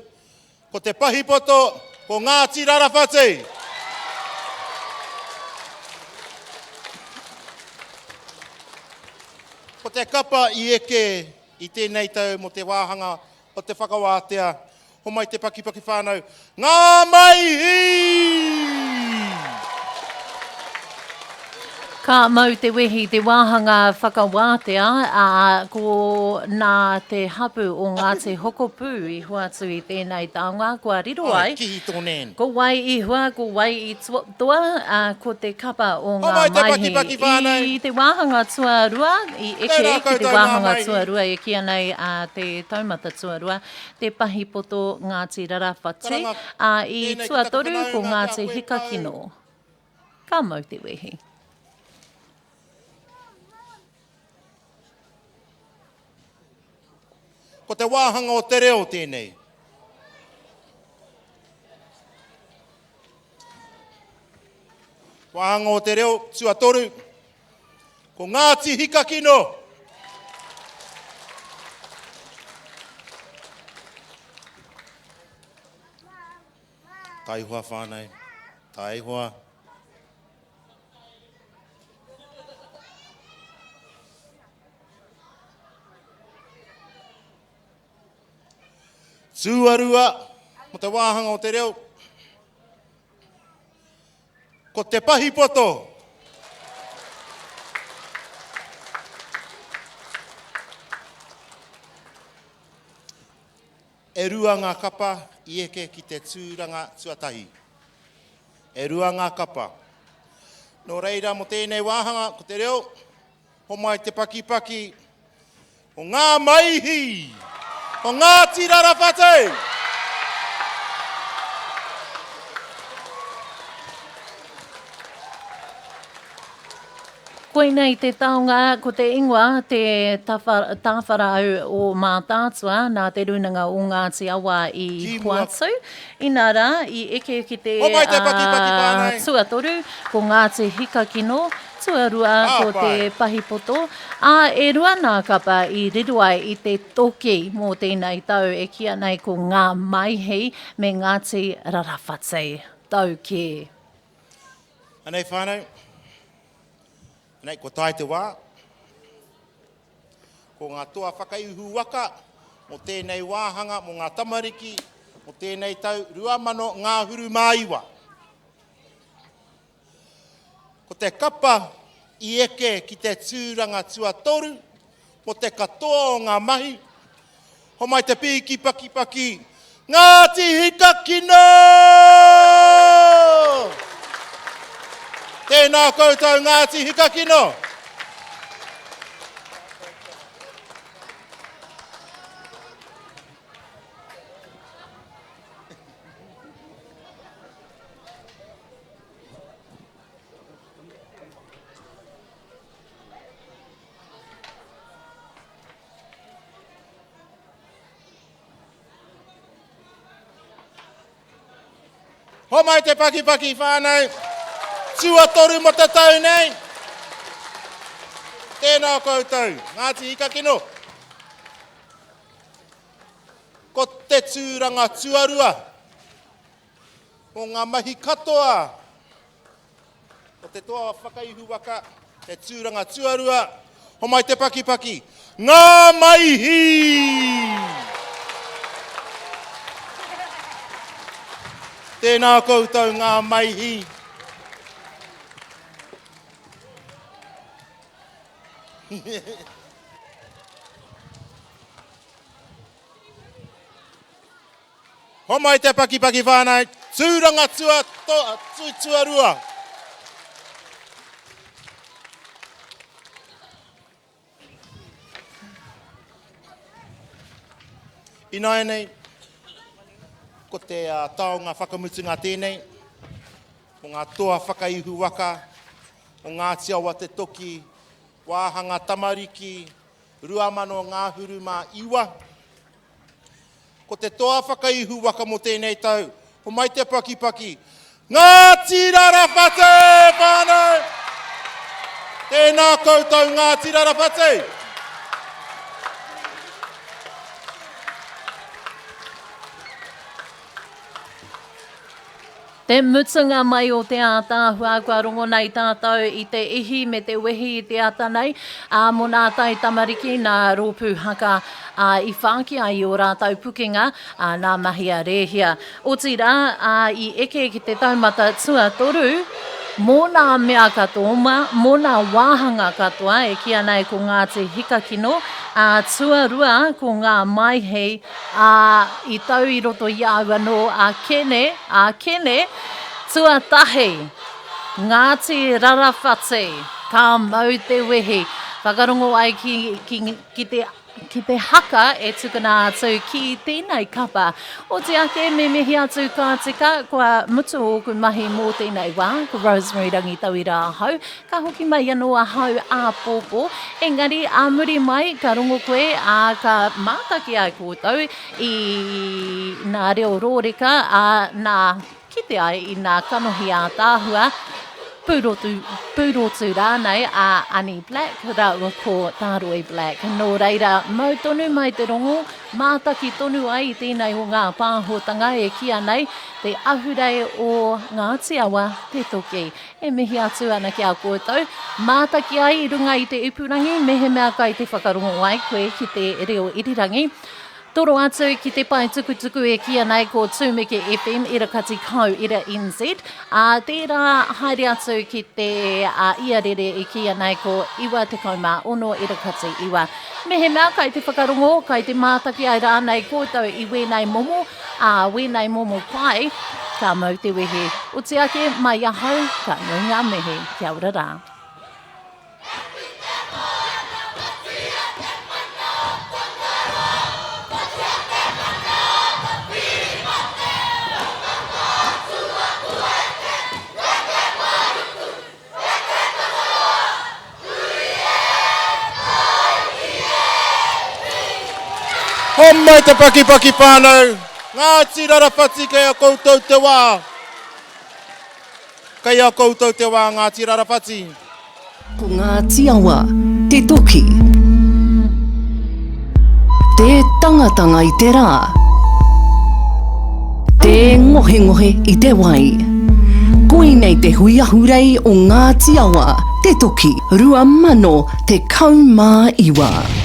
Ko te pahipoto, ko Ngāti Rarawhati! Ko te kapa i eke i tēnei tau mō te wāhanga o te whakawātea, homai te pakipaki whānau, Ngā Maihi! Ka mau te wehi te wāhanga whakawātea, ā, ko nā te hapū o Ngāti Hokopū i hoatu i tēnei taonga kua riro ai. Ko wai i hua, ko wai i toa, ā, ko te kapa o ngā maihi i te wāhanga tuarua, i eke ki te wāhanga tuarua e kīia nei a te taumata tuarua, te pahipoto Ngāti Rarawhati, ā, i tuatoru ko Ngāti Hikakino. Ka mau te wehi. Ko te wāhanga o te reo tēnei. Wāhanga o te reo tuatoru, ko Ngāti Hikakino. Taihoa whānau, taihoa. Tuarua, mo te wāhanga o te reo, ko te pahipoto. E rua ngā kapa i eke ki te tūranga tuatahi. E rua ngā kapa. Nō reira, mō tēnei wāhanga, ko te reo, homai te pakipaki, o ngā maihi, o Ngāti Rarawhatu! Koinei te taonga, ko te ingoa, te Tāwharau o Mātaatua, nā Te Rūnanga o Ngāti Awa i hoatu. Inā rā, i eke ki te tuatoru, ko Ngāti Hikakino, Tuarua ko te pahipoto, ā, e rua nā kapa i riro ai i te toki mō tēnei tau e kīia nei ko Ngā Maihi me Ngāti Rarawhati. Tau kē. Anei whānau, anei kua tae te wā. Ko ngā toa whakaihu waka mō tēnei wāhanga mō ngā tamariki mō tēnei tau 2000 ngahuru mā iwa. Ko te kapa i eke ki te tūranga tuatoru mō te katoa o ngā mahi, homai te pīki pakipaki, Ngāti Hikakino! Tēnā koutou Ngāti Hikakino! Homai te pakipaki whānau, tuatoru mo te tau nei. Tēnā koutou, Ngāti Hikakino. Ko te tūranga tuarua o ngā mahi katoa o te toa whakaihu waka, te tūranga tuarua, homai te pakipaki, ngā maihi! Tēnā koutou ngā maihi. Homai te pakipaki whānau, tūranga tua, to, tu, tuarua. Ināianei, ko te uh, taonga whakamutunga tēnei, o ngā toa whakaihu waka, o Ngāti Awa te toki, wāhanga tamariki, 2000 ngahuru mā iwa. Ko te toa whakaihu waka mō tēnei tau, homai te pakipaki, Ngāti Rarawhate whānau! Tēnā koutou Ngāti Rarawhate! Te mutunga mai o te ātaahua kua rongo nei tātou i te ihi me te wehi i te ata nei, ā, mō nā taitamariki, nā rōpū haka, ā, i whāki ai i ō rātou pukenga, ā, nā mahi a Rēhia. Otirā, ā, i eke ki te taumata tuatoru, mō nā mea katoa, mō nā wāhanga katoa e kīia nei ko Ngāti Hikakino, ā, tuarua ko Ngā Maihi, Ā, i tau i roto i a au anō a Kene, a Kene, tuatahi, Ngāti Rarawhati, ka mau te wehi, whakarongo ai ki, ki, ki te ki te haka e tukuna atu ki tēnei kapa. Oti ake, me mihi atu ka tika, kua mutu ōku mahi mō tēnei wā, ko Rosemary Rangitauira ahau, Ka hoki mai anō ahau āpōpō, engari ā muri mai ka rongo koe, ā, ka mātaki ai koutou i nā reo rōreka, ā, nā kite ai i nā kanohi ātaahua, pūrotu, pūrotu rānei a Ani Black rāua ko Tāroi Black. Nō reira, mau tonu mai te rongo, mātaki tonu ai i tēnei o ngā pāhotanga e kīa nei, te ahurei o Ngāti Awa te toki. E mihi atu ana ki a koutou. Mātaki ai i runga i te ipurangi mehemea kai te whakarongo ai koe ki te reo irirangi. Toro atu ki te pae tukutuku e kīia nei ko Tumeke FM ira kati kau ira NZ, ā, tērā haere atu ki te ā, iarere e kīia nei ko 96 ira kati iwa. Mehemea kai te whakarongo, kai te mātaki ai rānei koutou i wēnei momo, Ā, wēnei momo pai, ka mau te wehi. Oti ake, mai ahau, ka nui ngā mihi. Kia ora rā. Homai te pakipaki whānau, Ngāti Rarawhati kei a koutou te wā. Kei a koutou te wā Ngāti Rarawhati. Ko Ngāti Awa te toki. Tē tangatanga i te rā. Tē ngohengohe i te wai. Koinei te hui ahurei o Ngāti Awa te toki 2019.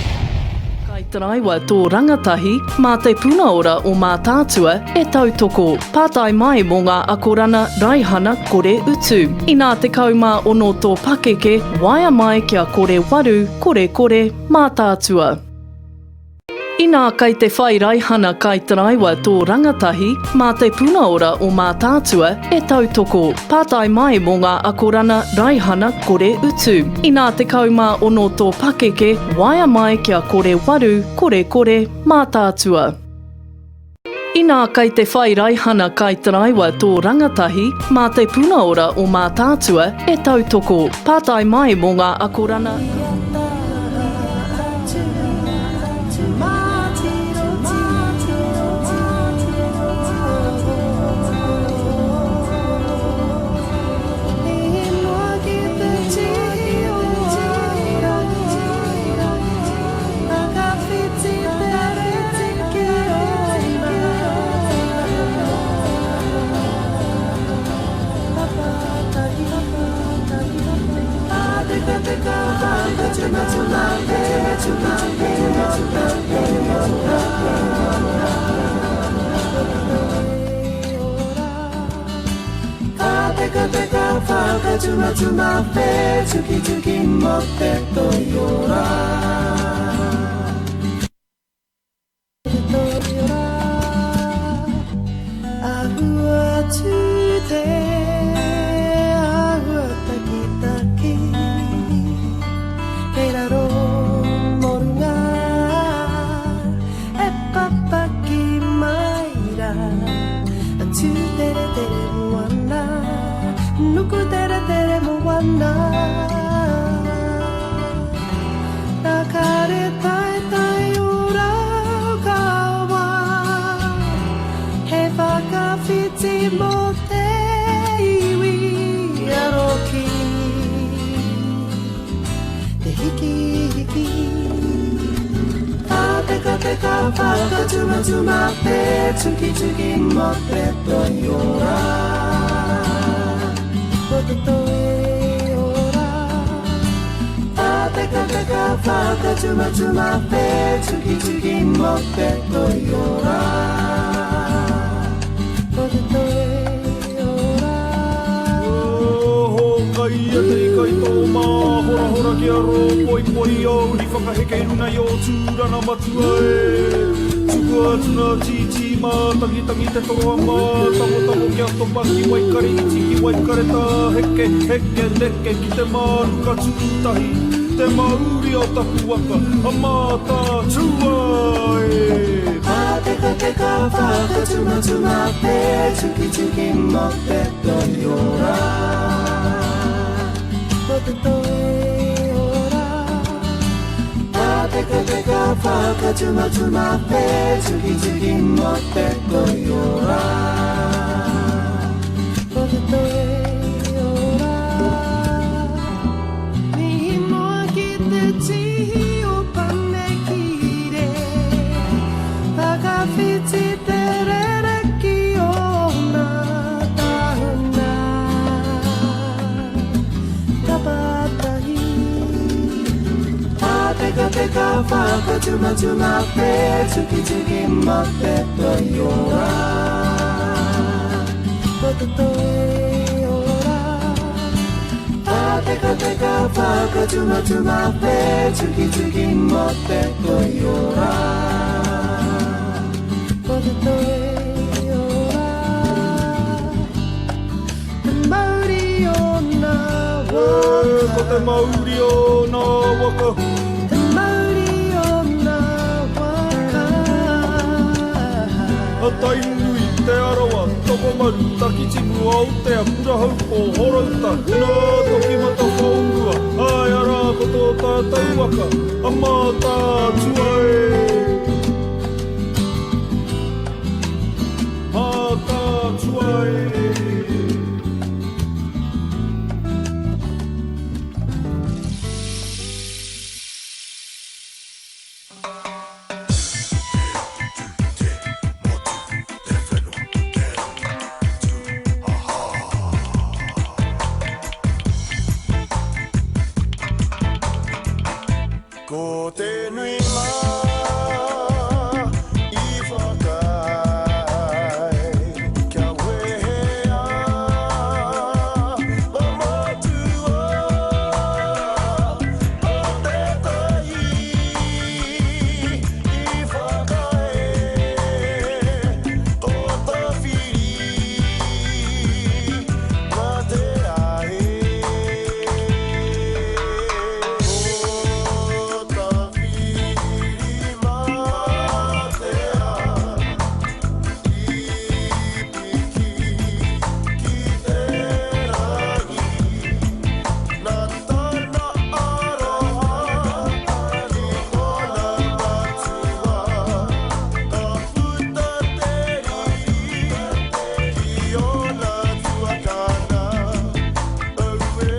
Kaitaraiwa tō rangatahi, mā te puna ora o Mātaatua e tautoko. Pātai mai mō ngā akorana raihana kore utu. Inā 16 tō pakeke, waea mai kia kore waru, kore kore, Mātaatua. Inā kei te whai raihana kaitaraiwa tō rangatahi, mā te puna ora o Mātaatua e tautoko. Pātai mai mō ngā akorana raihana kore utu. Inā 16 tō pakeke, waea mai kia kore waru, kore kore, Mātaatua. Inā kei te whai raihana kaitaraiwa tō rangatahi, mā te puna ora o Mātaatua e tautoko. Pātai mai mō ngā akorana. Ko te nui mā i whakaae kia wehea ngā matua o te tai i whakaae ko Tawhiri mā te ae. Ko Tawhiri mā te ae. I piki ki te rangi. Nā tana aroha ki tōna matua. Ka puta te riri ki ōna tuakana. Auē.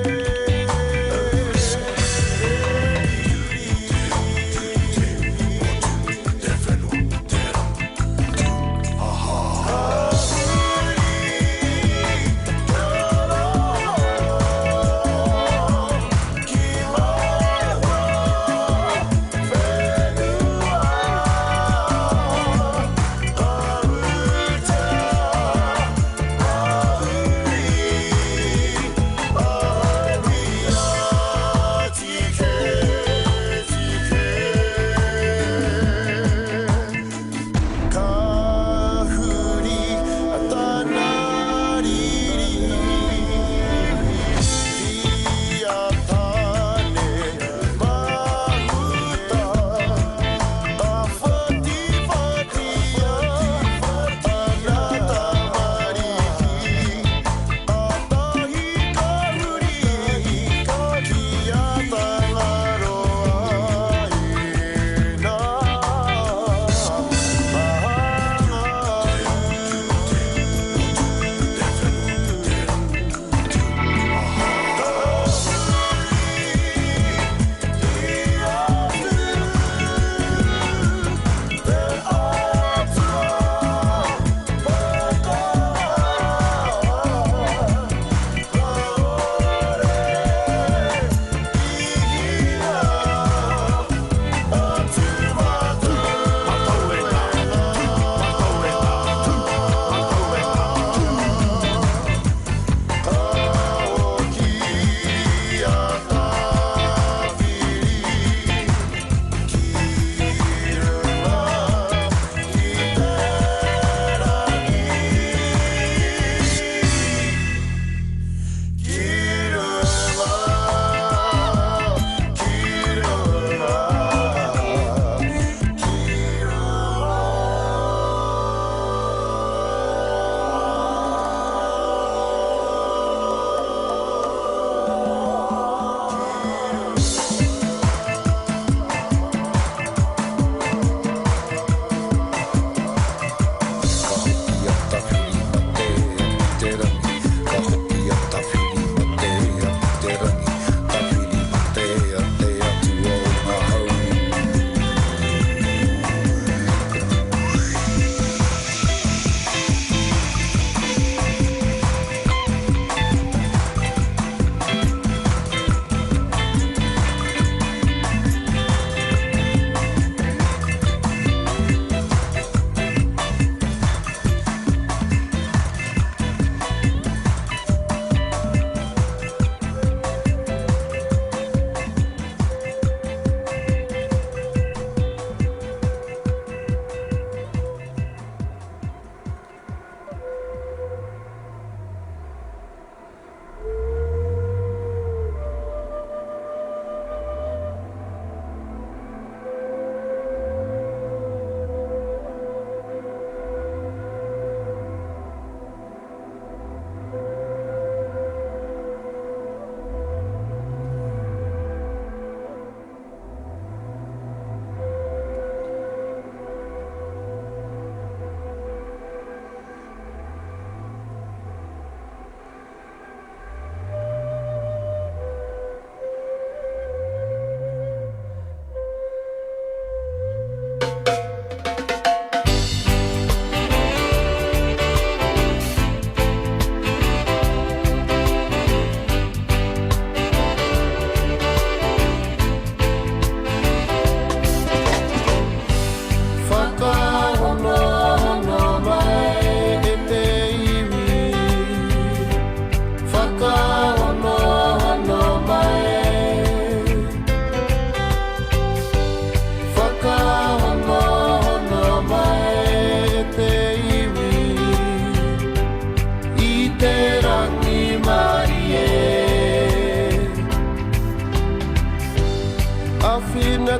Ka huri tana riri I a Tāne mahuta. Ka whatiwhatia ana tamariki. Kātahi ka huri ki a Tangaroa e nā. Ka hoki a Tawhiri matea ki te rangi. Ka hoki a Tawhiri matea ki te rangi. Tawhiri matea te atua o ngā hau.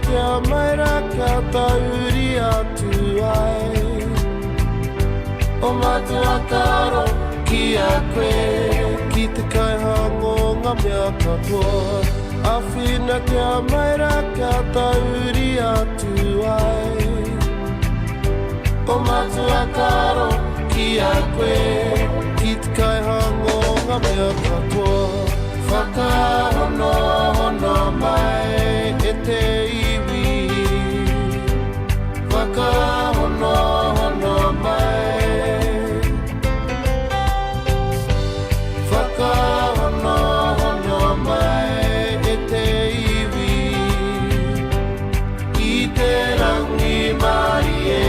kia mai rā kia tahuri atu ai. O Matua Karo ki a koe, ki te kaihanga o ngā mea katoa. Āwhina kia mai rā kia tahuri atu ai. O Matua Karo ki a koe, ki te kaihanga o ngā mea katoa. Whakahonohono mai e te iwi. Whakahonohono mai. Whakahonohono mai e te iwi. I te rangimarie.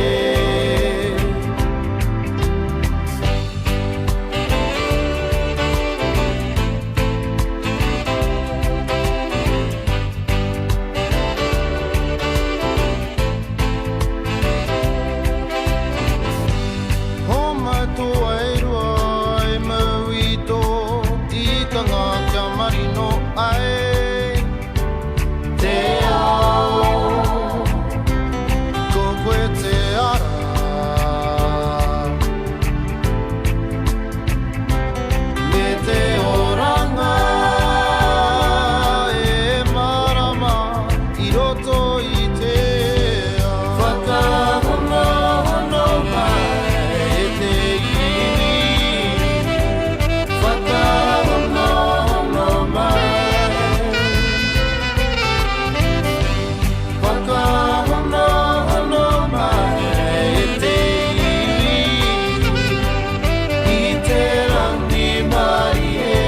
Homai tō wairua e mau i tō tikanga kia marino ai te ao. Ko koe te ara. Me te oranga e marama i roto i te ao. Whakahonohono mai e te iwi. Whakahonohono mai. Whakahonohono mai e te iwi. I te rangimarie.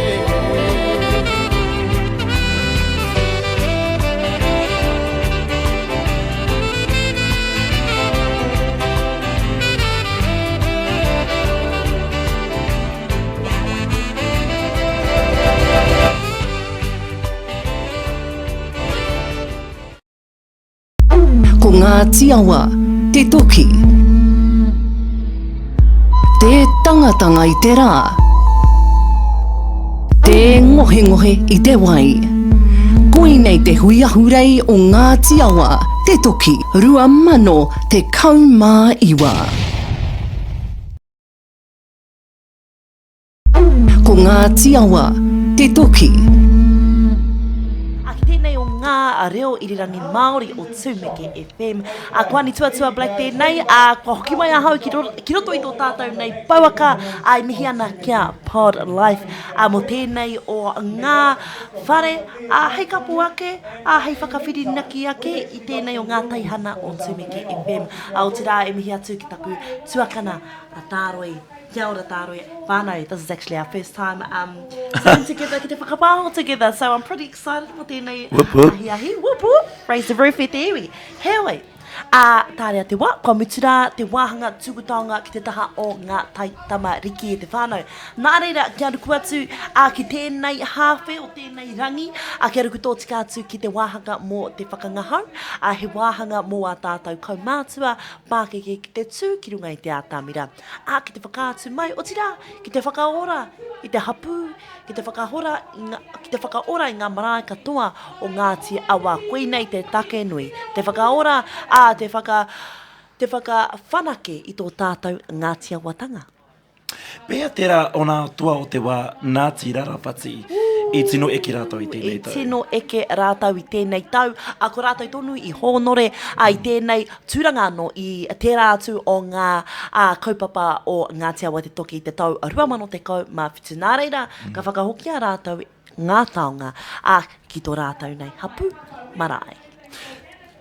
Ko Ngāti Awa te toki. Tē tangatanga i te rā. Tē ngohengohe i te wai. Koinei te hui ahurei o Ngāti Awa te toki 2019. Ko Ngāti Awa te toki. A ki tēnei o ngā reo irirangi Māori o Tūmeke FM. A ko Ani Tuatua Black tēnei, a kua hoki mai ahau ki, ro, ki roto i tō tātou nei pouaka, a e mihi ana ki a Pod Life a mō tēnei o ngā whare, a hei kapo ake, a hei whakawhirinaki ake i tēnei o ngā teihana o Tūmeke FM. A otirā e mihi atu ki taku tuakana a Tāroi. Kia ora Tāroi whānau, this is actually our first time um, sitting together ki te whakapāho together, so I'm pretty excited mō tēnei Whoop, whoop. ahiahi. Whoop, whoop. Raise the roof e te iwi. Heoi, ā, tārea te wā, kua mutu rā te wāhanga tuku taonga ki te taha o ngā taitamariki e te whānau. Nā reira, kia ruku atu ā, ki tēnei hāwhe o tēnei rangi, ā, kia ruku tōtika atu ki te wāhanga mō te whakangahau, ā, he wāhanga mō ā tātou kaumātua pākeke ki te tū ki runga i te atamira. ā, ki te whakaatu mai, otirā, ki te whakaora i te hapū, ki te whakahora i ngā, ki te whakaora i ngā marae katoa o Ngāti Awa. Koinei te take nui, te whakaora, ā, te whaka, te whakawhanake i tō tātou Ngāti Awatanga. Pēhea tērā o nā toa o te wā Ngāti Rarawhati i tino eke rātou i tēnei tau? I tino eke rātou i tēnei tau, ā, ko rātou tonu i hōnore, ā, i tēnei tūranga anō i tērā atu o ngā kaupapa o Ngāti Awa Te Toki i te tau 2017. Nā reira, ka whakahokia rātou ngā taonga, ā, ki tō rātou nei hapū, marae.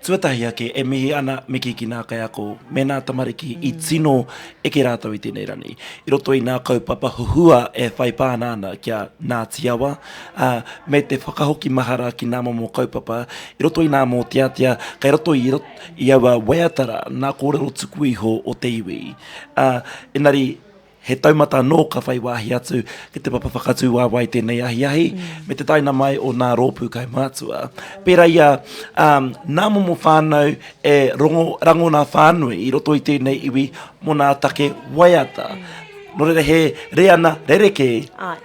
Tuatahi ake, e mihi ana Miki ki nā kaiako me nā tamariki i tino eke rātou i tēnei rangi. I roto i nā kaupapa huhua e whai pāna ana ki a Ngāti Awa, ā, me te whakahoki mahara ki nā momo kaupapa i roto i nā mōteatea kei roto i i aua waiata rā, nā kōrero tuku iho o te iwi. Ā, engari, he taumata anō ka whai wāhi atu ki te papa whakatū waewae tēnei ahiahi, me te taina mai o nā rōpū kaumātua. Pērā i a, ā, nā momo whānau e rongo, rangona whānui i roto i tēnei iwi mō nā take waiata. Nō reira he reana rerekē. Āe.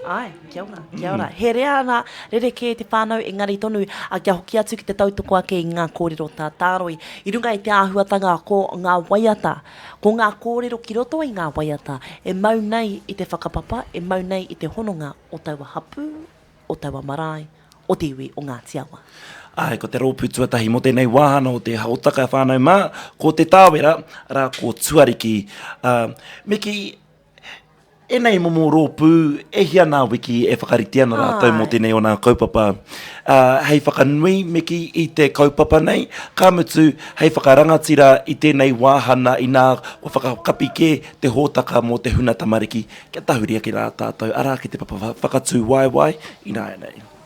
Āe, kia ora, kia ora. He rea ana, rerekē te whānau, engari tonu, a, kia hoki atu ki te tautoko ake i ngā kōrero tātāroi. I runga i te āhuatanga ko ngā waiata, ko ngā kōrero ki roto i ngā waiata, e mau nei i te whakapapa, e mau nei i te hononga o taua hapū, o taua marae, o te iwi o Ngāti Awa. Āe, ko te rōpū tuatahi mō tēnei wāhanga o te hōtaka whānau mā, ko Te Tāwera, arā, ko Tuariki. Ā, me kī, Ēnei momo rōpū, e hia nā wiki e whakarite ana rātou mō tēnei o nā kaupapa, ā, hei whakanui me kī i te kaupapa nei, ka mutu, hei whakarangatira i tēnei wāhana inā kua whakakapi kē te hōtaka mō te huna tamariki kia tahuri ake rā tātou, arā, ki te papa whakatū waewae ināianei.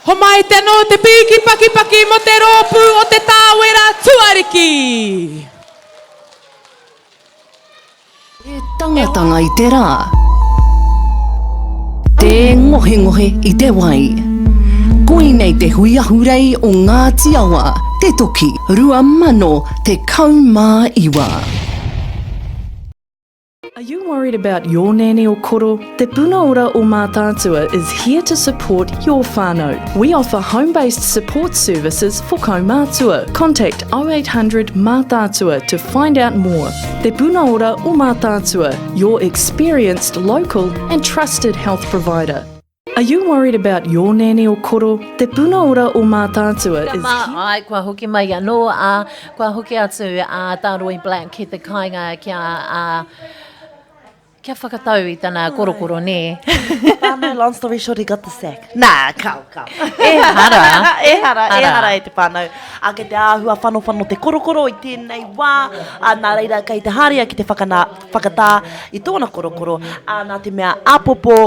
Homai te anō te pīki pakipaki mō te rōpū o Te Tāwera Tuariki! Te tangatanga i te rā. Te ngohengohe i te wai. Koinei te hui ahurei o Ngāti Awa, Te Toki, 2019. Are you worried about your nanny or koro? Te Puna Ora o Mātaatua is here to support your whānau. We offer home-based support services for kaumātua. Contact 0800 Mātaatua to find out more. Te Puna Ora o Mātaatua, your experienced local and trusted health provider. Are you worried about your nanny or koro? Te Puna Ora o Mātaatua is Ka mā, āe, kua hoki mai anō, ā, kua hoki atu a Tā Roy Black ki te kāinga kia, ā, kia whakatau i tana korokoro, nē? Whānau, long story short, he got the sack. Nā, kao, kao. Ehara. Ehara, ehara e te whānau. Ā, kei te āhua whanowhano te korokoro i tēnei wā, ā, nā reira kei te haere ia ki te whakanā, whakatā i tōna korokoro, ā, nā te mea āpōpō,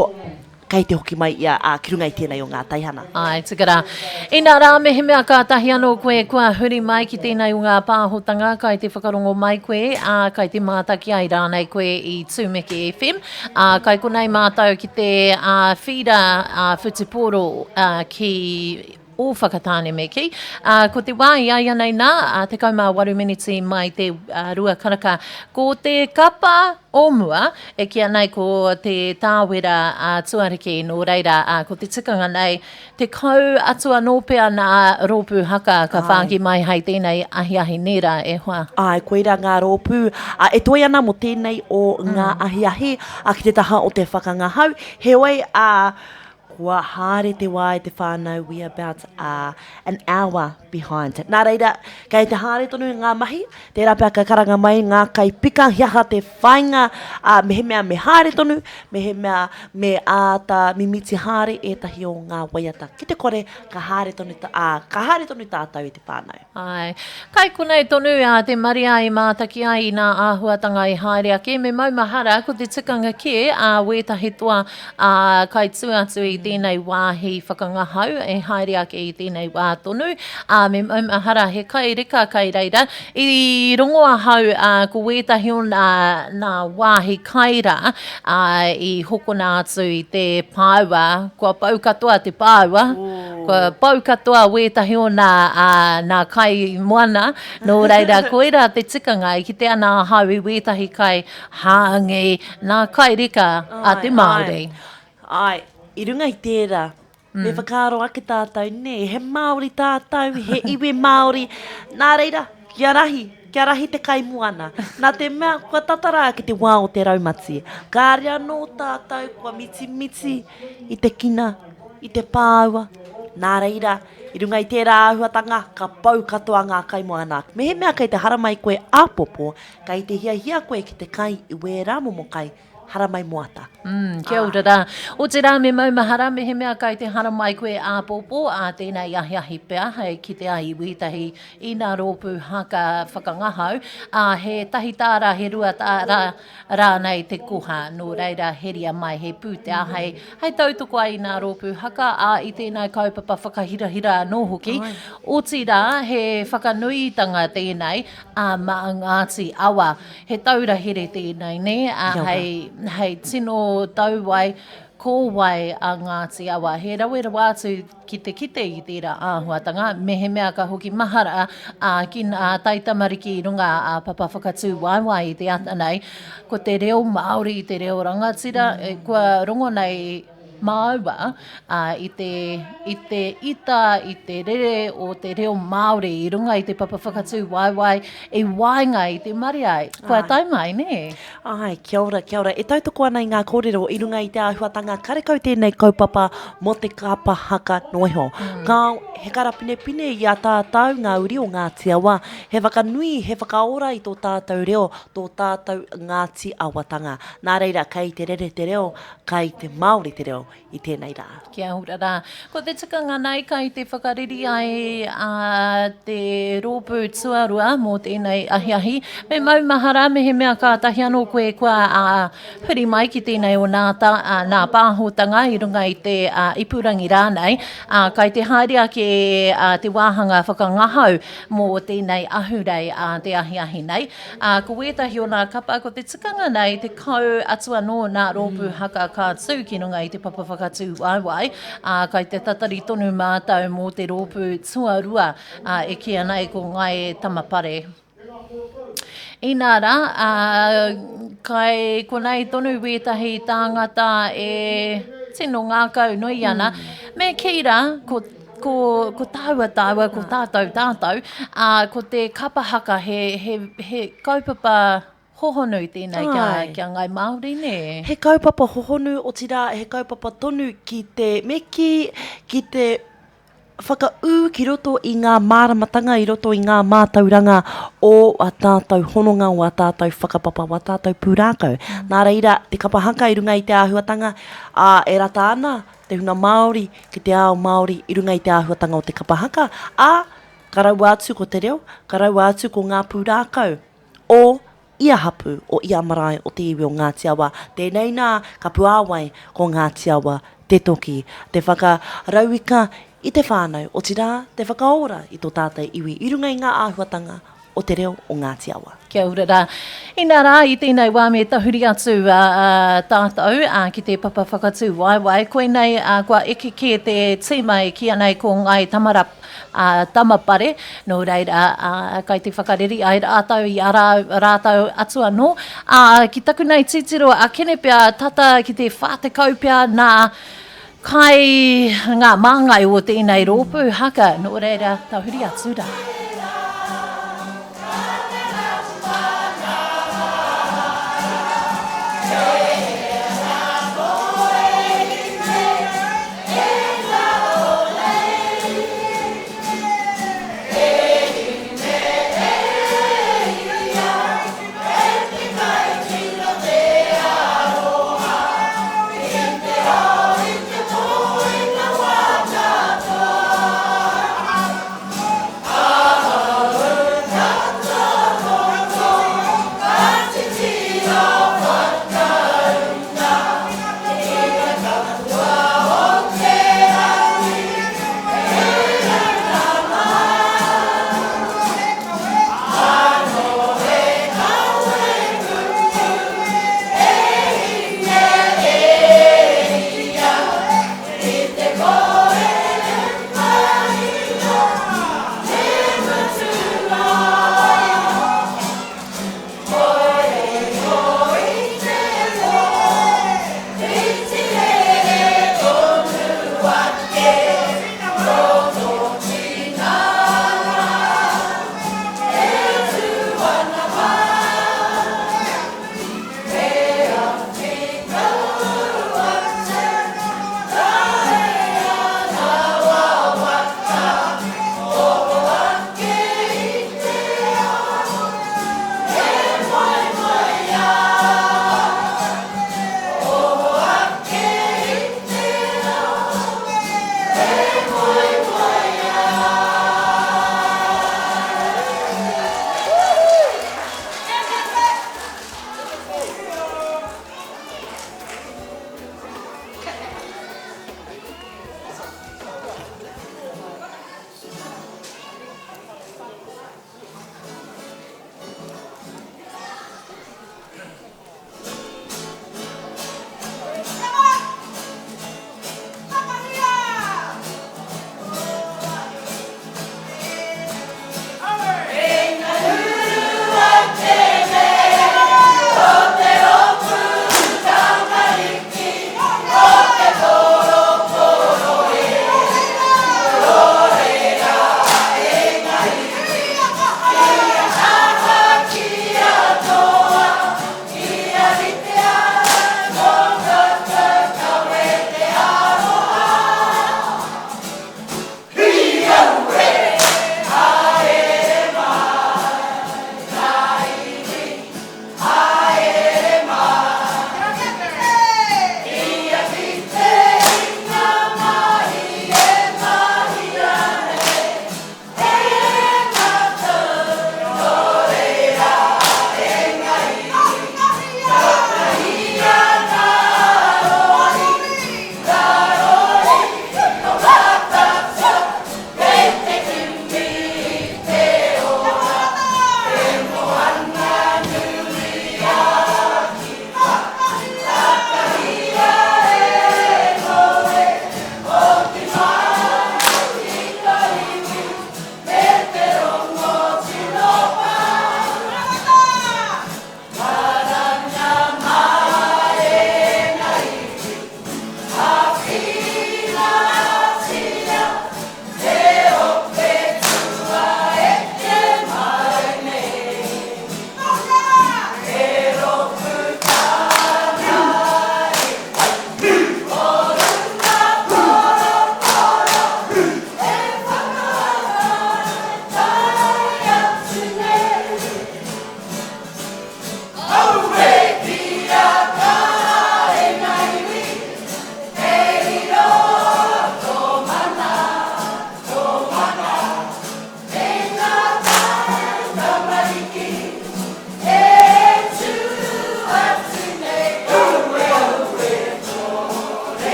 Kei te hoki mai ia, ā, ki runga i tēnei o ngā teihana. Āe, tika rā. Inā rā, mehemea kātahi anō koe kua huri mai ki tēnei o ngā pāhotanga, kai te whakarongo mai koe, ā, kai te mātaki ai rānei koe i Tūmeke FM, ā, kai konei mātou ki te, ā, whīra, ā, whutupōro, ā, ki o Whakatāne me kī, ā, ko te wā i āianei nā, ā, 18 meneti mai te rua karaka. Ko te kapa o mua, e kīa nei ko te Tāwera a Tuariki, nō reira, ā, ko te tikanga nei, 10 atu anō pea nā rōpū haka ka whāki mai hei tēnei ahiahi nē rā, e hoa. Āe, koirā ngā rōpū, ā, e toe ana mō tēnei o ngā ahiahi, ā, ki te taha o te whakangahau, heoi, ā, Kua haere te wā e te whānau, we are about an hour behind. Nā reira, kei te haere tonu ngā mahi, tērā pea ka karanga mai ngā kaipika he aha te whāinga, ā, mehemea me haere tonu, mehemea me āta mimiti haere ētahi o ngā waiata. Ki te kore, ka haere tonu, ā, ka haere tonu tātou e te whānau. Āe. Kai konei tonu a Te Marea i mātaki ai i nā āhuatanga i haere ake, me maumahara ko te tikanga kē a wētahi toa ā, kai tū atu i tēnei wāhi whakangahau e haere ake i tēnei wā tonu, ā, me maumahara he kai reka kai reira. I rongo ahau ā, ko wētahi o nā, nā wāhi kai rā, ā, i hokona atu i te pāua, kua pau katoa te pāua. Kua pau katoa wētahi o nā, ā, nā kai moana, nō reira, koirā te tikanga e kite ana ahau i wētahi kai hāngi, nā kai reka a te Māori. Āe, i runga i tērā, me whakaaro ake tātou, nē, he Māori tātou, he iwi Māori, nā reira, kia rahi, kia rahi te kai moana, nā te mea kua tata rā ki te wā o te raumati, kāre anō tātou kua mitimiti i te kina, i te pāua, nā reira, i runga i tērā āhuatanga, ka pau katoa ngā kaimoana. Mehemea kei te haramai koe āpōpō, kei te hiahia koe ki te kai i wērā momo kai, haramai moata. Mm, kia ora rā. Otirā me maumahara mehemea kai te haramai koe āpōpō, ā tēnei ahiahi pea hei kite ai i wētahi i nā rōpū haka whakangahau, ā, he tahi tāra, he rua tāra, rānei te koha, nō reira heria mai he pūtea hei, hei tautoko ai i nā rōpū haka, ā, i tēnei kaupapa whakahirahira anō hoki. Otirā, he whakanuitanga tēnei, ā, mā Ngāti Awa. He taura here tēnei, nē, ā, hei, hei tino tauwai, ko wai a Ngāti Awa. He rawe rawa atu ki te kite i tērā āhuatanga, mehemea ka hoki mahara ā, ki ngā taitamariki i runga a Papa Whakatū Waewae i te ata nei, ko te reo Māori te reo rangatira, kua rongo nei māua ā, i te, i te ita, i te rere o te reo Māori i runga i te Papa Whakatū Waewae i waenga i te marea, kua tae mai, nē? Āe, kia ora, kia ora. E tautoko ana i ngā kōrero i runga i te āhuatanga karekau tēnei kaupapa mō te kapa haka noa iho. Kāo, he karapinepine i a tātou ngā uri o Ngāti Awa, he whakanui, he whakaora i tō tātou reo, tō tātou Ngāti Awatanga. Nā reira, kei te rere te reo, kei te Māori te reo. i tēnei rā. Kia ora rā. Ko te tikanga nei kai te whakareri ai a te rōpū tuarua mō tēnei ahiahi. Me maumahara mehemea kātahi anō koe kua huri mai ki tēnei o nā, tā, nā pāhotanga i runga i te ipurangi rānei, kai te haere ake te wāhanga whakangahau mō tēnei ahurei a te ahiahi nei. Ā, ko wētahi o nā kapa, ko te tikanga nei, 10 atu anō nā rōpū haka ka tū ki runga i te papa whakatū waewae, ā, kai te tatari tonu mātou mō te rōpū tuarua, ā, e kīia nei ko Ngāi Tamapare. Inā rā, ā, kai konei tonu wētahi tāngata e tino ngākau nui ana, me kī rā, ko ko, ko tāua tāua, ko tātou tātou, ā, ko te kapa haka he, he, he kaupapa hohonu tēnei kia, kia Ngai Māori, nē? He kaupapa hohonu, otirā he kaupapa tonu ki te, me kī, ki te whakaū ki roto i ngā māramatanga, i roto i ngā mātauranga o a tātou hononga, o a tātou whakapapa, o a tātou pūrākau. Nā reira, te kapa haka i runga i te āhuatanga, ā, e rata ana te hunga Māori ki te ao Māori i runga i te āhuatanga o te kapa haka, ā, ka raua atu ko te reo, ka raua atu ko ngā pūrākau o ia hapū, o ia marae o te iwi o Ngāti Awa. Tēnei nā, ka puāwai ko Ngāti Awa te toki, te whakarauika i te whānau, otirā, te whakaora i tō tātou iwi i runga i ngā āhuatanga o te reo o Ngāti Awa. Kia ora rā. Inā rā, i tēnei wā me tahuri atu tātou ki te papa whakatū waewae. Koinei kua eke kē te tīma e kīia nei ko Ngāi Tamarap, Tamapare. Nō reira, kai te whakareri ai rātou i a rātou atu anō. Ki taku nei titiro, akene pea tata ki te 40 pea nā Kai ngā māngai o tēnei rōpū haka, nō reira, tahuri atu rā.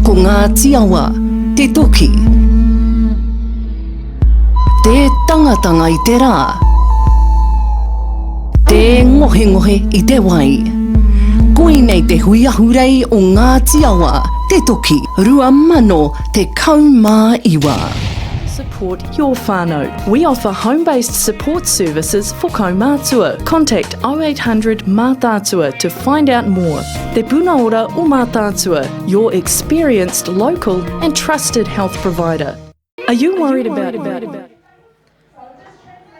Ko Ngāti Awa te toki. Tē tangatanga i te rā. Tē ngohengohe i te wai. Koinei te hui ahurei o Ngāti Awa, Te Toki, 2019. Support your whānau. We offer home-based support services for kaumātua. Contact 0800 Mātaatua to find out more. Te Puna Ora o Mātaatua, your experienced local and trusted health provider. Are you worried about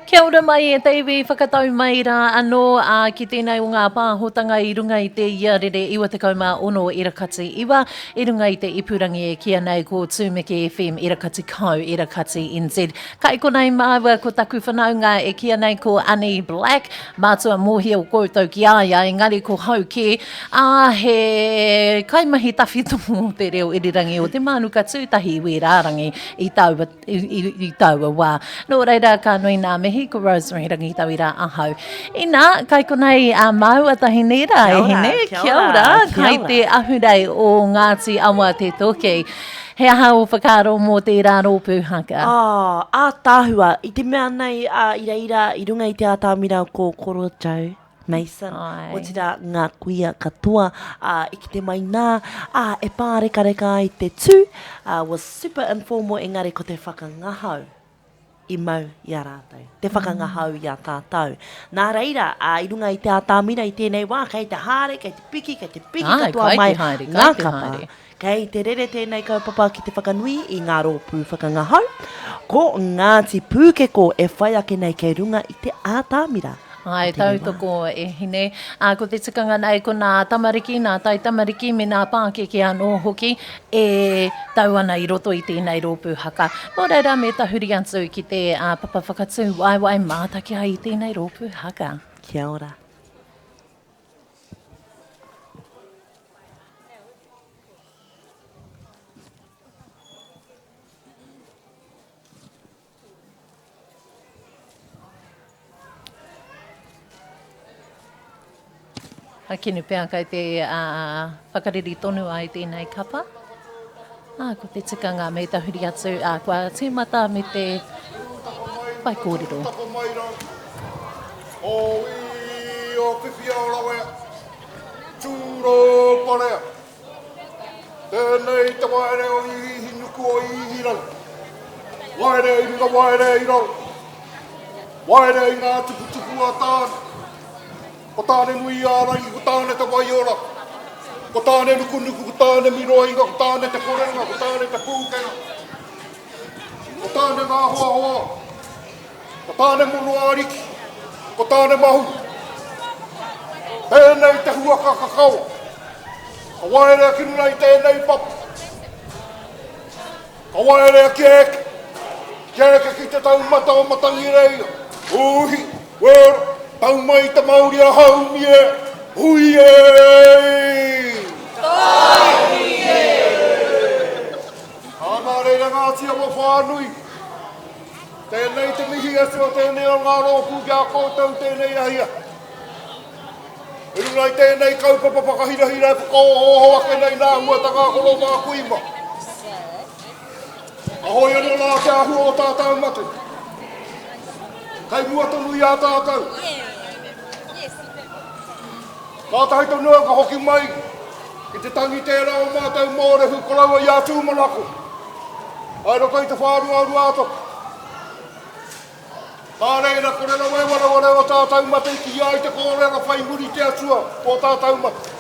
Kia ora mai e te iwi, whakatau mai rā anō ā, ki tēnei o ngā pāhotanga i runga i te iarere 96 irakati iwa, i runga i te ipurangi e kīia nei ko Tūmeke FM irakati kau, irakati NZ. Kai konei māua ko taku whanaunga e kīia nei ko Ani Black, mātua mōhio koutou ki a ia, engari ko hau kē, ā, he kaimahi tawhito te reo irirangi o Te Mānuka Tūtahi i wērā rangi i taua, i, i, i taua wā. Nō reira, ka nui nā mihi, ko Rosemary Rangitauira ahau. Inā, kai konei a māua tahi nei rā, e hine, kia ora, kai te ahurei o Ngāti Awa Te Toki. He aha ō whakaaro mō tērā rōpū haka? Oh, ātaahua. I te mea nei, ā, i reira, i runga i te atamira ko Koro Joe Mason, otirā ngā kuia katoa, ā, i kite mai nā, ā, e pārekareka ai te tū, ā, was super informal engari ko te whakangahau i mau i a rātou, te whakangahau i a tātou. Nā reira, ā, i runga i te atamira i tēnei wā, kei te haere, kei te piki, kei te piki Āe, katoa kai mai te haere, kai ngā te kapa. haere. Kei te rere tēnei kaupapa ki te whakanui i ngā rōpū whakangahau, ko Ngāti Pūkeko e whai ake nei kei runga i te ātamira. Āe, tautoko e hine. Ā, ko te tikanga nei, ko nā tamariki, nā taitamariki me nā pākeke anō hoki e tau ana i roto i tēnei rōpū haka. Nō reira, me tahuri atu ki te papa whakatū waewae mātaki ai i tēnei rōpū haka. Kia ora. A kinu pea kai te whakareri tonu ai tēnei kapa. Ā, ko te tikanga me tahuri atu, ā, kua tīmata me te whaikōrero. Tako mai rā, o ī, o whiwhia o rawea, tūrō parea. Tēnei te waere o Ihinuku o Ihirangi. Waere i runga, waere i raro. Waere i ngā tuputupu a Tāne. Ko Tāne-nui-ā-rangi, ko Tāne te waiora, ko Tāne-nukunuku, ko Tāne-miroinga, ko Tāne te korenga, ko Tāne te pūkenga, ko Tāne ngā hoahoa, ko Tāne monoariki, ko Tāne mahu. Tēnei te huaka kakawa, ka waerea ki runga i tēnei papa. Ka waerea kia eke, kia eke ki te taumata o Matangireia, uhi, wero, tau mai te mauri a Haumi e, hui e! Tāiki e! Ā, nā reira Ngāti Awa whānui, tēnei te mihi atu a tēnei o ngā rōpū ki a koutou tēnei ahiahi. I runga i tēnei kaupapa whakahirahira e whakaohooho ake nei nā huatanga koro mā kui mā. Ka hoi anō rā te āhua o tātou mate. Kei mua tonu i a tātou. Kātahi tonu au ka hoki mai ki te tangi tērā o mātou mōrehu koroua i a Tūmanako. Hai roto i te whārua o Ruātoki. Nā reira, kore rawa e wareware o tātou mate i kīia ai te kōrero whai muri te Atua o tātou mate.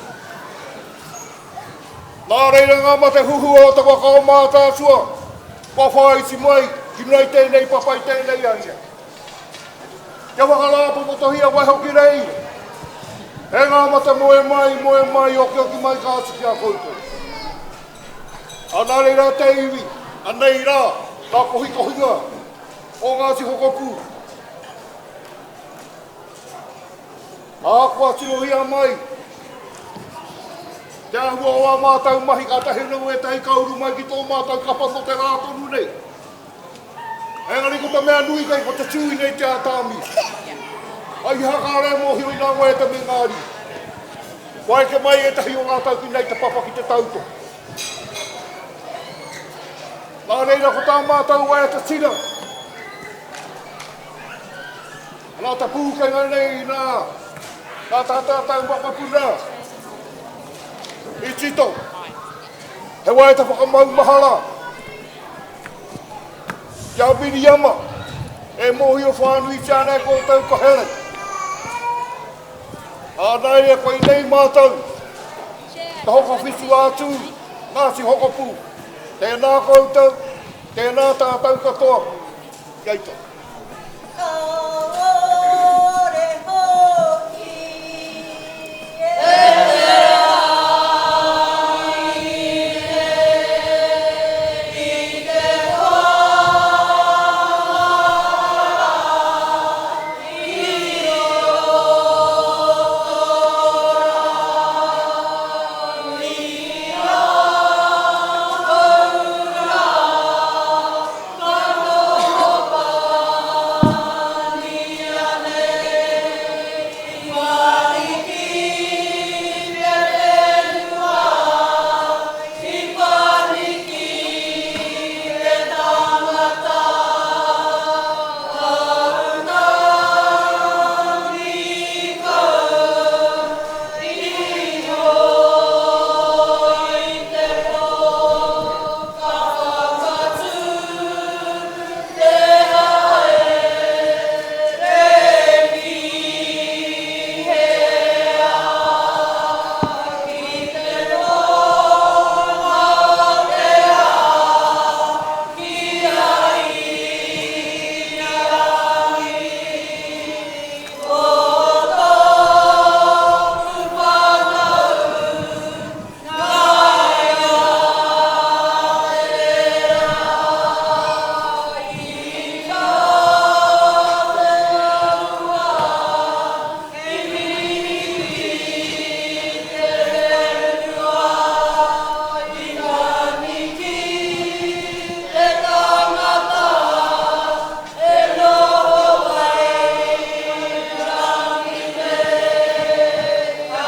Nā reira ngā mate huhua o te waka o Mātaatua kua whāiti mai ki runga i tēnei papa i tēnei ahiahi. Kia whakarāpopotohia waihoki reira, e ngā mate moe mai, moe mai, okioki mai ka atu ki a koutou. Ā, nā reira te iwi, anei rā, ngā kohikohinga, O Ngāti Hokopū. Ā, kua tirohia mai te āhua o ā mātou mahi kātahi anō ētahi ka uru mai ki tō mātou kapa nō te rā tonu nei. Engari ko te mea nui kei ko te tū i nei te atamira. Ai hea kāre e mōhio i ngā waiata me ngā riri. Kua eke mai ētahi o rātou ki nei te papa ki te tautoko. Nā reira ko tā mātou waiata tira. Nā te pūkenga nei nā, nā tā tātou mokopuna i tito. He waiata whakamaumahara ki a Miriama e mōhio whānuitia ana e koutou ko Helen. Ā, nāia koinei mātou, te Hokowhitu a Tū, Ngāti Hokopū. Tēnā koutou, tēnā tātou katoa. Kia ita. Kāore hoki e te āine i te whangara ki roto rā i ahau rā. Ka noho pānia nei, Whariki te whenua, i whariki te tangata, Autauri kau iho i te pō, ka whakatū te haere ki hea, ki te tonga o te ao, ki a Irirangi, ko tōku whānau, Ngaia te rā, i ka te aua, i mimiti te whenua, i ngāniki te tangata, e noho ai rangi me ka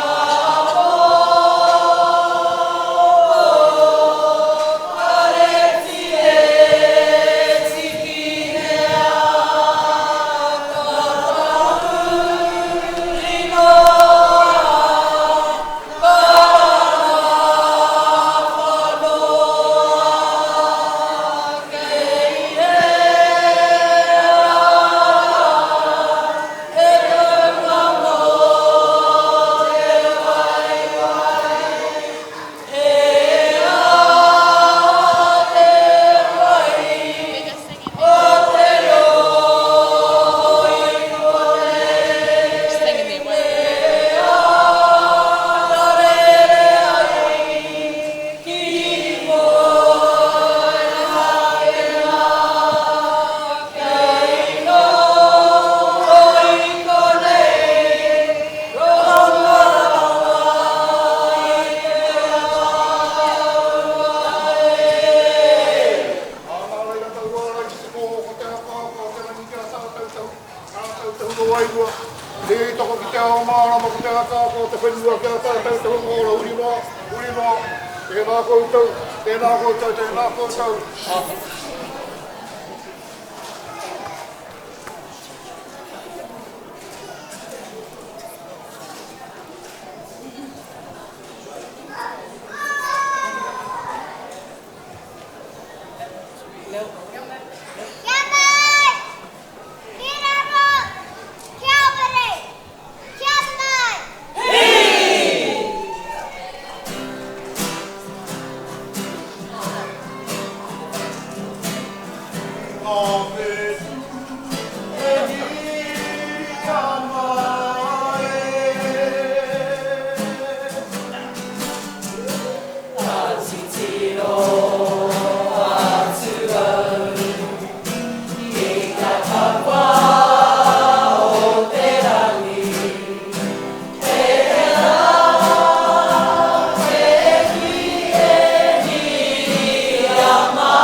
Wairua, Te toko ki te ao mārama, ko te akaaka o te whenua ki a tātou te hunga ora, huri noa, huri noa, tēnā koutou, tēnā koutou, tēnā koutou. Ā. Kia mai! Ki raro! Kia were! Kia mai! Ngā whetū e hīri ana e. Ka titiro atu au ki ka kapa o te rangi. He rā te ki e Miriama.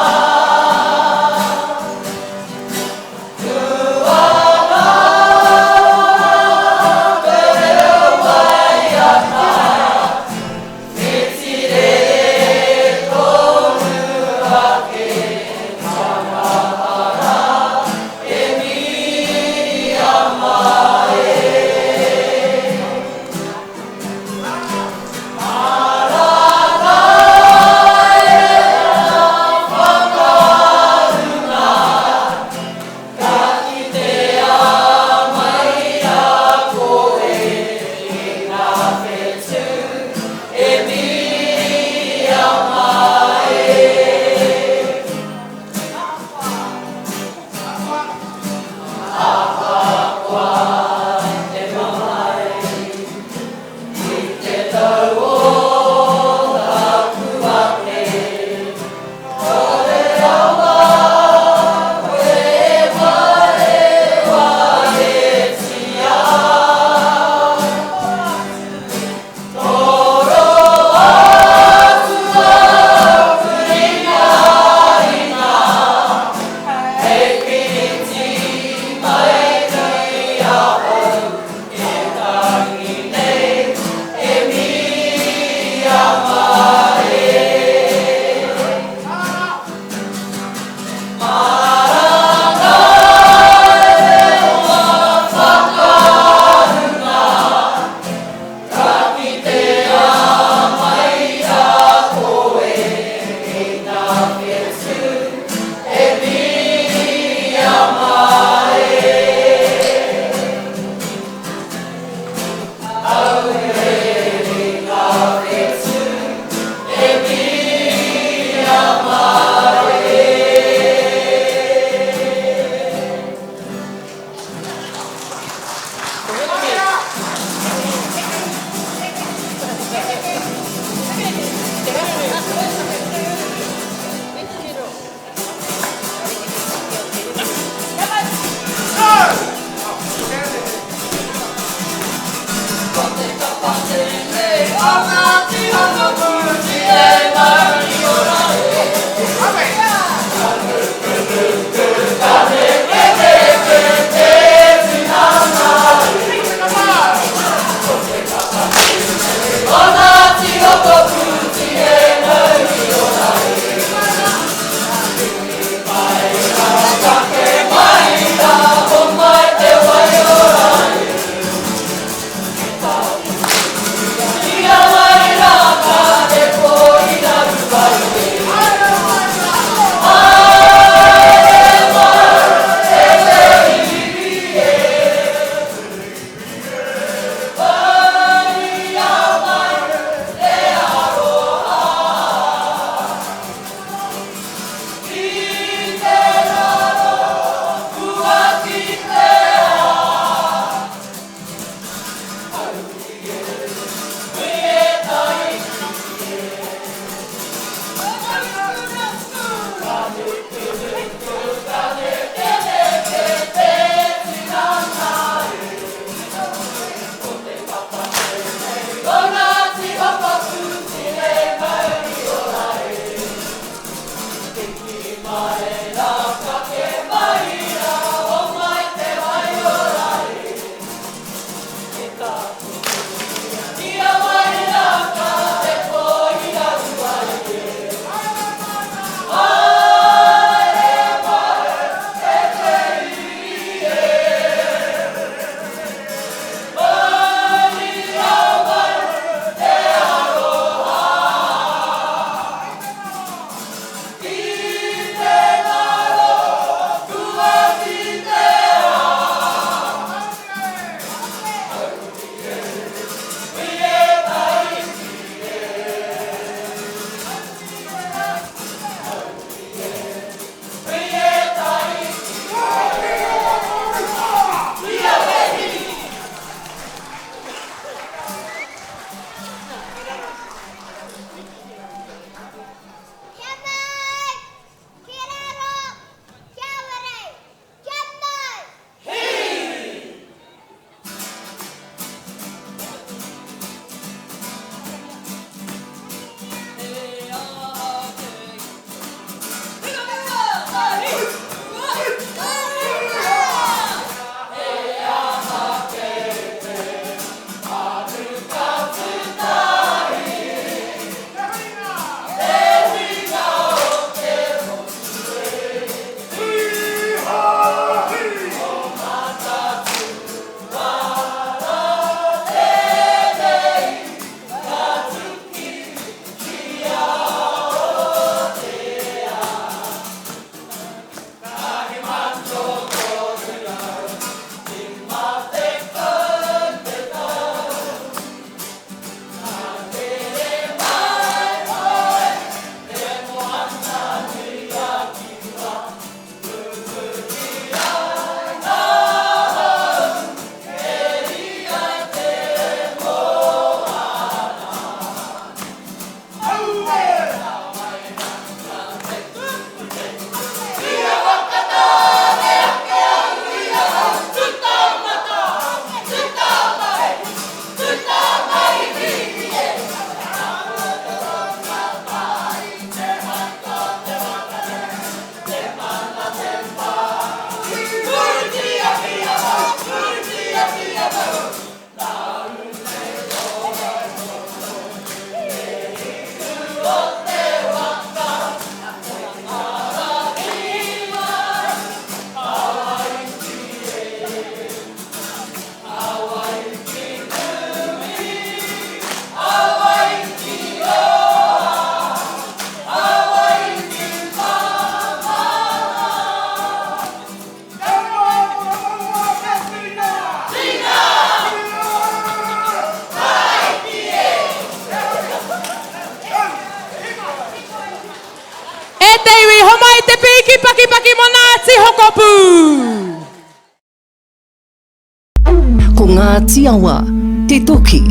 Ngāti Awa, te toki.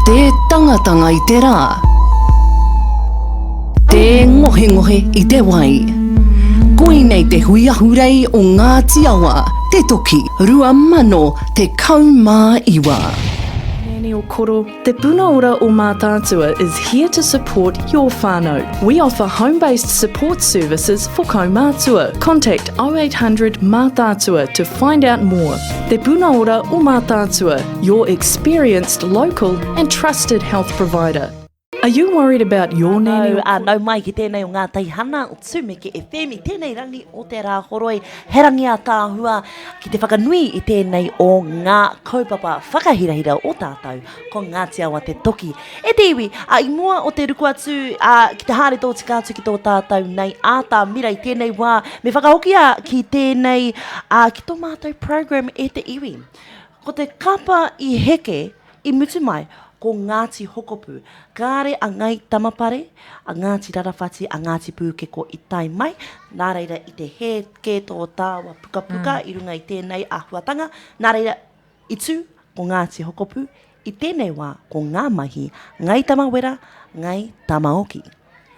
Tē tangatanga i te rā. Tē ngohengohe i te wai. Koinei te hui ahurei o Ngāti Awa, te toki, 2019. Nanny o Koro, Te Puna Ora o Mātaatua is here to support your whānau. We offer home-based support services for kaumātua. Contact 0800 Mātaatua to find out more. Te Puna Ora o Mātaatua, your experienced local and trusted health provider. Are you worried about your nanny Nau, ā, nau mai ki tēnei o ngā teihana o Tumeke FM i tēnei rangi o te Rāhoroi, he rangi ātaahua ki te whakanui i tēnei o ngā kaupapa whakahirahira o tātou, ko Ngāti Awa te toki. E te iwi, ā, i mua o te ruku atu, ā, ki te haere tōtika atu ki tō tātou nei ātamira i tēnei wā, me whakahokia ki tēnei, ā, ki tō mātou program e te iwi. Ko te kapa i heke, I mutu mai, ko Ngāti Hokopu. Kāre a Ngāi Tamapare, a Ngāti Rarawhati, a Ngāti Pūkeko i tae mai, nā reira i te hē kē tō tāua pukapuka i runga i tēnei āhuatanga, nā reira i tū ko Ngāti Hokopu, i tēnei wā ko ngā mahi Ngāi Tamawera, Ngāi Tamaoki.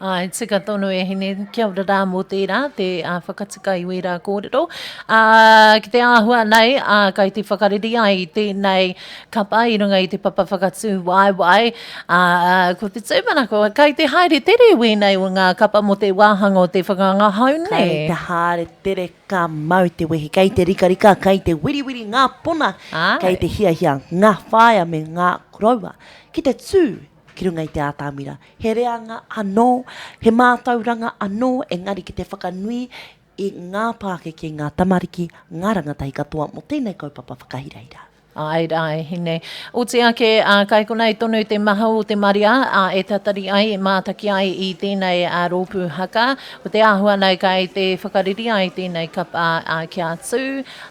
Āe, tika tonu e hine, kia ora rā mō tērā, te whakatika i wērā kōrero. Ā, ki te āhua nei, ā, kai te whakareri ai i tēnei kapa i runga i te papa whakatū waewae, ā, ko te tūmanako, kai te haere tere wēnei o ngā kapa mō te wāhanga o te whakangahau, nē? Kai te haere tere ka mau te wehi, kei te rikarika, kei te wiriwiri ngā pona, kei te hiahia ngā whaea me ngā koroua ki te tū ki runga i te ātamira. He reanga anō, he mātauranga anō, engari ki te whakanui i ngā pākeke, ngā tamariki, ngā rangatahi katoa mō tēnei kaupapa whakahirahira. Āe rā, e hine. Oti ake, ā, kai konei tonu te maha o te marea, ā, e tatari ai, e mātaki ai i tēnei rōpū haka. Ko te āhua nei kai te whakareri ai tēnei kapa, ā, kia tū,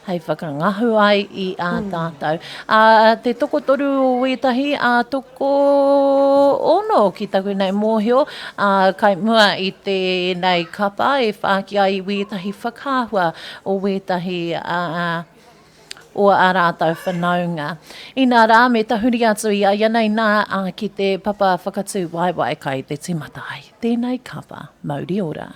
hei whakangahu ai i a tātou. Ā, te tokotoru o wētahi, ā, tokoono ki taku nei mōhio, ā, kai mua i tēnei kapa e whāki ai i wētahi whakaahua o wētahi, ā, o ā rātou whanaunga. Inā rā, me tahuri atu i a ia nei nā, ā, ki te papa whakatū waewae kai te tīmata ai tēnei kapa. Mauri ora.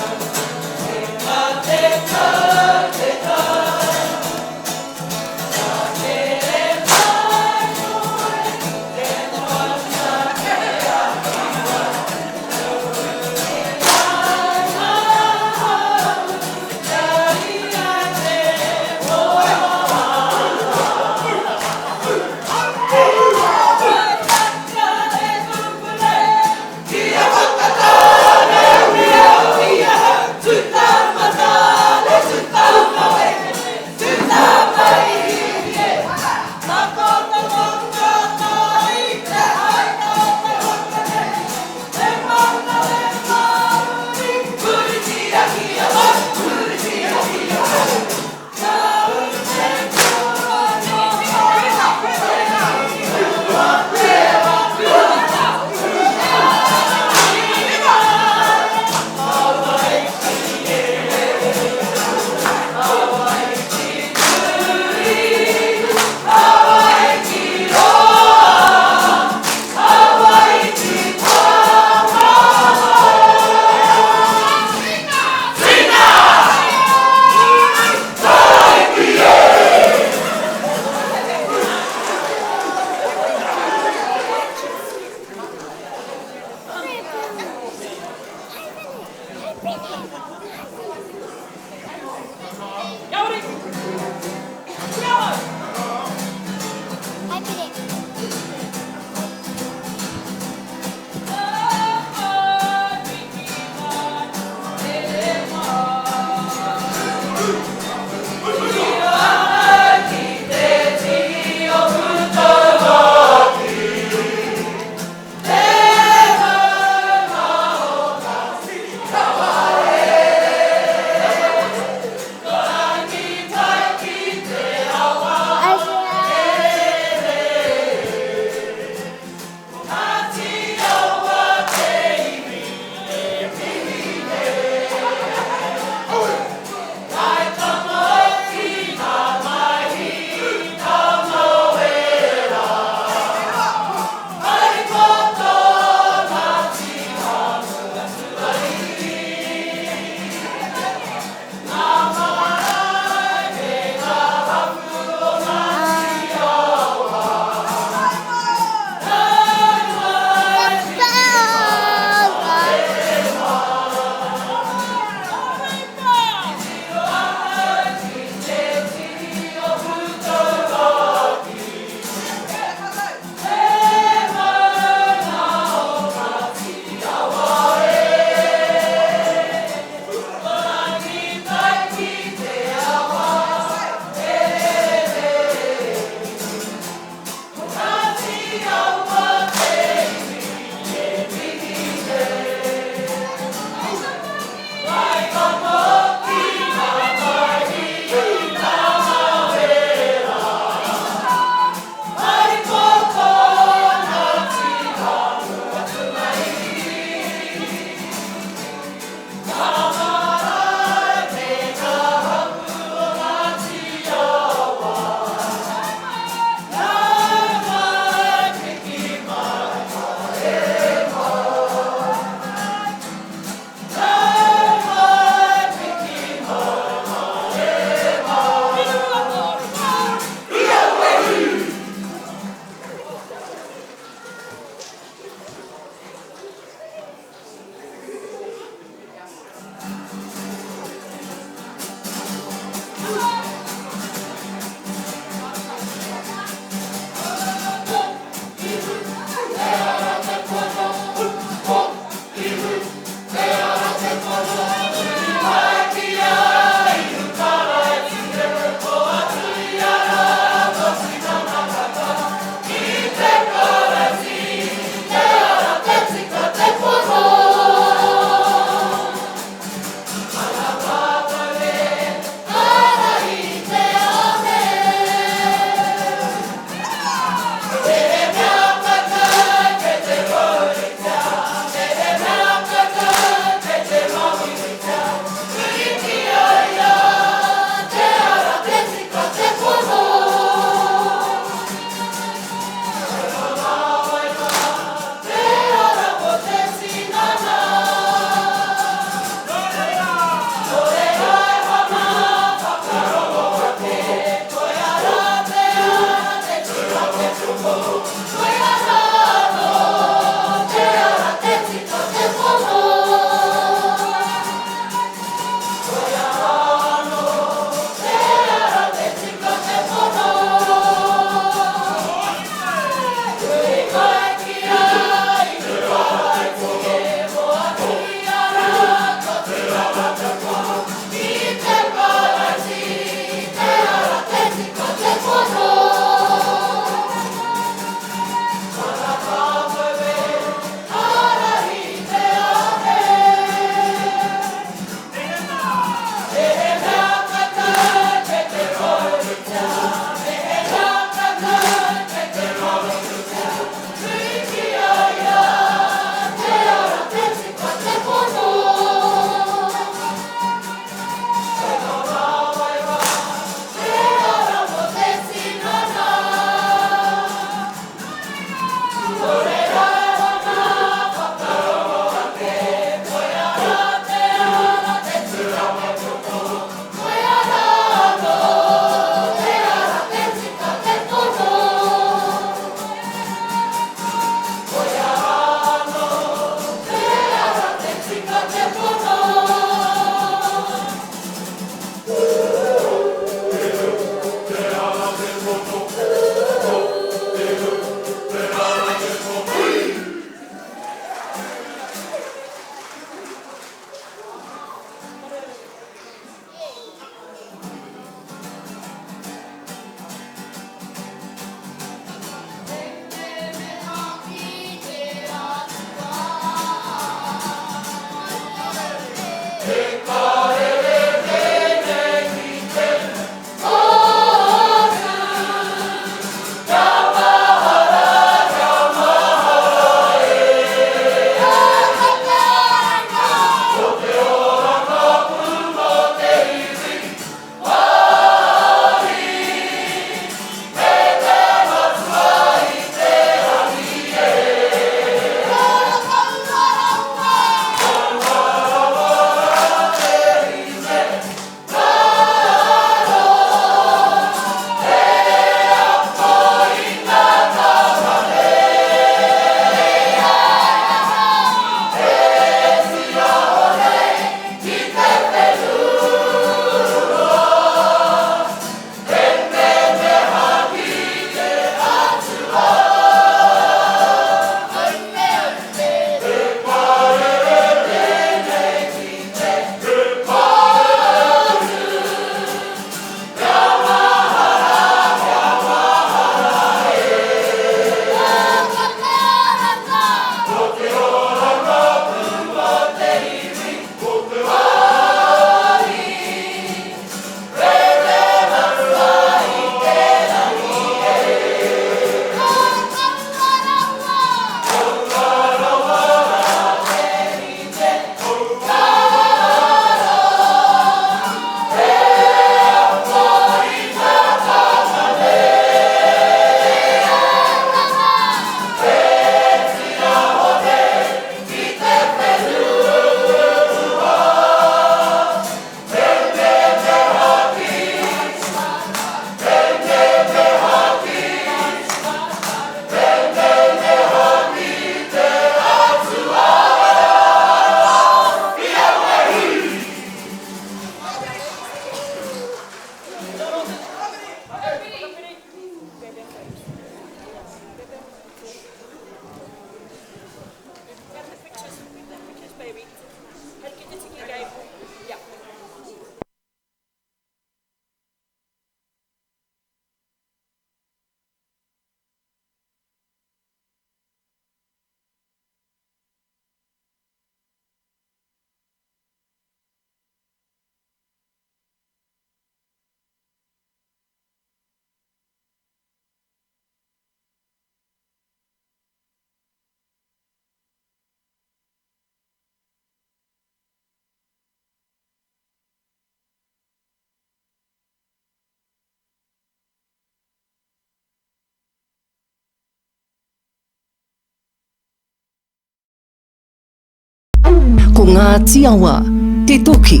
Ko Ngāti Awa te toki.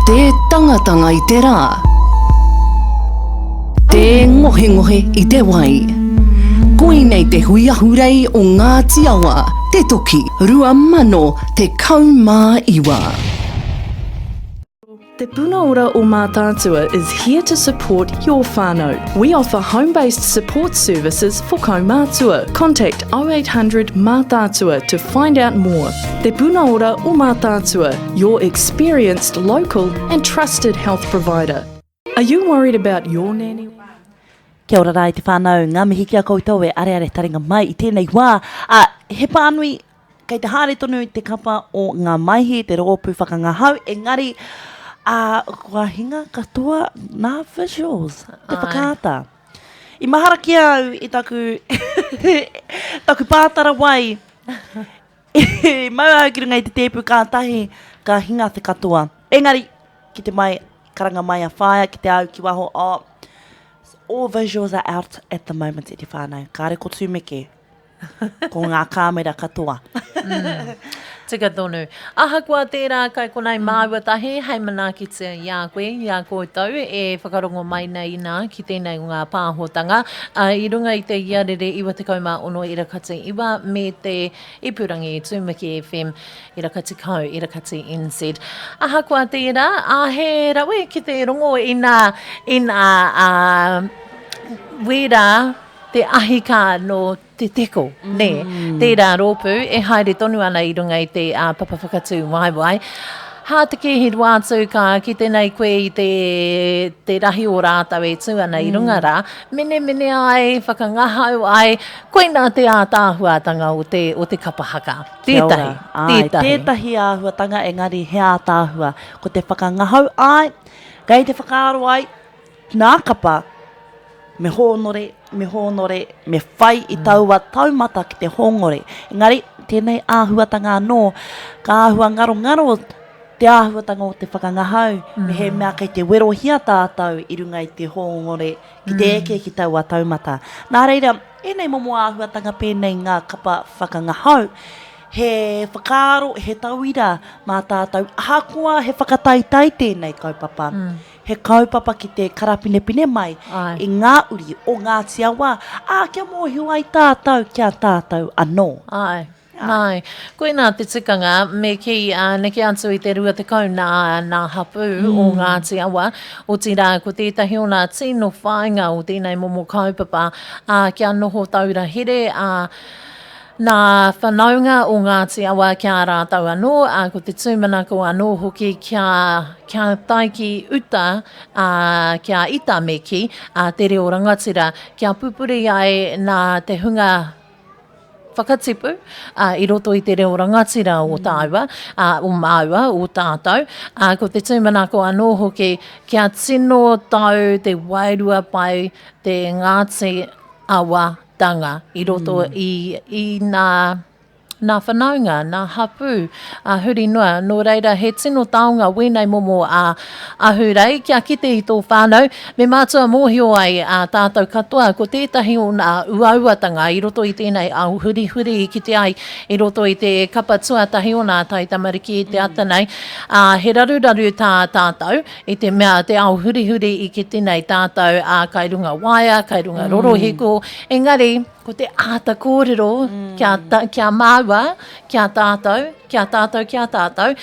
Tē tangatanga i te rā. Tē ngohengohe i te wai. Koinei te hui ahurei o Ngāti Awa te toki 2019. Te Puna Ora o Mātaatua is here to support your whānau. We offer home-based support services for kaumātua. Contact 0800 Mātaatua to find out more. Te Puna Ora o Mātaatua, your experienced local and trusted health provider. Are you worried about your nanny? Kia ora rā i te whānau, ngā mihi ki a koutou e areare taringa mai i tēnei wā. Ā, he pānui Kei te haere tonu te kapa o Ngā Maihi, te rōpū whakangahau, engari, ā, kua hinga katoa nā visuals, te whakaata. I mahara ki a au i taku, taku pātara wai, i mau au ki runga i te tēpu kātahi ka hinga te katoa. Engari, ki te mai, karanga mai a whaea ki te au ki waho, oh, all visuals are out at the moment e te whānau, kāre ko Tūmeke. Ko ngā kāmera katoa. Mm. Tika tonu. Ahakoa tērā, kai konei māua tahi hei manaakitia i a koe, i a koutou e whakarongo mai nei nā ki tēnei o ngā pāhotanga i runga i te iarere 96 ira kati iwa me te ipurangi Tūmeke FM ira kati kau, ira kati NZ. Ahakoa tērā, ā, he rawe ki te rongo ina, ina, ā, wērā, Te ahi kā nō Te Teko, nē, tērā rōpū e haere tonu ana i runga i te papa whakatū waewae. Hātekēhi roa atu ka kite nei koe i te, te rahi o rātou e tū ana i runga rā, menemene ai, whakangahau ai, koinā te ātaahuatanga o te, o te kapa haka. Tētahi, Āe, tētahi. tētahi āhuatanga engari he ātaahua. Ko te whakangahau, āe, kei te whakaaro ai, Nā kapa, me hōnore, me hōnore, me whai i taua taumata ki te hōngore. Engari, tēnei āhuatanga anō, ka āhua ngarongaro te āhuatanga o te whakangahau, mehemea kei te werohia tātou i runga i te hōngore ki te eke ki taua taumata. Nā reira, ēnei momo āhuatanga pēnei ngā kapa whakangahau, he whakaaro, he tauira mā tātou, ahakoa he whakataetae tēnei kaupapa, He kaupapa ki te karapinepine mai i ngā uri o Ngāti Awa, ā, kia mōhio ai tātou ki a tātou anō. Āe, āe. Koinā te tikanga, me kī, ā, neke atu i te 20 nā, nā hapū o Ngāti Awa, otirā, ko tētahi o nā tino whāinga o tēnei momo kaupapa, ā, kia noho taura here, ā, Nā whanaunga o Ngāti Awa ki a rātou anō, ā, ko te tūmanako anō hoki kia, kia tae ki uta, ā, kia ita me kī, ā, te reo rangatira, kia pupuri ai nā te hunga whakatipu, ā, i roto i te reo rangatira o tāua, ā, o māua, o tātou, ā, ko te tūmanako anō hoki kia tino tau te wairua pai te Ngāti Awa tanga i roto i, i nā, nā whanaunga, nā hapū, ā, huri noa. Nō reira, he tino taonga wēnei momo ā, ahurei kia kite i tō whānau, me mātua mōhio ai ā tātou katoa ko tētahi o nā uauatanga i roto i tēnei ao hurihuri i kite ai i roto i te kapa tuatahi o nā taitamariki i te ata nei, ā, he raruraru tā tātou. I te mea te ao hurihuri i kite nei tātou, ā, kai runga waea, kai runga rorohiko, engari, ko te āta kōrero kia, ta, kia māua, kia tātou, kia tātou, kia tātou,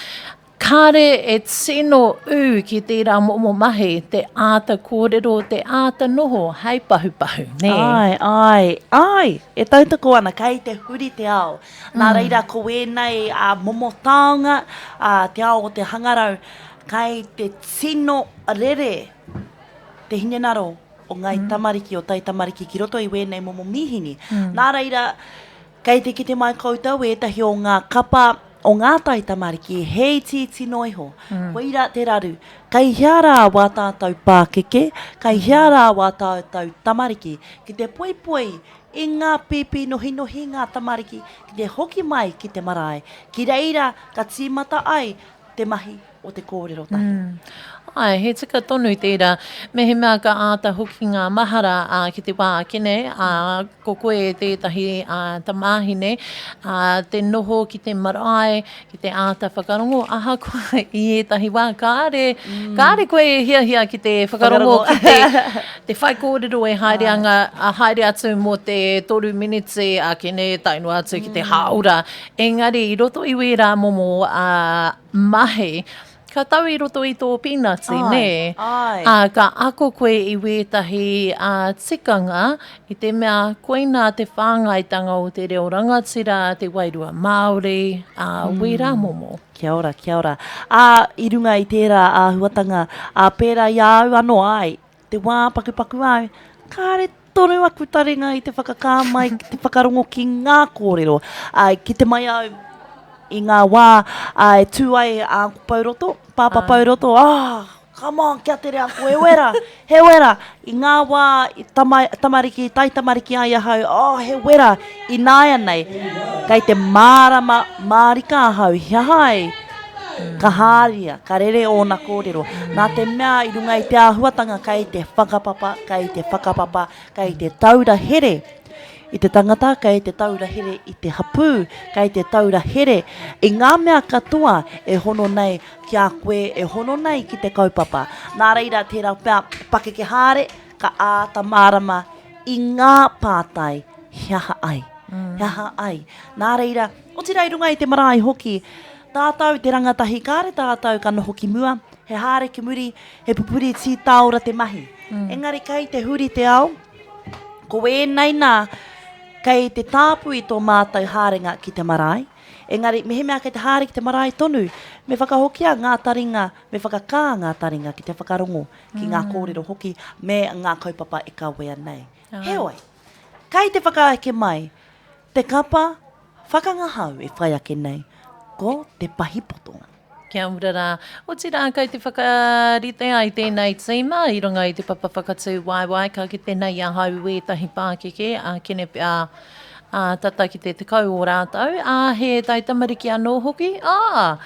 kāre e tino ū ki tērā momo mahi, te āta kōrero, te āta noho hei pahupahu, nē? Āe, āe, āe, e tautoko ana, kei te huri te ao. Nā reira, ko ēnei momo taonga, ā, te ao o te hangarau, Kai te tino rere te hinengaro o ngāi tamariki, o taitamariki ki roto i wēnei momo mīhini. Nā reira, kei te kite mai koutou ētahi o ngā kapa o ngā taitamariki he itiiti noa iho. Koira te raru. Kei hea rā wā tātou pākeke, kei hea rā wā tātou tamariki ki te poipoi i ngā pīpī nohinohi ngā tamariki ki te hoki mai ki te marae, ki reira ka tīmata ai te mahi o te kōrero tahi. Āe, he tika tonu tērā. Mehemea ka āta hoki ngā mahara, ā, ki te wā ake nei, ā, ko koe tētahi, ā, tamāhine, ā, te noho ki te marae, ki te āta whakarongo, ahakoa i ētahi wā kāre, kāre koe e hiahia ki te whakarongo, ki te, te whaikōrero e haere anga, a haere atu mō te toru miniti ake nei, tae noa atu ki te hāora. Engari i roto i wērā momo, ā, mahi, Ka tau i roto i tō pīnati, nē? Āe. Ā, ka ako koe i wētahi ā, tikanga, i te mea koinā te whāngaitanga o te reo rangatira, te wairua Māori, ā, wērā momo. Kia ora, kia ora. Ā, i runga i tērā āhuatanga, ā, pērā i a au anō, āe, te wā pakupaku au, kāre tonu aku taringa i te whakakā mai ki te whakarongo ki ngā kōrero. Ā, kite mai au, I ngā wā e tū ai a Uncle Pouroto, Pāpā Pouroto, ah, come on, kia tere Uncle, he wera, he wera. I ngā wā i tama, tamariki, taitamariki ai ahau, oh, he wera, ināianei, kei te mārama mārika ahau, he aha ai, ka hāria, ka rere ōna kōrero. Nā te mea i runga i te āhuatanga kei te whakapapa, kei te whakapapa, kei te taura here, I te tangata kei te taura here i te hapū, kei te taura here i ngā mea katoa e hono nei ki a koe, e hono nei ki te kaupapa. Nā reira, tērā pea pakeke haere, ka āta mārama i ngā pātai he aha ai, he aha ai. Nā reira, otirā i runga i te marae hoki, tātou te rangatahi, kāre tātou ka noho ki mua, he haere ki muri, he pupuri tī tāora te mahi. Engari kei te huri te ao, Ko ēnei nā, kei te tāpui tō mātou haerenga ki te marae, engari mehemea kei te haere ki te marae tonu, me whakahokia ngā taringa, me whakakā ngā taringa ki te whakarongo ki ngā kōrero hoki me ngā kaupapa e kawea nei. Heoi, kei te whakaeke mai te kapa whakangahau e whai ake nei, ko Te Pahipoto. Kia ora rā. Otirā, kei te whakarite ai tēnei tīma i runga i te papa whakatū waewae, ka kite nei ahau i wētahi pākeke, ā, kene pea, ā, tata ki te 10 o rātou, ā, he taitamariki anō hoki, ā,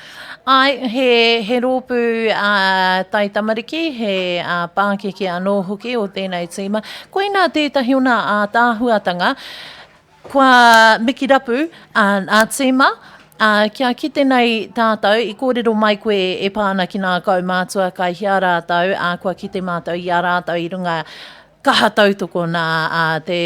āe, he, he rōpū, ā, taitamariki, he, ā, pākeke anō hoki o tēnei tīma. Koinā tētahi o nā ātaahuatanga, Kua miki rapu a tīma, ā, kia kite nei tātou, i kōrero mai koe e pā ana ki ngā kaumātua kai hea rātou, ā, kua kite mātou i a rātou i runga kaha tautoko nā te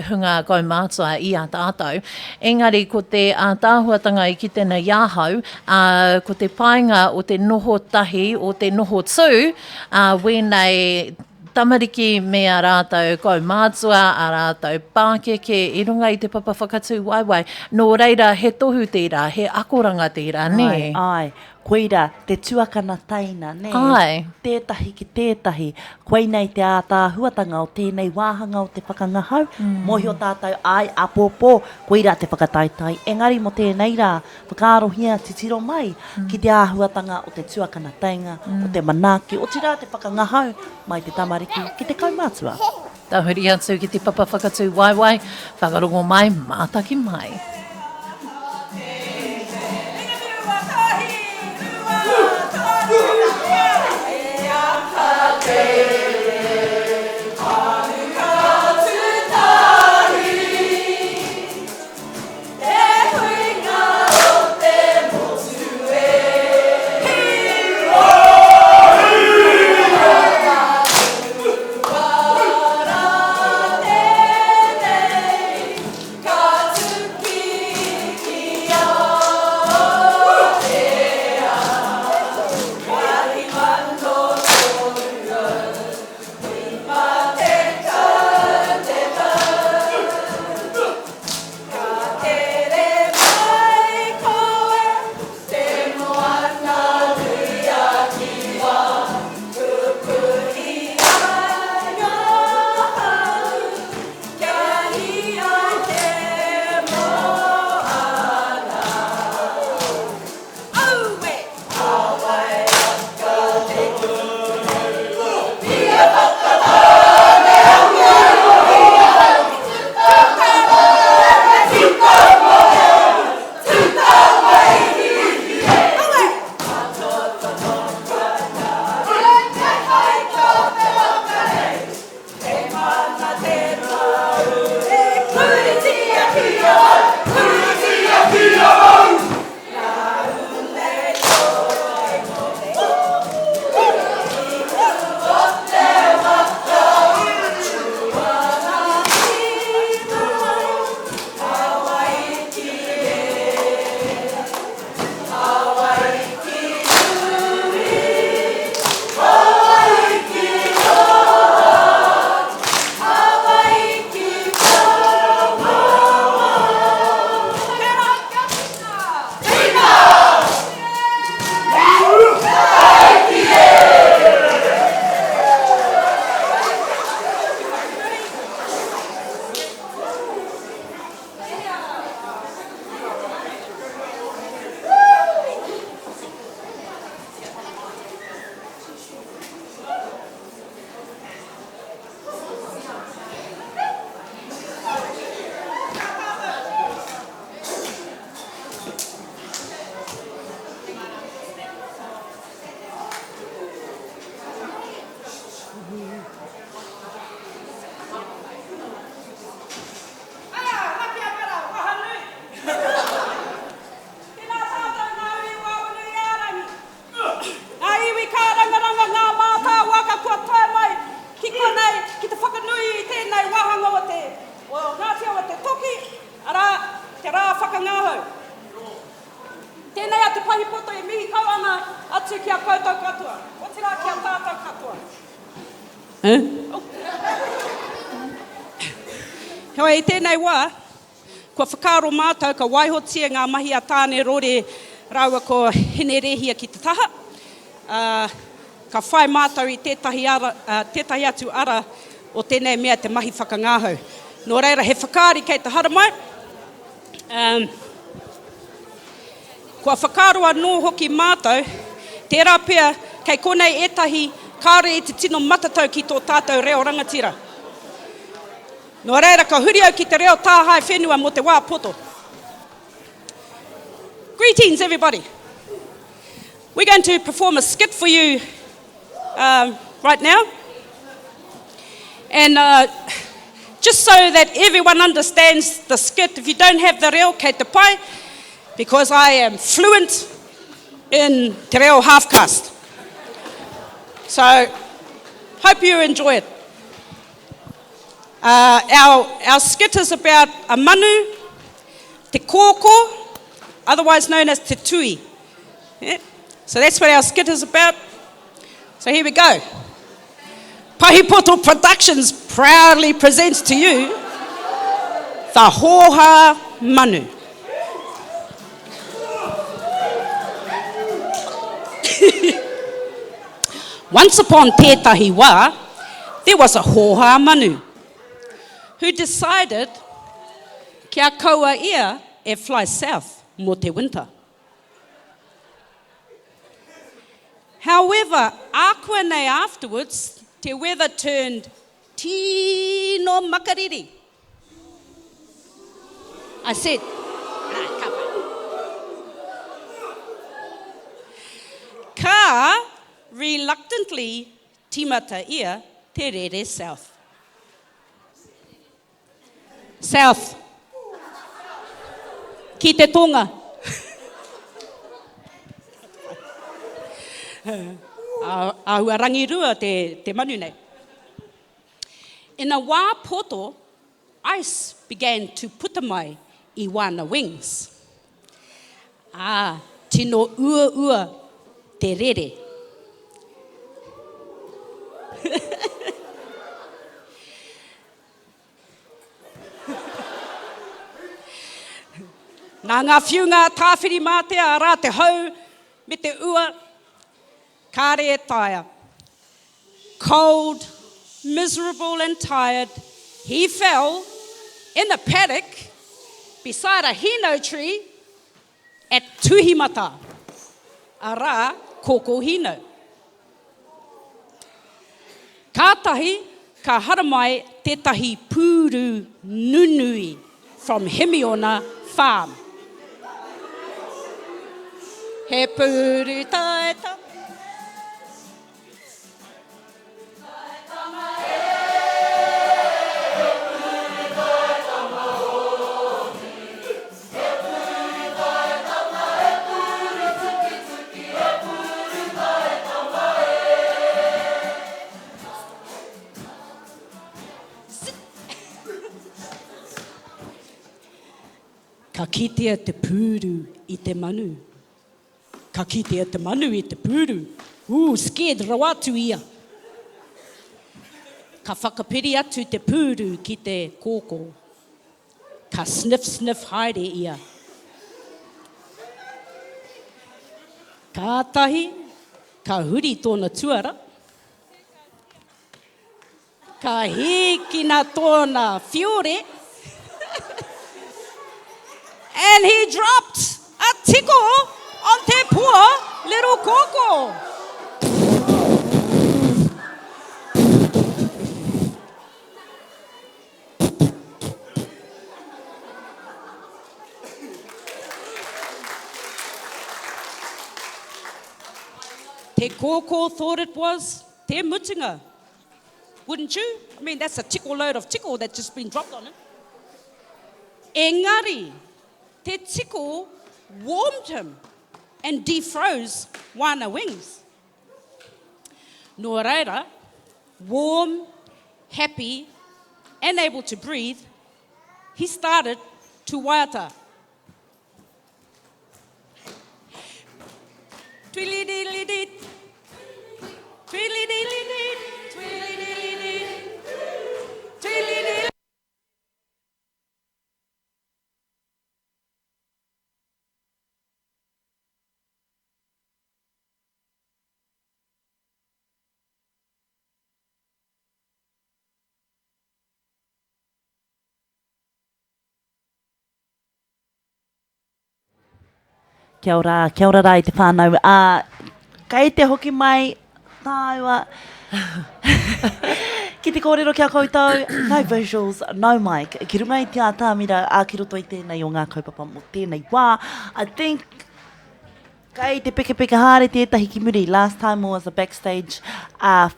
hunga kaumātua i a tātou. Engari ko te ātaahuatanga i kite nei i ahau, ā, ko te painga o te noho tahi, o te noho tū, ā, wēnei tamariki me ā rātou kaumātua, ā rātou pākeke i runga i te papa whakatū waewae. Nō reira, he tohu tērā, he akoranga tērā, nē? Āe, āe. Koirā, te tuakana teina, nē? Āe. Tētahi ki tētahi. Koinei te ātaahuatanga o tēnei wāhanga o te whakangahau. Mōhio tātou, āe, āpōpō, koirā te whakataetae. Engari mō tēnei rā, Whakaarohia, titiro mai ki te āhuatanga o te tuakana teinga, o te manaaki, otirā te whakangahau mai te tamariki ki te kaumātua. Tahuri atu ki te papa whakatū waewae, whakarongo mai, mātaki mai. Te huinga o te motu e Whakauara tēnei ka tuki ki Aotea 1,003. whakangahau. Tēnei a Te Pahipoto e mihi kau ana atu ki a koutou katoa, otirā ki a tātou katoa. Heoi, i tēnei wā, kua whakaaro mātou ka waihotia ngā mahi a Tāne Rore rāua ko Hine Rehia ki te taha, ā, ka whai mātou i tētahi ara, ā, tētahi atu ara o tēnei mea te mahi whakangahau. Nō reira, he whakaari kei te haramai. Ā, kua whakaaro anō hoki mātou, tērā pea kei konei ētahi kāore i te tino matatau ki tō tātou reo rangatira. Nō reira, ka huri au ki te reo tāhae whenua mō te wā poto. Greetings everybody. We're going to perform a skit for you um, right now. And uh, just so that everyone understands the skit, if you don't have the reo, kei te pai, because I am fluent in te reo half caste. So, hope you enjoy it. Uh, our, our skit is about a manu, te kōkō, otherwise known as te tui. Yeah? So that's what our skit is about. So here we go. Pahipoto Productions proudly presents to you the Hoha Manu. Once upon tētahi wā, there was a hōhā manu who decided kia kaua ia e fly south mō te winter. However, ākuanei afterwards, te weather turned tino makariri. I said, ah, ka pai. Ka reluctantly timata ia te rere south. South. Ki te tonga. Āhua rangirua te, te manu nei. In a wā poto, ice began to puta mai i wāna wings. Ā, tino uaua te rere. Nā ngā whiunga a Tāwhirimātea, arā te hau me te ua, kāre e taea. Cold, miserable and tired, he fell in a paddock beside a hino tree at Tuhimata, arā, Kōkōhino. Kātahi ka haramai tētahi pūru nunui from Himiona Farm. He pūru taitama. Ka kitea te pūru i te manu. Ka kitea te manu i te pūru. Ooh, scared rawa atu ia. Ka whakapiri atu te pūru ki te kōkō. Ka sniff sniff haere ia. Kātahi ka huri tōna tuara. Ka hīkina tōna whiore and he dropped a tiko on te poor little kōkō. Te kōkō thought it was te mutunga. Wouldn't you? I mean, that's a tiko load of tiko that's just been dropped on him. Engari, te tiko warmed him and defroze wana wings. Nō reira, warm, happy, and able to breathe, he started to waiata. Tweedly-deedly-deet. Tweedly-deedly-deet. Tweedly-deedly-deet. Tweedly-deedly. Kia ora, kia ora rā i te whānau. Ā, kei te hoki mai tāua ki te kōrero ki a koutou, no visuals, no mic, ki runga i te atamira, ā, ki roto i tēnei o ngā kaupapa mō tēnei wā. I think kei te pekepeke haere tētahi ki muri. Last time was a backstage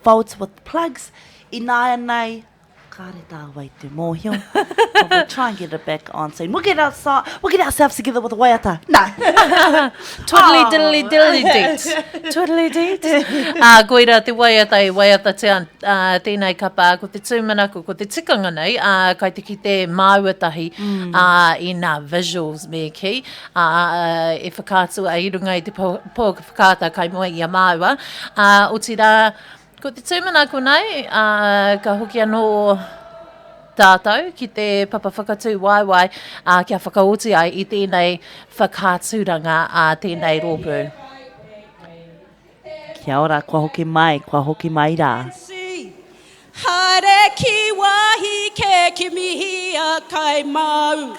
fault with plugs. Ināianei, Kāre tāua i te mōhio. But we'll try and get it back on soon. We'll get, our, we'll get ourselves together with a waiata. No. Twiddly diddly diddly deet. Twiddly deet. Ā, koirā te waiata e waiatatia ā, tēnei kapa, ko te tūmanako, ko te tikanga nei, ā, kai te kite māua tahi mm. ā, i nā visuals me kī, ā, e whakaatu ai i runga i te pouaka whakaata kai mua i a māua. Ā, otirā, Ko te tūmanako nei, ā, ka hoki anō tātou ki te papa whakatū waewae, ā, kia whakaoti ai i tēnei whakaaturanga a tēnei rōpū. Kia ora, kua hoki mai, kua hoki mai rā. Haere ki wāhi kē kimihia kai māu.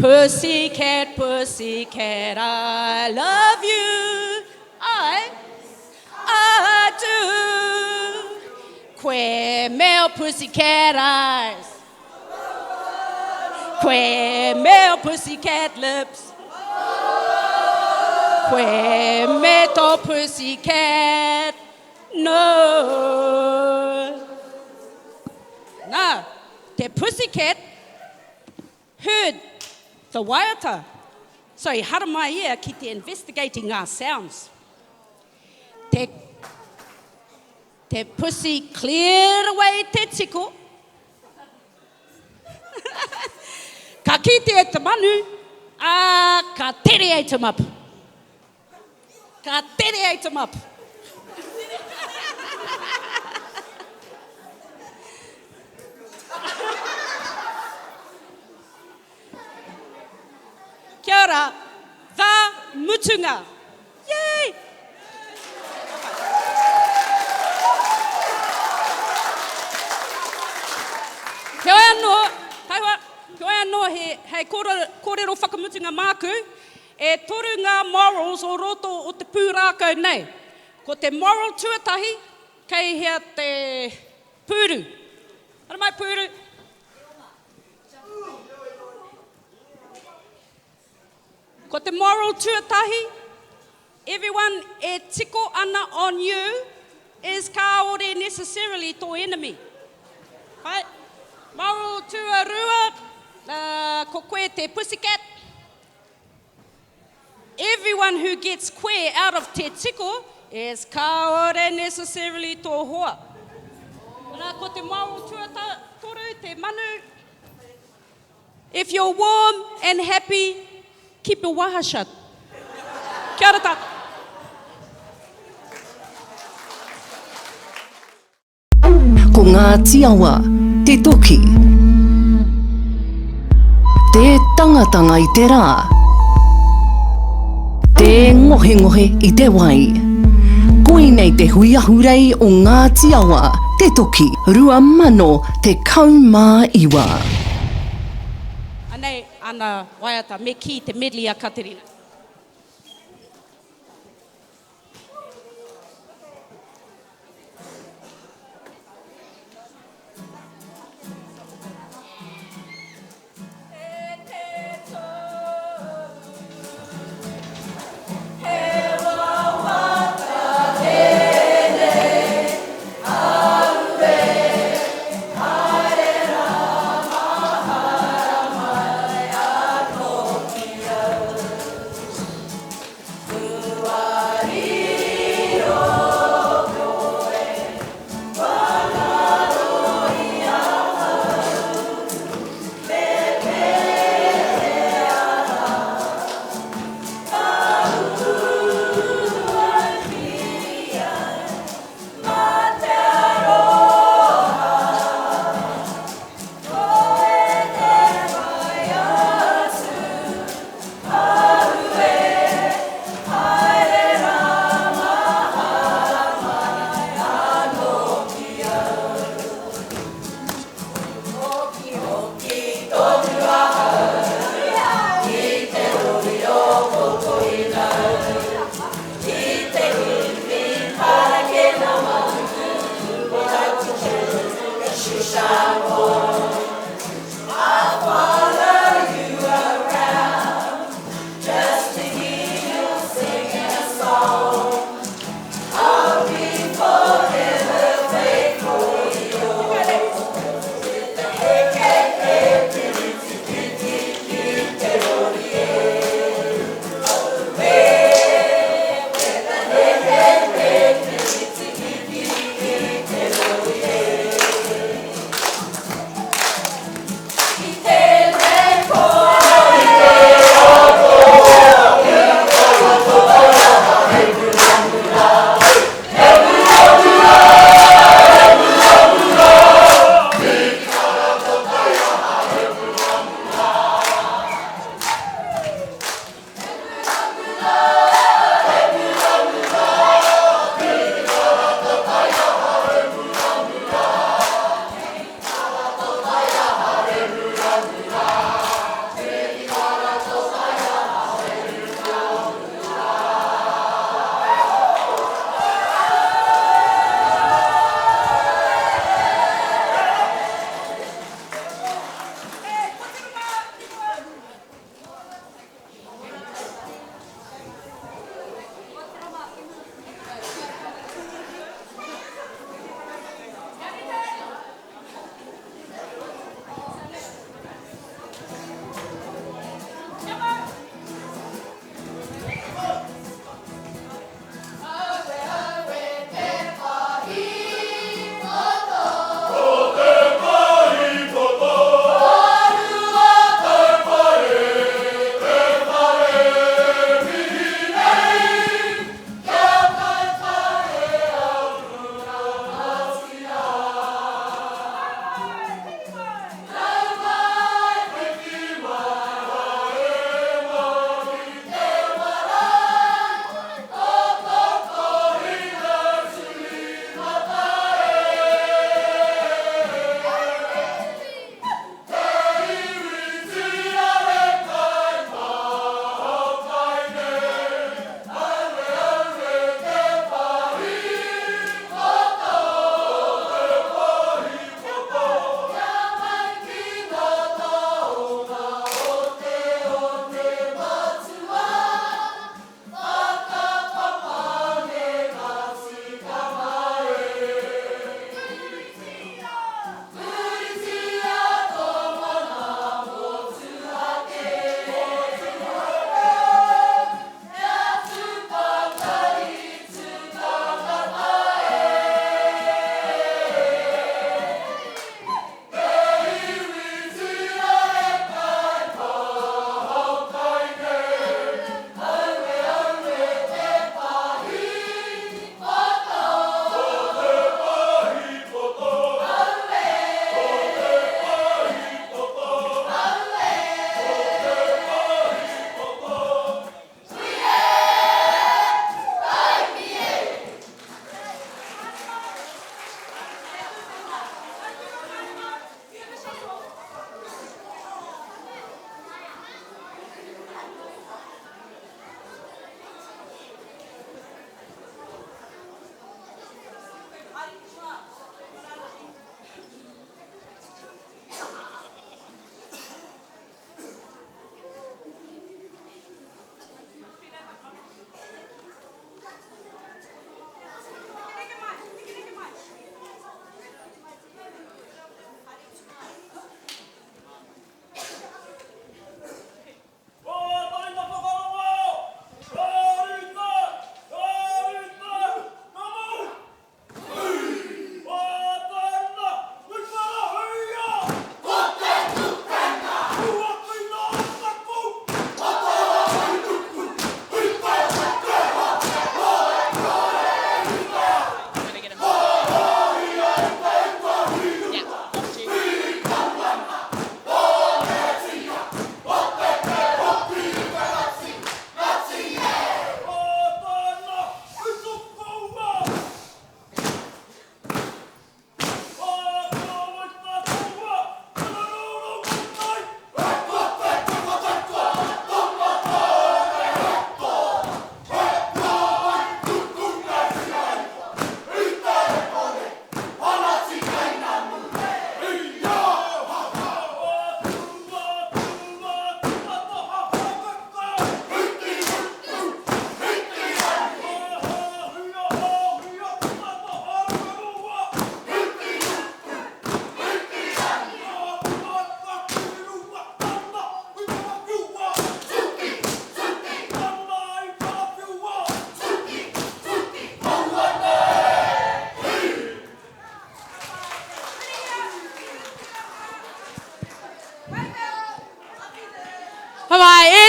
Pussycat, pussycat, I love you, I, I do. Koe meo pussycat eyes, koe meo pussycat lips, koe me tō pussycat nose. Nā, te pussycat Heard the waiata. So i haramai ia ki te investigating ngā sounds. Te, te pussy cleared away te tiko. Ka kite e te manu, ā, ka tere ate him up. Ka tere ate him up. Kia ora, the mutunga. Yay! Heoi anō, taihoa, heoi anō he, hei kōrero whakamutunga māku, E toru ngā morals o roto o te pūrākau nei. Ko te moral tuatahi, kei hea te pūru? Haere mai pūru. Ko te moral tuatahi, everyone e tiko ana on you is kāore necessarily tō enemy. Pai? Moral tuarua, ko koe te pussycat. Everyone who gets koe out of te tiko is kāore necessarily tō hoa. Nā, ko te moral tuatoru, te manu, If you're warm and happy, keep your waha shut. Kia ora tātou. Ko Ngāti Awa te toki. Tē tangatanga i te rā. Tē ngohengohe i te wai. Koinei te hui ahurei o Ngāti Awa te toki 2019. Anei ana waiata, me kī te medley a Katerina.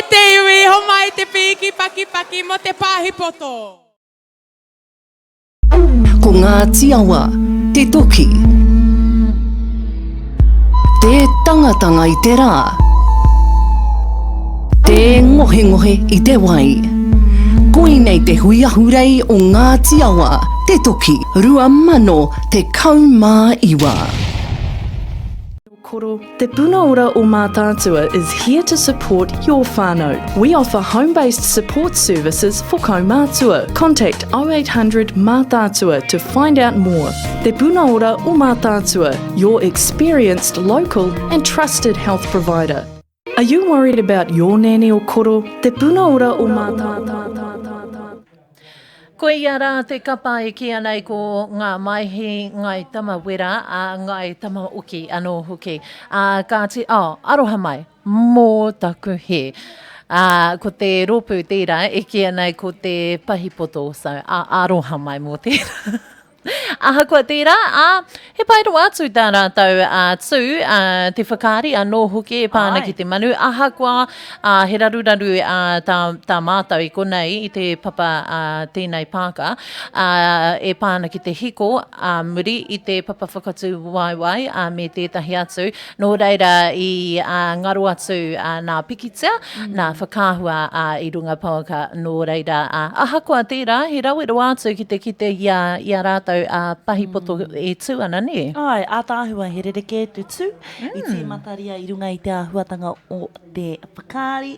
te iwi, homai te pīki pakipaki mō te pāhipoto. Ko Ngāti Awa te toki. Tē tangatanga i te rā. Tē ngohengohe i te wai. Koinei te hui ahurei o Ngāti Awa te toki 2019. Koro, Te Puna Ora o Mātaatua is here to support your whānau. We offer home-based support services for kaumātua. Contact 0800 Mātaatua to find out more. Te Puna Ora o Mātaatua, your experienced local and trusted health provider. Are you worried about your nanny or koro? Te Puna Ora o Mātaatua. Koia rā te kapa e kīia nei ko Ngā Maihi, Ngāi Tamawera, ā, Ngāi Tamaoki anō hoki. Ā, kāti, oh, aroha mai, mō taku hē. Ā, ko te rōpū tērā e kīia nei ko te Pahipoto, so, ā, aroha mai mō tērā. Ahakoa tērā, ā, he pai rawa atu tā rātou ā, tū, ā, te whakaari anō hoki e pā ana ki te manu, ahakoa ā, he raruraru ā, tā, tā mātou i konei i te papa ā, tēnei pāka, ā, e pā ana ki te hiko ā muri i te papa whakatū waewae ā, me tētahi atu, nō reira i ā, ngaro atu ā, nā pikitia, Nā whakaahua ā i runga pouaka nō reira ā ahakoa tērā he rawe rawa atu ki te kite i a i a rātou ā pahipoto e tū ana nē? Āe, ātaahua he rerekē te tū i tīmataria i runga i te āhuatanga o te whakaari,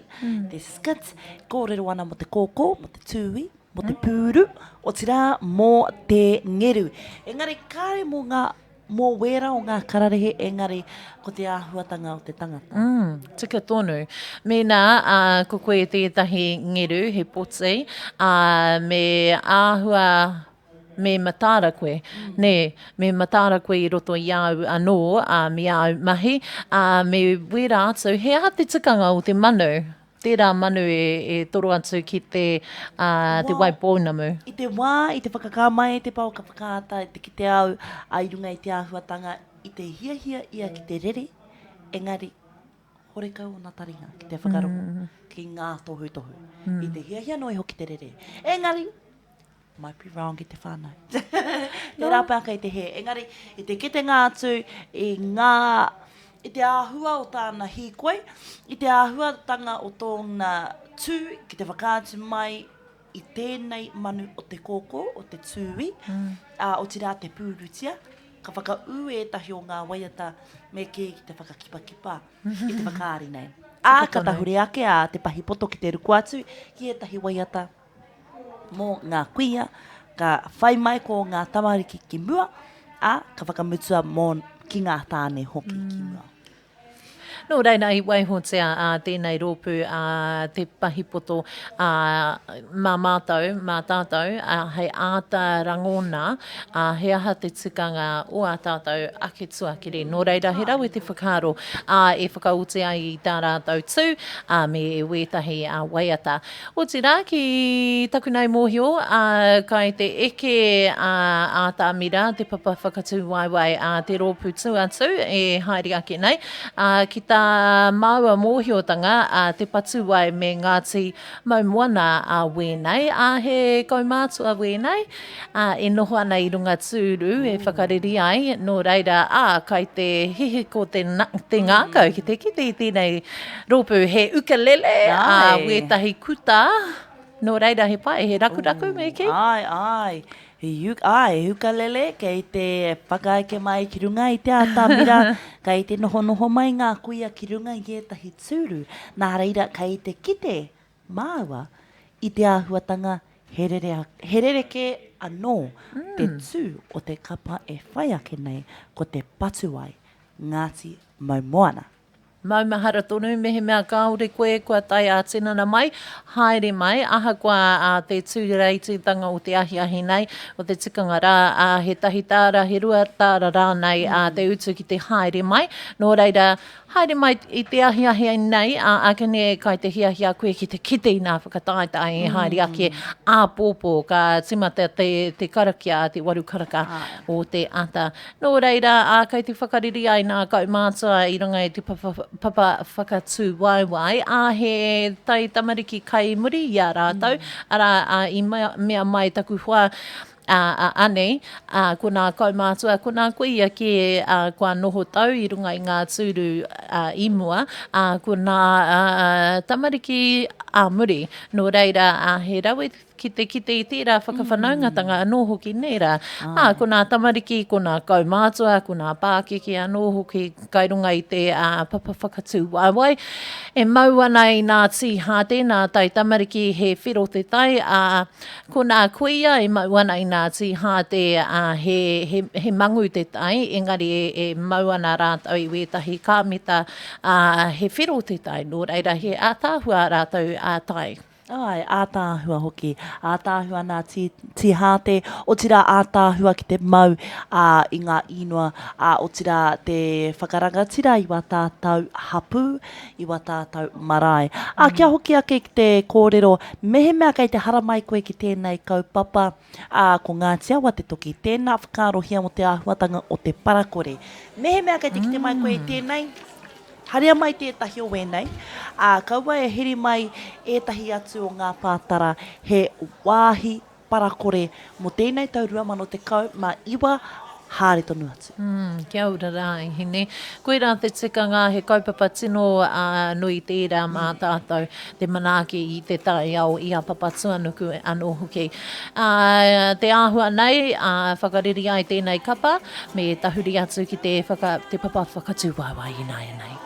te skit, kōrero ana mō te kōkō, mō te tūī, mō te pūru, otirā mō te ngeru. Engari kāre mō ngā Mō wērā o ngā kararehe engari ko te āhuatanga o te tangata. Mm, tika tonu. Mēnā, ā, ko koe tētahi ngeru, he poti, ā, me āhua, me mataara koe, mm. nē, me mataara koe i roto i āu anō, ā, me āu mahi, ā, me wērā atu, he aha te tikanga o te manu? Tērā manu e toro atu ki te, ā, te Wai Pounamu. I te wā i te whakakā mai te pouaka whakaata i te kite au i runga i te āhuatanga i te hiahia ia ki te rere, engari horekau ōna taringa ki te whakarongo ki ngā tohutohu. I te hiahia noa iho ki te rere. Engari, might be wrong ki te whānau. Tērā pea kei te hē. Engari, i te kitenga atu i ngā, i te āhua o tāna hīkoi, i te āhuatanga o tōna tū ki te whakaatu mai i tēnei manu o te kōkō, o te tūī, mm. ā, otirā te pūrutia, ka whakaū ētahi o ngā waiata me kī ki te whakakipakipa i te whakaari nei. Ā, ka tahuri ake a Te Pahipoto ki te ruku atu ki ētahi waiata mō ngā kuia, ka whai mai ko ngā tamariki ki mua, ā, ka whakamutua mō, ki ngā tāne hoki ki mua. Nō reira i waihotia ā, tēnei rōpū ā, Te Pahipoto ā, mā mātou, mā tātou, ā, hei āta rangona ā, he aha te tikanga o ā tātou ake tuakiri. Nō reira he rawe te whakaaro ā, e whakaoti ai i tā rātou tū ā, me wētahi ā, waiata. Otirā, ki taku nei mōhio, ā, kai te eke a Ātamira, te papa whakatū waewae a te rōpū tū atu e haere ake nei, ā, ki tā māua mōhiotanga, ā, Te Patuwai me Ngāti Maumoana a wēnei, ā, he kaumātua wēnei, ā, e noho ana i runga tūru e whakareri ai, nō reira, ā, kai te hihiko te, te ngākau ki te kite i tēnei rōpū. He ukulele, ā, wētahi kuta, nō reira he pai, he rakuraku me kī. Āe, āe, he āe, he ukulele kei te whakaeke mai ki runga i te atamira, kei te nohonoho mai ngā kuia ki runga i ētahi tūru, nā reira kei te kite māua i te āhuatanga he rere, he rerekē anō te tū o te kapa e whai ake nei ko te Patuwai, Ngāti Maumoana. Maumahara tonu mehemea kāore koe kua tae ā-tinana mai, haere mai, ahakoa ā te tūreititanga o te ahiahi nei, o te tikanga rā, ā, he tahi tāra, he rua tāra rānei ā te utu ki te haere mai. Nō reira, Haere mai i te ahiahi nei, ā, ākene kai te hiahia koe ki te kite i nā whakataetae e haere ake āpōpō, ka tīmata te, te karakia a te waru karaka o te ata. Nō reira, ā, kai te whakareri ai nā kaumātua i runga i te papa, papa whakatū waewae, ā, he tai tamariki kai muri i a rātou, arā, ā, i mea mai taku hoa, ā, a Ani, ā, ko nā kaumātua, ko nā kuia kē, ā, kua noho tau i runga i ngā tūru, ā, i mua, ā, ko nā, ā, tamariki ā muri. Nō reira, ā, he rawe ki te kite i tērā whakawhanaungatanga anō hoki, nē rā. Ā, ko nā tamariki, ko nā kaumātua, ko nā pākeke anō hoki kai runga i te papa whakatū waewae. E mau ana i nā tīhāte, nā taitamariki he whero te tai, ā, ko nā kuia e mau ana i nā tīhāte, ā, he, he, he mangu te tai, engari e, e mau ana rātou i wētahi kāmeta, ā, he whero te tai, nō reira he ātaahua ā rātou tai. Āe, ātaahua hoki. Ātaahua nā Tī, Tīhāte, otirā ātaahua ki te mau, ā, i ngā īnoa, ā, otirā te whakarangatira i wā tātou hapū, i wā tātou marae. Ā, kia hoki ake ki te kōrero, mehemea kei te haramai koe ki tēnei kaupapa, ā, ko Ngāti Awa te toki, tēnā whakaarohia mō te āhuatanga o te parakore. Mehemea kei te kite mai koe i tēnei, Haria mai tētahi o ēnei, ā, kaua e heri mai ētahi atu o ngā pātara he wāhi parakore mō tēnei tau 2019, haere tonu atu. Mm, kia ora rā e hine. Koirā te tikanga, he kaupapa tino nui tērā mā tātou, te manaaki i te taiao, i a Papatuanuku anō hoki. Ā, te āhua nei, ā, whakareri ai tēnei kapa, Me tahuri atu ki te whaka, te papa whakatū waewae ināianei.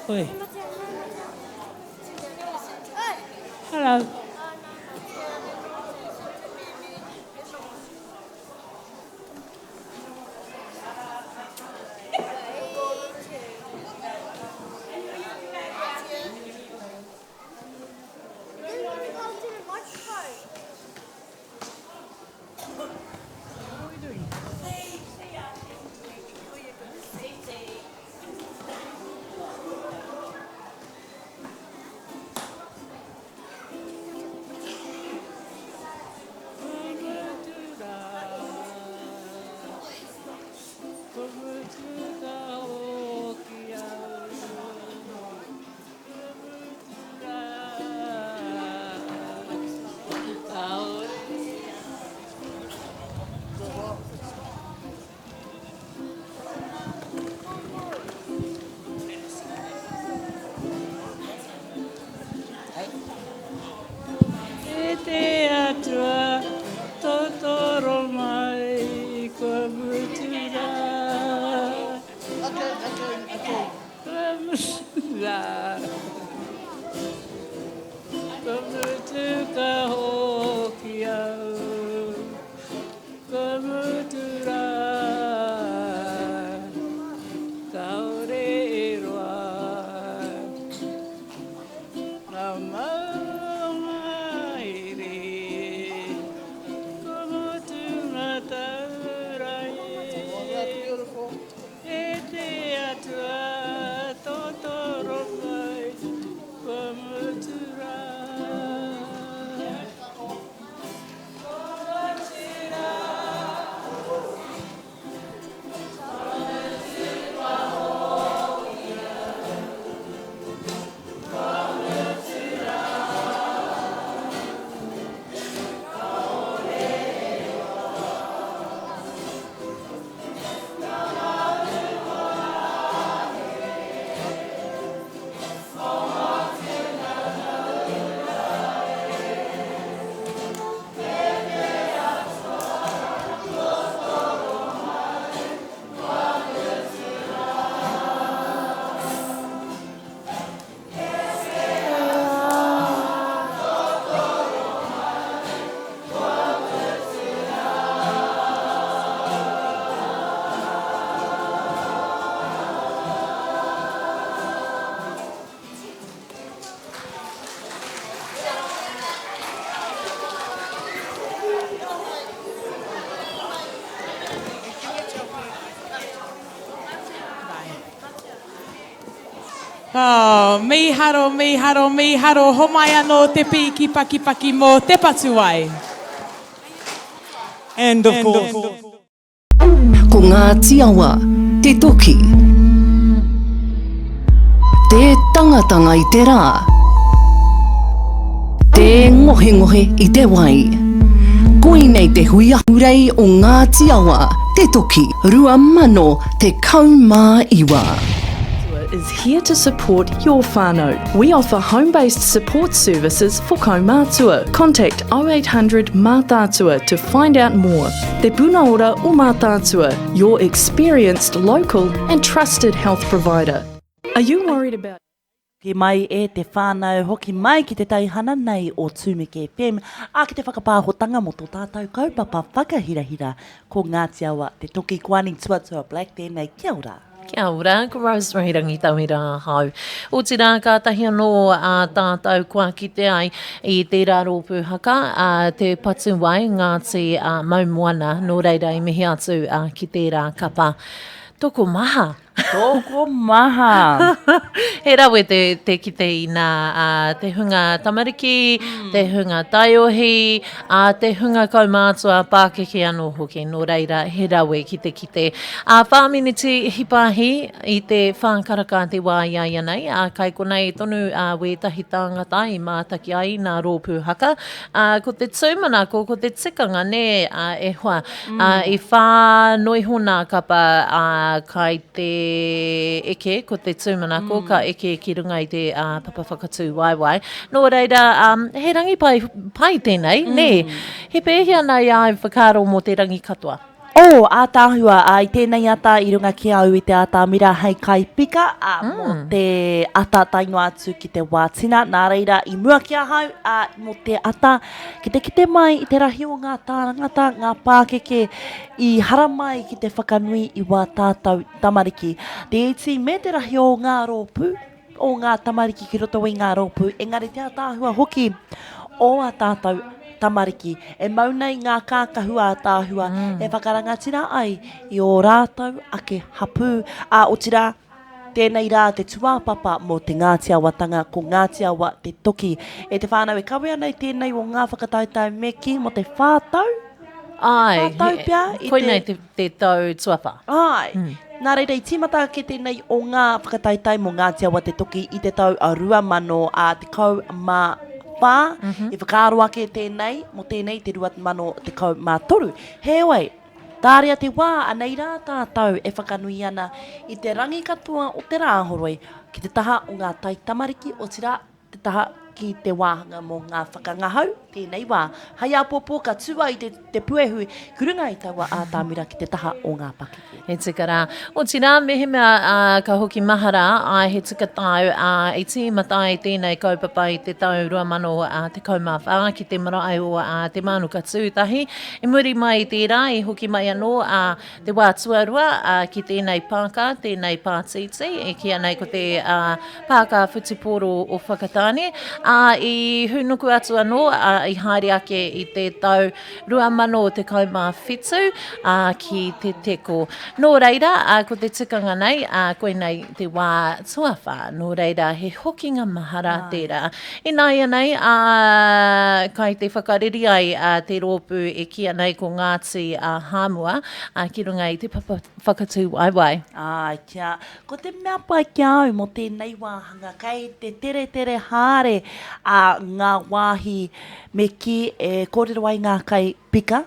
Oi. Hello. E te Atua, totoro mai kua mutu rā. Okay, okay, okay. Kua mutu rā. Kua mutu ka hoki au. Kua mutu rā. Kāore e roa. Ngā maunga iri, ko mutu ngā taurai. E te Atua, totoro mai, kua mutu rā. Oh, mīharo, mīharo, mīharo, homai anō te pīki pakipaki mō Te Patuwai. And of course. Ko Ngāti Awa te toki. Tē tangatanga i te rā. Tē ngohengohe i te wai. Koinei te hui ahurei o Ngāti Awa te toki 2019. Is here to support your whānau. We offer home-based support services for kaumātua. Contact 0800 Mātaatua to find out more. Te Puna Ora o Mātaatua, your experienced local and trusted health provider. Are you worried about. Hoki mai e te whānau, hoki mai ki te teihana nei o Tumeke FM, ā, ki te whakapāhotanga mō tō tātou kaupapa whakahirahira, ko Ngāti Awa te toki Kuani Tuatua Black tēnei, kia ora. Kia ora, ko Rosemary Rangitauira ahau. Otirā, kātahi anō ā tātou kua kite ai i tērā rōpū haka, a Te Patuwai, Ngāti Maumoana, nō reira i mihi atu ki tērā kapa. Tokomaha! Tokomaha! He rawe te, te kite inā a, te hunga tamariki, mm. te hunga taiohi, a, te hunga kaumātua pākeke anō hoki. Nō reira, he rawe ki te kite. A, whā miniti hipahi i te whā karaka te wā i a ia nei. A, kai konei tonu a, wētahi tāngata i mātaki ai nā rōpū haka. A, ko te tūmanako, ko te tikanga, nē, a, e hoa, Mm. Ā, i whānoi iho nā kapa, ā, kai te eke, ko te tūmanako, mm. ka eke ki runga i te ā, papa whakatū waewae. Nō reira, um, he rangi pai, pai tēnei, mm. nē? He pēhea nei āu whakaaro mō te rangi katoa? Oh, ātaahua, ā, i tēnei ata i runga ki a au i te atamira hei kaipika, ā, mō te ata tae noa atu ki te wā tina, nā reira i mua ki ahau, ā, mō te ata, ki te kite mai i te rahi o ngā tāngata, ngā pākeke i haramai ki te whakanui i wā tātou tamariki. Te iti me te rahi o ngā rōpū, o ngā tamariki ki roto i ngā rōpū, engari te ātaahua hoki o ā tātou tamariki e mau nei ngā kākahu ātaahua e whakarangatira ai i ō rātou ake hapū, ā, otirā, tēnei rā te tūāpapa mō te Ngāti Awatanga, ko Ngāti Awa te toki. E te whānau, e kawea nei tēnei o ngā whakataetae me kī mō te whā tau? Āe, Whā tau pea i te... Koinei te, te tau tuawhā. Āe. Nā reira, i tīmata ake tēnei o ngā whakataetae mō Ngāti Awa Te Toki i te tau 2014. I whakaaro ake tēnei mō tēnei i te 2013. Heoi, tāria te wā, anei rā tātou e whakanui ana i te rangi katoa o te Rāhoroi ki te taha o ngā taitamariki, otirā, te taha ki te wāhanga mō ngā whakangahau, tēnei wā. Hai āpōpō ka tū ai te, te puehu ki runga i taua ātamira ki te taha o ngā pakeke. He tika rā. Otirā, mehemea ā, ka hoki mahara, āe he tika tāu, ā, i tīmata ai tēnei kaupapa i te tau 2014 ki te marae o ā, Te Mānuka Tūtahi. I muri mai i tērā, i hoki mai anō ā, Te wā tuarua ki tēnei pāka, tēnei pātītī, e kīia nei ko te Pāka Whutupōro o Whakatāne, ā, i hūnuku atu anō, ā, i haere ake i te tau 2017, ā, ki Te Teko. Nō reira, ā, ko te tikanga nei, ā, koinei te wā tuawhā, nō reira, he hokinga mahara tērā. Ināianei, ā, kai te whakareri ai te rōpū e kīia nei ko Ngāti Hāmua ki runga i te papa whakatū waewae. Āe, kia, ko te mea pai ki a au mō tēnei wāhanga, kei te teretere haere ngā wāhi me kī e kōrero ai ngā kai pika,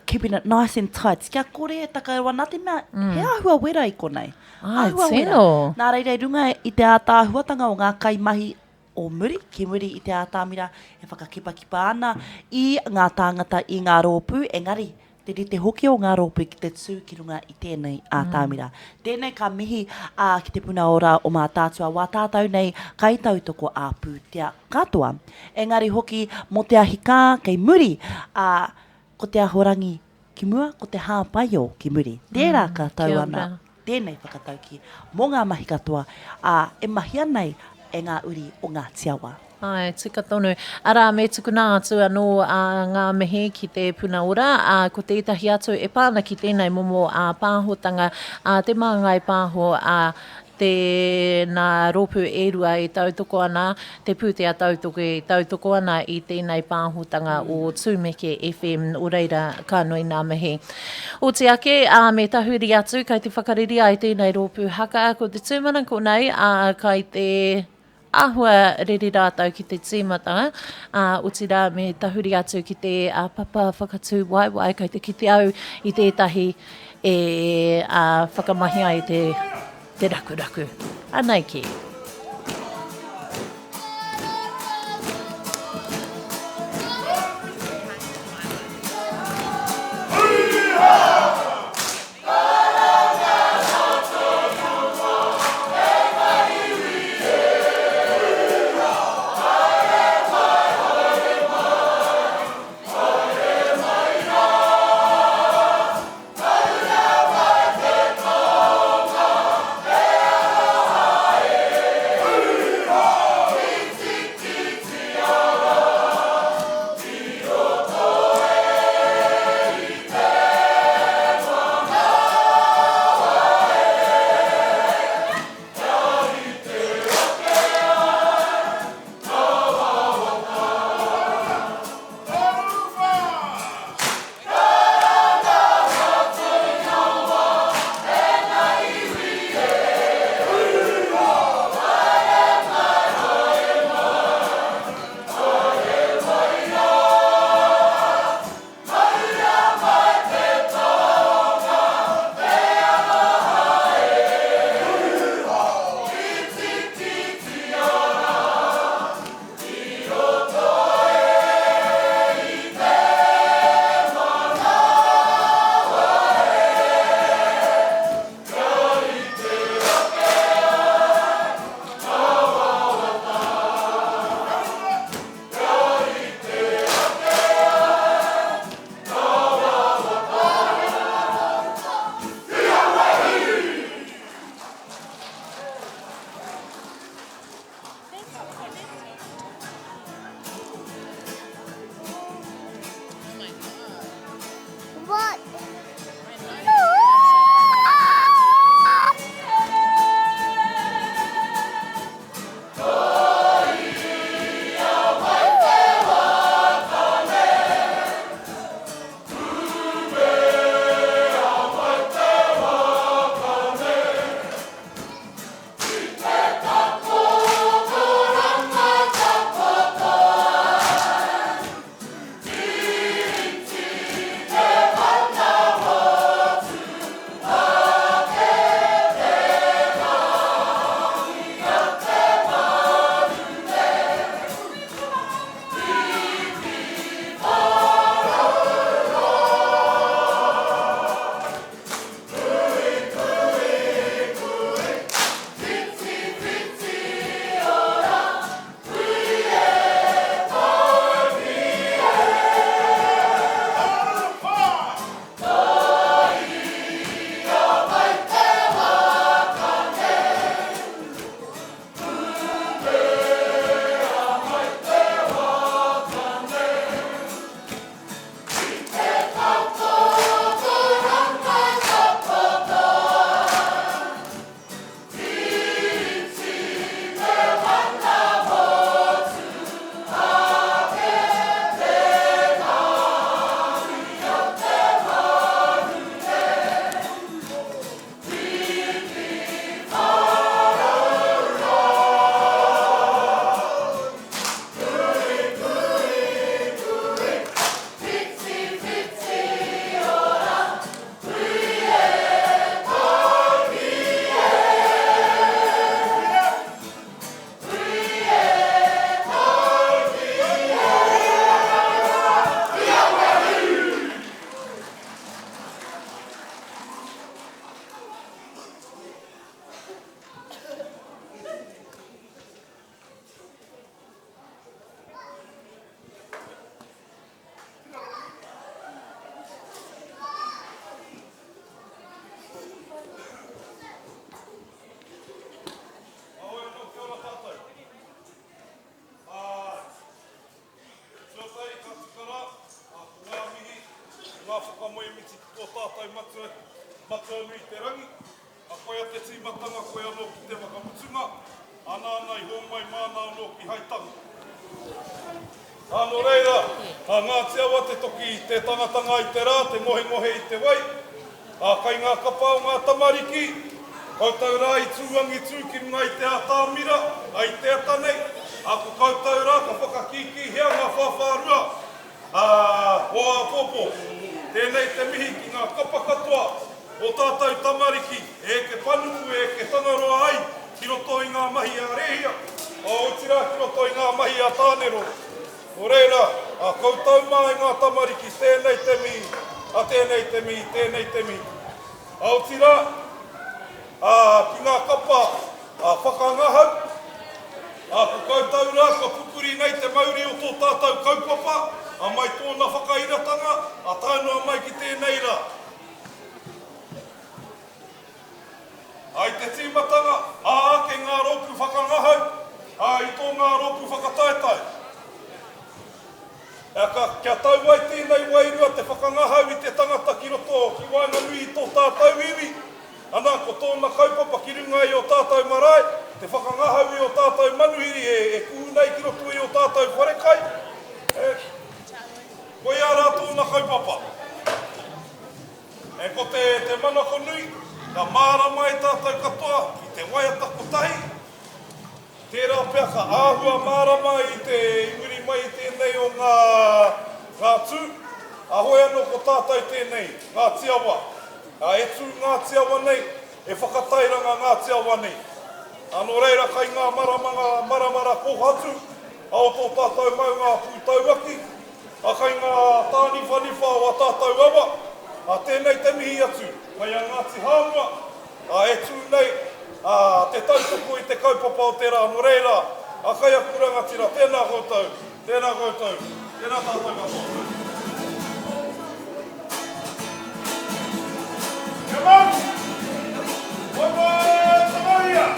keeping it nice and tight, kia kore e takaroa, nā te mea, he āhua wera i konei. Āe, Āhua wera. tino. Nā reira, i runga i te ātaahuatanga o ngā kaimahi o muri, ki muri i te ātamira e whakakipakipa ana i ngā tāngata i ngā rōpū, engari, te rite hoki o ngā rōpū ki te tū ki runga i tēnei ātamira. Tēnei ka mihi ā, ki Te Puna Ora o Mātaatua, wā tātou nei kaitautoko ā-pūtea katoa. Engari hoki mō te ahi kā kei muri, ā, ko te ahorangi ki mua, ko te hāpaio ki muri. Tērā ka tau ana tēnei whakataukī mō ngā mahi katoa, ā, e mahia nei e ngā uri o Ngāti Awa. Āe, tika tonu. Arā, me tukuna atu anō ā ngā mihi ki Te Puna Ora, ā, ko tētahi atu e pā ana ki tēnei momo ā pāhotanga, ā, Te Māngai Pāho, ā, Tēnā rōpū e rua e tautoko ana, te pūtea tautoko e tautoko ana i tēnei pāhotanga o Tūmeke FM, nō reira, ka nui nā mihi. Oti ake, ā, me tahuri atu, kai te whakareri ai tēnei rōpū haka, ko te tūmanako nei, ā, kai te āhua reri rātou ki te tīmatanga, ā, otirā me tahuri atu ki te papa whakatū waewae, kai te kite au i tētahi e whakamahi ai te, te rakuraku. Anei kē. whiti ki tō tātou Matua, Matua nui te rangi, a koia te tīmatanga, koia anō ki te whakamutunga, a nāna i hōmai māna anō ki hai tango. Ā, nō reira, a Ngāti Awa te toki i te tangatanga i te rā, te ngohengohe i te wai, ā, kai ngā kapa o ngā tamariki, koutou rā i tū angitū ki runga i te ātamira, ā, i te ata nei, ā, ko koutou rā ka whakakīkīhia ngā whāwhārua, ā, o āpōpō. Tēnei te mihi ki ngā kapa katoa o tātou tamariki e eke panuku, e eke tangaroa ai ki roto i ngā mahi a Rēhia, ā, otirā ki roto i ngā mahi a Tāneroa. Nō reira, ā koutou mā e ngā tamariki, tēnei te mihi, ā, tēnei te mihi, tēnei te mihi. Ā, otirā, ā, ki ngā kapa, ā, whakangahau, ā, ko koutou rā kua pupuri nei te mauri o tō tātou kaupapa, ā, mai tōna whakairatanga, ā, tae noa mai ki tēnei rā. Ā, i te tīmatanga, ā ake ngā rōpū whakangahau, ā, i tō ngā rōpū whakataetae. Ā, ka, kia tau ai tēnei wairua te whakangahau i te tangata ki roto, ki waenganui i tō tātou iwi, ana, ko tōna kaupapa ki runga i ō tātou marae, te whakangahau i ō tātou manuhiri e, e kuhu nei ki roto i ō tātou wharekai, e, koia rā tōna kaupapa. E ko te te manako nui, ka mārama ai tātou katoa ki te waiata kotahi, tērā pea ka āhua mārama i te i muri mai i tēnei o ngā ngā tū, ā hoi anō ko tātou tēnei, Ngāti Awa. Ā, e tū Ngāti Awa nei, e whakatairanga Ngāti Awa nei. Ā, nō reira kai ngā maramanga maramara kōhatu, ā o tō tātou maunga a Pūtauaki, A kai ngā tāniwhaniwha o a tātou awa, a tēnei te mihi atu, kai a Ngāti Hāmua, a e tū nei, a te tautoko i te kaupapa o te rā, nō reira, a kai aku rangatira, tēnā koutou, tēnā koutou, tēnā tātou katoa. Kia mau! Moemoe Tangohia!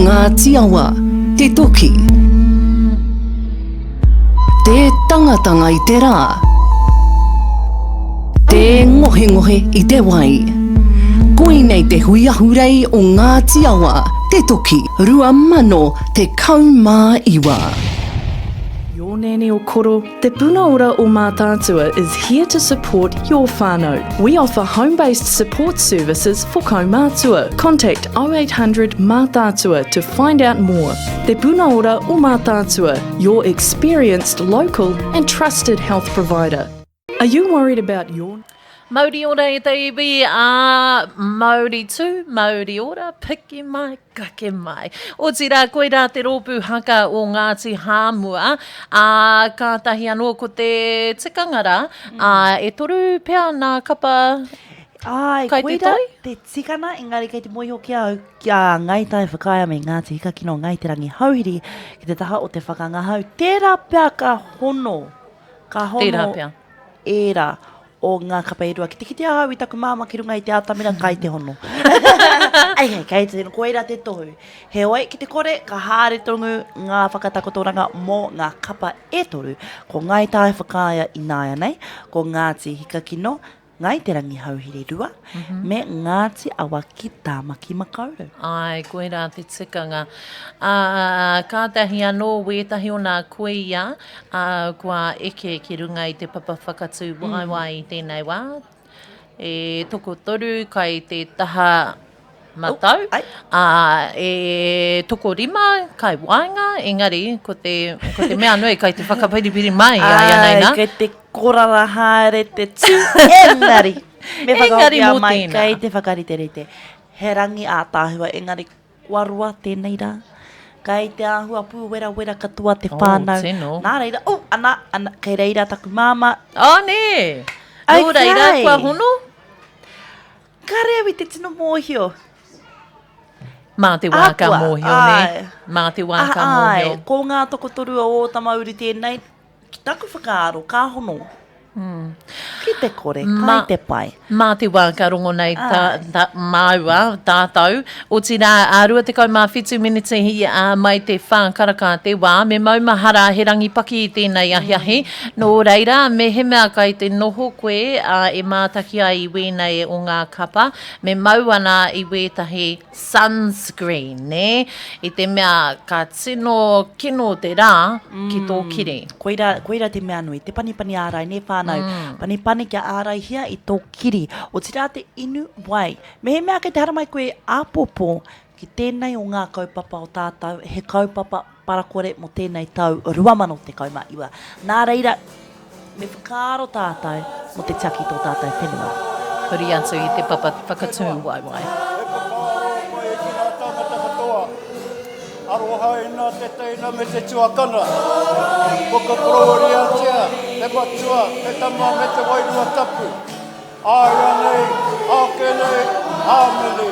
Ngāti Awa, te toki, te tangatanga i te rā, te ngohengohe i te wai. Koinei te hui ahurei o Ngāti Awa, te toki, 2019. Your nanny or koro, Te Puna Ora o Mātaatua is here to support your whānau. We offer home-based support services for kaumātua. Contact 0800 Mātaatua to find out more. Te Puna Ora o Mātaatua, your experienced local and trusted health provider. Are you worried about your... Mauri ora e te iwi, ā, mauri tū, mauri ora, piki mai, kake mai. Otirā, koirā te rōpū haka o Ngāti Hāmua, ā, kātahi anō ko te tikanga rā, ā, e toru pea nā kapa Āe, kai te koirā toi? te tikana, engari kei te mōhio ki a au, ki a Ngāi Tai Whakaea me Ngāti Hikakino, Ngāi Te Rangi Hauhiri, ki te taha o te whakangahau, tērā pea ka hono, ka hono Tērā pea. ērā o ngā kapa e rua. Ki te kite ahau i taku māmā ki runga i te atamira, kai te hono. Ai, hei, kei te hono, koirā te tohu. Heoi, ki te kore, ka haere tonu ngā whakatakotoranga mō ngā kapa e toru. Ko Ngāi Tai Whakaea ināianei, ko Ngāti Hikakino, Ngāi Te Rangihouhiri 2, me Ngāti Awa ki Tāmaki Makaurau. Āe, koirā te tikanga. Ā, kātahi anō wētahi o nā kuia, ā, kua eke ki runga i te papa whakatū waewae i tēnei wā. E tokotoru kai te taha matau, ā, e tokorima kai waenga, engari ko te, ko te mea nui kai te whakapiripiri mai i a ia nei nā. Āe, kei te korara haere te tū, engari, me whakahokia mai kei te whakariterite. He rangi ātaahua, engari kua roa tēnei rā. Kei te āhua pūwerawera katoa te whānau. Oh, tino. Nā reira, oh, ana, ana, kei reira taku māmā. Oh, nē! Nō reira, kua hono? Kāre au i te tino mōhio. Mā te wā ka mōhio, nē? Mā te wā ka mōhio. Āe, ko ngā tokotoru o Ōtamauru tēnei, ki taku whakaaro, ka hono. Ki te kore, kai te pai. Mā te wā ka rongo nei tā, tā, māua, tātou. Otirā, ā, 27 meneti mai te whā karaka te wā, me maumahara he rangi paki i tēnei ahiahi. Nō reira, mehemea kai te noho koe, ā, e mātaki ai i wēnei o ngā kapa, me mau ana i wētahi sunscreen, nē? I te mea ka tino kino te rā ki tō kiri. Koirā, koirā te mea nui, te panipani ārai, nē whānau? Panipani kia āraihia i tō kiri. Otirā te inu wai. Mehemea kei te haramai koe āpōpō ki tēnei o ngā kaupapa o tātou, he kaupapa parakore mō tēnei tau 2019. Nā reira, me whakaaro tātou mō te tiaki i tō tātou whenua. Huri atu i te papa whakatū waewae. He whakaaro mai ki ngā tāngata katoa, arohaina te teina me te tuakana, whakakorōriatia te Matua, te Tama me te Wairua Tapu, āianei, āke nei, āmene.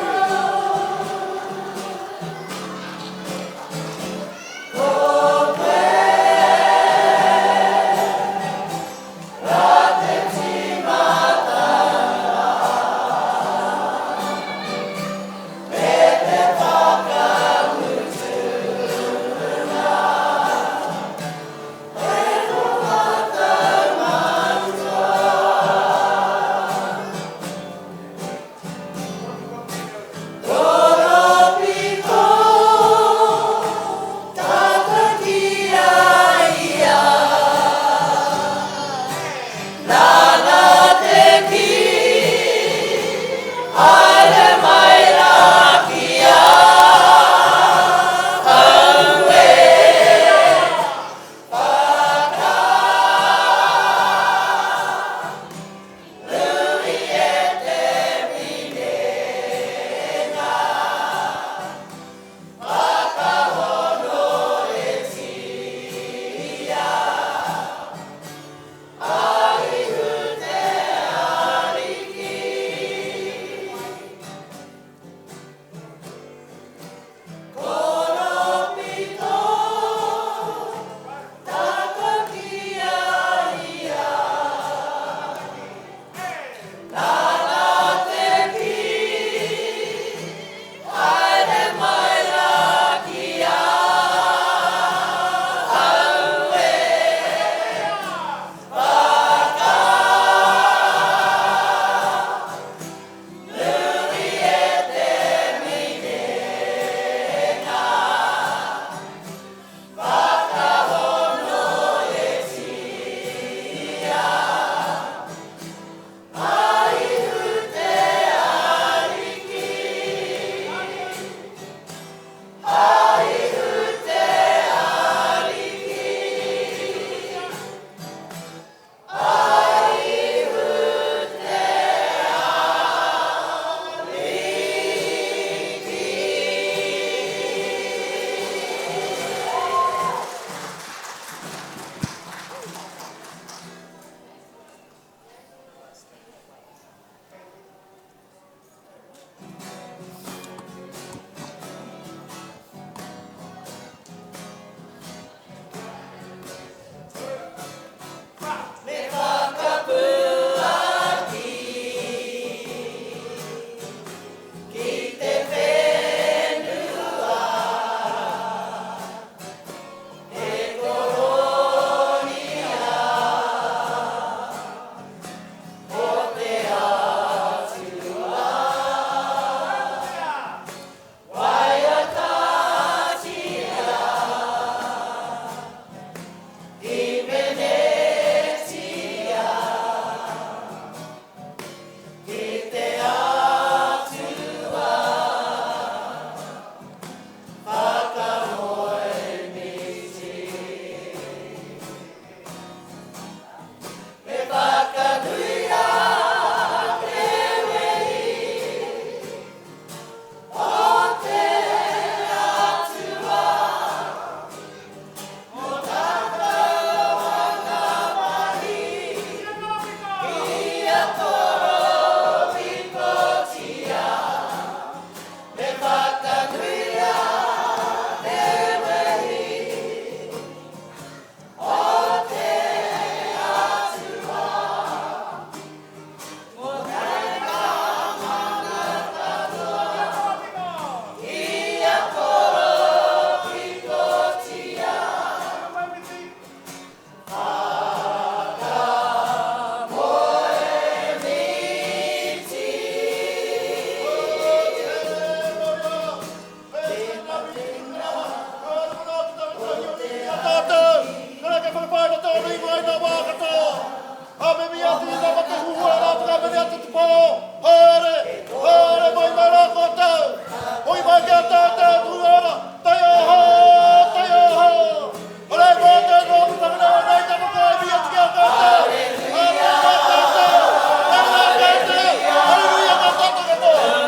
Hāmemi atu i ngā mate huhua rā whakamene atu te pō. Haere, haere mai mai rā koutou. Hoki mai ki a tātou tū ora. Taiaha, taiaha. Arei mātou ngā putanga nei nei te moko e mihi atu ki a koutou. Haere mai tātou. Haere rā koutou. Hareruia ngā tātou katoa.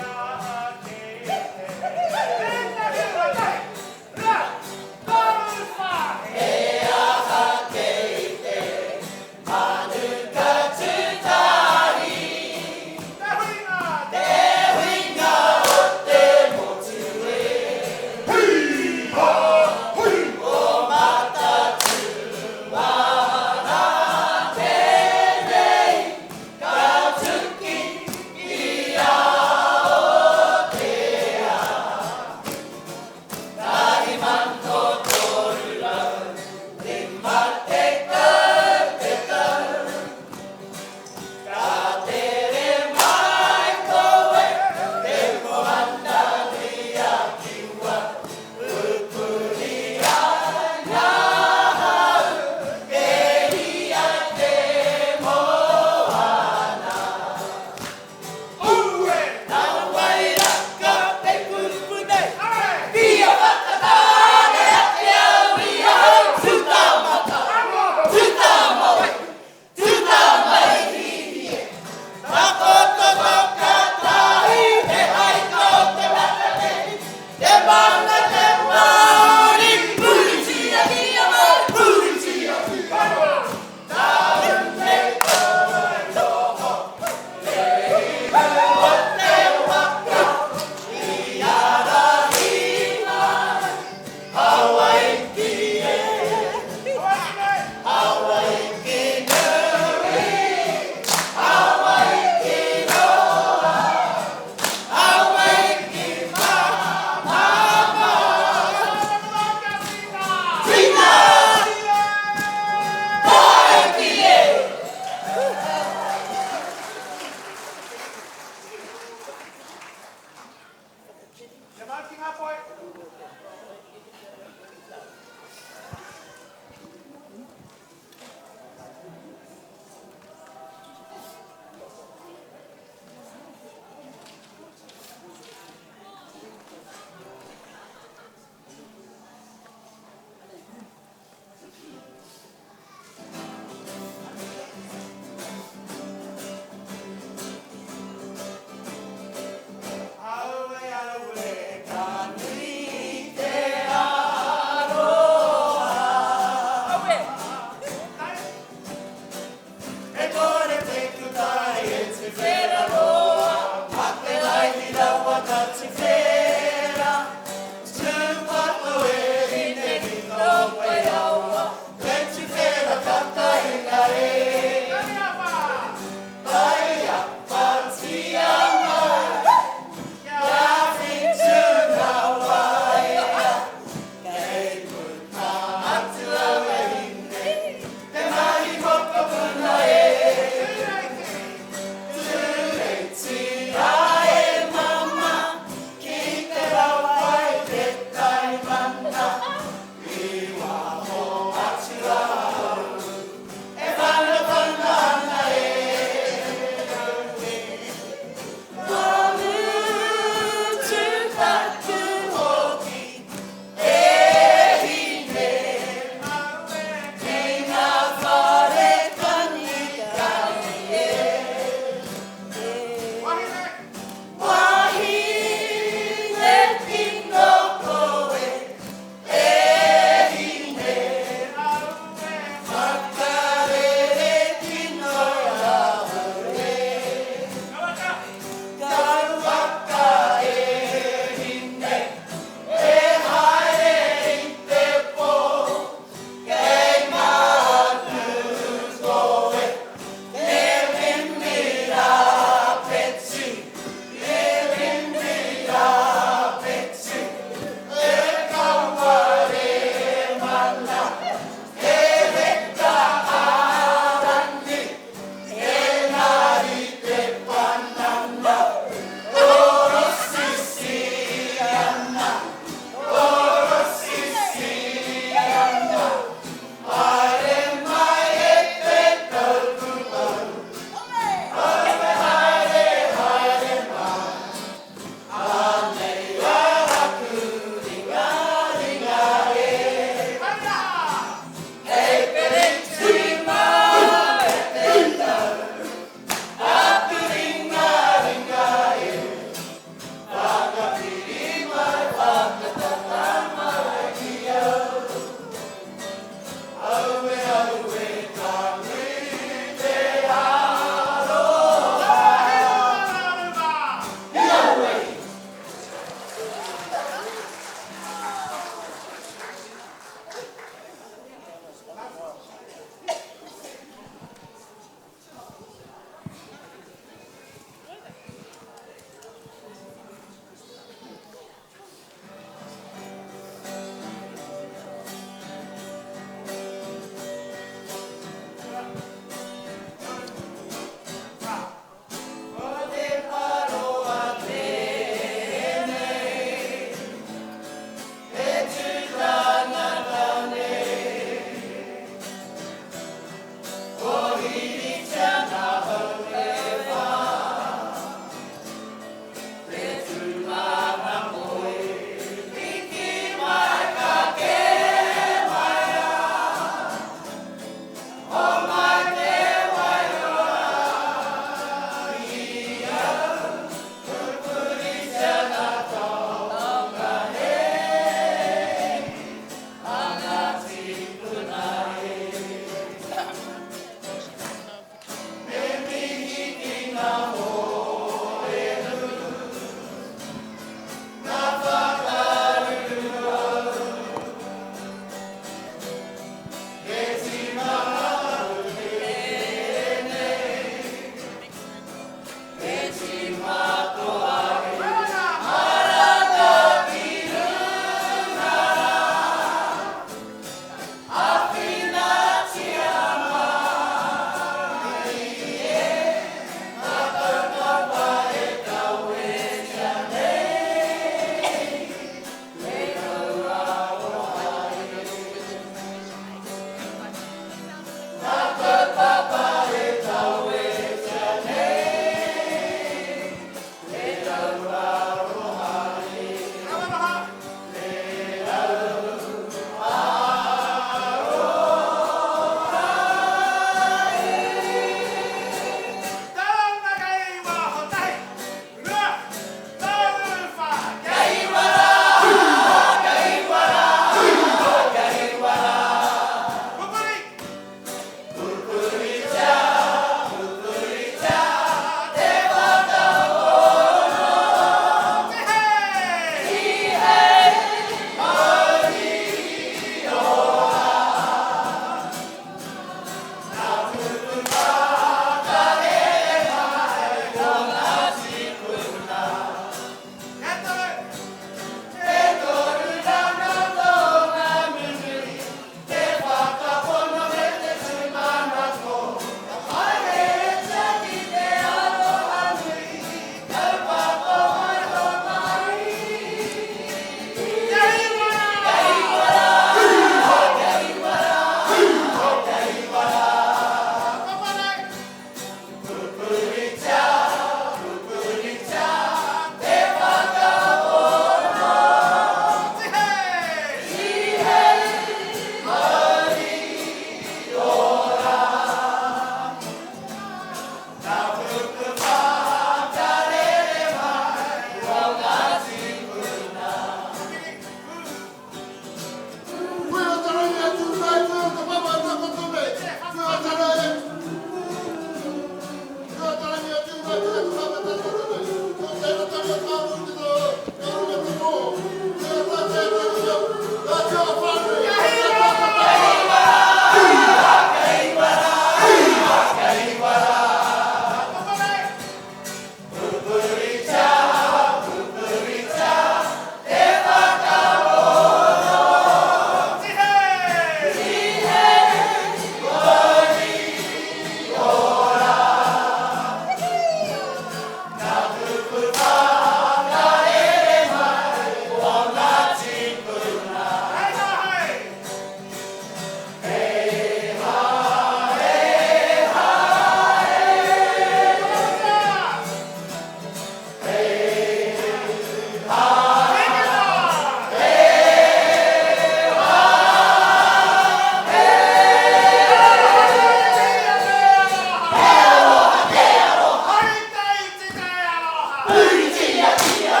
Puritia tia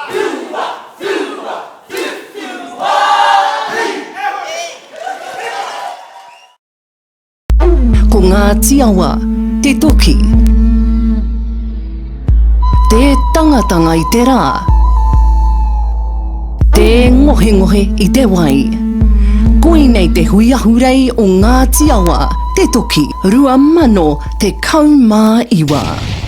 Whiua, whiua, whiu, whiua, hui! Ko Ngāti Awa te toki. Tē tangatanga i te rā. Tē ngohengohe i te wai. Koinei te hui ahurei o Ngāti Awa te toki 2019.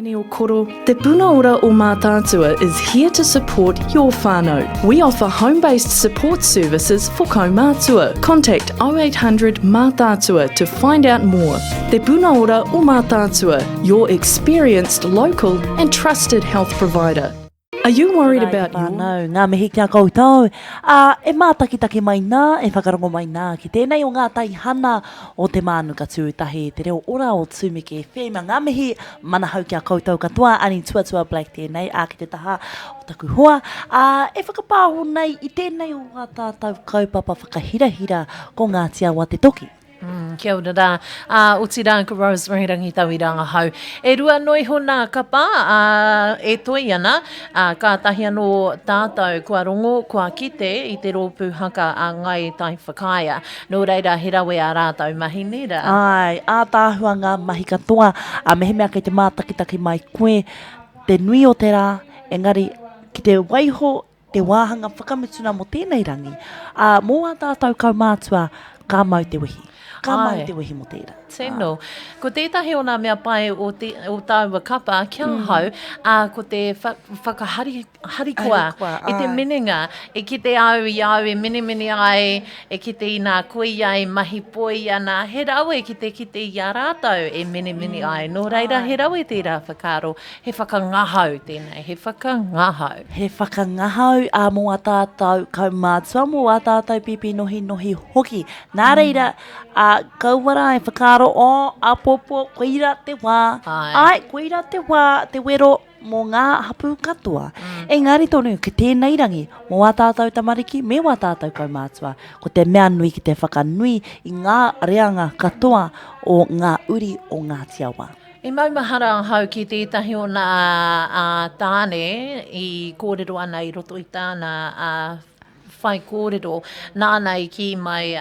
Nanny o Koro, Te Puna Ora o Mātaatua is here to support your whānau. We offer home-based support services for kaumātua. Contact 0800 Mātaatua to find out more. Te Puna Ora o Mātaatua, your experienced local and trusted health provider. Are you worried about your... Whānau, ngā mihi ki a koutou. Ā, e mātakitaki mai nā, e whakarongo mai nā ki tēnei o ngā taihana o Te Mānuka Tūtahi, te reo ora o Tūmeke Whēma. Ngā mihi manahau ki a koutou katoa, Ani Tuatua Black tēnei, ā, ki te taha o taku hoa, ā, e whakapāho nei i tēnei o ngā tātou kaupapa whakahirahira ko Ngāti Awa te toki. Mm, kia ora rā. Ā, otirā ko Rosemary Rangitauira ahau. E rua noa iho nā kapa, ā, e toi ana, ā, kātahi anō tātou kua rongo, kua kite i te rōpū haka a Ngāi Tai Whakaea. Nō reira, he rawe ā rātou mahi, nē rā? Āe, ātaahua ngā mahi katoa, ā, mehemea kei te mātakitaki mai koe, te nui o te rā, engari, ki te waiho te wāhanga whakamutuna mō tēnei rangi, ā, mō ā tātou kaumātua, ka mau te wehi. Ka mau te wehi mō tērā. Tino. Ko tētahi o nā mea pai o, te, o tāua kapa ki ahau, ā, ko te wha, whakahari, harikoa, Harikoa, i te āe. minenga. E kite au i au e menemene ai, e kite i nā koia e mahi poi ana, he rawe ki te kite i a rātou e menemene ai. Nō reira, he rawe tērā whakaaro. He whakangahau tēnei, he whakangahau. He whakangahau, ā, mō ā tātou kaumātua, mō ā tātou pīpī nohinohi hoki. Nā reira, ā, kaua rā e whakaaro, oh, āpōpō, koira te wā. Āe, koira te wā, te wero mō ngā hapū katoa. Engari tonu, ki tēnei rangi, mō ā tātou tamariki me wā tātou kaumātua, ko te mea nui ki te whakanui i ngā reanga katoa o ngā uri o Ngāti Awa. I maumahara ahau ki tētahi o nā tāne i kōrero ana i roto i tāna whaikōrero, nāna i kī mai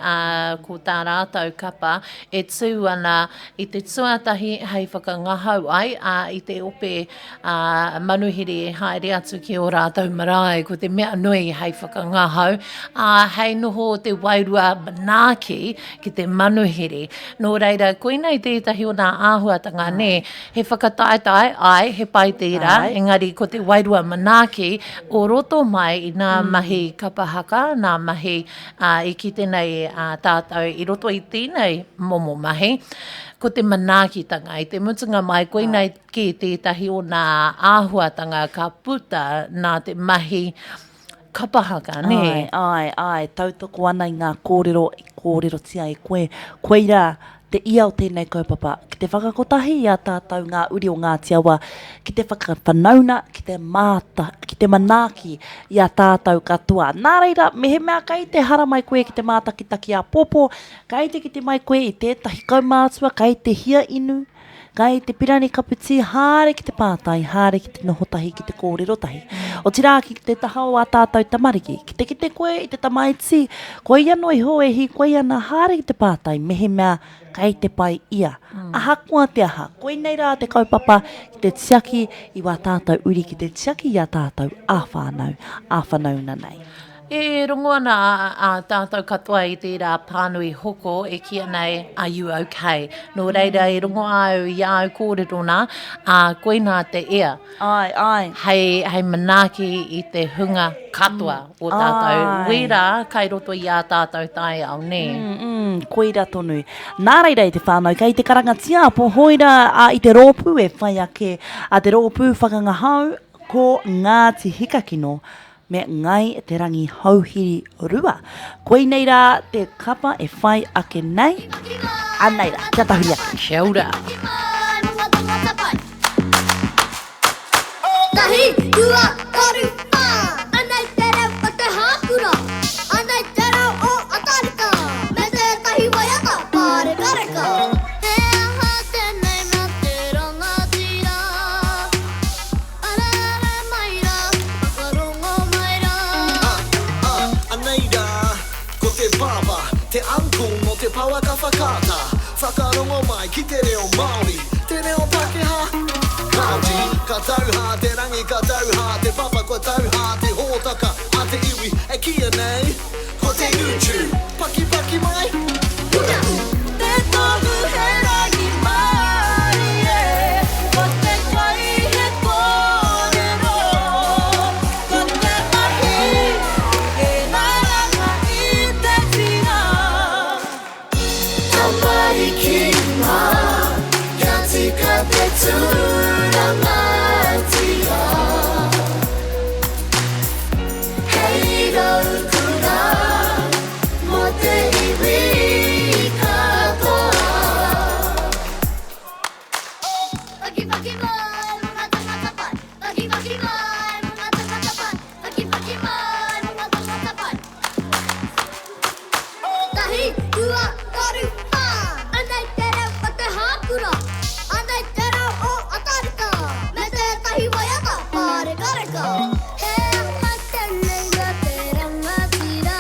ko tā rātou kapa e tū ana i te tuatahi hei whakangahau ai i te ope manuhiri e haere atu ki ō rātou marae, ko te mea nui hei whakangahau, hei noho te wairua manaaki ki te manuhiri. Nō reira, koinei tētahi o nā āhuatanga, nē, he whakataetae, āe, he pai tērā, engari ko te wairua manaaki o roto mai i nā mahi kapa haka, nā mahi i kite nei tātou i roto i tēnei momo mahi, ko te manaakitanga. I te mutunga mai, koinei kē tētahi o nā āhuatanga ka puta nā te mahi Kapa haka, nē? Āe, āe, āe, tautoko ana i ngā kōrero i kōrerotia e koe. Koirā te ia o tēnei kaupapa, ki te whakakotahi i a tātou ngā uri o Ngāti Awa, ki te whakawhanauna, ki te māta, ki te manaaki i a tātou katoa. Nā reira, mehemea kei te haramai koe ki te mātakitaki āpōpō, kei te kite mai koe i tētahi kaumātua kei te hia inu, Kai te pirani kapu tī haere ki te pātai, haere ki te noho tahi, ki te kōrero tahi. Otirā ki te taha o ā tātou tamariki, ki te kite koe i te tamaiti, koia noa iho e hīkoi ana, haere ki te pātai mehemea kei te pai ia. Ahakoa te aha, koinei rā te kaupapa ki te tiaki i wā tātou uri, ki te tiaki i a tātou ā-whānau, ā-whanauna nei. E rongo ana a tātou katoa i tērā pānui hoko e kīia nei Are you ok? Nō reira e rongo au i āu kōrero nā, ā, koinā te ea. Āe, āe. Hei, hei manaaki i te hunga katoa o tātou. Āe. Wērā kai roto i ā tātou taiao, nē? Mm, mm, koira tonu. Nā reira e te whānau, kei te karangatia a Pohoira a, i te rōpū e whai ake a te rōpū whakangahau ko Ngāti Hikakino, me Ngai Te Rangi Hauhiri 2. Koinei rā te kapa e whai ake nei. Anei rā, kia tahuri ake. Kia ora. Tahi, rua, toru, whā. Anei te reo o te hākura. Anei te reo o Atarika. Me tētahi waiata pārekareka. He aha tēnei mea te rā? pouaka whakaata, whakarongo mai ki te reo Māori, te reo Pākehā. Kāti, ka tau hā te rangi, ka tau hā te papa, kua tau hā te hōtaka a te iwi e kīia nei ko te YouTube. Pakipaki mai! Te tohu he rangimārie, ko te kai he kōrero, ko te mahi he raranga i te tira. Tamariki mā, kia tika te tūranga tira. Hei raukura mō te iwi katoa. Paki paki mai mo ngā tangata pai. Paki paki mai mo ngā tangata pai. Paki paki mai mo ngā tangata pai. Tahi, rua, toru, whā. Anei te reo o te hākura. Anei te reo o Atarika. Me tētahi waiata pārekareka. He aha tēnei nā te rangatira?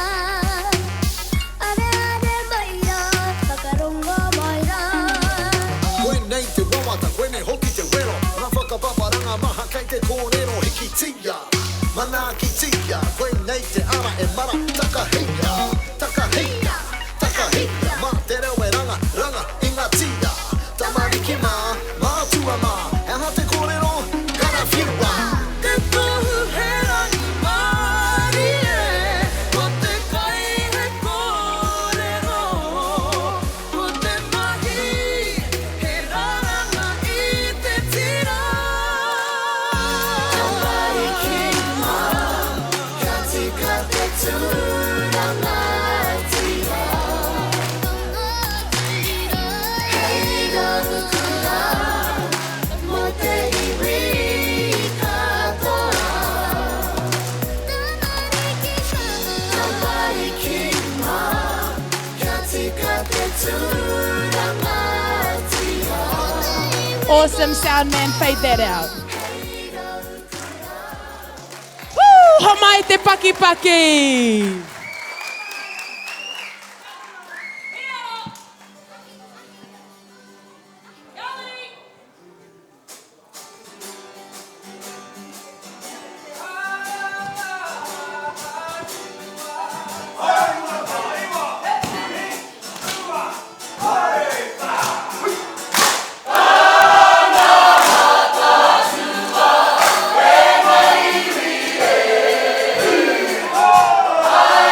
Areare mai rā, whakarongo mai rā. Koinei te wawata, koinei hoki te wero. Ngā whakapaparanga maha kei te kōrero. Hikitia, manaakitia, koinei te ara e mara. Takahia, takahia, takahia. Mā te reo e ranga, ranga i ngā tia. Tamariki mā, mātua mā, he aha te kōrero? Karawhiua! Te tohu he rangimārie, ko te kai he kōrero, ko te mahi he raranga i te tira. Tamariki mā, kia tika te tūranga tira. Hei raukura mō te iwi katoa. Tamariki mā, kia tika te tūranga tira. Awesome sound man, fade that out. Woo! Homai te pakipaki! Thank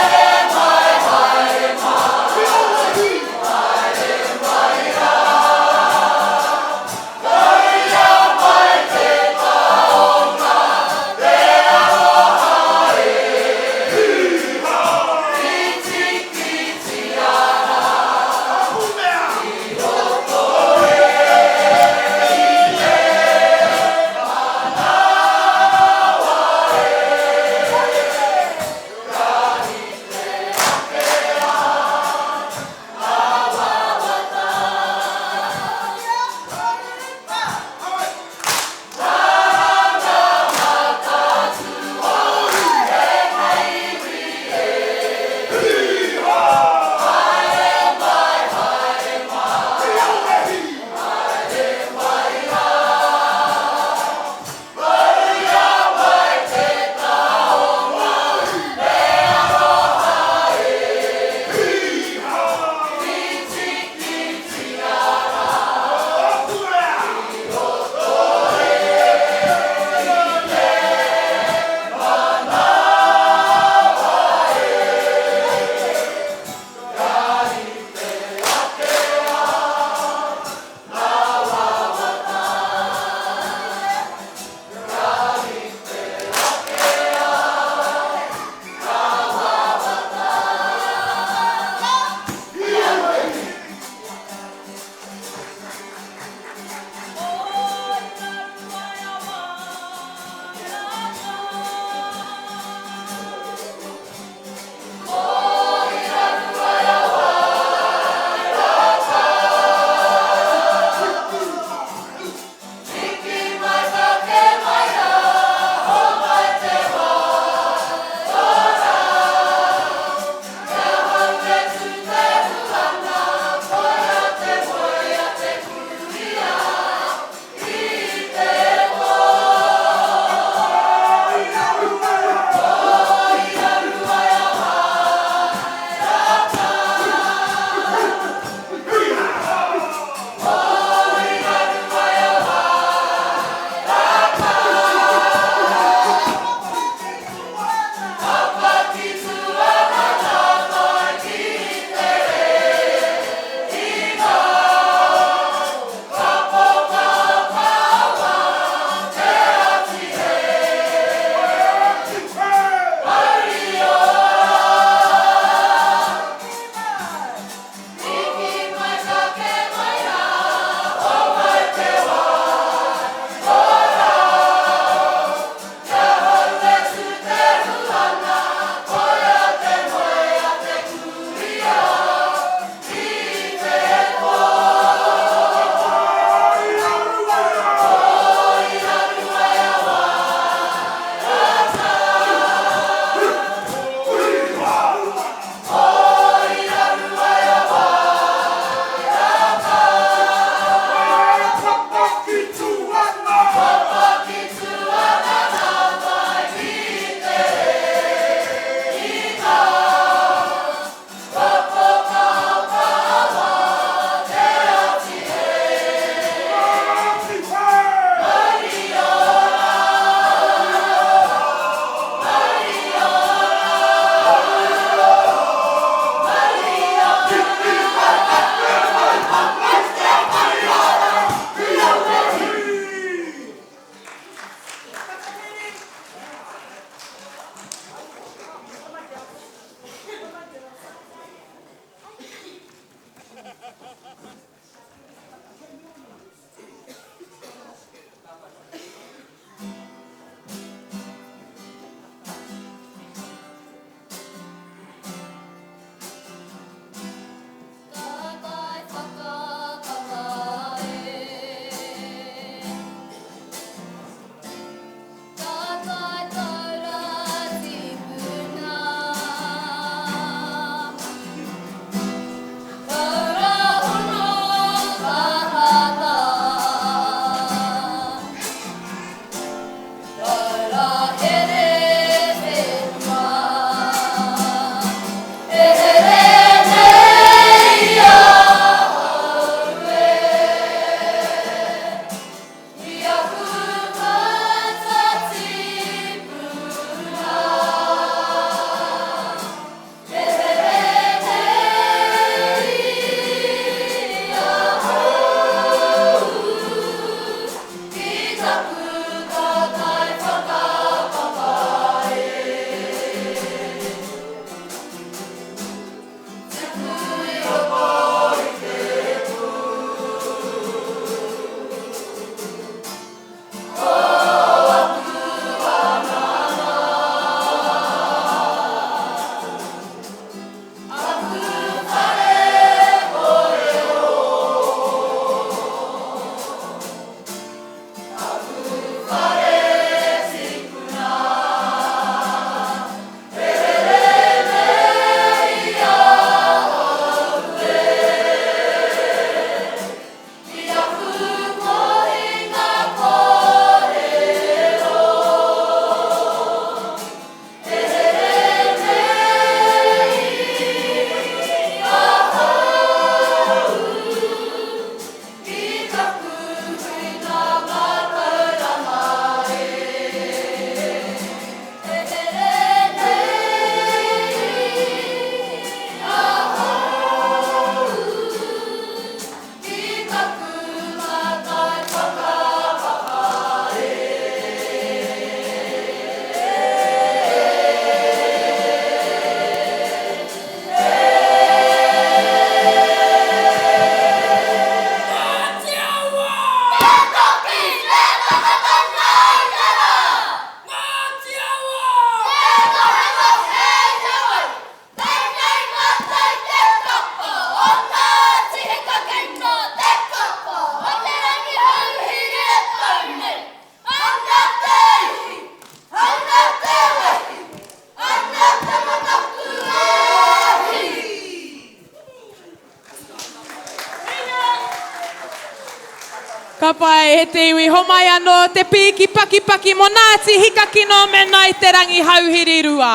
Ka pai e te iwi, homai anō te pīki pakipaki mō Ngāti Hikakino me Ngāi Te Rangihouhiri-rua.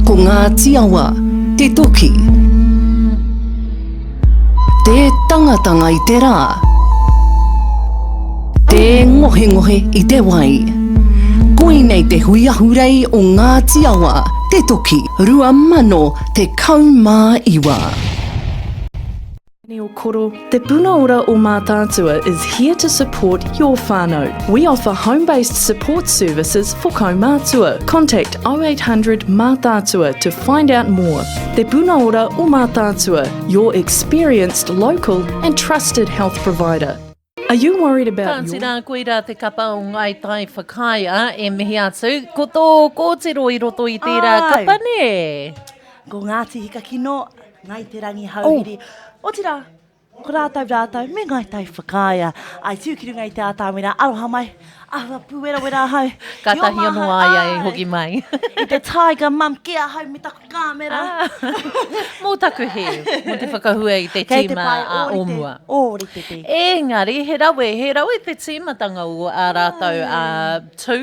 Ko Ngāti Awa te toki. Tē tangatanga i te rā. Tē ngohengohe i te wai. Koinei te hui ahurei o Ngāti Awa te toki 2019. O Koro, Te Puna Ora o Mātaatua is here to support your whānau. We offer home-based support services for kaumātua. Contact 0800 Mātaatua to find out more. Te Puna Ora o Mātaatua, your experienced local and trusted health provider. Are you worried about Kāti your... rā, koirā te kapa o Ngāi Tai Whakaea e mihi atu. Ko tō kōtiro i roto i tērā Āe. kapa, nē? Ko Ngāti Hikakino, Ngāi Te Rangihouhiri. Oh. Otirā, ko rātou rātou me Ngāi Tai Whakaea. Ai, tū ki runga i te ātamira, aroha mai, ahua pūwerawera ahau. Kātahi anō a ia e hoki mai. I te Tiger Mum ki ahau me taku kāmera. Ah. Mō taku hē, mō te whakahua i te tīma a o mua. Ōrite te. Engari, he rawe, he rawe te tīmatanga o ā rātou tū.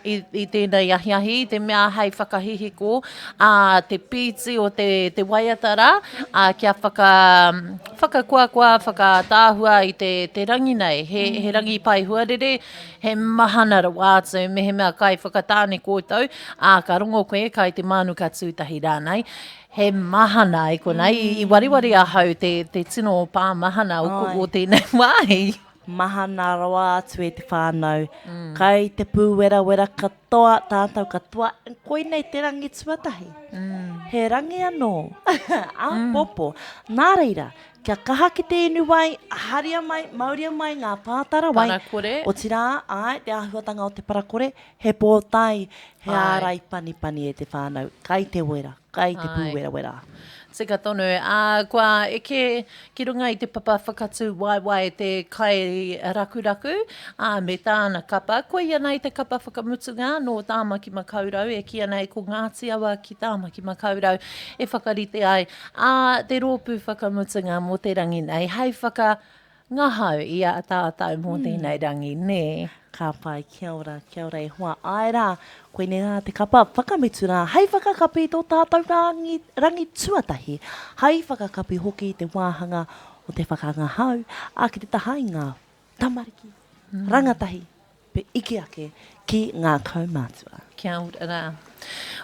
I, i tēnei ahiahi, i te mea hei whakahihiko ā, te pīti o te, te waiata rā, ā, kia whaka, whakakoakoa, whakatāhua i te, te rangi nei. He, he rangi pai huarere, he mahana rawa atu, mehemea kai Whakatāne koutou, ā, ka rongo koe kai te mānuka tūtahi rānei. He mahana i konei, i, i wareware ahau te, te tino pā mahana o, o tēnei wāhi. Mahana rawa atu e te whānau. Kai te pūwerawera katoa, tātou katoa, koinei te rangi tuatahi. He rangi anō, āpōpō. Nā reira, kia kaha ki te inu wai, haria mai, mauria mai ngā pātara wai. Parakore. Otirā, āe, te āhuatanga o te parakore, he pōtae, he ārai panipani e te whānau. Kai te wera, kai te pūwerawera. Tika tonu, ā, kua eke ki runga i te papa whakatū waewae te kai rakuraku, ā, me tāna kapa. Koia nei te kapa whakamutunga nō Tāmaki Makaurau e kīia nei ko Ngāti Awa ki Tāmaki Makaurau e whakarite ai, ā, te rōpū whakamutunga mō te rangi nei hei whakangahau i a tātou mō tēnei rangi, nē? Ka pai, kia ora, kia ora e hoa. Āe rā, koinei rā te kapa whakamutu rā hei whakakapi i tō tātou rāngi, rangi tuatahi, hei whakakapi hoki i te wāhanga o te whakangahau, ā, ki te taha i ngā tamariki, rangatahi, pe ike ake ki ngā kaumātua. Kia ora rā.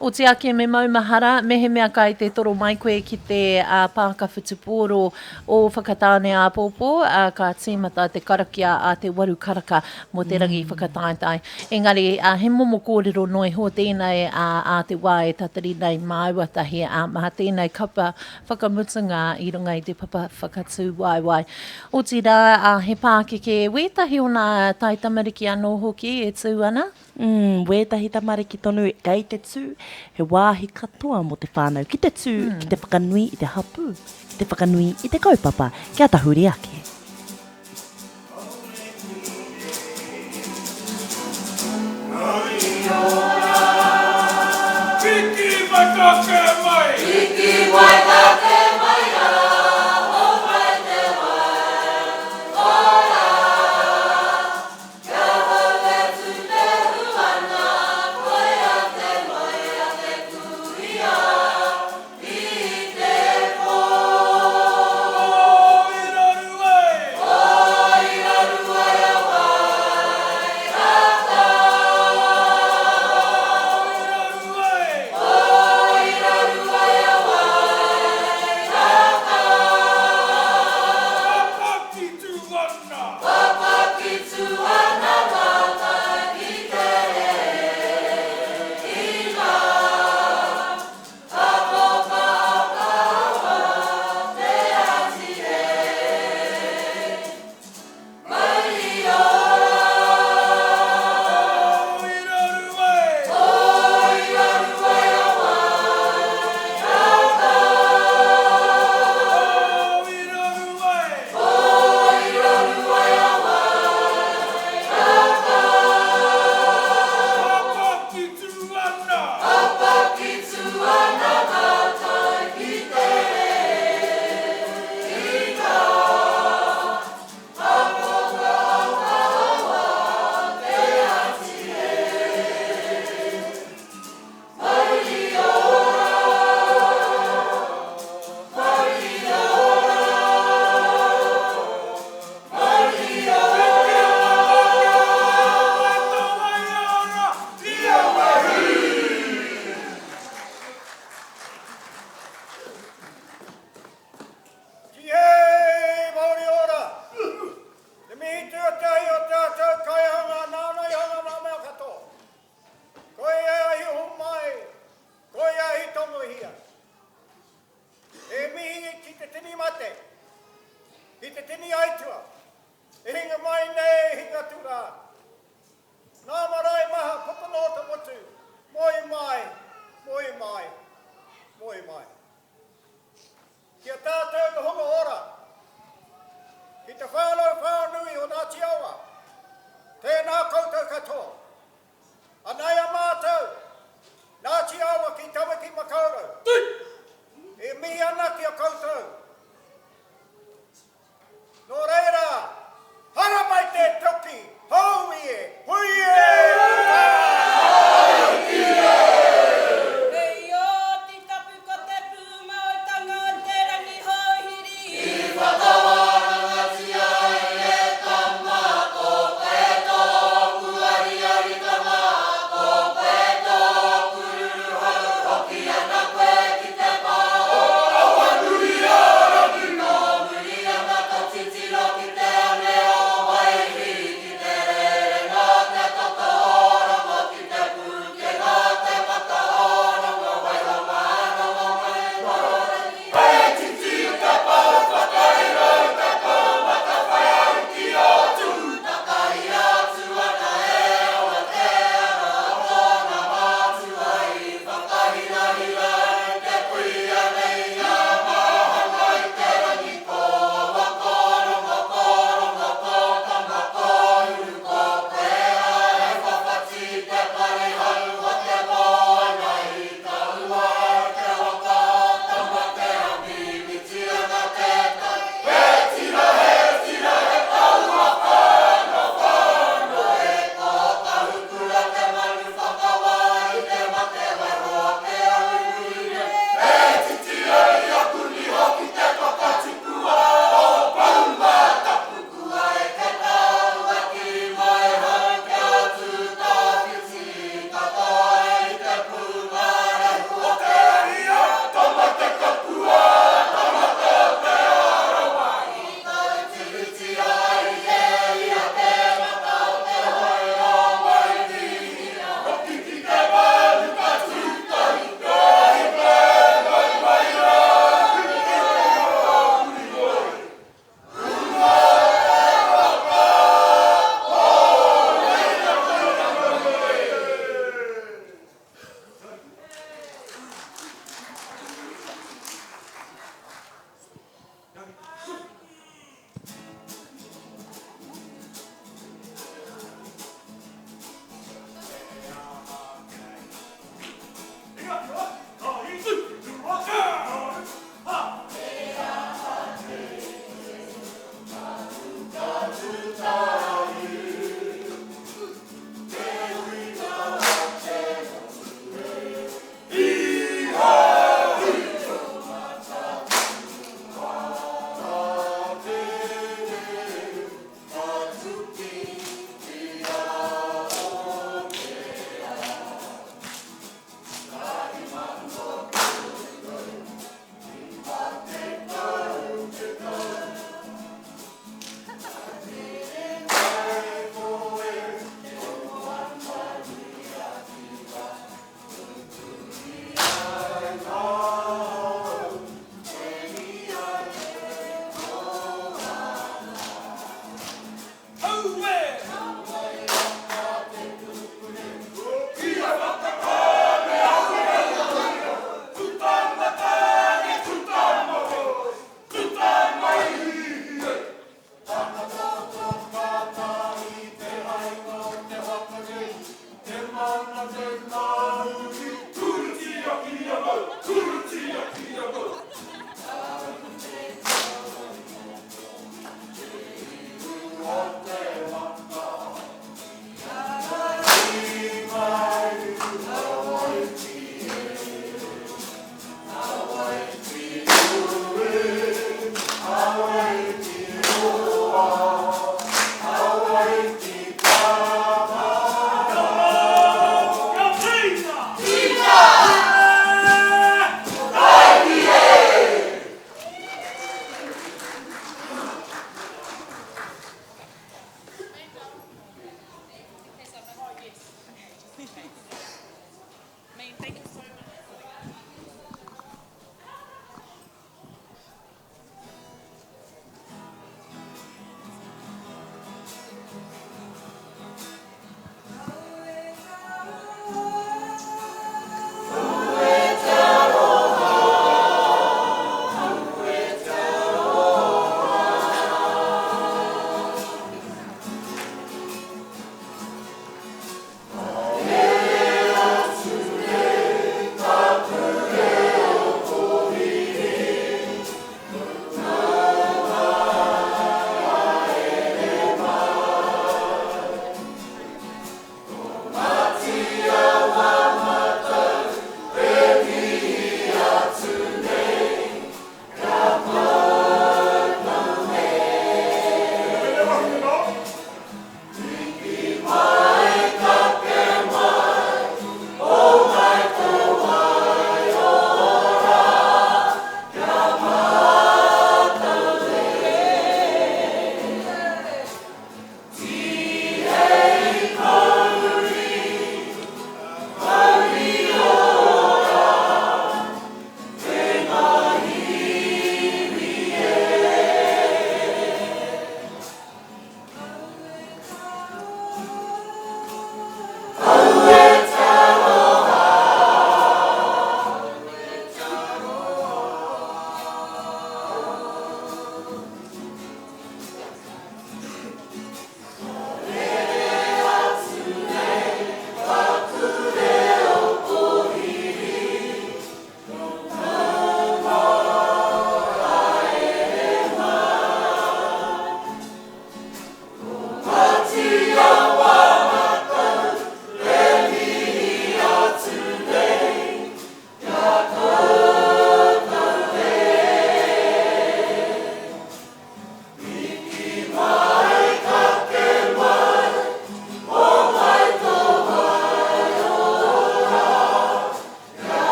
Oti ake me maumahara, mehemea kai te toro mai koe ki te pāka whutupōro o Whakatāne āpōpō, ka tīmata te karakia a te waru karaka mō te rangi whakataetae. Engari, he momo kōrero noa iho tēnei ā te wā e tatari nei māua tahi, mā tēnei kapa whakamutunga i runga i te papa whakatū waewae. Otirā, he pākeke wētahi o nā taitamariki anō hoki e tū ana. Umm, wētahi tamariki tonu kei te tū, he wāhi katoa mō te whānau ki te tū, ki te whakanui i te hapū, ki te whakanui i te kaupapa, kia tahuri ake. Tiki waitake mai! Tiki waitake mai rā, homai te wai ora. Kia hauetu te huana, koia te moe a te kuia i te pō. Oi raru e! Oi raru ai a Wairata. Oi raru e! Oi raru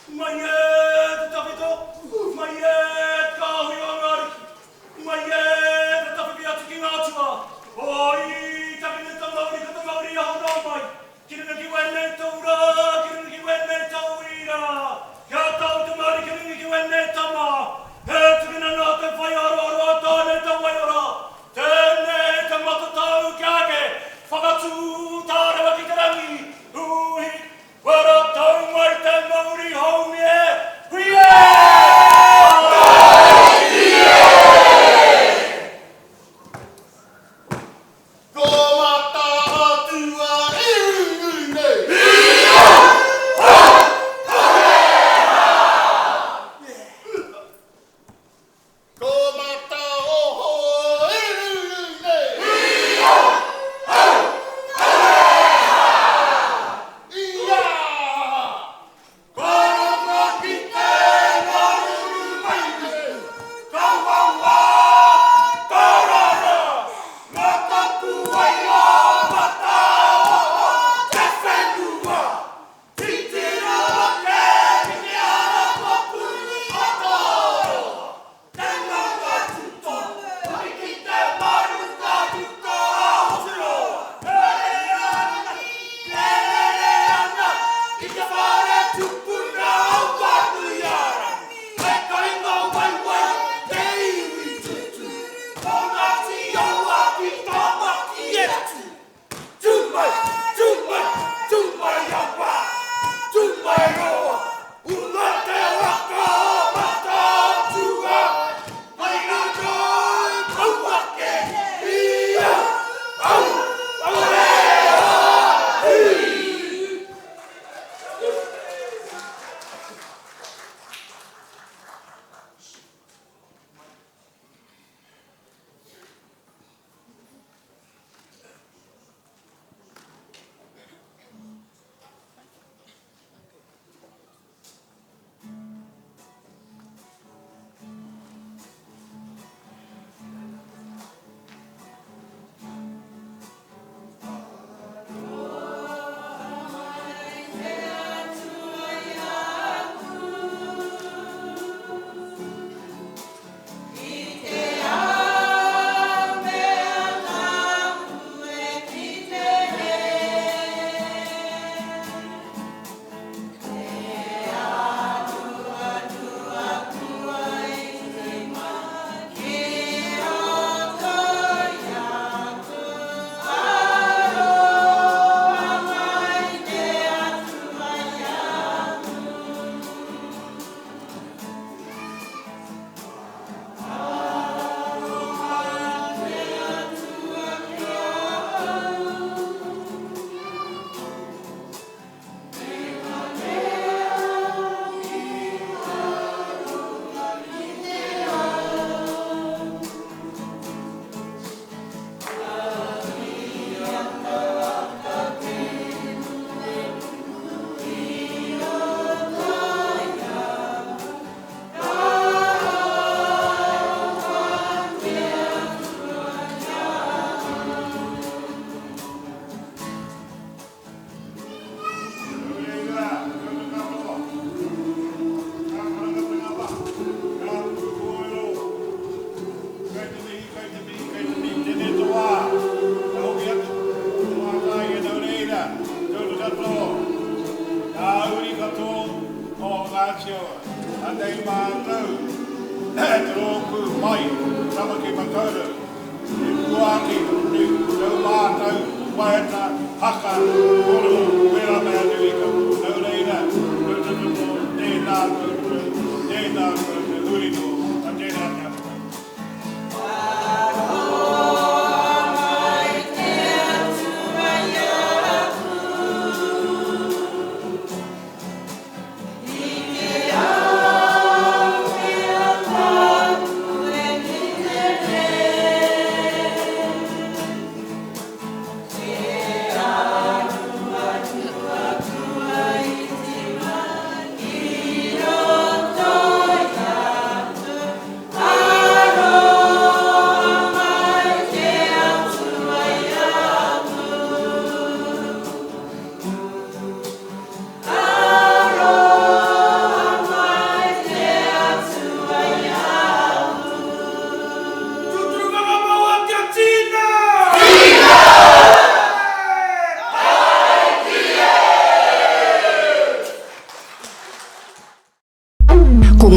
Mai e te tawhito, mai e te kāhui o ngā ariki, mai e te tawhiti atu ki ngā atua, oi takine tamauri ka tamauri aho nō mai, ki runga ki wēnei taura, ki runga ki wēnei tauira, kia tau te mauri ki runga ki wēnei tama, he tukuna nā te whai aroaro a Tāne te waiora, tēnei te matatau kia eke, whakatū tārewa ki te rangi, uhi Wera tau mai te mauri haumi e, hui e! Ko Mataatua iwi nei. Ko Mataoho iwi nei.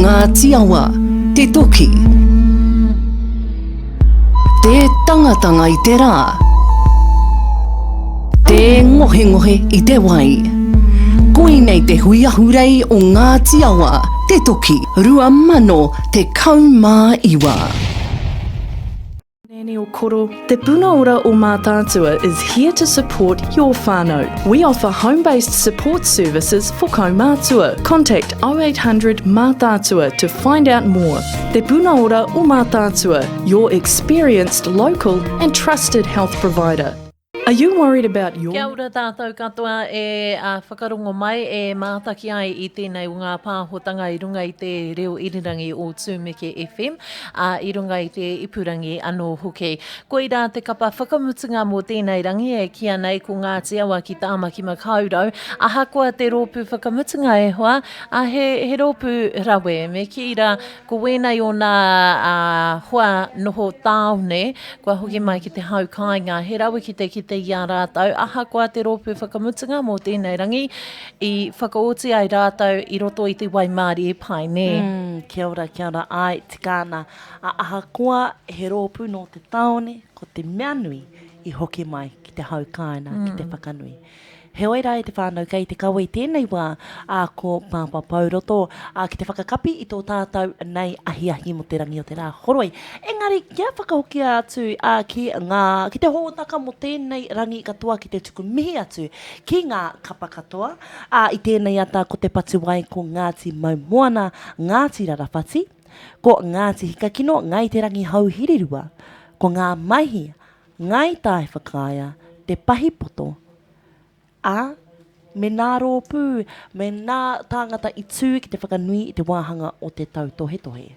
Ngāti Awa, Te Toki, Te Tangatanga i te Rā, Te Ngohengohe i te Wai. Koinei te hui ahurei o Ngāti Awa, Te Toki, 2019. Nanny o Koro, Te Puna Ora o Mātaatua is here to support your whānau. We offer home-based support services for kaumātua. Contact 0800 Mātaatua to find out more. Te Puna Ora o Mātaatua, your experienced local and trusted health provider. Are you worried about your. Kia ora tātou katoa e whakarongo mai, e mātaki ai i tēnei o ngā pāhotanga i runga i te reo irirangi o Tūmeke FM, ā, i runga i te ipurangi anō hoki. Koirā te kapa whakamutunga mō tēnei rangi e kīia nei ko Ngāti Awa ki Tāmaki Makaurau. Ahakoa te rōpū whakamutunga e hoa, ā, he, he rōpū rawe. Me kī rā, Ko wēnei ōna hoa noho tāone, kua hoki mai ki te hau kāinga, he rawe ki te kite i a rātou, ahakoa te rōpū whakamutunga mō tēnei rangi, i whakaoti ai rātou i roto i te waimārie pai, nē? Mm, kia ora, kia ora, āe, tika ana. A, ahakoa he rōpū nō te tāone, ko te mea nui i hoki mai ki te hau kāinga, ki te whakanui. Heoi rā e te whānau kei te kawe i tēnei wā, ā, ko Pāpā Pouroto, ā, ki te whakakapi i tō tātou nei ahiahi mō te rangi o te rā horoi. Engari, kia whakahokia atu, ā, ki ngā, ki te hōtaka mō tēnei rangi katoa ki te tuku mihi atu ki ngā kapa katoa, ā, i tēnei ata ko Te Patuwai, ko Ngāti Maumoana, Ngāti Rarawhati, ko Ngāti Hikakino, Ngāi Te Rangihouhiri-rua, ko Ngā Maihi, Ngāi Tai Whakaea, Te Pahi Poto, ā, me nā rōpū, me nā tāngata i tū ki te whakanui i te wāhanga o te tautohetohe.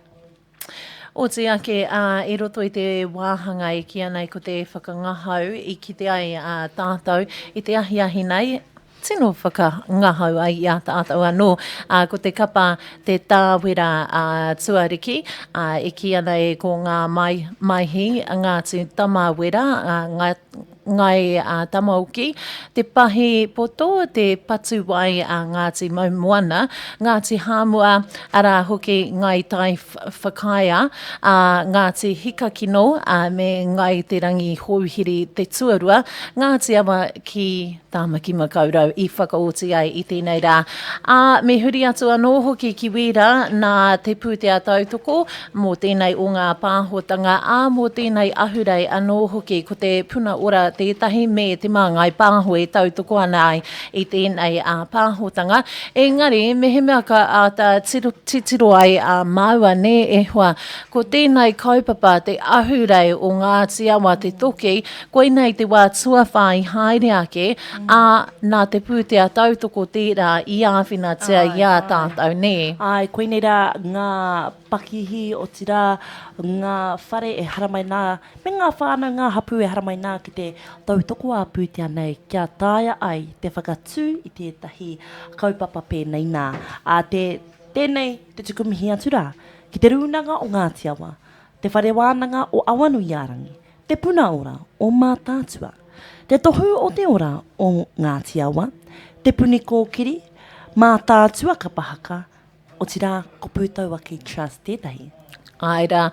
Oti ake, ā, i roto i te wāhanga e kīia nei ko te whakangahau i kite ai a tātou i te ahiahi nei, Tino whakangahau ai i a tātou anō, ā, ko te kapa Te Tāwera a Tuariki, ā, e kī ana e ko ngā mai, Maihi, Ngāti Tamawera, ā, ngā, Ngai a Tamaoki, Te Pahi Poto, Te Patuwai a Ngāti Maumoana, Ngāti Hāmua, arā hoki Ngai Tai Whakaea, ā, Ngāti Hikakino, ā, me Ngai Te Rangihouhiri Te Tuarua, Ngāti Awa ki Tāmaki Makaurau i whakaoti ai i tēnei rā. Ā, me huri atu anō hoki ki wērā nā te pūtea tautoko mō tēnei o ngā pāhotanga, ā, mō tēnei ahurei anō hoki ko te Puna Ora tētahi me Te Māngai Pāho e tautoko ana ai i tēnei pāhotanga. Engari, mehemea ka āta titiro ai a māua nē e hoa, ko tēnei kaupapa te ahurei o Ngāti Awa te toki, Koinei te wā tuawhā i haere ake, ā, nā te pūtea tautoko tērā i āwhinatia i a tātou, nē? Āe, koinei rā ngā pakihi, otirā, ngā whare e haramai nā, me ngā whānau, ngā hapū e haramai nā ki te tautoko ā-pūtea nei kia taea ai te whakatū i tētahi kaupapa pēnei nā. Ā, te, tēnei te tuku mihi atu rā ki Te Rūnanga o Ngāti Awa, Te Whare Wānanga o Awanuiārangi, Te Puna Ora o Mātaatua, Te Tohu o te Ora o Ngāti Awa, Te Puni Kōkiri, Mātaatua Kapa Haka, otirā ko Pūtauaki Trust tētahi. Āe rā.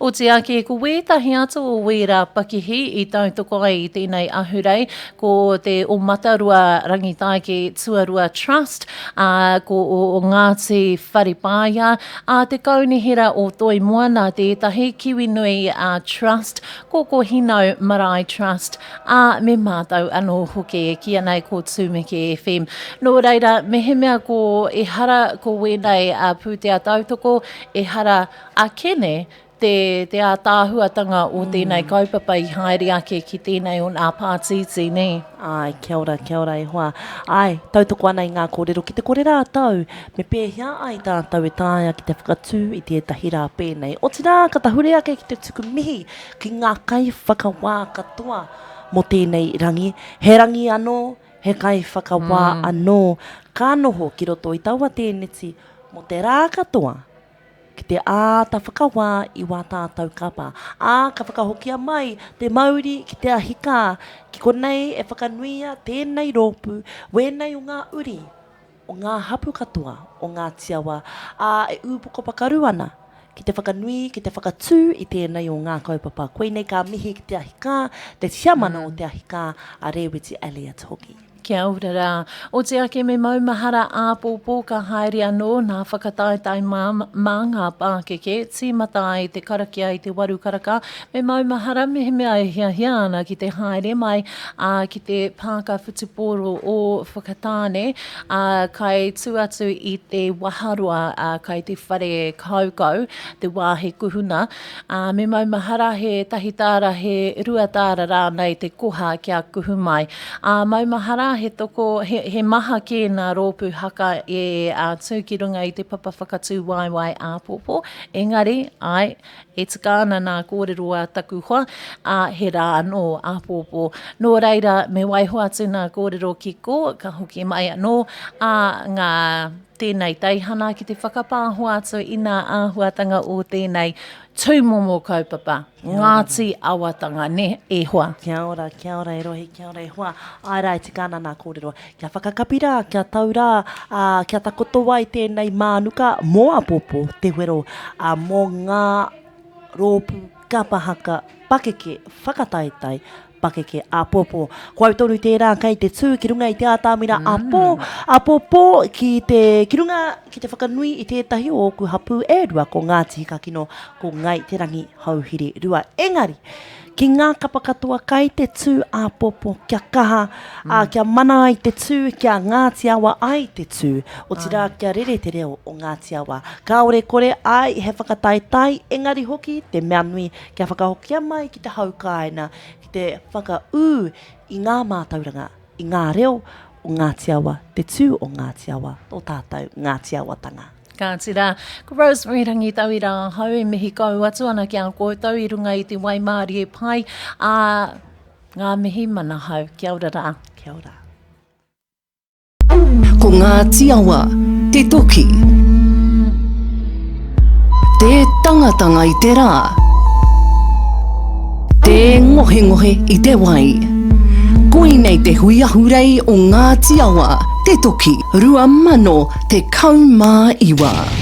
Oti ake, ko wētahi atu o wērā pakihi i tautoko ai i tēnei ahurei, ko te O Matarua Rangitaiki Tuarua Trust, ā, ko o Ngāti Wharepāia, ā, te Kaunihera o Toi Moana tētahi, Kiwinui Trust, ko Kohinau Marae Trust, ā, me mātou anō hoki e kīia nei ko Tūmeke FM. Nō reira, mehemea ko ehara ko wēnei pūtea tautoko, ehara akene te, te ātaahuatanga o tēnei kaupapa i haere ake ki tēnei o nā pātītī, nē? Āe, kia ora, kia ora e hoa. Āe, tautoko ana i ngā kōrero ki te kore rātou, me pēhea ai tātou e taea ki te whakatū i tētahi rā pēnei. Otirā, ka tahuri ake ki te tuku mihi ki ngā kaiwhakawā katoa mō tēnei rangi. He rangi anō, he kaiwhakawā anō ka noho ki roto i taua tēneti mō te rā katoa. ki te āta whakawā i wā tātou kapa, ā, ka whakahokia mai te mauri ki te ahi kā, ki konei e whakanuia tēnei rōpū, wēnei o ngā uri o ngā hapū katoa o Ngāti Awa, ā, e ūpoko pakaru ana ki te whakanui, ki te whakatū i tēnei o ngā kaupapa. Koinei ka mihi ki te ahi kā, te tiamana o te ahi kā, a Rēweti Elliott hoki. Kia ora rā. Oti ake me maumahara āpōpō ka haere anō nā whakataetae mā, mā ngā pākeke, tīmata ai te karakia i te waru karaka, me maumahara mehemea e hiahia ana ki te haere mai, ā, ki te pāka whutupōro o Whakatāne, ā, kai tū atu i te waharoa, ā, kai te whare kaukau, te wāhi kuhuna, ā, me maumahara he tahi tāra, he rua tāra rānei te koha kia kuhu mai. Ā, maumahara he toko, he, he maha kē nā rōpū haka e, ā, tū ki runga i te papa whakatū waewae āpōpō, engari, āe, E tika ana nā kōrero a taku hoa, ā, he rā anō āpōpō. Nō reira, me waiho atu nā kōrero ki kō, ka hoki mai anō, ā, ngā, tēnei teihana ki te whakapāho atu i nā āhuatanga o tēnei tūmomo kaupapa, Ngāti Awatanga, nē, e hoa. Kia ora, kia ora e Rohi, kia ora e hoa. Āe rā, e tika ana nā kōrero. Kia whakakapi rā, kia tau rā, ā, kia takoto ai tēnei mānuka mō āpōpō te wero, ā, mō ngā rōpū kapa haka pakeke whakataetae pakeke āpōpō. Ko au tonu tērā kei te tū ki runga i te atamira āpō, āpōpō ki te, ki runga ki te whakanui i tētahi o ōku hapū e rua ko Ngāti Hikakino, ko Ngāi Te Rangi Hauhiri Rua. Engari, Ki ngā kapa katoa kai te tū āpōpō kia kaha, ā, kia mana ai te tū, kia Ngāti Awa ai te tū, otirā kia rere te reo o Ngāti Awa. Kāore kore, āe, he whakataetae, engari hoki te mea nui kia whakahokia mai ki te hau kāina, ki te whakaū i ngā mātauranga, i ngā reo o Ngāti Awa, te tū o Ngāti Awa, tō tātou Ngāti Awatanga. Kāti rā, ko Rosemary Rangitauira ahau e mihi kau atu ana ki a koutou i runga i te waimārie pai, ā, ngā mihi manahau. Kia ora rā. Kia ora. Ko Ngāti Awa te toki. Tē tangatanga i te rā. Tē ngohengohe i te wai. Koinei te hui ahurei o Ngāti Awa te toki 2019.